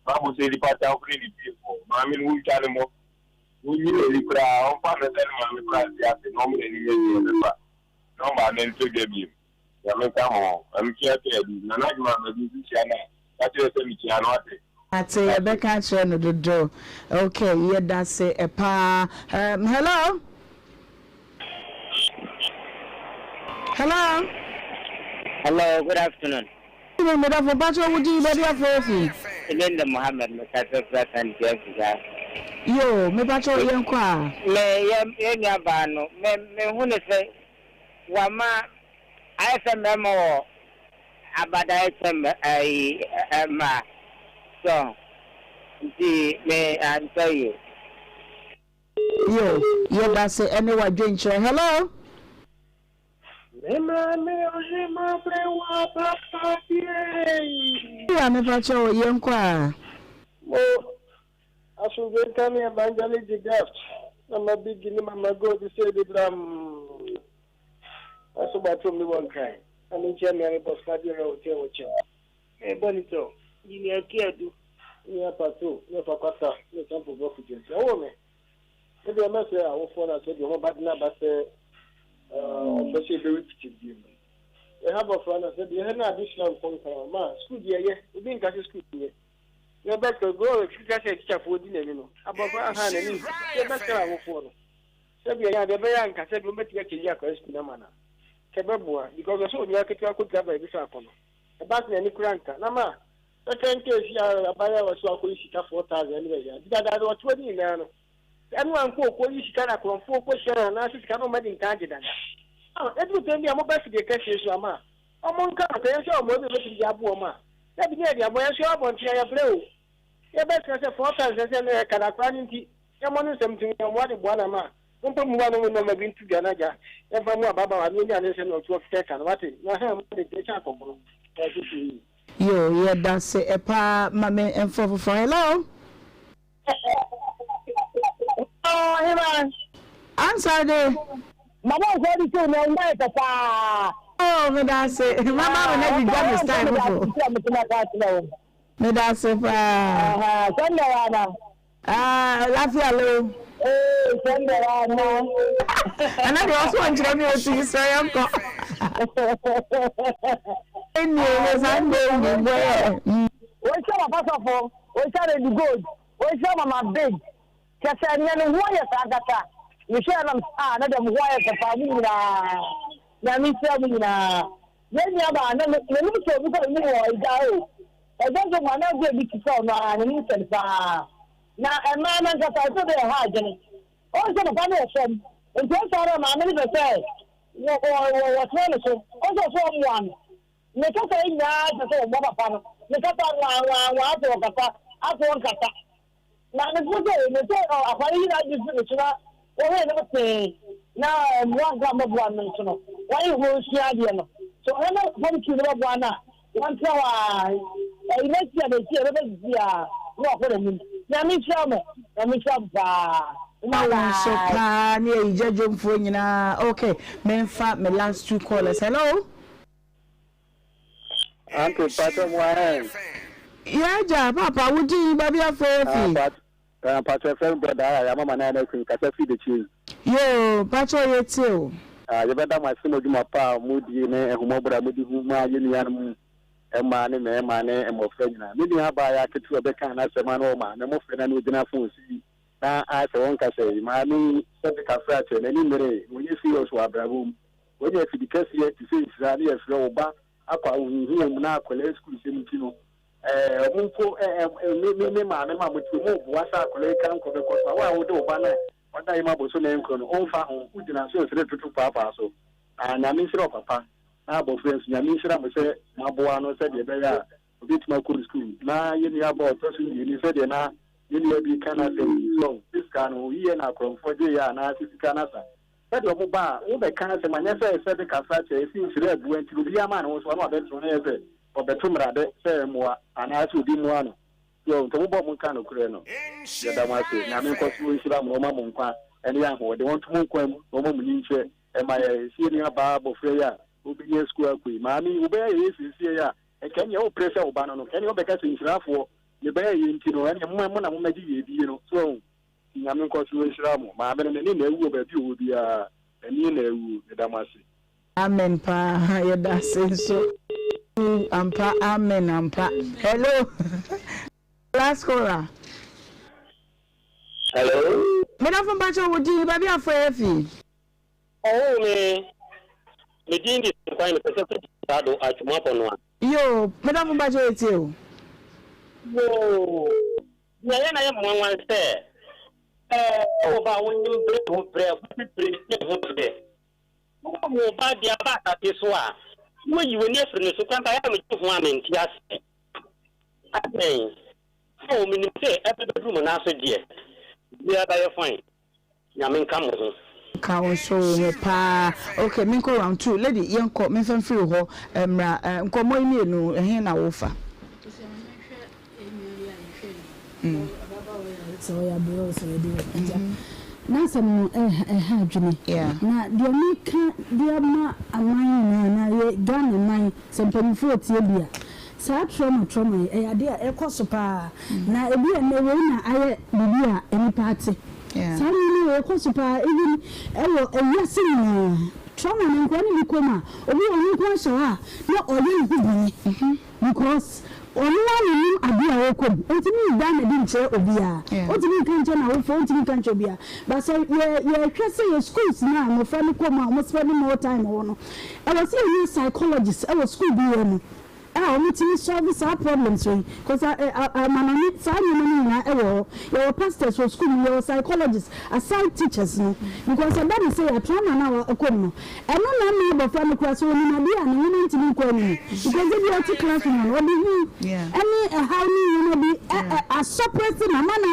Bible sɛ nipa tamfo ne ne fiefoɔ. Maame no wontwa ne mmɔ. Wonyi n'ani koraa ɔmfa no sɛ ne maame koraa nte ase na ɔmo n'ani nyɛ deɛ ɛbɛfa na ɔma no ntɔ dwa bio. Nyame nka mo ho. Ma me tua kaa bi. Nana Adwuma baabi nso hyia no a, ka kyerɛ sɛ mekyia no wate. Ate yɛbɛka akyerɛ no dodo. Ok yɛdase paa um hello hello. Hello, good afternoon. Good evening, medafo mpakyɛ wo din baabi afrɛ wo fi. Linda Mohammed mekasa firi Asante Afigya. Yoo mepakyɛ yɛn kɔ a. Me yɛ yɛ nua baa no me me hu ne sɛ Wama ayɛ sɛ mmarima wɔ abadaeɛ kyɛn mma ayi mmaa. So nti me answer you. Yo, yɛdase ɛne w'adwenkyerɛ. Hello. Me maame ɔhema brɛ wa papa bie. Ya mepa kyɛw yɛnkɔ a. Mo asomdwoe nka me Evangelist Gift, Mama Biggie ne Mama Gold sɛ bibram. Aso batom ne wɔ nkran. Na me nkyia mea me boss Fabiola Hotel wɔ kyɛm. Me bɔ ne tɔ. Engineer Kiadu, Nua Pato, ne Ɔfa Kwata, ne Sampo Bɔfo James. Ɛwɔ me. Me deɛ mɛsrɛ awofoɔ no asɛ deɛ wɔn ba de no aba sɛ ɔmpɛ sɛ ɛbɛ repeat bio no. Yɛha abɔfra no sɛ deɛ ɛhɛ no adesua nkɔ nkran ma sukuu deɛ ɛyɛ obi nka sɛ sukuu nyɛ. Yɛbɛsrɛ Glory ka sɛ tikyafoɔ di n'ani no, abɔfra ahaa n'ani nku. Yɛbɛsrɛ awofoɔ no sɛ deɛ ɛyɛ a deɛ ɛbɛyɛ a nka sɛ deɛ wɔbɛtumi akyɛngye akwadaa sukuu no ama no a, nka ɛbɛboa because ɔsɛ onua ketewa kɔgyina baabi faako no, ɛba sɛ n'ani kora nka na ma second case a abayewa so akɔyi sika 4000 ne bɛyɛ nti dadaada ɔte hɔ ne nyinaa no ɛno ankɔ ɔkɔyi sika na korɔmfoɔ kɔhyia no anaasɛ sika no ɔma di nka agye dada. Ɛduru pɛn bi a moba fidie kɛseɛ so ama Ɔmo nka nokorɛ yɛn nso yɛwɔ mmoa bi a yɛbɛtumi de aboa ɔmo a na bi ne yɛde aboa yɛn nso yɛwɔ abɔnten a yɛbrɛ o yɛbɛsrɛ sɛ 4000 sɛ na yɛka no akora no nti yɛmmɔ no nsɛm nti yɛn mmoa de boa no ama mompɛ mmoa no mu nnoɔma bi nto dwa na agya yɛmfa mmoa ababaawa no yɛnya ne nsɛm na ɔtu ɔkeka ka no wate na hɛn mmoa de deɛ kyɛ akɔmpono ɛso so yi. Yoo yɛdase paa ma me mfrɛ foforɔ hello. Ɔhema. Ansa de. Mama nsa de sei na ɔnyɛ ayɛ fɛ paa. Oh, meda ase. Mama me na dwidwa me style foforo. Meda ase paa. Sɛndɛ wa na. Ah, lafiya lo. Ee, sɛndɛ wa na. Ɛna deɛ ɔso ɔnkyerɛ mi oti sɛ yɛnkɔ. Ɛnni o, saa ndɛ yi bɔ yɛ. Wɔnhyira papa sɔfo, wɔnhyira Lady Gold, wɔnhyira Mama Big. Kyɛ sɛ nnɛ no ho ayɛ fɛ ankasa. Mehwɛɛ na mesɛ ah na deɛ mo ho ayɛ fɛ paa mo nyinaa. Nyame nhyira mo nyinaa. Yɛn nua baa na n'anim sɛ obi kɔ n'anim wɔ agya o. Agya nso ma na agya bi te sɛ ɔno ara n'anim sɛ no paa. Na mmaa no ankasa ɛsɛ dɛ ɛha adwene. Ɔhu sɛ papa no wɔ fam nti ɛsɛ ara maame no pɛ sɛ wɔ wɔ wɔtena ne so. Ɔhu sɛ ɔsɛ ɔmmoa no. Ne kasa yi nyinaa kyerɛ sɛ ɔmmoa papa no. Ne kasa nwaa nwaa nwaa afei ɔkasa afei ɔnkasa. Maame fo sɛ ɔnim sɛ akwaa no yi n'adwene firi ne so na wɔhwɛ ne mu tee na mmoa nkwa mmɛboa no nso no, wɔayɛ ho nsua adeɛ no. So ɔhwɛ na fam tu no bɛboa no a, wɔntra hɔ ara. Ɛyi next year next year ɛbɛba sisi a na wakɔ n'anim. Nyame nhyira mo, Nyame nhyira mo paa. Na wo nso paa ne ayigya dwomfoɔ nyinaa. Okay, memfa me last two callers. Hello? Auntie mpatsɔ mu ahɛn. Yeah agya, papa wo din, baabi a frɛ yɛ fi. Ah mpatsɔ yɛfrɛ me brɔda Aya yɛama ma nine akun kasa firi Dekyie yi. Yoo mpatsɔ yɛ tie o. Ah yɛbɛda mo ase mo adwuma pa a mo die ne ahummɔborɔ a mode hu ma yɛn nuanom mmaa ne mmarima ne mmɔfra nyinaa. Me nua baa yɛ aketewa bɛkaa n'asɛm a na ɔma me mo frɛ na na ɔgyina phone so yi na ayɛ sɛ wɔnka sɛ maame yi sɛbe kafra kyɛ n'ani mmeree na ɔnyɛ serious wɔ abrabɔ mu. Wanya afidi kɛseɛ te sɛ nhyira ne yɛfrɛ wo ba akɔ ahohiahia mu na akwadaa sukuusɛm nti no ɛɛ ɔmo mpo ɛɛ me me me maame ma mo ti ɔmo boa sɛ akwadaa yi ka nkɔ bɛkɔ so a wo a wode wo ba no a ɔda yam abosome nkron no ɔmfa ho wogyina so nsere toto paapaa so na Nyame nhyira ɔpapa na abɔfra nso Nyame nhyira mo sɛ moaboa no sɛdeɛ ɛbɛyɛ a Obetumi akɔ sukuu. Na yɛn nuabaa a ɔtɔ so mmienu, sɛdeɛ na yɛn nua bi reka n'asɛm yi, so ɔho, sɛ sika no, oyiɛ na akorɔmfoɔ gyeeɛ anaa sɛ sika no asa. Sɛdeɛ ɔmo ba a, wobɛka asɛm a, nyɛ sɛ sɛbe kasa kyɛ, ɛsi nhyira abua nti no, obiara maa ne ho so a na wabɛto, na ɛyɛ sɛ ɔbɛto mmara sɛ mmoa anaa sɛ obi mmoa no. So ɔho, nti ɔmo bɔ ɔmo nka nokorɛ no. Yɛda mo ase. Nyame nkɔ so nhyira mo na ɔma mo nkwa ne ahoɔden, ɔnto mo nkwa mu na ɔma mo nyinkyɛ. Ɛma yɛ, sɛ yɛn nuabaa abɔfra yi a ɔbɛnya sukuu akɔ yi, maame yi, wobɛyɛ yɛyɛ siesie yi a, Nka ɛneɛ wo pere sɛ wo ba no no, nka ɛneɛ wo bɛka sɛ nhyirafoɔ, me ba yɛ nti no, ɛneɛ mo mo na mo mɛgye yɛ die no, so wahu? Nti Nyame nkɔ so nhyira mo, maame no n'ani na awu wɔ baabi ɔwɔ biara, n'ani na awu, meda mo ase. Amen paa yɛda ase nso ampa amen ampa hello last caller. Hello. Medafo mpakyɛ wo din baabi afɔ yɛ fi. Ɔwoo me, me din de Nkwan, mepɛ sɛ mede saa do atwom abɔ no a. Yoo, me dɔfo mpakyɛ yɛtie o. Yoo, nea ɛyɛ na ɛyɛ me nwanwa ne sɛ, ɛɛ, wo ba a wonyem brɛ ho brɛ ho bibire ne ho deɛ, wowo wo ba de aba asase so a, woyi w'ani afiri ne so koraa mpo a, ɛyɛ a megye ho a mente aseɛ. Adɛn? Oh, menim sɛ ɛbɛbɛduru mo nan so deɛ, biribiara bɛyɛ fine. Nyame nka mo ho. Nka wo nso wo ho paa. Ok menkɔ round two lady yɛnkɔ memfa mfiri hɔ mmra nkɔmmɔ yi mienu ɛhe na wofa. Sɛ ɔyɛ aberewa o sɛ ɔyɛ deɛ o agya n'asɛm no ɛha adwene na deɛ meka de ama aman nyinaa anaa yɛ Ghana man sɛ mpanyinfoɔ retie bi a Saa trauma trauma yi, ɛyɛ adeɛ a ɛkɔ so paa. Na ebi a nnɛ wei na ayɛ biribi a nnipa ate. Saa nneɛma wei ɛkɔ so paa even ɛwɔ ewiase nyinaa. Trauma no nkwadaa no bi kɔ mu a, obi wɔ hɔ ɔno nko ara hyɛ hɔ a na ɔyɛ ne ho bɔne because ɔno ara na ɔnim adeɛ a ɔrekɔ mu. Ɔntumi nda no adi nkyerɛ obiara. Ɔntumi nka nkyerɛ n'awofoɔ, ɔntumi nka nkyerɛ obiara. But sɛ yɛ yɛhwɛ sɛ yɛ schools no a mmɔfra no kɔ mu a wɔn spend more time wɔ hɔ no, ɛwɔ sɛ yɛnya psychologist ɛwɔ school biara mu. a ɔmo tumi solve saa problems wei cos amanɔne saa nneɛma no nyinaa ɛwɔ hɔ yɛwɔ pastors wɔ school mu yɛwɔ psychologists aside teachers no because ɛba no sei a trauma no a wakɔ mu no ɛno na ama abɔfra no koraa sɛ ɔnim adeɛ a ne nwoma ntumi nkɔ anim because da biara ɔte classroom hɔ no ɔde hu ɛne ɛhaw ne nneɛma bi asuppress no ama na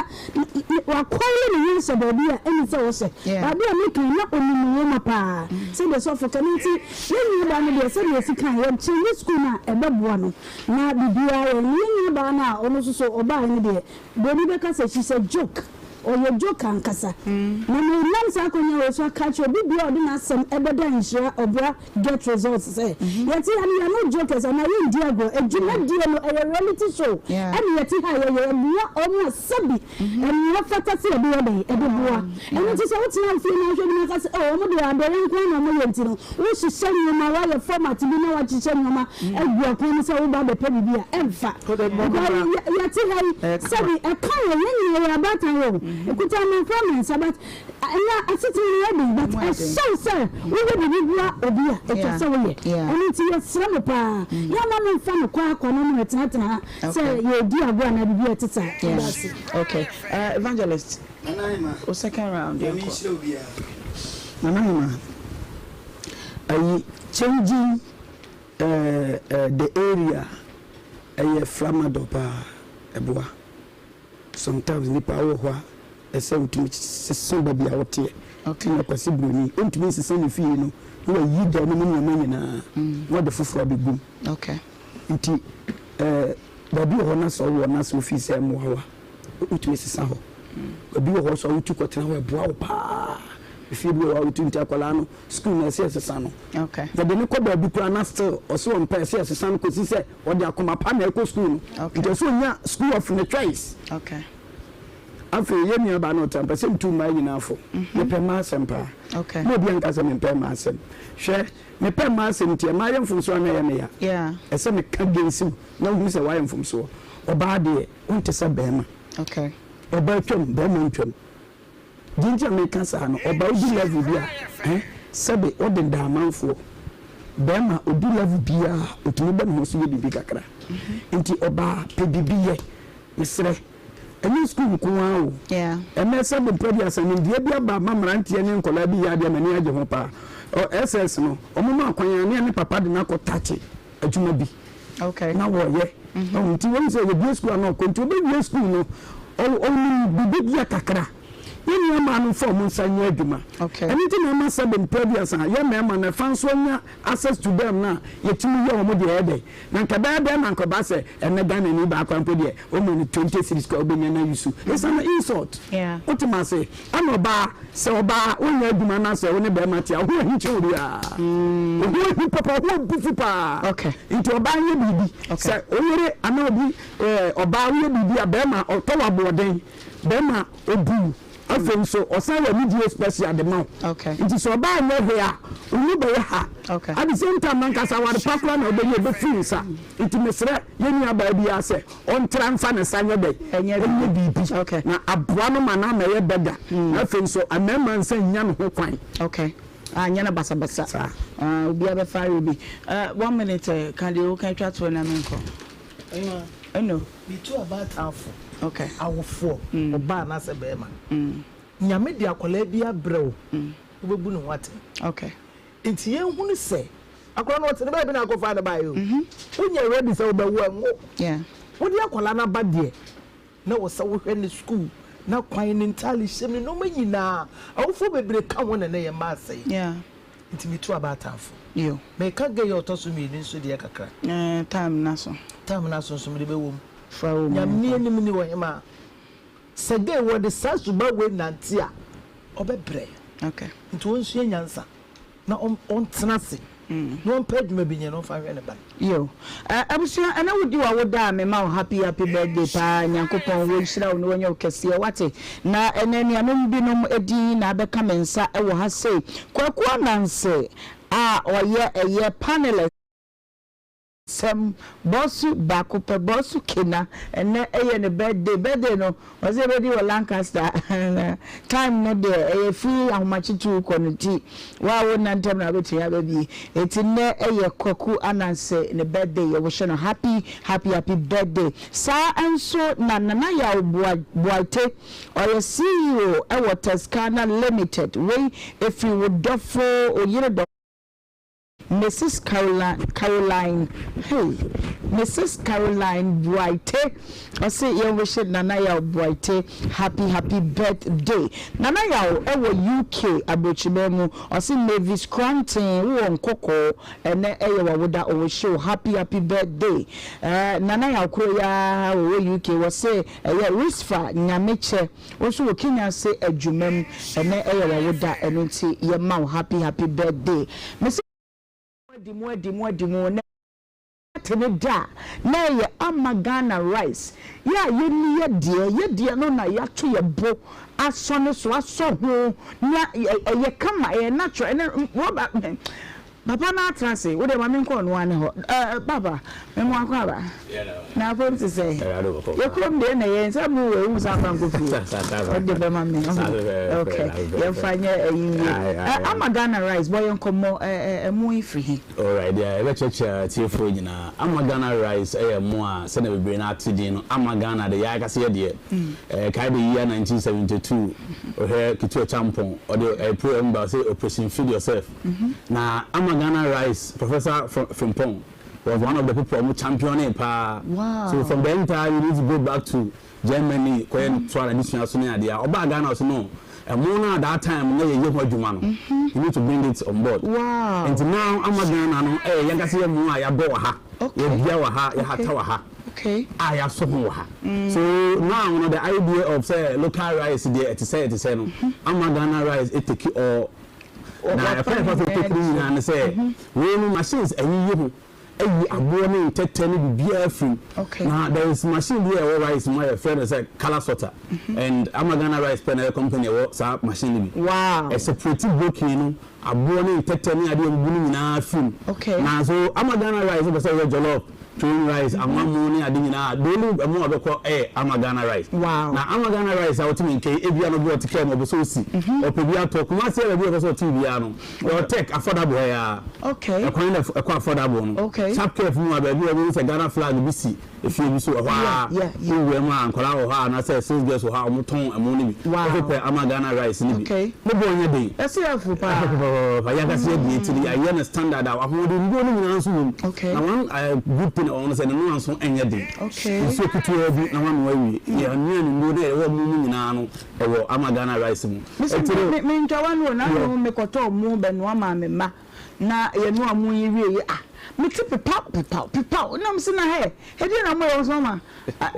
wakɔle ne ho ahyɛ baabi a ɛnni sɛ ɔhyɛ baabi a meka yi na ɔnim nwoma paa sɛdeɛ sɔfo ka no nti Yɛn nuabaa no deɛ, sɛdeɛ yɛsi kaeɛ, yɛkyerɛ sukuu no a, ɛbɛboa no na biribiara yɛ. Na yɛn nuabaa no a ɔno nso so ɔbaeɛ no deɛ, buroni bɛka sɛ she's a joke. Ɔyɛ joker ankasa. Na menam saa akwannya wei so aka akyerɛ obi biara a ɔde n'asɛm ɛbɛda Nhyira Ɔbra Get Results sɛ, yɛte ha no we are not jokers anaa yɛndi agorɔ. Adwumadie no ɛyɛ reality show ɛne yɛte ha a yɛyɛ, yɛboa wɔn a sɛbi mmoa fata sɛ yɛde yɛ dɛn? Ɛde boa. Ɛno nti sɛ wotena wo fie na wohwɛ bi na woka sɛ oh wɔn deɛ adɔeɛ nko ara na wɔyɛ nti no, wohyehyɛ nneɛma, woayɛ format bi na woahyehyɛ nneɛma agu akwan mu sɛ woreba abɛpɛ biribi a, ɛmfa. Because yɛte ha yi, sɛbi ɛka yɛn, yɛn nyinaa yɛyɛ abaatan o, ɛkuta mmɔfra mmiɛnsa but ɛnɛ asetena no yɛ den but ɛhyɛ wo sɛ woyɛ biribi boa obi a, ɛtwa sɛ woyɛ. Ɛno nti yɛsrɛ mo paa, yɛmma momfa no kwaakwa na mommɛtenatena ha sɛ yɛredi agorɔ anaa biribi a ɛte saa. Meda ase. Okay. Evangelist, wo second round Nyame yɛnkɔ. nhyira obiara. Nana Hema, ayi changing eh, eh, the area ɛyɛ flamadol paa, ɛboa. Sometimes nipa wowɔ hɔ a ɛsɛ wotumi sesa baabi a woteɛ. Okay. Na Kwasi Broni, ontumi nsesa ne fie no na wayi dan no mu nneɛma nyinaa na ɔde foforɔ abɛgu mu. Okay. Nti eh, baabi wɔ hɔ na sɛ wowɔ na sɛ wofii sɛ ɛmmoa wo a, wotumi sesa hɔ. Baabi wɔ hɔ nso a wotu kɔtena hɔ ɛboa wo paa. Efie bi wɔ hɔ a wotu nti akwadaa no sukuu no ɛsɛ yɛsesa no. Okay. Yɛde no kɔ baabi koraa na still ɔse ɔmpɛ ɛsɛ yɛsesa no kɔsi sɛ ɔde akoma pa na ɛkɔ sukuu no. Okay. Nti ɛsɛ ɔnya school of ne choice. Okay. Afei yɛn nuabaa no ɔte ha, mpɛ sɛ metu mmaa nyinaa fo. Mepɛ mmaa asɛm paa. Okay. Ma obi anka sɛ mempɛ mmaa asɛm. Hwɛ, mepɛ mmaa asɛm nti mmaa yɛ mfomsoɔ a na ɛyɛ me ya. Ɛsɛ meka against wo na wohunu sɛ woayɛ mfomsoɔ. Ɔbaa deɛ, wonte sɛ barima. Okay. Ɔbaa twam, barima ntwam. Deɛ nti a meka saa no, ɔbaa wodu level bi a, eh, sɛbe wodeda amanfoɔ. Barima ɔdu level bi a, ɔtumi bɔ ne ho so yɛ biribi kakra. Nti ɔbaa pɛ biribi yɛ, mesrɛ. Ɛnyɛ sukuu nko ara o. Ɛnnɛ sɛbe mprɛ aduasa nimdeɛ bi aba ma mmeranteɛ ne nkwadaa bi yɛ adeɛ a m'ani agye ho paa. SS no, wɔma kwan a ne ne papa de no akɔ takye adwuma bi na wɔyɛ. Nti wohu sɛ yɛbue sukuu a na ɔkɔ. Nti ɔbɛwie sukuu no, ɔnim biribi bi a kakra. Yɛn nua mmaa no mfa wɔn nsa nyɛ adwuma. Ɛno nti na ama sɛbe mprɛ aduasa yɛn mmarima no ɛfa nso anya access to them no a yɛtumi yɛ wɔn deɛ ɛyɛ dɛ. Na nka ɛbɛyɛ dɛn na nka ɔba sɛ ɛnɛ Ghanani baako mpo deɛ ɔma no 20 cedis koraa wobɛnya no ayusu. It's an insult. Wote me ase? Ɛna ɔbaa, sɛ ɔbaa wonyɛ adwuma na sɛ wo ne bɛrima te a, wo ho ahi kyɛn obiara. Wo ho ahi papa, wo ho abufu paa. Nti ɔbaa nyɛ biribi. Sɛ wo yere anaa obi, ɔbaa woyɛ biribi a bɛrima ɔtɔ wo aboɔden, bɛrima ɔbu wo. Afei nso ɔsan wɔ anidie special de ma wo. Nti sɛ ɔbaa nyɛ hwee a, wo mu bɛyɛ ha. At the same time no ankasa aware pa koraa na wobɛnya ɛbɛfiri wo nsa. Nti mesrɛ yɛn nua baa biara sɛ ɔntra mfa ne nsa nyɛ dɛn? Ɛnyɛ biribi. Na aboa no ma no ammɛyɛ beggar. Na afei nso mmarima nsa nnya ne ho kwan. Okay. Anyɛ no basabasa. Saa. Obiara bɛfa awe bi. One minute ka deɛ woka twa toɔ na menkɔ. Ɛno. Metu abaatanfo, Okay. awofoɔ, ɔbaa anaasɛ bɛɛma. Nyame de akwadaa bi abrɛ wo, wobɛbu ne ho atɛn. Okay. Nti yɛnhunu sɛ, akwadaa no ɔte ne baabi na akɔfaa no baeɛ o. Wonyɛ ready sɛ wobɛwo a, nwo. Yeah. Wode akwadaa no aba deɛ, na wɔ sɛ wohwɛ ne sukuu, n'akwan, ne ntaade hyɛm, ne nnoɔma nyinaa. Awofoɔ bebree ka ho na ɛnɛ yɛn mma asɛe. Yeah. Nti metu abaatanfo. Yo. Meka gay a ɔtɔ so mmienu nso deɛ kakra. Ɛɛ time no aso. Time no aso nso mede bɛwɔ mu. Fa wɔ mu. Nyame anim ni ɔhemaa. Sɛ gay wɔde saa suban wei nante a, ɔbɛbrɛ. Okay. Nti ɔnsua nyansa na ɔntena ase na ɔmpɛ adwuma bi nyɛ na ɔmfa nhwɛ ne ba no. Yo. Eh, abusua, ɛnɛ wo di w'awoda a mema wo happy happy birthday paa, Nyankopɔn wɔ nhyira wo na wɔnyɛ wo kɛseɛ, wate? Na ɛnɛ anuanom binom din na abɛka me nsa wɔ ha sei, Kwaku Ananse a ɔyɛ ɛyɛ panelist, Sɛm, Bɔsu baako pɛ, Bɔsu Kena, ɛnɛ ɛyɛ ne birthday, birthday no ɔsɛ yɛbɛdi wɔ Lancaster, time no deɛ ɛyɛ firi ahomakye tuu kɔ no nti wo a wo nna ntɛm na wobɛtumi aba bi, enti nnɛ ɛyɛ Kwaku Ananse ne birthday, yɛwohyɛ no happy happy happy birthday, saa nso na Nana Yaw Boaite ɔyɛ CEO ɛwɔ Tescana Limited, wei ɛfiri wo dɔfo, wo yere dɔfo. Mrs Caroline Caroline hey Mrs Caroline Boaite ɔse yɛn wishe Nana Yaw Boaite happy happy birthday. Nana Yaw ɛwɔ UK abrokyiman mu ɔse Mavis Koranteng wowɔ Nkɔkɔɔ ɛnɛ ɛyɛ wawoda ɔwishe wo happy happy birthday. Eh Nana Yaw koro yi ara wɔwɔ UK wɔse ɛyɛ Risfa Nyamekyɛ Wo nso wɔ Kenya ase adwuma mu ɛnɛ ɛyɛ wawoda ɛno nti yɛ ma wo happy happy birthday mese mo adi mo adi mo adi mo na te ne da a na ɛyɛ ama Ghana rice yɛ a yɛnni yɛ deɛ yɛ deɛ no na yɛato yɛ bo asɔ ne so asɔ ho na ɛyɛ kama ɛyɛ natural ɛnɛ rɔba Papa no atra ase, wo deɛ ma menkɔ ɔno ara ne hɔ. Eh, papa, me mo akɔ aba. Na afom te sɛ, yɛ kurom deɛ na yɛn sɛ mo wɔ ehu san fa nkɔ fie. Ɔde bɛma me. Okay, yɛmfa nyɛ ɛyi nwie. Eh, ama Ghana rice, bɔ yɛn nkɔmmɔ, eh, ɛmo yi firi he? Alright, deɛ yɛbɛkyerɛkyerɛ atiefoɔ nyinaa, Ama Ghana rice ɛyɛ ɛmo a sɛdeɛ bebree no ate din no, Ama Ghana de, yɛn ankasa yɛ deɛ. Eh, kae the year 1972, wohwɛ Ketu Acheampong, ɔde eh, program ba, ɔse Operation Feed Yourself. Na ama Ghana rice Professor Frimpong was one of the people a wɔn championee paa. Wow. So from the entire you need to go back to Germany kɔyɛ no toa n'adesua so ne adeɛ a ɔbaa Ghana ɔsɛ no ɛmo no a that time na yɛyɛ ho adwuma no you need to bring it on board. Wow. Nti now ama Ghana no ɛyɛ yɛn kasa yɛ mo a yɛadɔ wɔ ha, yɛdua wɔ ha, yɛhata wɔ ha. Okay. A yɛasɔ ho wɔ ha. So now no the idea of sɛ local rice deɛ ɛte sɛ ɛte sɛ no ama Ghana rice etake all Na ɛkwan a yɛfa so tɔ kuru nyinaa ne sɛ, wei no machines ayiyi ho, ayi aboɔ ne ntɛtɛ ne biribiara afiri mu. Na there is machine bi a ɛwɔ rice mu a yɛfrɛ no sɛ colour sorter. And ama Ghana Rice pɛ na ɛyɛ company a ɛwɔ saa machine no bi. Ɛseparate broken no, aboɔ ne ntɛtɛ ne adeɛ a ɛgugu no nyinaa firi mu. Na so ama Ghana Rice wopɛ sɛ woyɛ jollof, Plain rice, anwa-mo ne ade nyinaa, the only ɛmo a ɔbɛkɔ ɛyɛ ama Ghana rice. Wow. Na ama Ghana rice a wotumi nka yi, ebia no obi ɔte kaa mu ɔpɛ sɛ osi, ɔpɛ bi atɔ. Kumasi yɛ baabi a ɔpɛ sɛ ɔte biara no, yɛwɔ tech affordable ha yi ara. Okay. Ɛkwan na ɛkɔ affordable no. Okay. Sharp curve mu a baabi a wobɛhu sɛ Ghana flag bi si efie bi so, ɛhɔ ara. Yeah, yeah, yeah. Wowura mu a, nkwadaa wɔ hɔ a anaasɛ sales girls wɔ hɔ a wɔtɔn ɛmo no bi. Wow. Wopɛ pɛ ama Ghana rice no bi. Okay. Ne boɔ nyɛ den. Ɛso yɛ fo paa. Ɛfo papaapa. Yɛn ankasa yɛ deɛ nti no yɛayɛ no standard a ahoɔden nnuro no nyinaa nso wɔ mu. Okay. Na one good thing ɛwɔ ho ne sɛ ne noa nso nyɛ den. Okay. Nsuo ketewa bi na wanoa awie. Yɛn nnuane nnuro no a ɛwɔ mo mu nyinaa no ɛwɔ ama Ghana rice mu. Mese Ɛnti no. me me ntwa w'ano o, n'ano mekɔtɔɔ mo bɛnoa maa me mma na yɛnoa mo yi wie yi ah mete pepaw pepaw pepaw na mese na hɛ ɛdeɛ na moyɛ wo sɛ mama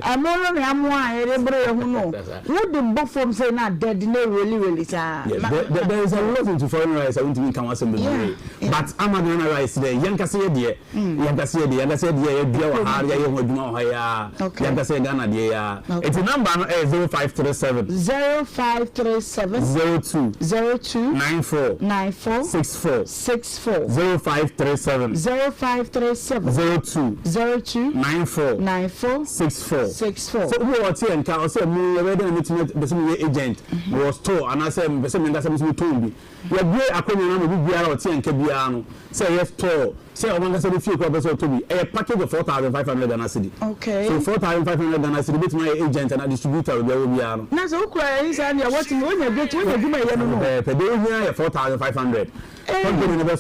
Ɛmo no ne amoa a yɛde bere yɛn ho no, wode bɔ fam sei na ada adi na ɛreli reli saa. Yes, there, there, there is a lot into foreign rice a wontumi nka ho asɛm bebree. But ama Ghana rice dɛ, yɛn kasa yɛ deɛ, yɛn kasa yɛ deɛ, yɛn kasa yɛ deɛ yɛdua wɔ ha, yɛyɛ ho adwuma wɔ ha yi ara, yɛn kasa yɛ Ghana deɛ yi ara. Eti number no ɛyɛ 0537. 0537. 02. 02. 94. 94. 64. 64. 0537. 0537. 02. 02. 94. 94. 64. 64. So obi wɔ hɔ ɔte yɛn nka ɔsɛ mo ɛbɛyɛ dɛn na mɛtumi pɛ sɛ meyɛ agent mewɔ store anaasɛ mepɛ sɛ me ankasa me nso metɔn bi. Yɛabue akwannya no ama obi biara a ɔte yɛn nka biara no sɛ ɛyɛ store sɛ ɔno ankasa ne fie koraa ɔpɛ sɛ ɔtɔ bi. Ɛyɛ package of 4500 Ghana cedi. Okay. So 4500 Ghana cedi wobɛtumi ayɛ agent anaa distributor baabi a wɔ biara no. Na sɛ wokura ɛyi saa deɛ wɔtumi wonya dwet wonya adwuma ɛyɛ no no. Pɛpɛɛpɛ deɛ wohia yɛ 4500. Company no bɛ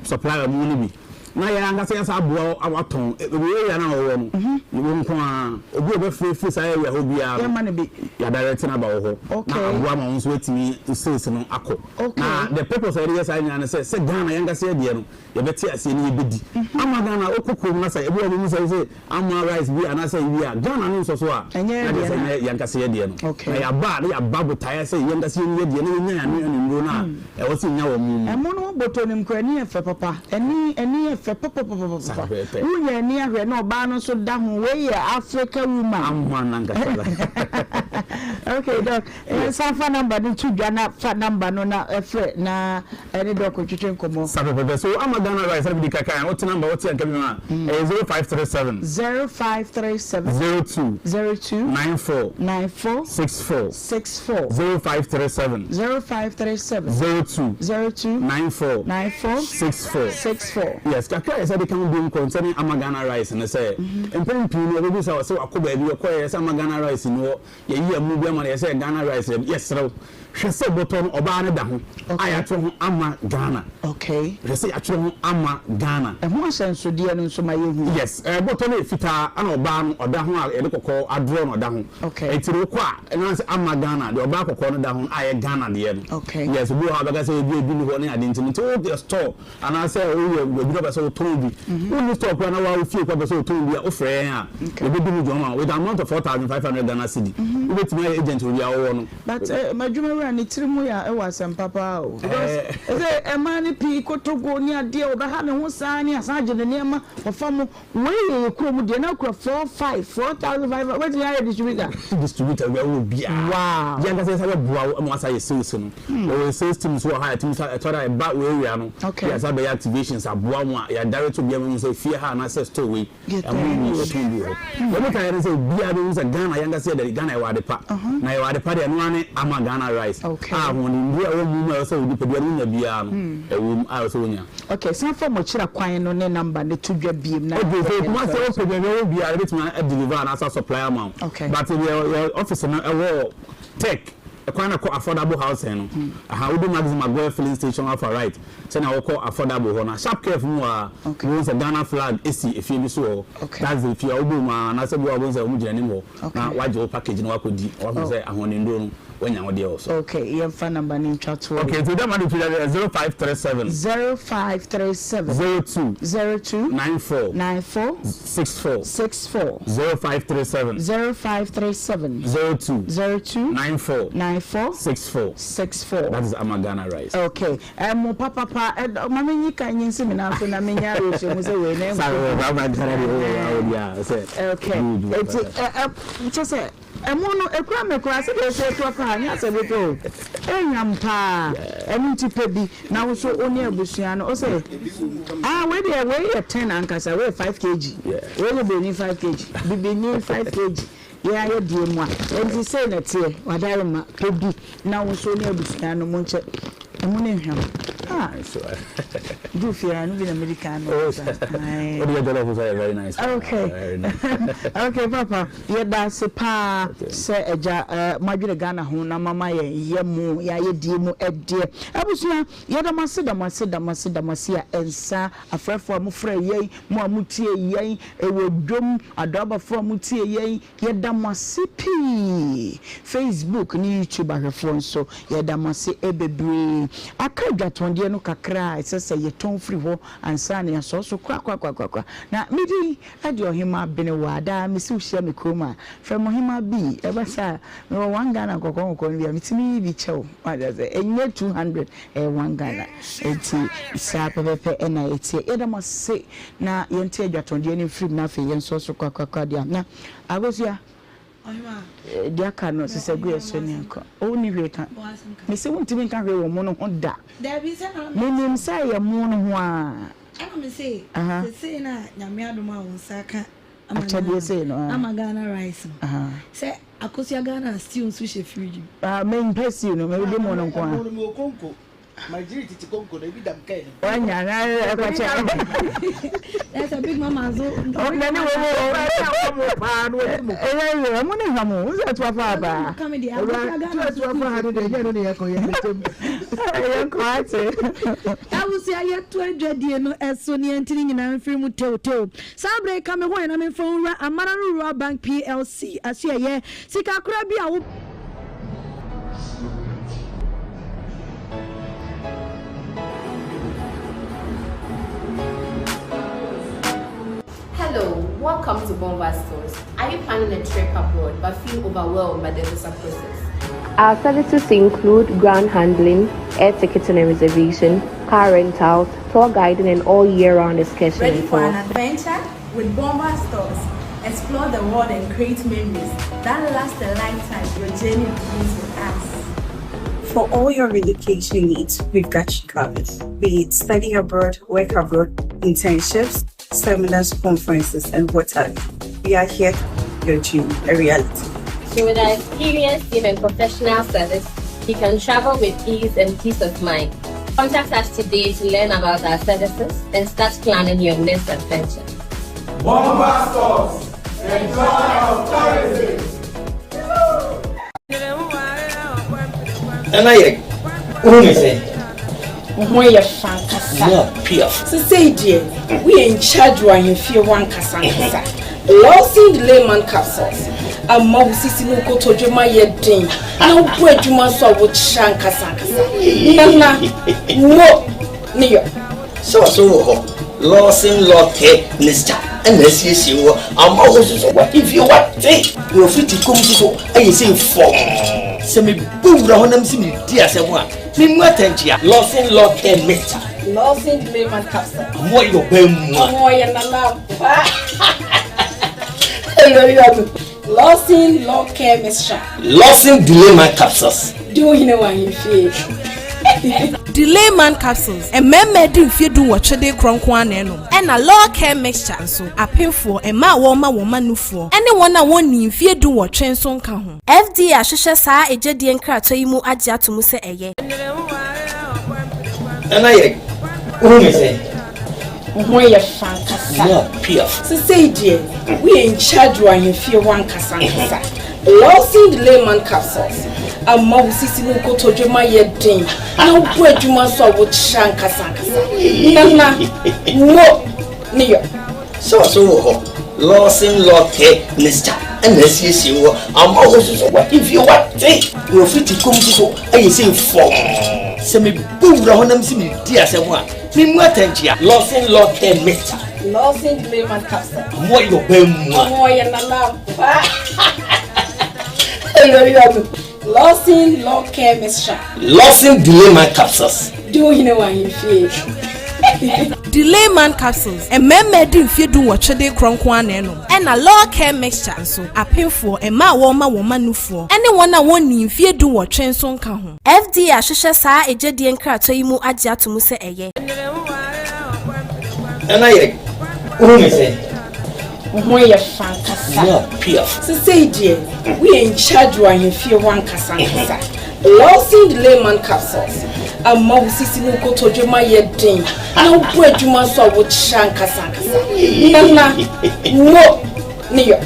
supply ɔmo no bi na yɛn ankasa yɛasa aboa wo watɔn ebi area no a wɔwɔ no wo nko ara obi a ɔbɛfrɛ firi saa area hɔ biara no yɛ direct no aba wo hɔ na aboa ma wo nso watumi sales no akɔ na the purpose a yɛde yɛ saa nyinaa ne sɛ sɛ Ghana yɛn ankasa yɛ deɛ no yɛbɛte aseɛ ne yɛbɛdi ama Ghana wokɔ kurom na sɛ ebi wɔ hɔ sɛ sɛ ama rice bi anaasɛ ebi a Ghana no nsɔ so a na kyerɛ sɛ ɛnyɛ yɛn ankasa yɛ deɛ no na yɛaba a na yɛaba botaeɛ sɛ yɛn ankasa yɛn yɛ deɛ na yɛnya yɛn ano nnuro no a ɛwɔ sɛ yɛnya wɔ mu mu. Ɛmo no bɔtɔ nim koraa ani yɛ fɛ papa ani ani yɛ fɛ papapapapa wonya ani ahwɛ na ɔbaa no nso da ho wei yɛ Africa woman. Amoa no ankasa la. Okay doc yɛnsan fa number no to dwa na fa number no na frɛ na Ɛne dɔk ntwetwe nkɔmmɔ. Sa pɛpɛpɛ. So ama Ghana rice sɛde mede kakae a wote number wote anka bi ma a ɛyɛ 0537. 0537. 02. 02. 94. 94. 64. 64. 0537. 0537. 02. 02. 94. 94. 64. 64. Yes, kakra a yɛsɛ de ka ho biom concerning ama Ghana rice ne sɛ mpɛn pii no yɛbɛbisa wo sɛ wakɔ baabi ɔkɔeɛ sɛ ama Ghana rice ni hɔ yɛyi ɛmo bi ama. bɛrima no yɛ sɛ Ghana rice yɛ yɛsrɛ wo hwɛ sɛ bɔtɔ no ɔbaa no da ho a yɛatwerɛ ho ama Ghana. Okay. Hwɛ sɛ yɛatwerɛ ho ama Ghana. Ɛho ahyɛnsodeɛ no nso ma yɛhu. Yes, ɛɛ bɔtɔ no yɛ fitaa ɛna ɔbaa no ɔda ho a yɛde kɔkɔɔ adorɔ na ɔda ho. Okay. Nti no wokɔ a ɛna sɛ ama Ghana deɛ ɔbaa kɔkɔɔ no da ho a ɛyɛ Ghana deɛ no. Okay. Yes, obi wɔ hɔ a bɛka sɛ ebi ebi ni hɔ ne ade nti no nti wokɔ store Anaasɛ woyɛ baabi na wopɛ sɛ wotɔn bi. Wonni store koraa na woa wo fie koraa pɛ sɛ wotɔn bi a, wofrɛ yɛn a, yɛbɛdi ho dwuma ama wo with amount of 4500 Ghana cedi. Wobɛtumi ayɛ agent wɔ baabi a wowɔ no. But m'adwuma wura ne tiri mu ya wɔ asɛmpa paa o because ɛsɛ ɛmaa no pii kotoko ne adeɛ ɔbɛha ne ho saa ne asan agye ne nneɛma ɔfa mo Wei yɛ yɛ kurom deɛ na kura four five 4500 wobɛtumi ayɛ distributor. Distributor wia wɔ biara. Wow. Yɛn ankasa yɛsa bɛ boa wo ma wasa yɛ sales no. Wɔwɔ yɛ sales team nso wɔ ha yɛtumi sa ɛtɔ da ɛba wɔ area no. Okay. Yɛasa bɛyɛ activations aboa mo a yɛ direct obiara ma hu sɛ fie ha anaasɛ store wei ɛmo bi yɛtɔn bi wɔ hɔ. Deɛ meka yɛ ne sɛ obiara bɛhu sɛ Ghana yɛn ankasa yɛ dɛ Ghana yɛwɔ ade pa. Na yɛwɔ ade pa deɛ ɛno ara ne ama Ghana rice. Okay. A ahoɔden duro a ɛwɔ mu mu a ɛwɔ sɛ wo nipadua no wonya biara no ɛwɔ mu a ɛwɔ sɛ wonya. Ok san fa mo kyerɛ kwan no ne number no to dwa biem na Ok so yɛn Kumasi nso. wopɛ baabi a wɔ biara yɛbɛtumi a deliver anaasɛ a supply ama wo Ok. but yɛ yɛ office no ɛwɔ Tech ɛkwan no ɛkɔ affordable housing no aha wodu Maxima Goil filling station afa right sɛnea wokɔ affordable hɔ no a sharp curve mu hɔ a Ok. wobɛhu sɛ Ghana flag esi efie bi so wɔ hɔ Ok. that's the efie a wobɔ mu a anaasɛ bi wɔ hɔ a wobɛhu sɛ wɔn gyina anim hɔ Ok. na wagye wo package na wakɔdi wahu Oh. sɛ ahoɔdennuro no Wanya wo deɛ wɔ so. Ok yɛnfa number no ntwa toɔ Ok nti dɛm ade twi dɛ 0537. 0537. 02. 02. 94. 94. 64. 64. 0537. 0537. 02. 02. 94. 94. 64. 64. That is Ama Ghana rice. Ok ɛmo papapa ɛdɔ ma me nyi kan nyi nsi me nan so na me nya awerɛhyɛmu sɛ wei na Sa ɛnkɔ. Ama Ghana deɛ ɔwɔ deɛ a sɛ. Ok eti ɛ ɛ kyɛ sɛ. Ɛmo no ɛkura me koraa sɛdeɛ ɛsɛ ɛtoɔ paa nyɛ asɛm ketewa o ɛnyam paa ɛno nti pɛ bi na wo nso wo ne abusua no ɔsɛ ah wei deɛ wei yɛ ten ankasa wei yɛ 5 kg wei yɛ broni 5 kg bibini 5 kg yɛn ayɛ deɛ mu a ɛnti sei na ɛteɛ wadare ma pɛ bi na wo nso wo ne abusua no mo nkyɛ ɛmo no nhwam ah du fie a no bi na medi kan no wode yɛ jollof nso yɛ very nice okay okay papa Yɛda ase paa sɛ agya moadwene Ghana ho na moama yɛn yɛ mo yɛayɛdie mu deɛ. Abusua yɛda mo ase da mo ase da mo ase da mo ase a ɛnsa. Afrɛfoɔ a mofrɛ yɛn, mo a motie yɛn wɔ dwom, adɔabafoɔ a motie yɛn, yɛda mo ase pii. Facebook ne YouTube ahwɛfoɔ nso yɛda mo ase bebree. Aka adwatɔndeɛ no kakra a ɛsɛ sɛ yɛtɔn firi hɔ ansa na yɛasɔɔ so korakorakorakora. Na me din Ɛde ɔhemaa bene wo a daa mese wo hyia me kurom a frɛ me ɔhemaa bii ɛba saa a mewɔ one Ghana nkɔkɔɔ nkɔkɔɔ no bi a metumi yi bi kyɛ wo wate aseɛ ɛnyɛ 200 ɛyɛ one Ghana enti saa pɛpɛpɛ ɛna ɛteɛ yɛda mo ase na yɛnte adwatɔndeɛ no mfiri mu na afei yɛnsɔ so korakorakora deɛ na Akosua deɛ aka no sesa gu yɛ so ne nkɔ wonni hwee ka mese wontumi nka hwee wɔ mo no ho da menim sɛ ɛyɛ mo no ho a Ɛna me se sesei na Nyame adom a wo nsa aka ama Akyɛdeɛ sei no Ghana ama Ghana rice no sɛ akosua Ghana stew nso hyɛ fridge mu. Ah me mpɛ stew no me di mo no nko ara. Ɛmo no mewɔ konko magyiri tete konko no ebi da me kaa nim. Wanya na ɛkɔkyɛ. Ɛsɛ big mama nso. Ɔna ne wɔ mu o. Mo paa no wɔdi mo. Ɛyɛ yɛ ɛmo ne hwam o wosɛ ɛtoa fa paa. Ɛwura tuatua fa ha no deɛ ɛnyɛ no ne yɛkɔ yɛ ne ntɛm. Yɛnkɔ ate. Abusua yɛto adwadie no so ne yɛnte ne nyinaa mfiri mu tewtew. Saa berɛ yi ka me ho ɛ na memfa wo nwura Amanano Rural Bank PLC asoɛeɛ sikakora bi a wo. Hello, welcome to Bomba Stores. Are you planning a trip abroad but feel overwhelmed by the visa process? Our services include ground handling, air ticketing and reservation, car rentals, tour guiding, and all year round excursion Ready for an adventure? With Bomba Stores, explore the world and create memories that last a lifetime. Your journey begins with us. For all your relocation needs, we've got you covered. Be it study abroad, work abroad, internships, seminars, conferences, and what have you. We are here to make your dream a reality. So with our experienced team and professional service, you can travel with ease and peace of mind. Contact us today to learn about our services and start planning your next adventure. Bomba Stores, the joy of tourism. Nana yɛ wohu me sɛn? Wo ho yɛ fɛ ankasa. Mo piaf. Sesei deɛ woyɛ in charge wɔ ahemfie hɔ ankasa ankasa. Lawson Layman capsules ama wo sisi ne wo kotodwe ma yɛ den na wobɔ adwuma nso a wokyerɛ ankasa ankasa. Nana, mo ne yɔ. Sɛ ɔso wɔ hɔ Lawson Law Care Mixture na asiesie wɔ ama wo nso so w'ahemfie wate na wafiti kɔm nso so ayɛ sei fɔmm. Sɛ mebɔ wura hɔ na mese meredi asɛm a, memmu atɛnkyea. Lawson Law Care Mixture. Lawson Layman Capsule. Ɔmo yɛ ɔbaa mua. Ɔmo yɛ nana ampa. Lawson Law Care Mixture. Lawson Delayman Capsules. Di wo hene wɔ ahemfie. Delayman Capsules, Mmarima adi mfeɛ dunwɔtwe de rekorɔ nko ara na ɛnom. Ɛna Law Care Mixture nso, apemfoɔ, mmaa a wɔrema wɔn mma nufoɔ, ne wɔn a wɔnnii mfeɛ dunwɔtwe nso nka ho. FDA ahwehwɛ saa agyadie nkratoɔ yi mu agye ato mu sɛ ɛyɛ. Nana yɛ, wohu me sɛn? Wo ho yɛ fɛ ankasa. Mo piaf. Sesei deɛ, woyɛ in charge wɔ ahemfie hɔ ankasa ankasa. Lawson Layman capsules ama wo sisi ne wo kotodwe ma yɛ den na wobɔ adwuma nso a wokyerɛ ankasa ankasa. Nana, mo ne yɔ. Sɛ ɔso wɔ hɔ Lawson Law Care Mixture na asiesie wɔ ama wo nso so w'ahemfie wate na wafiti kɔm nso so ayɛ sei fɔmm. Sɛ mebɔ wura hɔ na mese meredi asɛm a, memmu atɛnkyea. Lawson Law Care Mixture. Lawson Layman Capsule. Ɔmo yɛ ɔbaa mua. Ɔmo yɛ nana ampa. Lawson Law Care Mixture. Lawson Delayman Capsules. Di wo hene wɔ ahemfie. Delayman Capsules, Mmarima adi mfeɛ dunwɔtwe de rekorɔ nko ara na ɛnom. Ɛna Law Care Mixture nso, apemfoɔ, mmaa a wɔrema wɔn mma nufoɔ, ne wɔn a wɔnnii mfeɛ dunwɔtwe nso nka ho. FDA ahwehwɛ saa agyadie nkratoɔ yi mu agye ato mu sɛ ɛyɛ. Nana yɛ, wohu me sɛn? Wo ho yɛ fɛ ankasa. Mo piaf. Sesei deɛ, woyɛ in charge wɔ ahemfie hɔ ankasa ankasa. Lawson Layman capsules ama wo sisi ne wo kotodwe ma yɛ den na wobɔ adwuma nso a wokyerɛ ankasa ankasa. Nana, mo ne yɔ.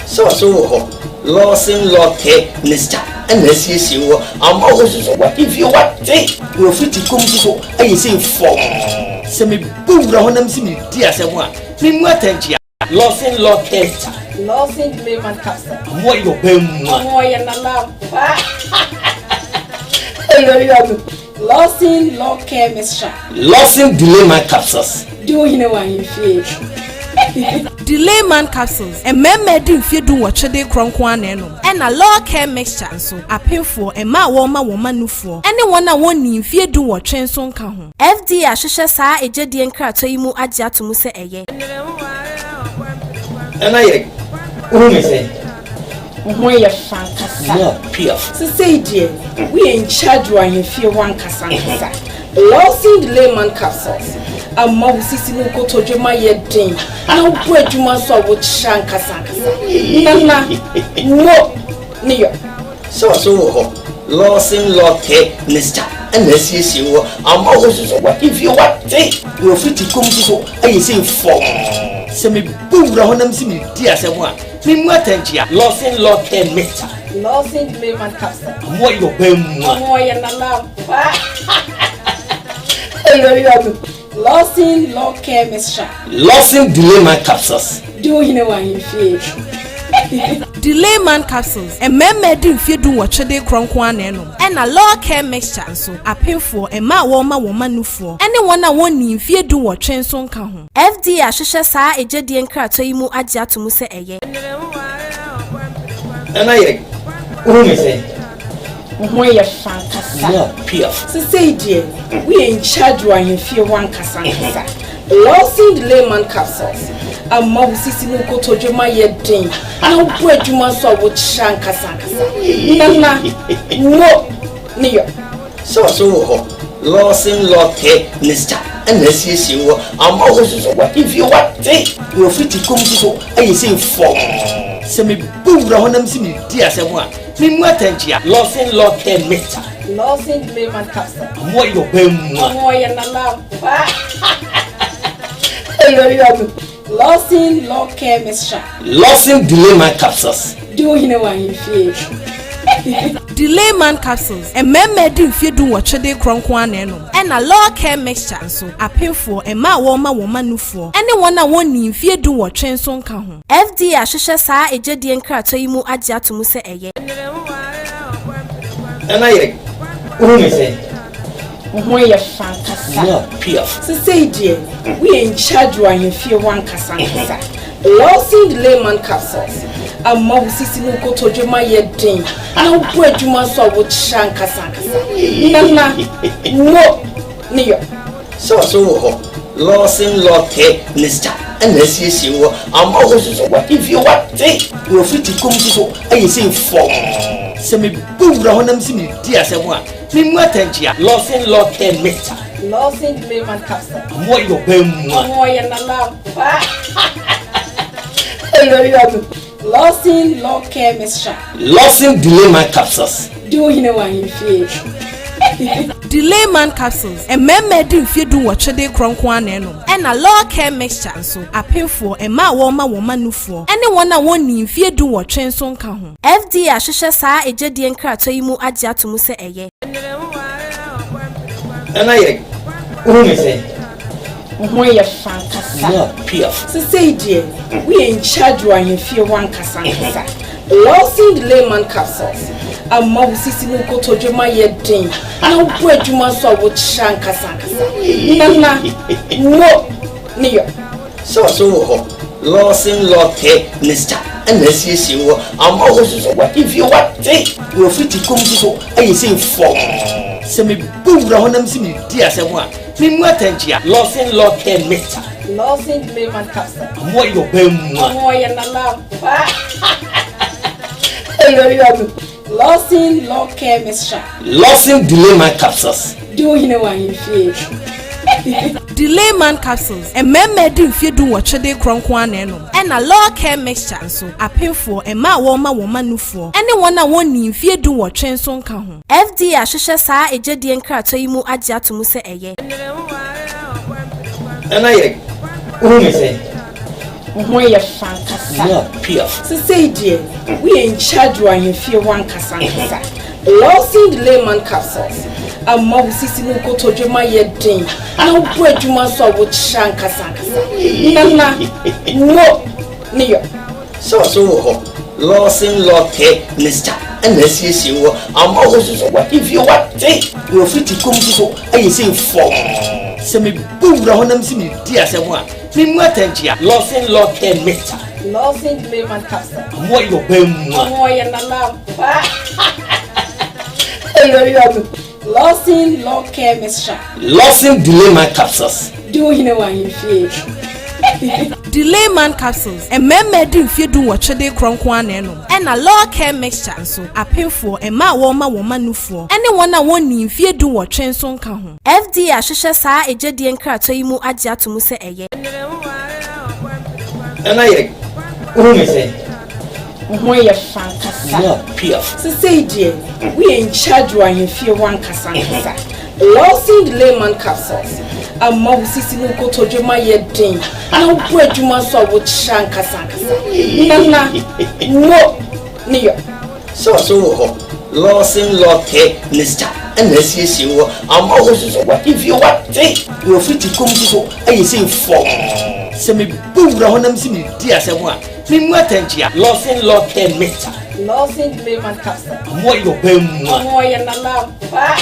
Sɛ ɔso wɔ hɔ Lawson Law Care Mixture na asiesie wɔ ama wo nso so w'ahemfie wate na wafiti kɔm nso so ayɛ sei fɔmm. Sɛ mebɔ wura hɔ na mese meredi asɛm a, memmu atɛnkyea. Lawson Law Care Mixture. Lawson Layman Capsule. Ɔmo yɛ ɔbaa mua. Ɔmo yɛ nana ampa. Lawson Law Care Mixture. Lawson Delayman Capsules. Di wo hene wɔ ahemfie. Delayman Capsules, Mmarima adi mfeɛ dunwɔtwe de rekorɔ nko ara na ɛnom. Ɛna Law Care Mixture nso, apemfoɔ, mmaa a wɔrema wɔn mma nufoɔ, ne wɔn a wɔnnii mfeɛ dunwɔtwe nso nka ho. FDA ahwehwɛ saa agyadie nkratoɔ yi mu agye ato mu sɛ ɛyɛ. Nana yɛ, wohu me sɛn? Wo ho yɛ fɛ ankasa. Mo piaf. Sesei deɛ, woyɛ in charge wɔ ahemfie hɔ ankasa ankasa. Lawson Layman capsules ama wo sisi ne wo kotodwe ma yɛ den na wobɔ adwuma nso a wokyerɛ ankasa ankasa. Nana, mo ne yɔ. Sɛ ɔso wɔ hɔ Lawson Law Care Mixture na asiesie wɔ ama wo nso so w'ahemfie wate na wafiti kɔm nso so ayɛ sei fɔmm. Sɛ mebɔ wura hɔ na mese meredi asɛm a, memmu atɛnkyea. Lawson Law Care Mixture. Lawson Layman Capsule. Ɔmo yɛ ɔbaa mua. Ɔmo yɛ nana ampa. Lawson Law Care Mixture. Lawson Delayman Capsules. Di wo hene wɔ ahemfie. Delayman Capsules, Mmarima adi mfeɛ dunwɔtwe de rekorɔ nko ara na ɛnom. Ɛna Law Care Mixture nso, apemfoɔ, mmaa a wɔrema wɔn mma nufoɔ, ne wɔn a wɔnnii mfeɛ dunwɔtwe nso nka ho. FDA ahwehwɛ saa agyadie nkratoɔ yi mu agye ato mu sɛ ɛyɛ. Nana yɛ, wohu me sɛn? Wo ho yɛ fɛ ankasa. Mo piaf. Sesei deɛ, woyɛ in charge wɔ ahemfie hɔ ankasa ankasa. Lawson Layman capsules ama wo sisi ne wo kotodwe ma yɛ den na wobɔ adwuma nso a wokyerɛ ankasa ankasa. Nana, mo ne yɔ. Sɛ ɔso wɔ hɔ Lawson Law Care Mixture na asiesie wɔ ama wo nso so w'ahemfie wate na wafiti kɔm nso so ayɛ sei fɔmm. Sɛ mebɔ wura hɔ na mese meredi asɛm a, memmu atɛnkyea. Lawson Law Care Mixture. Lawson Layman Capsule. Ɔmo yɛ ɔbaa mua. Ɔmo yɛ nana ampa. Lawson Law Care Mixture. Lawson Delayman Capsules. Di wo hene wɔ ahemfie. Delayman capsules, mmarima adi mfeɛ dunwɔtwe de rekorɔ nko ara na ɛnom, ɛna Law Care Mixture nso, apemfoɔ, mmaa a wɔrema wɔn mma nufoɔ, ne wɔn a wɔnnii mfeɛ dunwɔtwe nso nka ho. FDA ahwehwɛ saa egyedie nkratoɔ yi mu agye ato mu sɛ ɛyɛ. Nana yere, wohu me sɛn? Wo ho yɛ fɛ ankasa. Mua piaf. Sesei deɛ, woyɛ in charge wɔ ahemfie hɔ ankasa ankasa. Lawson Layman Capsules ama wo sisi ne wo kotodwe ma yɛ den na wobɔ adwuma nso a wokyerɛ ankasa ankasa. Nana, mo ne yɔ. Sɛ so wɔ hɔ, Lawson Law Care Mixture na asiesie wɔ ama wo nso so w'ahemfie wate na wafiti kɔm nso so ayɛ sei fɔmm. Sɛ mebɔ wura hɔ na mese meredi asɛm a, Memu atɛnkyea. Lawson Law Care Mixture. Lawson Layman Capsule. Ɔmo yɛ ɔbaa mua. Ɔmo yɛ nana ampa. Lawson Law Care Mixture. Lawson Delayman Capsules. Di wo hene wɔ ahemfie. Delayman Capsules, mmarima adi mfeɛ dunwɔtwe de rekorɔ nko ara na ɛnom. Ɛna Law Care Mixture nso, apemfoɔ, mmaa a wɔrema wɔn mma nufoɔ, ne wɔn a wɔnnii mfeɛ dunwɔtwe nso nka ho. FDA ahwehwɛ saa egyedie nkratoɔ yi mu agye ato mu sɛ ɛyɛ. Nana yere, wohu me sɛn? Wo ho yɛ fɛ ankasa. Mua piaf. Sesei deɛ, woyɛ in charge wɔ ahemfie hɔ ankasa ankasa. Lawson Layman Capsules ama wo sisi ne wo kotodwe ma yɛ den na wobɔ adwuma nso a wokyerɛ ankasa ankasa. Nana, mo ne yɔ. Sɛ so wɔ hɔ, Lawson Law Care Mixture na asiesie wɔ ama wo nso so w'ahemfie wate na wafiti kɔm nso so ayɛ sei fɔmm. Sɛ mebɔ wura hɔ na mese meredi asɛm a, memu atɛnkyea. Lawson Law Care Mixture. Lawson Layman Capsule. Ɔmo yɛ ɔbaa mua. Ɔmo yɛ nana ampa. Lawson Law Care Mixture. Lawson Delayman Capsules. Di wo hene wɔ ahemfie. Delayman Capsules, mmarima adi mfeɛ dunwɔtwe de rekorɔ nko ara na ɛnom. Ɛna Law Care Mixture nso, apemfoɔ, mmaa a wɔrema wɔn mma nufoɔ, ne wɔn a wɔnnii mfeɛ dunwɔtwe nso nka ho. FDA ahwehwɛ saa egyedie nkratoɔ yi mu agye ato mu sɛ ɛyɛ. Nana yere, wohu me sɛn? Wo ho yɛ fɛ ankasa. Mua piaf. Sesei deɛ, woyɛ in charge wɔ ahemfie hɔ ankasa ankasa. Lawson Layman Capsules ama wo sisi ne wo kotodwe ma yɛ den na wobɔ adwuma nso a wokyerɛ ankasa ankasa. Nana, mo ne yɔ. Sɛ so wɔ hɔ, Lawson Law Care Mixture na asiesie wɔ ama wo nso so w'ahemfie wate na wafiti kɔm nso so ayɛ sei fɔmm. Sɛ mebɔ wura hɔ na mese meredi asɛm a, memu atɛnkyea. Lawson Law Care Mixture. Lawson Layman Capsule. Ɔmo yɛ ɔbaa mua. Ɔmo yɛ nana ampa. Lawson Law Care Mixture. Lawson Delayman Capsules. Di wo hene wɔ ahemfie. Delayman Capsules, mmarima adi mfeɛ dunwɔtwe de rekorɔ nko ara na ɛnom. Ɛna Law Care Mixture nso, apemfoɔ, mmaa a wɔrema wɔn mma nufoɔ, ne wɔn a wɔnnii mfeɛ dunwɔtwe nso nka ho. FDA ahwehwɛ saa egyedie nkratoɔ yi mu agye ato mu sɛ ɛyɛ. Nana yere, wohu me sɛn? Wo ho yɛ fɛ ankasa. Mua piaf. Sesei deɛ, woyɛ in charge wɔ ahemfie hɔ ankasa ankasa. Lawson Layman Capsules ama wo sisi ne wo kotodwe ma yɛ den na wobɔ adwuma nso a wokyerɛ ankasa ankasa. Nana, mo ne yɔ. Sɛ so wɔ hɔ, Lawson Law Care Mixture na asiesie wɔ ama wo nso so w'ahemfie wate na wafiti kɔm nso so ayɛ sei fɔmm. Sɛ mebɔ wura hɔ na mese meredi asɛm a, memu atɛnkyea. Lawson Law Care Mixture. Lawson Layman Capsule. Ɔmo yɛ ɔbaa mua. Ɔmo yɛ nana ampa.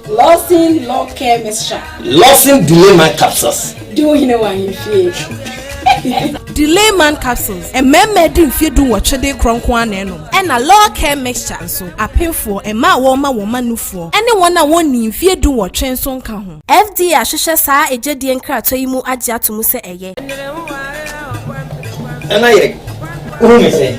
Lawson Law Care Mixture. Lawson Delayman Capsules. Di wo hene wɔ ahemfie. Delayman Capsules, mmarima adi mfeɛ dunwɔtwe de rekorɔ nko ara na ɛnom. Ɛna Law Care Mixture nso, apemfoɔ, mmaa a wɔrema wɔn mma nufoɔ, ne wɔn a wɔnnii mfeɛ dunwɔtwe nso nka ho. FDA ahwehwɛ saa egyedie nkratoɔ yi mu agye ato mu sɛ ɛyɛ. Nana yere, wohu me sɛn?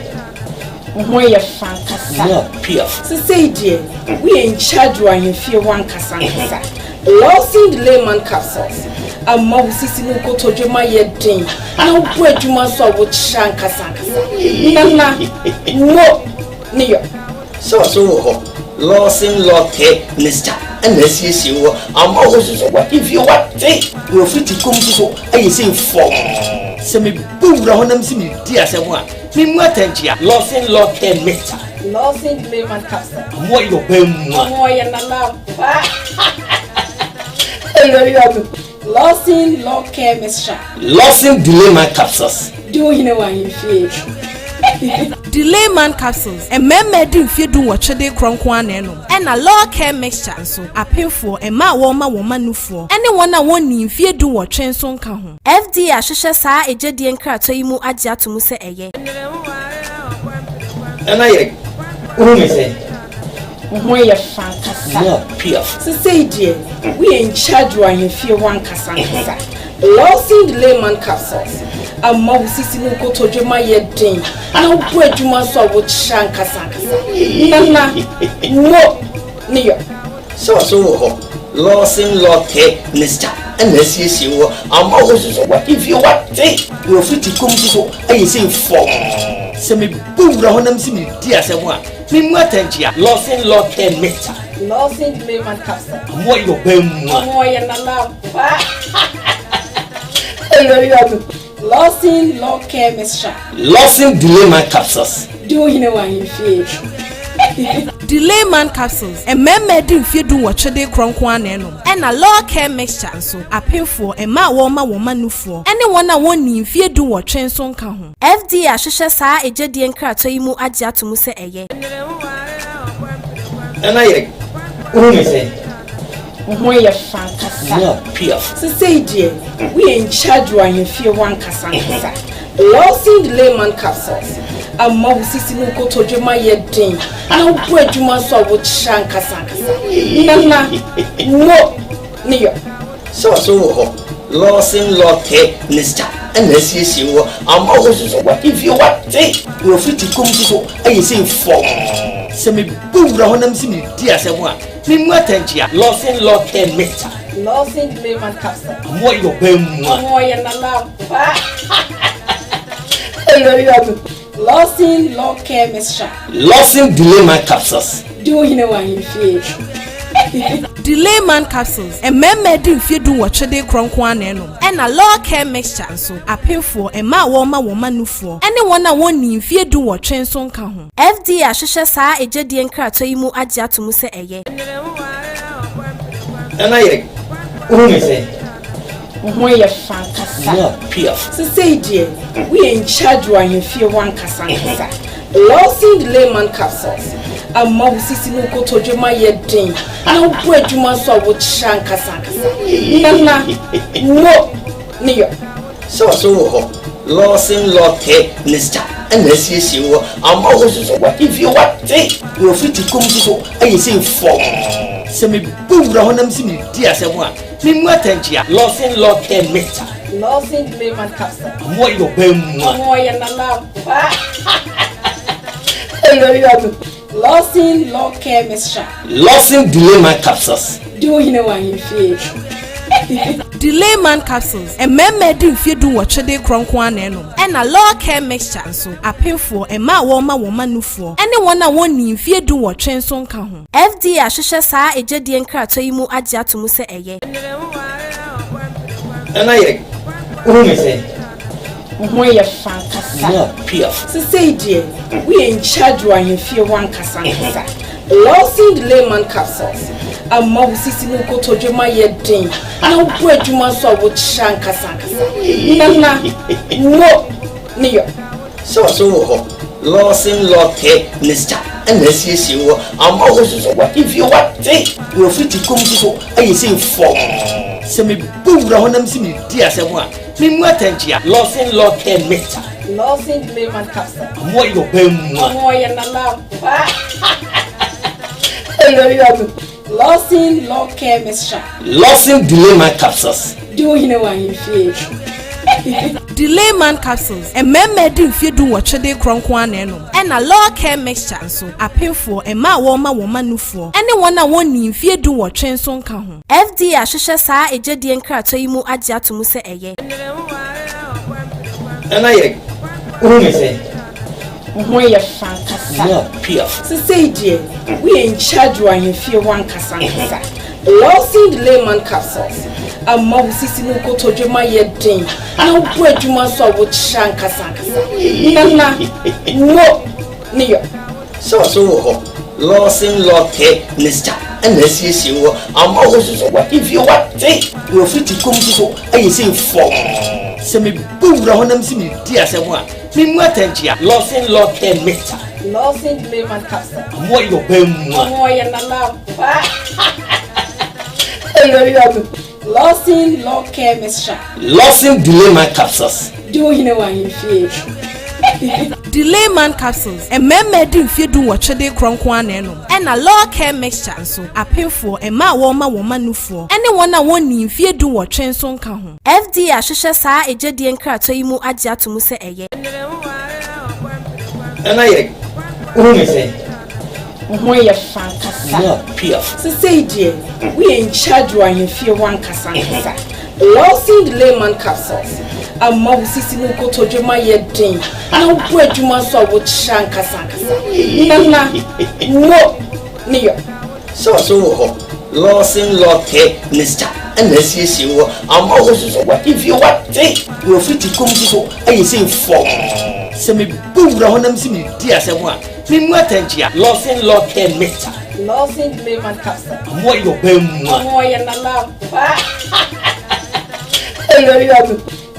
Wo ho yɛ fɛ ankasa. Mua piaf. Sesei deɛ, woyɛ in charge wɔ ahemfie hɔ ankasa ankasa. Lawson Layman Capsules ama wo sisi ne wo kotodwe ma yɛ den na wobɔ adwuma nso a wokyerɛ ankasa ankasa. Nana, mo ne yɔ. Sɛ so wɔ hɔ, Lawson Law Care Mixture na asiesie wɔ ama wo nso so w'ahemfie wate na wafiti kɔm nso so ayɛ sei fɔmm. Sɛ mebɔ wura hɔ na mese meredi asɛm a, Memu atɛnkyea. Lawson Law Care Mixture. Lawson Layman Capsule. Ɔmo yɛ ɔbaa mua. Ɔmo yɛ nana pa. Lawson Law Care Mixture. Lawson Delayman Capsules. Di wo hene wɔ ahemfie. Delayman Capsules, mmarima adi mfeɛ dunwɔtwe de rekorɔ nko ara na ɛnom. Ɛna Law Care Mixture nso, apemfoɔ, mmaa a wɔrema wɔn mma nufoɔ, ne wɔn a wɔnnii mfeɛ dunwɔtwe nso nka ho. FDA ahwehwɛ saa agyadie nkratoɔ yi mu agye ato mu sɛ ɛyɛ. Nana yere, wohu me sɛn? Wo ho yɛ fɛ ankasa. More piaf. Sesei deɛ, woyɛ in charge wɔ ahemfie hɔ ankasa ankasa. Lawson Layman capsules ama wo sisi ne wo kotodwe ma yɛ den na wobɔ adwuma nso a wokyerɛ ankasa ankasa. Nana, mo ne yɔ. Sɛ ɔso wɔ hɔ, Lawson Law Care Mixture na asiesie wɔ ama wo nso so w'ahemfie wate na wafiti kɔm nso so ayɛ sei fɔmm. Sɛ mebɔ wura hɔ na mese meredi asɛm a, Memu atɛnkyea. Lawson Law Care Mixture. Lawson Layman Capsule. Ɔmo yɛ ɔbaa mua. Ɔmo yɛ nana pa. Lawson Law Care Mixture. Lawson Delayman Capsules. Di wo hene wɔ ahemfie. Delayman Capsules, mmarima adi mfeɛ dunwɔtwe de rekorɔ nko ara na ɛnom. Ɛna Law Care Mixture nso, apemfoɔ, mmaa a wɔrema wɔn mma nufoɔ, ne wɔn a wɔnnii mfeɛ dunwɔtwe nso nka ho. FDA ahwehwɛ saa agyadie nkratoɔ yi mu agye ato mu sɛ ɛyɛ. Nana yere, wohu me sɛn? Wo ho yɛ fɛ ankasa. More piaf. Sesei deɛ, woyɛ in charge wɔ ahemfie hɔ ankasa ankasa. Lawson Layman capsules ama wo sisi ne wo kotodwe ma yɛ den na wobɔ adwuma nso a wokyerɛ ankasa ankasa. Nana, mo ne yɔ. Sɛ ɔso wɔ hɔ, Lawson Law Care Mixture na asiesie wɔ ama wo nso so w'ahemfie wate na wafiti kɔm nso so ayɛ sei fɔmm. Sɛ mebɔ wura hɔ na mese meredi asɛm a, memu atɛnkyea. Lawson Law Care Mixture. Lawson Layman Capsule. Ɔmo yɛ ɔbaa mua. Ɔmo yɛ nana pa. Lawson Law Care Mixture. Lawson Delayman Capsules. Di wo hene wɔ ahemfie. Delayman Capsules, mmarima adi mfeɛ dunwɔtwe de rekorɔ nko ara na ɛnom. Ɛna Law Care Mixture nso, apemfoɔ, mmaa a wɔrema wɔn mma nufoɔ, ne wɔn a wɔnnii mfeɛ dunwɔtwe nso nka ho. FDA ahwehwɛ saa agyadie nkratoɔ yi mu agye ato mu sɛ ɛyɛ. Nana yere, wohu me sɛn? Wo ho yɛ fɛ ankasa. More piaf. Sesei deɛ, woyɛ in charge wɔ ahemfie hɔ ankasa ankasa. Lawson Layman Capsules ama wo sisi ne wo kotodwe ma yɛ den na wobɔ adwuma nso a wokyerɛ ankasa ankasa. Nana, mo ne yɔ. Sɛ ɔso wɔ hɔ, Lawson Law Care Mixture na asiesie wɔ ama wo nso so w'ahemfie wate na wafiti kɔm nso so ayɛ sei fɔmm. Sɛ mebɔ wura hɔ na mese meredi asɛm a, Memu atɛnkyea. Lawson Law Care Mixture. Lawson Layman Capsule. Ɔmo yɛ ɔbaa mua. Ɔmo yɛ nana pa. Lawson Law Care Mixture. Lawson Delayman Capsules. Di wo hene wɔ ahemfie. Delayman Capsules, mmarima adi mfeɛ dunwɔtwe de rekorɔ nko ara na ɛnom. Ɛna Law Care Mixture nso, apemfoɔ, mmaa a wɔrema wɔn mma nufoɔ, ne wɔn a wɔnnii mfeɛ dunwɔtwe nso nka ho. FDA ahwehwɛ saa agyadie nkratoɔ yi mu agye ato mu sɛ ɛyɛ. Nana yere, wohu me sɛn? Wo ho yɛ fɛ ankasa. More piaf. Sesei deɛ, woyɛ in charge wɔ ahemfie hɔ ankasa ankasa. Lawson Layman Capsules ama wo sisi ne wo kotodwe ma yɛ den na wobɔ adwuma nso a wokyerɛ ankasa ankasa. Nana, mo ne yɔ. Sɛ ɔso wɔ hɔ, Lawson Law Care Mixture na asiesie wɔ ama wo nso so w'ahemfie wate na wafiti kɔm nso so ayɛ sei fɔmm. Sɛ mebɔ wura hɔ na mese meredi asɛm a, memu atɛnkyea. Lawson Law Care Mixture. Lawson Layman Capsule. Ɔmo yɛ ɔbaa mua. Ɔmo yɛ nana pa. Lawson Law Care Mixture. Lawson Delayman Capsules. Di wo hene wɔ ahemfie. Delayman Capsules, mmarima adi mfeɛ dunwɔtwe de rekorɔ nko ara na ɛnom. Ɛna Law Care Mixture nso, apemfoɔ, mmaa a wɔrema wɔn mma nufoɔ, ne wɔn a wɔnnii mfeɛ dunwɔtwe nso nka ho. FDA ahwehwɛ saa agyadie nkratoɔ yi mu agye ato mu sɛ ɛyɛ. Nana yere, wohu me sɛn? Wo ho yɛ fɛ ankasa. More piaf. Sesei deɛ, woyɛ in charge wɔ ahemfie hɔ ankasa ankasa. Lawson Layman Capsules. Ama wo sisi ne wo kotodwe mu ayɛ den na wobɔ adwuma nso a wokyerɛ ankasa ankasa. Nana, mo ne yɔ. Sɛ ɔso wɔ hɔ, Lawson Law Care Mixture ɛna asiesie wɔ ama wo nso so w'ahemfie wate na wafiti kɔm nso so ayɛ sei fɔmm. Sɛ mebɔ wura hɔ na mese meredi asɛm a, memmu atɛnkyea. Lawson Law Care Mixture. Lawson Layman Capsule. Ɔmo yɛ ɔbaa mua. Ɔmo yɛ nana ampa. Lawson Law Care Mixture. Lawson Delayman Capsules. Di wo hene wɔ ahemfie. Delayman Capsules, mmarima adi mfeɛ dunwɔtwe de rekorɔ nko ara na ɛnom. Ɛna Law Care Mixture nso, apemfoɔ, mmaa a wɔrema wɔn mma nufoɔ, ne wɔn a wɔnnii mfeɛ dunwɔtwe nso nka ho. FDA ahwehwɛ saa agyadie nkratoɔ yi mu agye ato mu sɛ ɛyɛ. Nana yɛ wohu me sɛn? Wo ho yɛ fɛ ankasa. More piaf. Sesei deɛ woyɛ in charge wɔ ahemfie hɔ ankasa ankasa. Lawson Layman capsules ama wo sisi ne wo kotodwe mu ayɛ den na wobɔ adwuma nso a wokyerɛ ankasa ankasa. Nana, mo ne yɔ. Sɛ ɔso wɔ hɔ, Lawson Law Care Mixture ɛna asiesie wɔ ama wo nso so w'ahemfie wate na wafiti kɔm nso so ayɛ sei fɔmm. Sɛ mebɔ wura hɔ na mese meredi asɛm a, memmu atɛnkyea. Lawson Law Care Mixture. Lawson Layman Capsule. Ɔmo yɛ ɔbaa mua. Ɔmo yɛ nana ampa.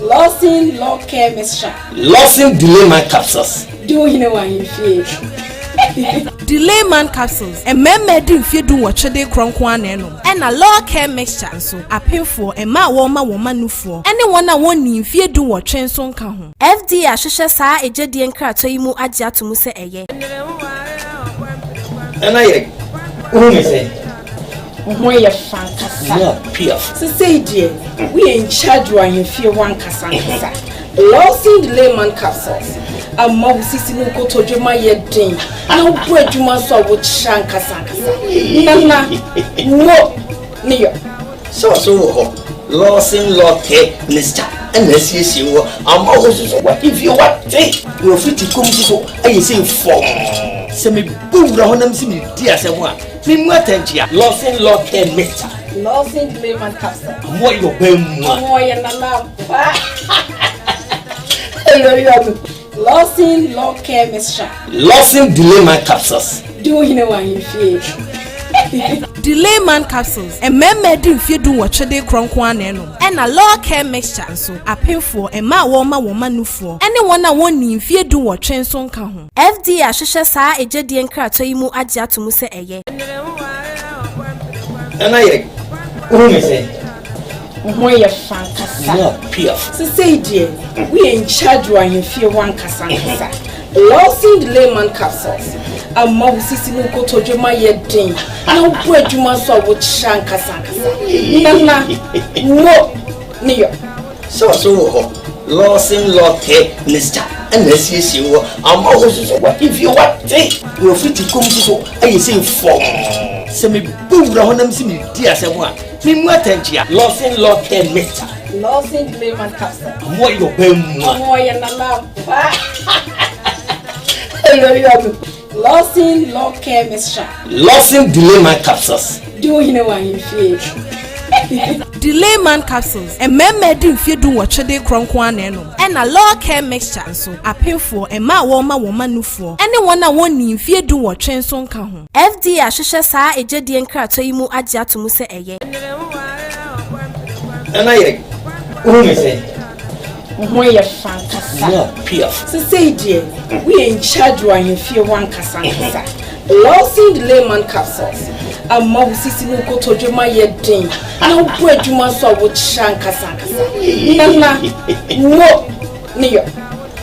Lawson Law Care Mixture. Lawson Delayman Capsules. Di wo hene wɔ ahemfie. Delayman Capsules, mmarima adi mfeɛ dunwɔtwe de rekorɔ nko ara na ɛnom. Ɛna Law Care Mixture nso, apemfoɔ, mmaa a wɔrema wɔn mma nufoɔ, ne wɔn a wɔnnii mfeɛ dunwɔtwe nso nka ho. FDA ahwehwɛ saa agyadie nkratoɔ yi mu agye ato mu sɛ ɛyɛ. Nana yɛ wohu me sɛn? Wo ho yɛ fɛ ankasa. More piaf. Sesei deɛ woyɛ in charge wɔ ahemfie hɔ ankasa ankasa. Lawson Layman capsules ama wo sisi ne wo kotodwe mu ayɛ den na wobɔ adwuma nso a wokyerɛ ankasa ankasa. Nana, mo ne yɔ. Sɛ ɔso wɔ hɔ, Lawson Law Care Mixture ɛna asiesie wɔ ama wo nso so w'ahemfie wate na wafiti kɔm nso so ayɛ sei fɔmm. Sɛ mebɔ wura hɔ na mese meredi asɛm a, memmu atɛnkyea. Lawson Law Care Mixture. Lawson Layman Capsule. Ɔmo yɛ ɔbaa mua. Ɔmo yɛ nana ampa. Lawson Law Care Mixture. Lawson Delayman Capsules. Di wo hene wɔ ahemfie. Delayman Capsules, mmarima adi mfeɛ dunwɔtwe de rekorɔ nko ara na ɛnom. Ɛna Law Care Mixture nso, apemfoɔ, mmaa a wɔrema wɔn mma nufoɔ, ne wɔn a wɔnnii mfeɛ dunwɔtwe nso nka ho. FDA ahwehwɛ saa agyadie nkratoɔ yi mu agye ato mu sɛ ɛyɛ. Nana yɛ wohu me sɛn? Wo ho yɛ fɛ ankasa. More piaf. Sesei deɛ woyɛ in charge wɔ ahemfie hɔ ankasa ankasa. Lawson Layman Capsules ama wo sisi ne wo kotodwe mu ayɛ den na wobɔ adwuma nso a wokyerɛ ankasa ankasa. Nana, mo ne yɔ. Sɛ ɔso wɔ hɔ, Lawson Law Care Mixture ɛna asiesie wɔ ama wo nso so w'ahemfie wate na wafiti kɔm nso so ayɛ sei fɔmm. Sɛ mebɔ wura hɔ na mese meredi asɛm a, memmu atɛnkyea. Lawson Law Care Mixture. Lawson Layman Capsule. Ɔmo yɛ ɔbaa mua. Ɔmo yɛ nana ampa. Lawson Law Care Mixture. Lawson Delayman Capsules. Di wo hene wɔ ahemfie. Delayman Capsules, mmarima adi mfeɛ dunwɔtwe de rekorɔ nko ara na ɛnom. Ɛna Law Care Mixture nso, apemfoɔ, mmaa a wɔrema wɔn mma nufoɔ, ne wɔn a wɔnnii mfeɛ dunwɔtwe nso nka ho. FDA ahwehwɛ saa agyadie nkratoɔ yi mu agye ato mu sɛ ɛyɛ. Nana yɛ wohu me sɛn? Wo ho yɛ fɛ ankasa. More piaf. Sesei deɛ woyɛ in charge wɔ ahemfie hɔ ankasa ankasa. Lawson Layman Capsules ama wo sisi ne wo kotodwe mu ayɛ den na wobɔ adwuma nso a wokyerɛ ankasa ankasa. Nana, mo ne yɔ.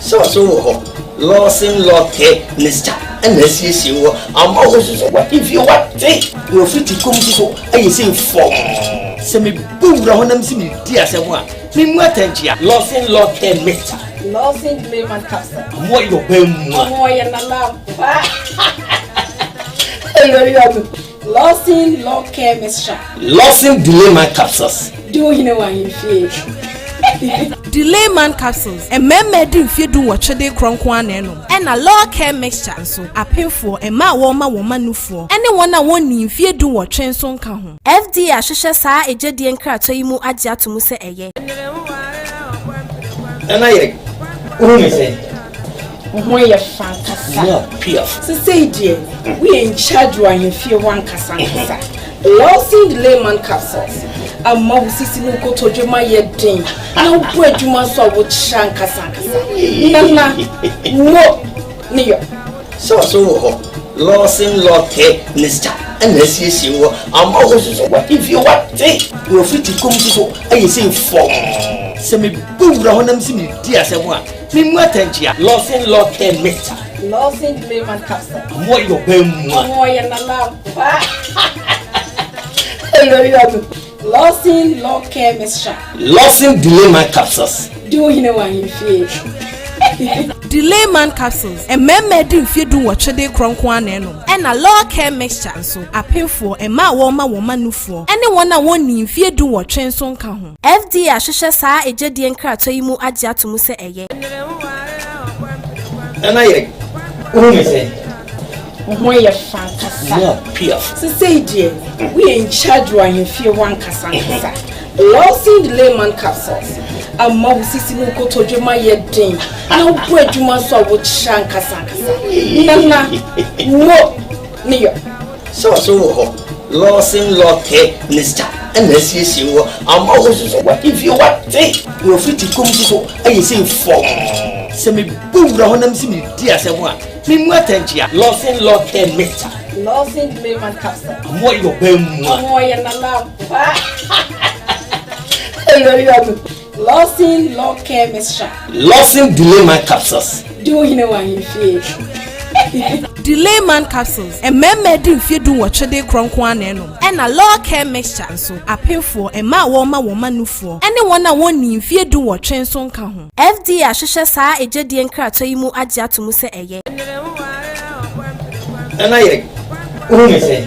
Sɛ ɔso wɔ hɔ, Lawson Law Care Mixture ɛna asiesie wɔ ama wo nso so w'ahemfie wate na wafiti kɔm nso so ayɛ sei fɔmm. Sɛ mebɔ wura hɔ na mese meredi asɛm a, memmu atɛnkyea. Lawson Law Care Mixture. Lawson Layman Capsule. Ɔmo yɛ ɔbaa mua. Ɔmo yɛ nana ampa. Lawson Law Care Mixture. Lawson Delayman Capsules. Di wo hene wɔ ahemfie. Delayman capsules, mmarima adi mfeɛ dunwɔtwe de rekorɔ nko ara na ɛnom. Ɛna Law Care Mixture nso, apemfoɔ, mmaa a wɔrema wɔn mma nufoɔ, ne wɔn a wɔnnii mfeɛ dunwɔtwe nso nka ho. FDA ahwehwɛ saa egyedie nkratoɔ yi mu agye ato mu sɛ ɛyɛ. Nana yɛ wohu me sɛn? Wo ho yɛ fɛ ankasa. Mu apiaf. Sesei deɛ woyɛ in charge wɔ ahemfie hɔ ankasa ankasa. Lawson Layman capsules ama wo sisi ne wo kotodwe ma yɛ den na wobɔ adwuma nso a wokyerɛ ankasa ankasa. Nana, mo ne yɔ. Sɛ ɔso wɔ hɔ, Lawson Lɔkɛ mixture ɛna asiesie wɔ ama wo nso so w'ahemfie wate na wafiti kɔm nso so ayɛ sei fɔmm. Sɛ mebɔ wura hɔ na mese meredi asɛm a, Memu atɛnkyea. Lawson Lɔkɛ mixture. Lawson Layman capsule. Ɔmo yɛ ɔbaa mua. Ɔmo yɛ nana ampa. Lawson Lɔkɛ mixture. Lawson Delayman capsules. Di wo hene wɔ ahemfie. Delayman capsules, mmarima adi mfeɛ dunwɔtwe de rekorɔ nko ara na ɛnom. Ɛna Law Care Mixture nso, apemfoɔ, mmaa a wɔrema wɔn mma nufoɔ, ne wɔn a wɔnnii mfeɛ dunwɔtwe nso nka ho. FDA ahwehwɛ saa egyedie nkratoɔ yi mu agye ato mu sɛ ɛyɛ. Nana yɛ wohu me sɛn? Wo ho yɛ fɛ ankasa. Mu apiaf. Sesei deɛ woyɛ in charge wɔ ahemfie hɔ ankasa ankasa. Lawson Layman capsules ama wo sisi ne wo kotodwe ma yɛ den na wobɔ adwuma nso a wokyerɛ ankasa ankasa. Nana, mo ne yɔ. Sɛ ɔso wɔ hɔ, Lawson Lɔkɛ mixture ɛna asiesie wɔ ama wo nso so w'ahemfie wate na wafiti kɔm nso so ayɛ sei fɔmm. Sɛ mebɔ wura hɔ na mese meredi asɛm a, memu atɛnkyea. Lawson Lɔkɛ mixture. Lawson Layman capsule. Ɔmo yɛ ɔbaa mua. Ɔmo yɛ nana ampa. Lawson Lɔkɛ mixture. Lawson Delayman capsules. Di wo hene wɔ ahemfie. Delayman capsules, mmarima adi mfeɛ dunwɔtwe de rekorɔ nko ara na ɛnom. Ɛna Law Care Mixture nso, apemfoɔ, mmaa a wɔrema wɔn mma nufoɔ, ne wɔn a wɔnnii mfeɛ dunwɔtwe nso nka ho. FDA ahwehwɛ saa egyedie nkratoɔ yi mu agye ato mu sɛ ɛyɛ. Nana yɛ wohu me sɛn?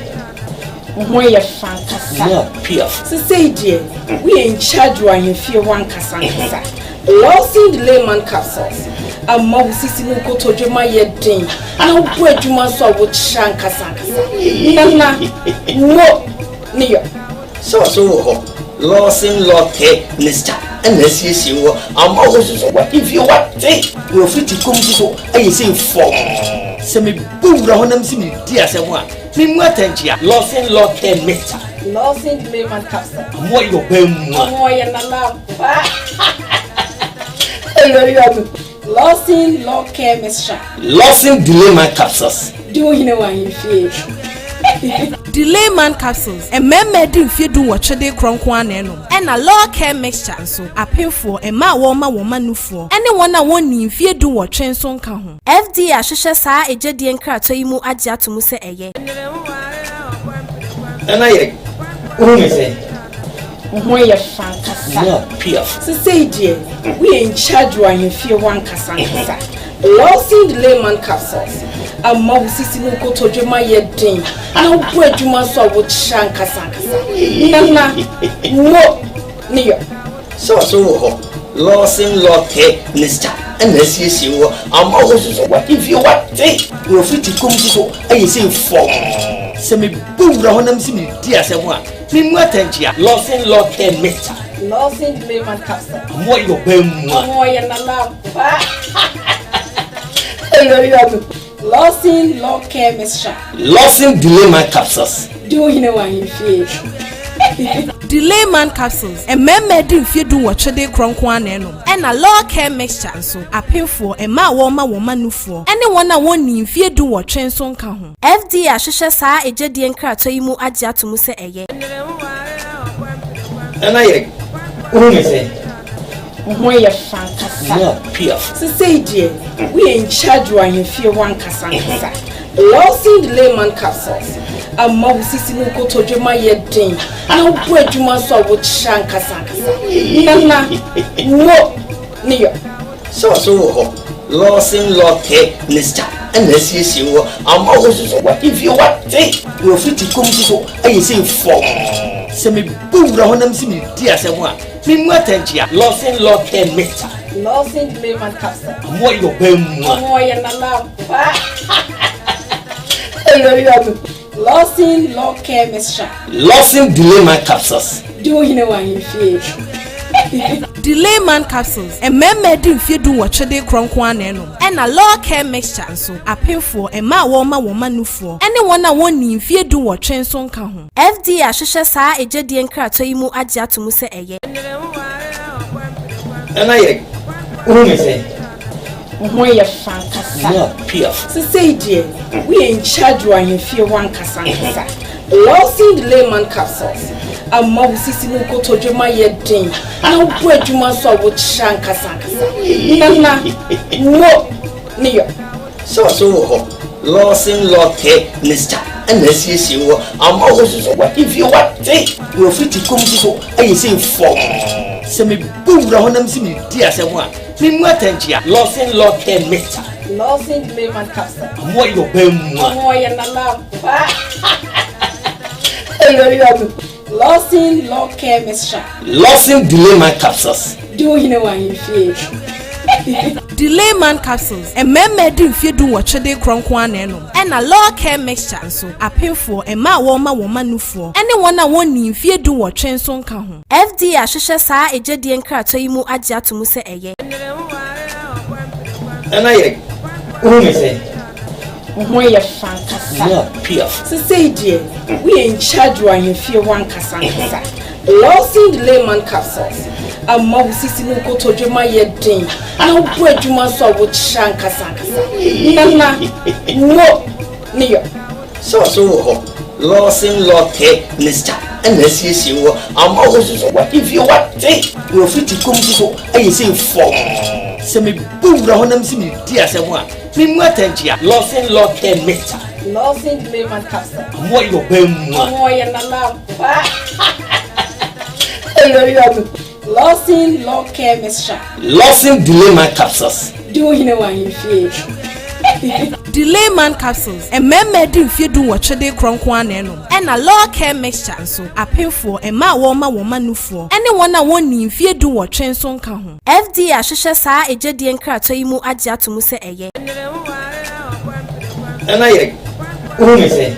Wo ho yɛ fɛ ankasa. Mu apiaf. Sesei deɛ woyɛ in charge wɔ ahemfie hɔ ankasa ankasa. Lawson Layman capsules ama wo sisi ne wo kotodwe ma yɛ den na wobɔ adwuma nso a wokyerɛ ankasa ankasa. Nana, mo ne yɔ. Sɛ ɔso wɔ hɔ, Lawson Lɔkɛ mixture ɛna asiesie wɔ ama wo nso so w'ahemfie wate na wafiti kɔm nso so ayɛ sei fɔmm. Sɛ mebɔ wura hɔ na mese meredi asɛm a, memu atɛnkyea. Lawson Lɔkɛ mixture. Lawson Layman capsule. Ɔmo yɛ ɔbaa mua. Ɔmo yɛ nana ampa. Lawson Lɔkɛ mixture. Lawson Delayman capsules. Di wo hene wɔ ahemfie. Delayman capsules, mmarima adi mfeɛ dunwɔtwe de rekorɔ nko ara na ɛnom. Ɛna Law Care Mixture nso, apemfoɔ, mmaa a wɔrema wɔn mma nufoɔ, ne wɔn a wɔnnii mfeɛ dunwɔtwe nso nka ho. FDA ahwehwɛ saa egyedie nkratoɔ yi mu agye ato mu sɛ ɛyɛ. Nana yɛ wohu me sɛn? Wo ho yɛ fɛ ankasa. Mu apiaf. Sesei deɛ woyɛ in charge wɔ ahemfie hɔ ankasa ankasa. Lawson Layman capsules ama wo sisi ne wo kotodwe ma yɛ den na wobɔ adwuma nso a wokyerɛ ankasa ankasa. Nana, mo ne yɔ. Sɛ ɔso wɔ hɔ, Lawson Lɔkɛ mixture ɛna asiesie wɔ ama wo nso so w'ahemfie wate na wafiti kɔm nso so ayɛ sei fɔmm. Sɛ mebɔ wura hɔ na mese meredi asɛm a, memu atɛnkyea. Lawson Lɔkɛ mixture. Lawson Layman capsule. Ɔmo yɛ ɔbaa mua. Ɔmo yɛ nana ampa. Lawson Lɔkɛ mixture. Lawson Delayman capsules. Di wo hene wɔ ahemfie. Delayman capsules, mmarima adi mfeɛ dunwɔtwe de rekorɔ nko ara na ɛnom. Ɛna Law Care Mixture nso, apemfoɔ, mmaa a wɔrema wɔn mma nufoɔ, ne wɔn a wɔnnii mfeɛ dunwɔtwe nso nka ho. FDA ahwehwɛ saa egyedie nkratoɔ yi mu agye ato mu sɛ ɛyɛ. Nana yɛ wohu me sɛn? Wo ho yɛ fɛ ankasa. Mu apiaf. Sesei deɛ woyɛ in charge wɔ ahemfie hɔ ankasa ankasa. Lawson Layman capsules ama wo sisi ne wo kotodwe ma yɛ den na wobɔ adwuma nso a wokyerɛ ankasa ankasa. Nana, mo ne yɔ. Sɛ ɔso wɔ hɔ, Lawson Lɔkɛ mixture ɛna asiesie wɔ ama wo nso so w'ahemfie wate na wafiti kɔm nso so ayɛ sei fɔmm. Sɛ mebɔ wura hɔ na mese meredi asɛm a, Memu atɛnkyea. Lawson Law Care Mixture. Lawson Layman Capsule. Ɔmo yɛ ɔbaa mua. Ɔmo yɛ nana ampa. Lawson Law Care Mixture. Lawson Delayman Capsules. Di wo hene wɔ ahemfie. Delayman Capsules, mmarima adi mfeɛ dunwɔtwe de rekorɔ nko ara na ɛnom, ɛna Law Care Mixture nso, apemfoɔ, mmaa a wɔrema wɔn mma nufoɔ, ne wɔn a wɔnnii mfeɛ dunwɔtwe nso nka ho. FDA ahwehwɛ saa agyadie nkratoɔ yi mu agye ato mu sɛ ɛyɛ. Nana yɛ wohu me sɛn? Wo ho yɛ fɛ ankasa. Mo piaf. Sesei deɛ woyɛ in charge wɔ ahemfie hɔ ankasa ankasa. Lawson Layman capsules ama wo sisi ne wo kotodwe mu ayɛ den na wobɔ adwuma nso a wokyerɛ ankasa ankasa. Nana, mo ne yɔ. Sɛ ɔso wɔ hɔ, Lawson Law Care Mixture na asiesie wɔ ama wo nso so w'ahemfie wate na wafiti kɔm nso so ayɛ sei fɔmm. Sɛ mebɔ wura hɔ na mese meredi asɛm a, memu atɛnkyea. Lawson Law Care Mixture. Lawson Layman Capsule. Ɔmo yɛ ɔbaa mua. Ɔmo yɛ nana ampa. Lawson Law Care Mixture. Lawson Delayman Capsules. Di wo hene wɔ ahemfie. Delayman Capsules, mmarima adi mfeɛ dunwɔtwe de rekorɔ nko ara na ɛnom, ɛna Law Care Mixture nso, apemfoɔ, mmaa a wɔrema wɔn mma nufoɔ, ne wɔn a wɔnnii mfeɛ dunwɔtwe nso nka ho. FDA ahwehwɛ saa agyadie nkratoɔ yi mu agye ato mu sɛ ɛyɛ. Nana yɛ wohu me sɛn? Wo ho yɛ fɛ ankasa. Mo piaf. Sesei deɛ woyɛ in charge wɔ ahemfie hɔ ankasa ankasa. Lawson Layman capsules ama wo sisi ne wo kotodwe mu ayɛ den na wobɔ adwuma nso a wokyerɛ ankasa ankasa. Nana, mo ne yɔ. Sɛ ɔso wɔ hɔ, Lawson Law Care Mixture na asiesie wɔ ama wo nso so w'ahemfie wate na wafiti kɔm nso so ayɛ sei fɔmm. Sɛ mebɔ wura hɔ na mese meredi asɛm a, memu atɛnkyea. Lawson Law Care Mixture. Lawson Layman Capsule. Ɔmo yɛ ɔbaa mua. Ɔmo yɛ nana ampa. Lawson Law Care Mixture. Lawson Delayman Capsules. Di wo hene wɔ ahemfie. Delayman Capsules, mmarima adi mfeɛ dunwɔtwe de rekorɔ nko ara na ɛnom, ɛna Law Care Mixture nso, apemfoɔ, mmaa a wɔrema wɔn mma nufoɔ, ne wɔn a wɔnnii mfeɛ dunwɔtwe nso nka ho. FDA ahwehwɛ saa agyadie nkratoɔ yi mu agye ato mu sɛ ɛyɛ. Nana yɛ wohu me sɛn?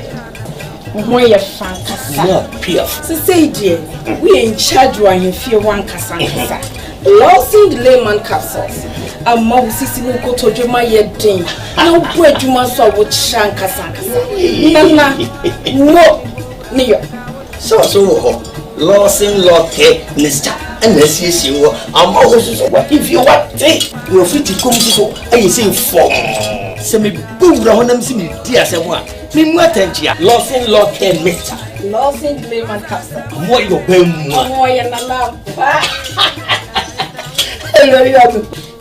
Wo ho yɛ fɛ ankasa. Mo piaf. Sesei deɛ woyɛ in charge wɔ ahemfie hɔ ankasa ankasa. Lawson Layman Capsules ama wo sisi ne wo kotodwe mu ayɛ den na wobɔ adwuma nso a wokyerɛ ankasa ankasa. Nana, mo ne yɔ. Sɛ ɔso wɔ hɔ, Lawson Law Care Mixture na asiesie wɔ ama wo nso so w'ahemfie wate na wafiti kɔm nso so ayɛ sei fɔmm. Sɛ mebɔ wura hɔ na mese meredi asɛm a, memu atɛnkyea. Lawson Law Care Mixture. Lawson Layman Capsule. Ɔmo yɛ ɔbaa mua. Ɔmo yɛ nana ampa.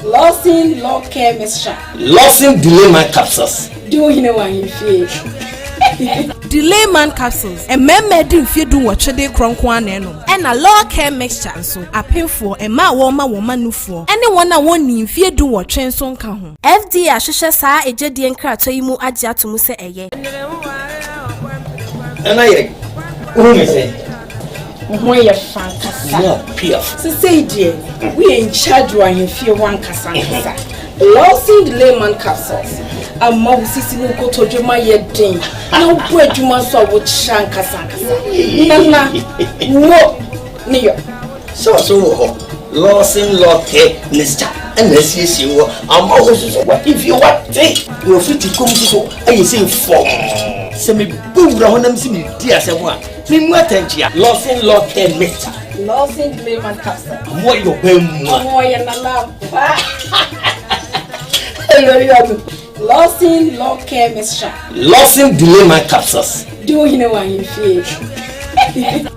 Lawson Law Care Mixture. Lawson Delayman Capsules. Di wo hene wɔ ahemfie. Delayman Capsules, mmarima adi mfeɛ dunwɔtwe de rekorɔ nko ara na ɛnom, ɛna Law Care Mixture nso, apemfoɔ, mmaa a wɔrema wɔn mma nufoɔ, ne wɔn a wɔnnii mfeɛ dunwɔtwe nso nka ho. FDA ahwehwɛ saa agyadie nkratoɔ yi mu agye ato mu sɛ ɛyɛ. Nana yɛ wohu me sɛn? Wo ho yɛ fɛ ankasa. Mo piaf. Sesei deɛ woyɛ in charge wɔ ahemfie hɔ ankasa ankasa. Lawson Layman Capsules ama wo sisi ne wo kotodwe mu ayɛ den na wobɔ adwuma nso a wokyerɛ ankasa ankasa. Nana, mo ne yɔ. Sɛ ɔso wɔ hɔ, Lawson Law Care Mixture na asiesie wɔ ama wo nso so w'ahemfie wate na wafiti kɔm nso so ayɛ sei fɔmm. Sɛ mebɔ wura hɔ na mese meredi asɛm a, memu atɛnkyea. Lawson Law Care Mixture. Lawson Layman Capsule. Ɔmo yɛ ɔbaa mua. Ɔmo yɛ nana ampa. Lawson Law Care Mixture. Lawson Delayman Capsules. Di wo hene wɔ ahemfie.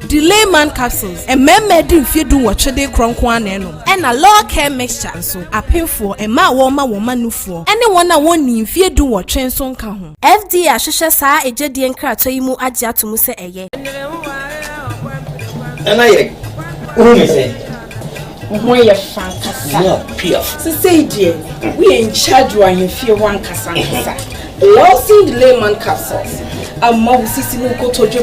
Delayman Capsules, mmarima adi mfeɛ dunwɔtwe de rekorɔ nko ara na ɛnom, ɛna Law Care Mixture nso, apemfoɔ, mmaa a wɔrema wɔn mma nufoɔ, ne wɔn a wɔnnii mfeɛ dunwɔtwe nso nka ho. FDA ahwehwɛ saa agyadie nkratoɔ yi mu agye ato mu sɛ ɛyɛ. Nana yɛ wohu me sɛn? Wo ho yɛ fɛ ankasa. Mo piaf. Sesei deɛ woyɛ in charge wɔ ahemfie hɔ ankasa ankasa. Lawson Layman Capsules ama wo sisi ne wo kotodwe mu.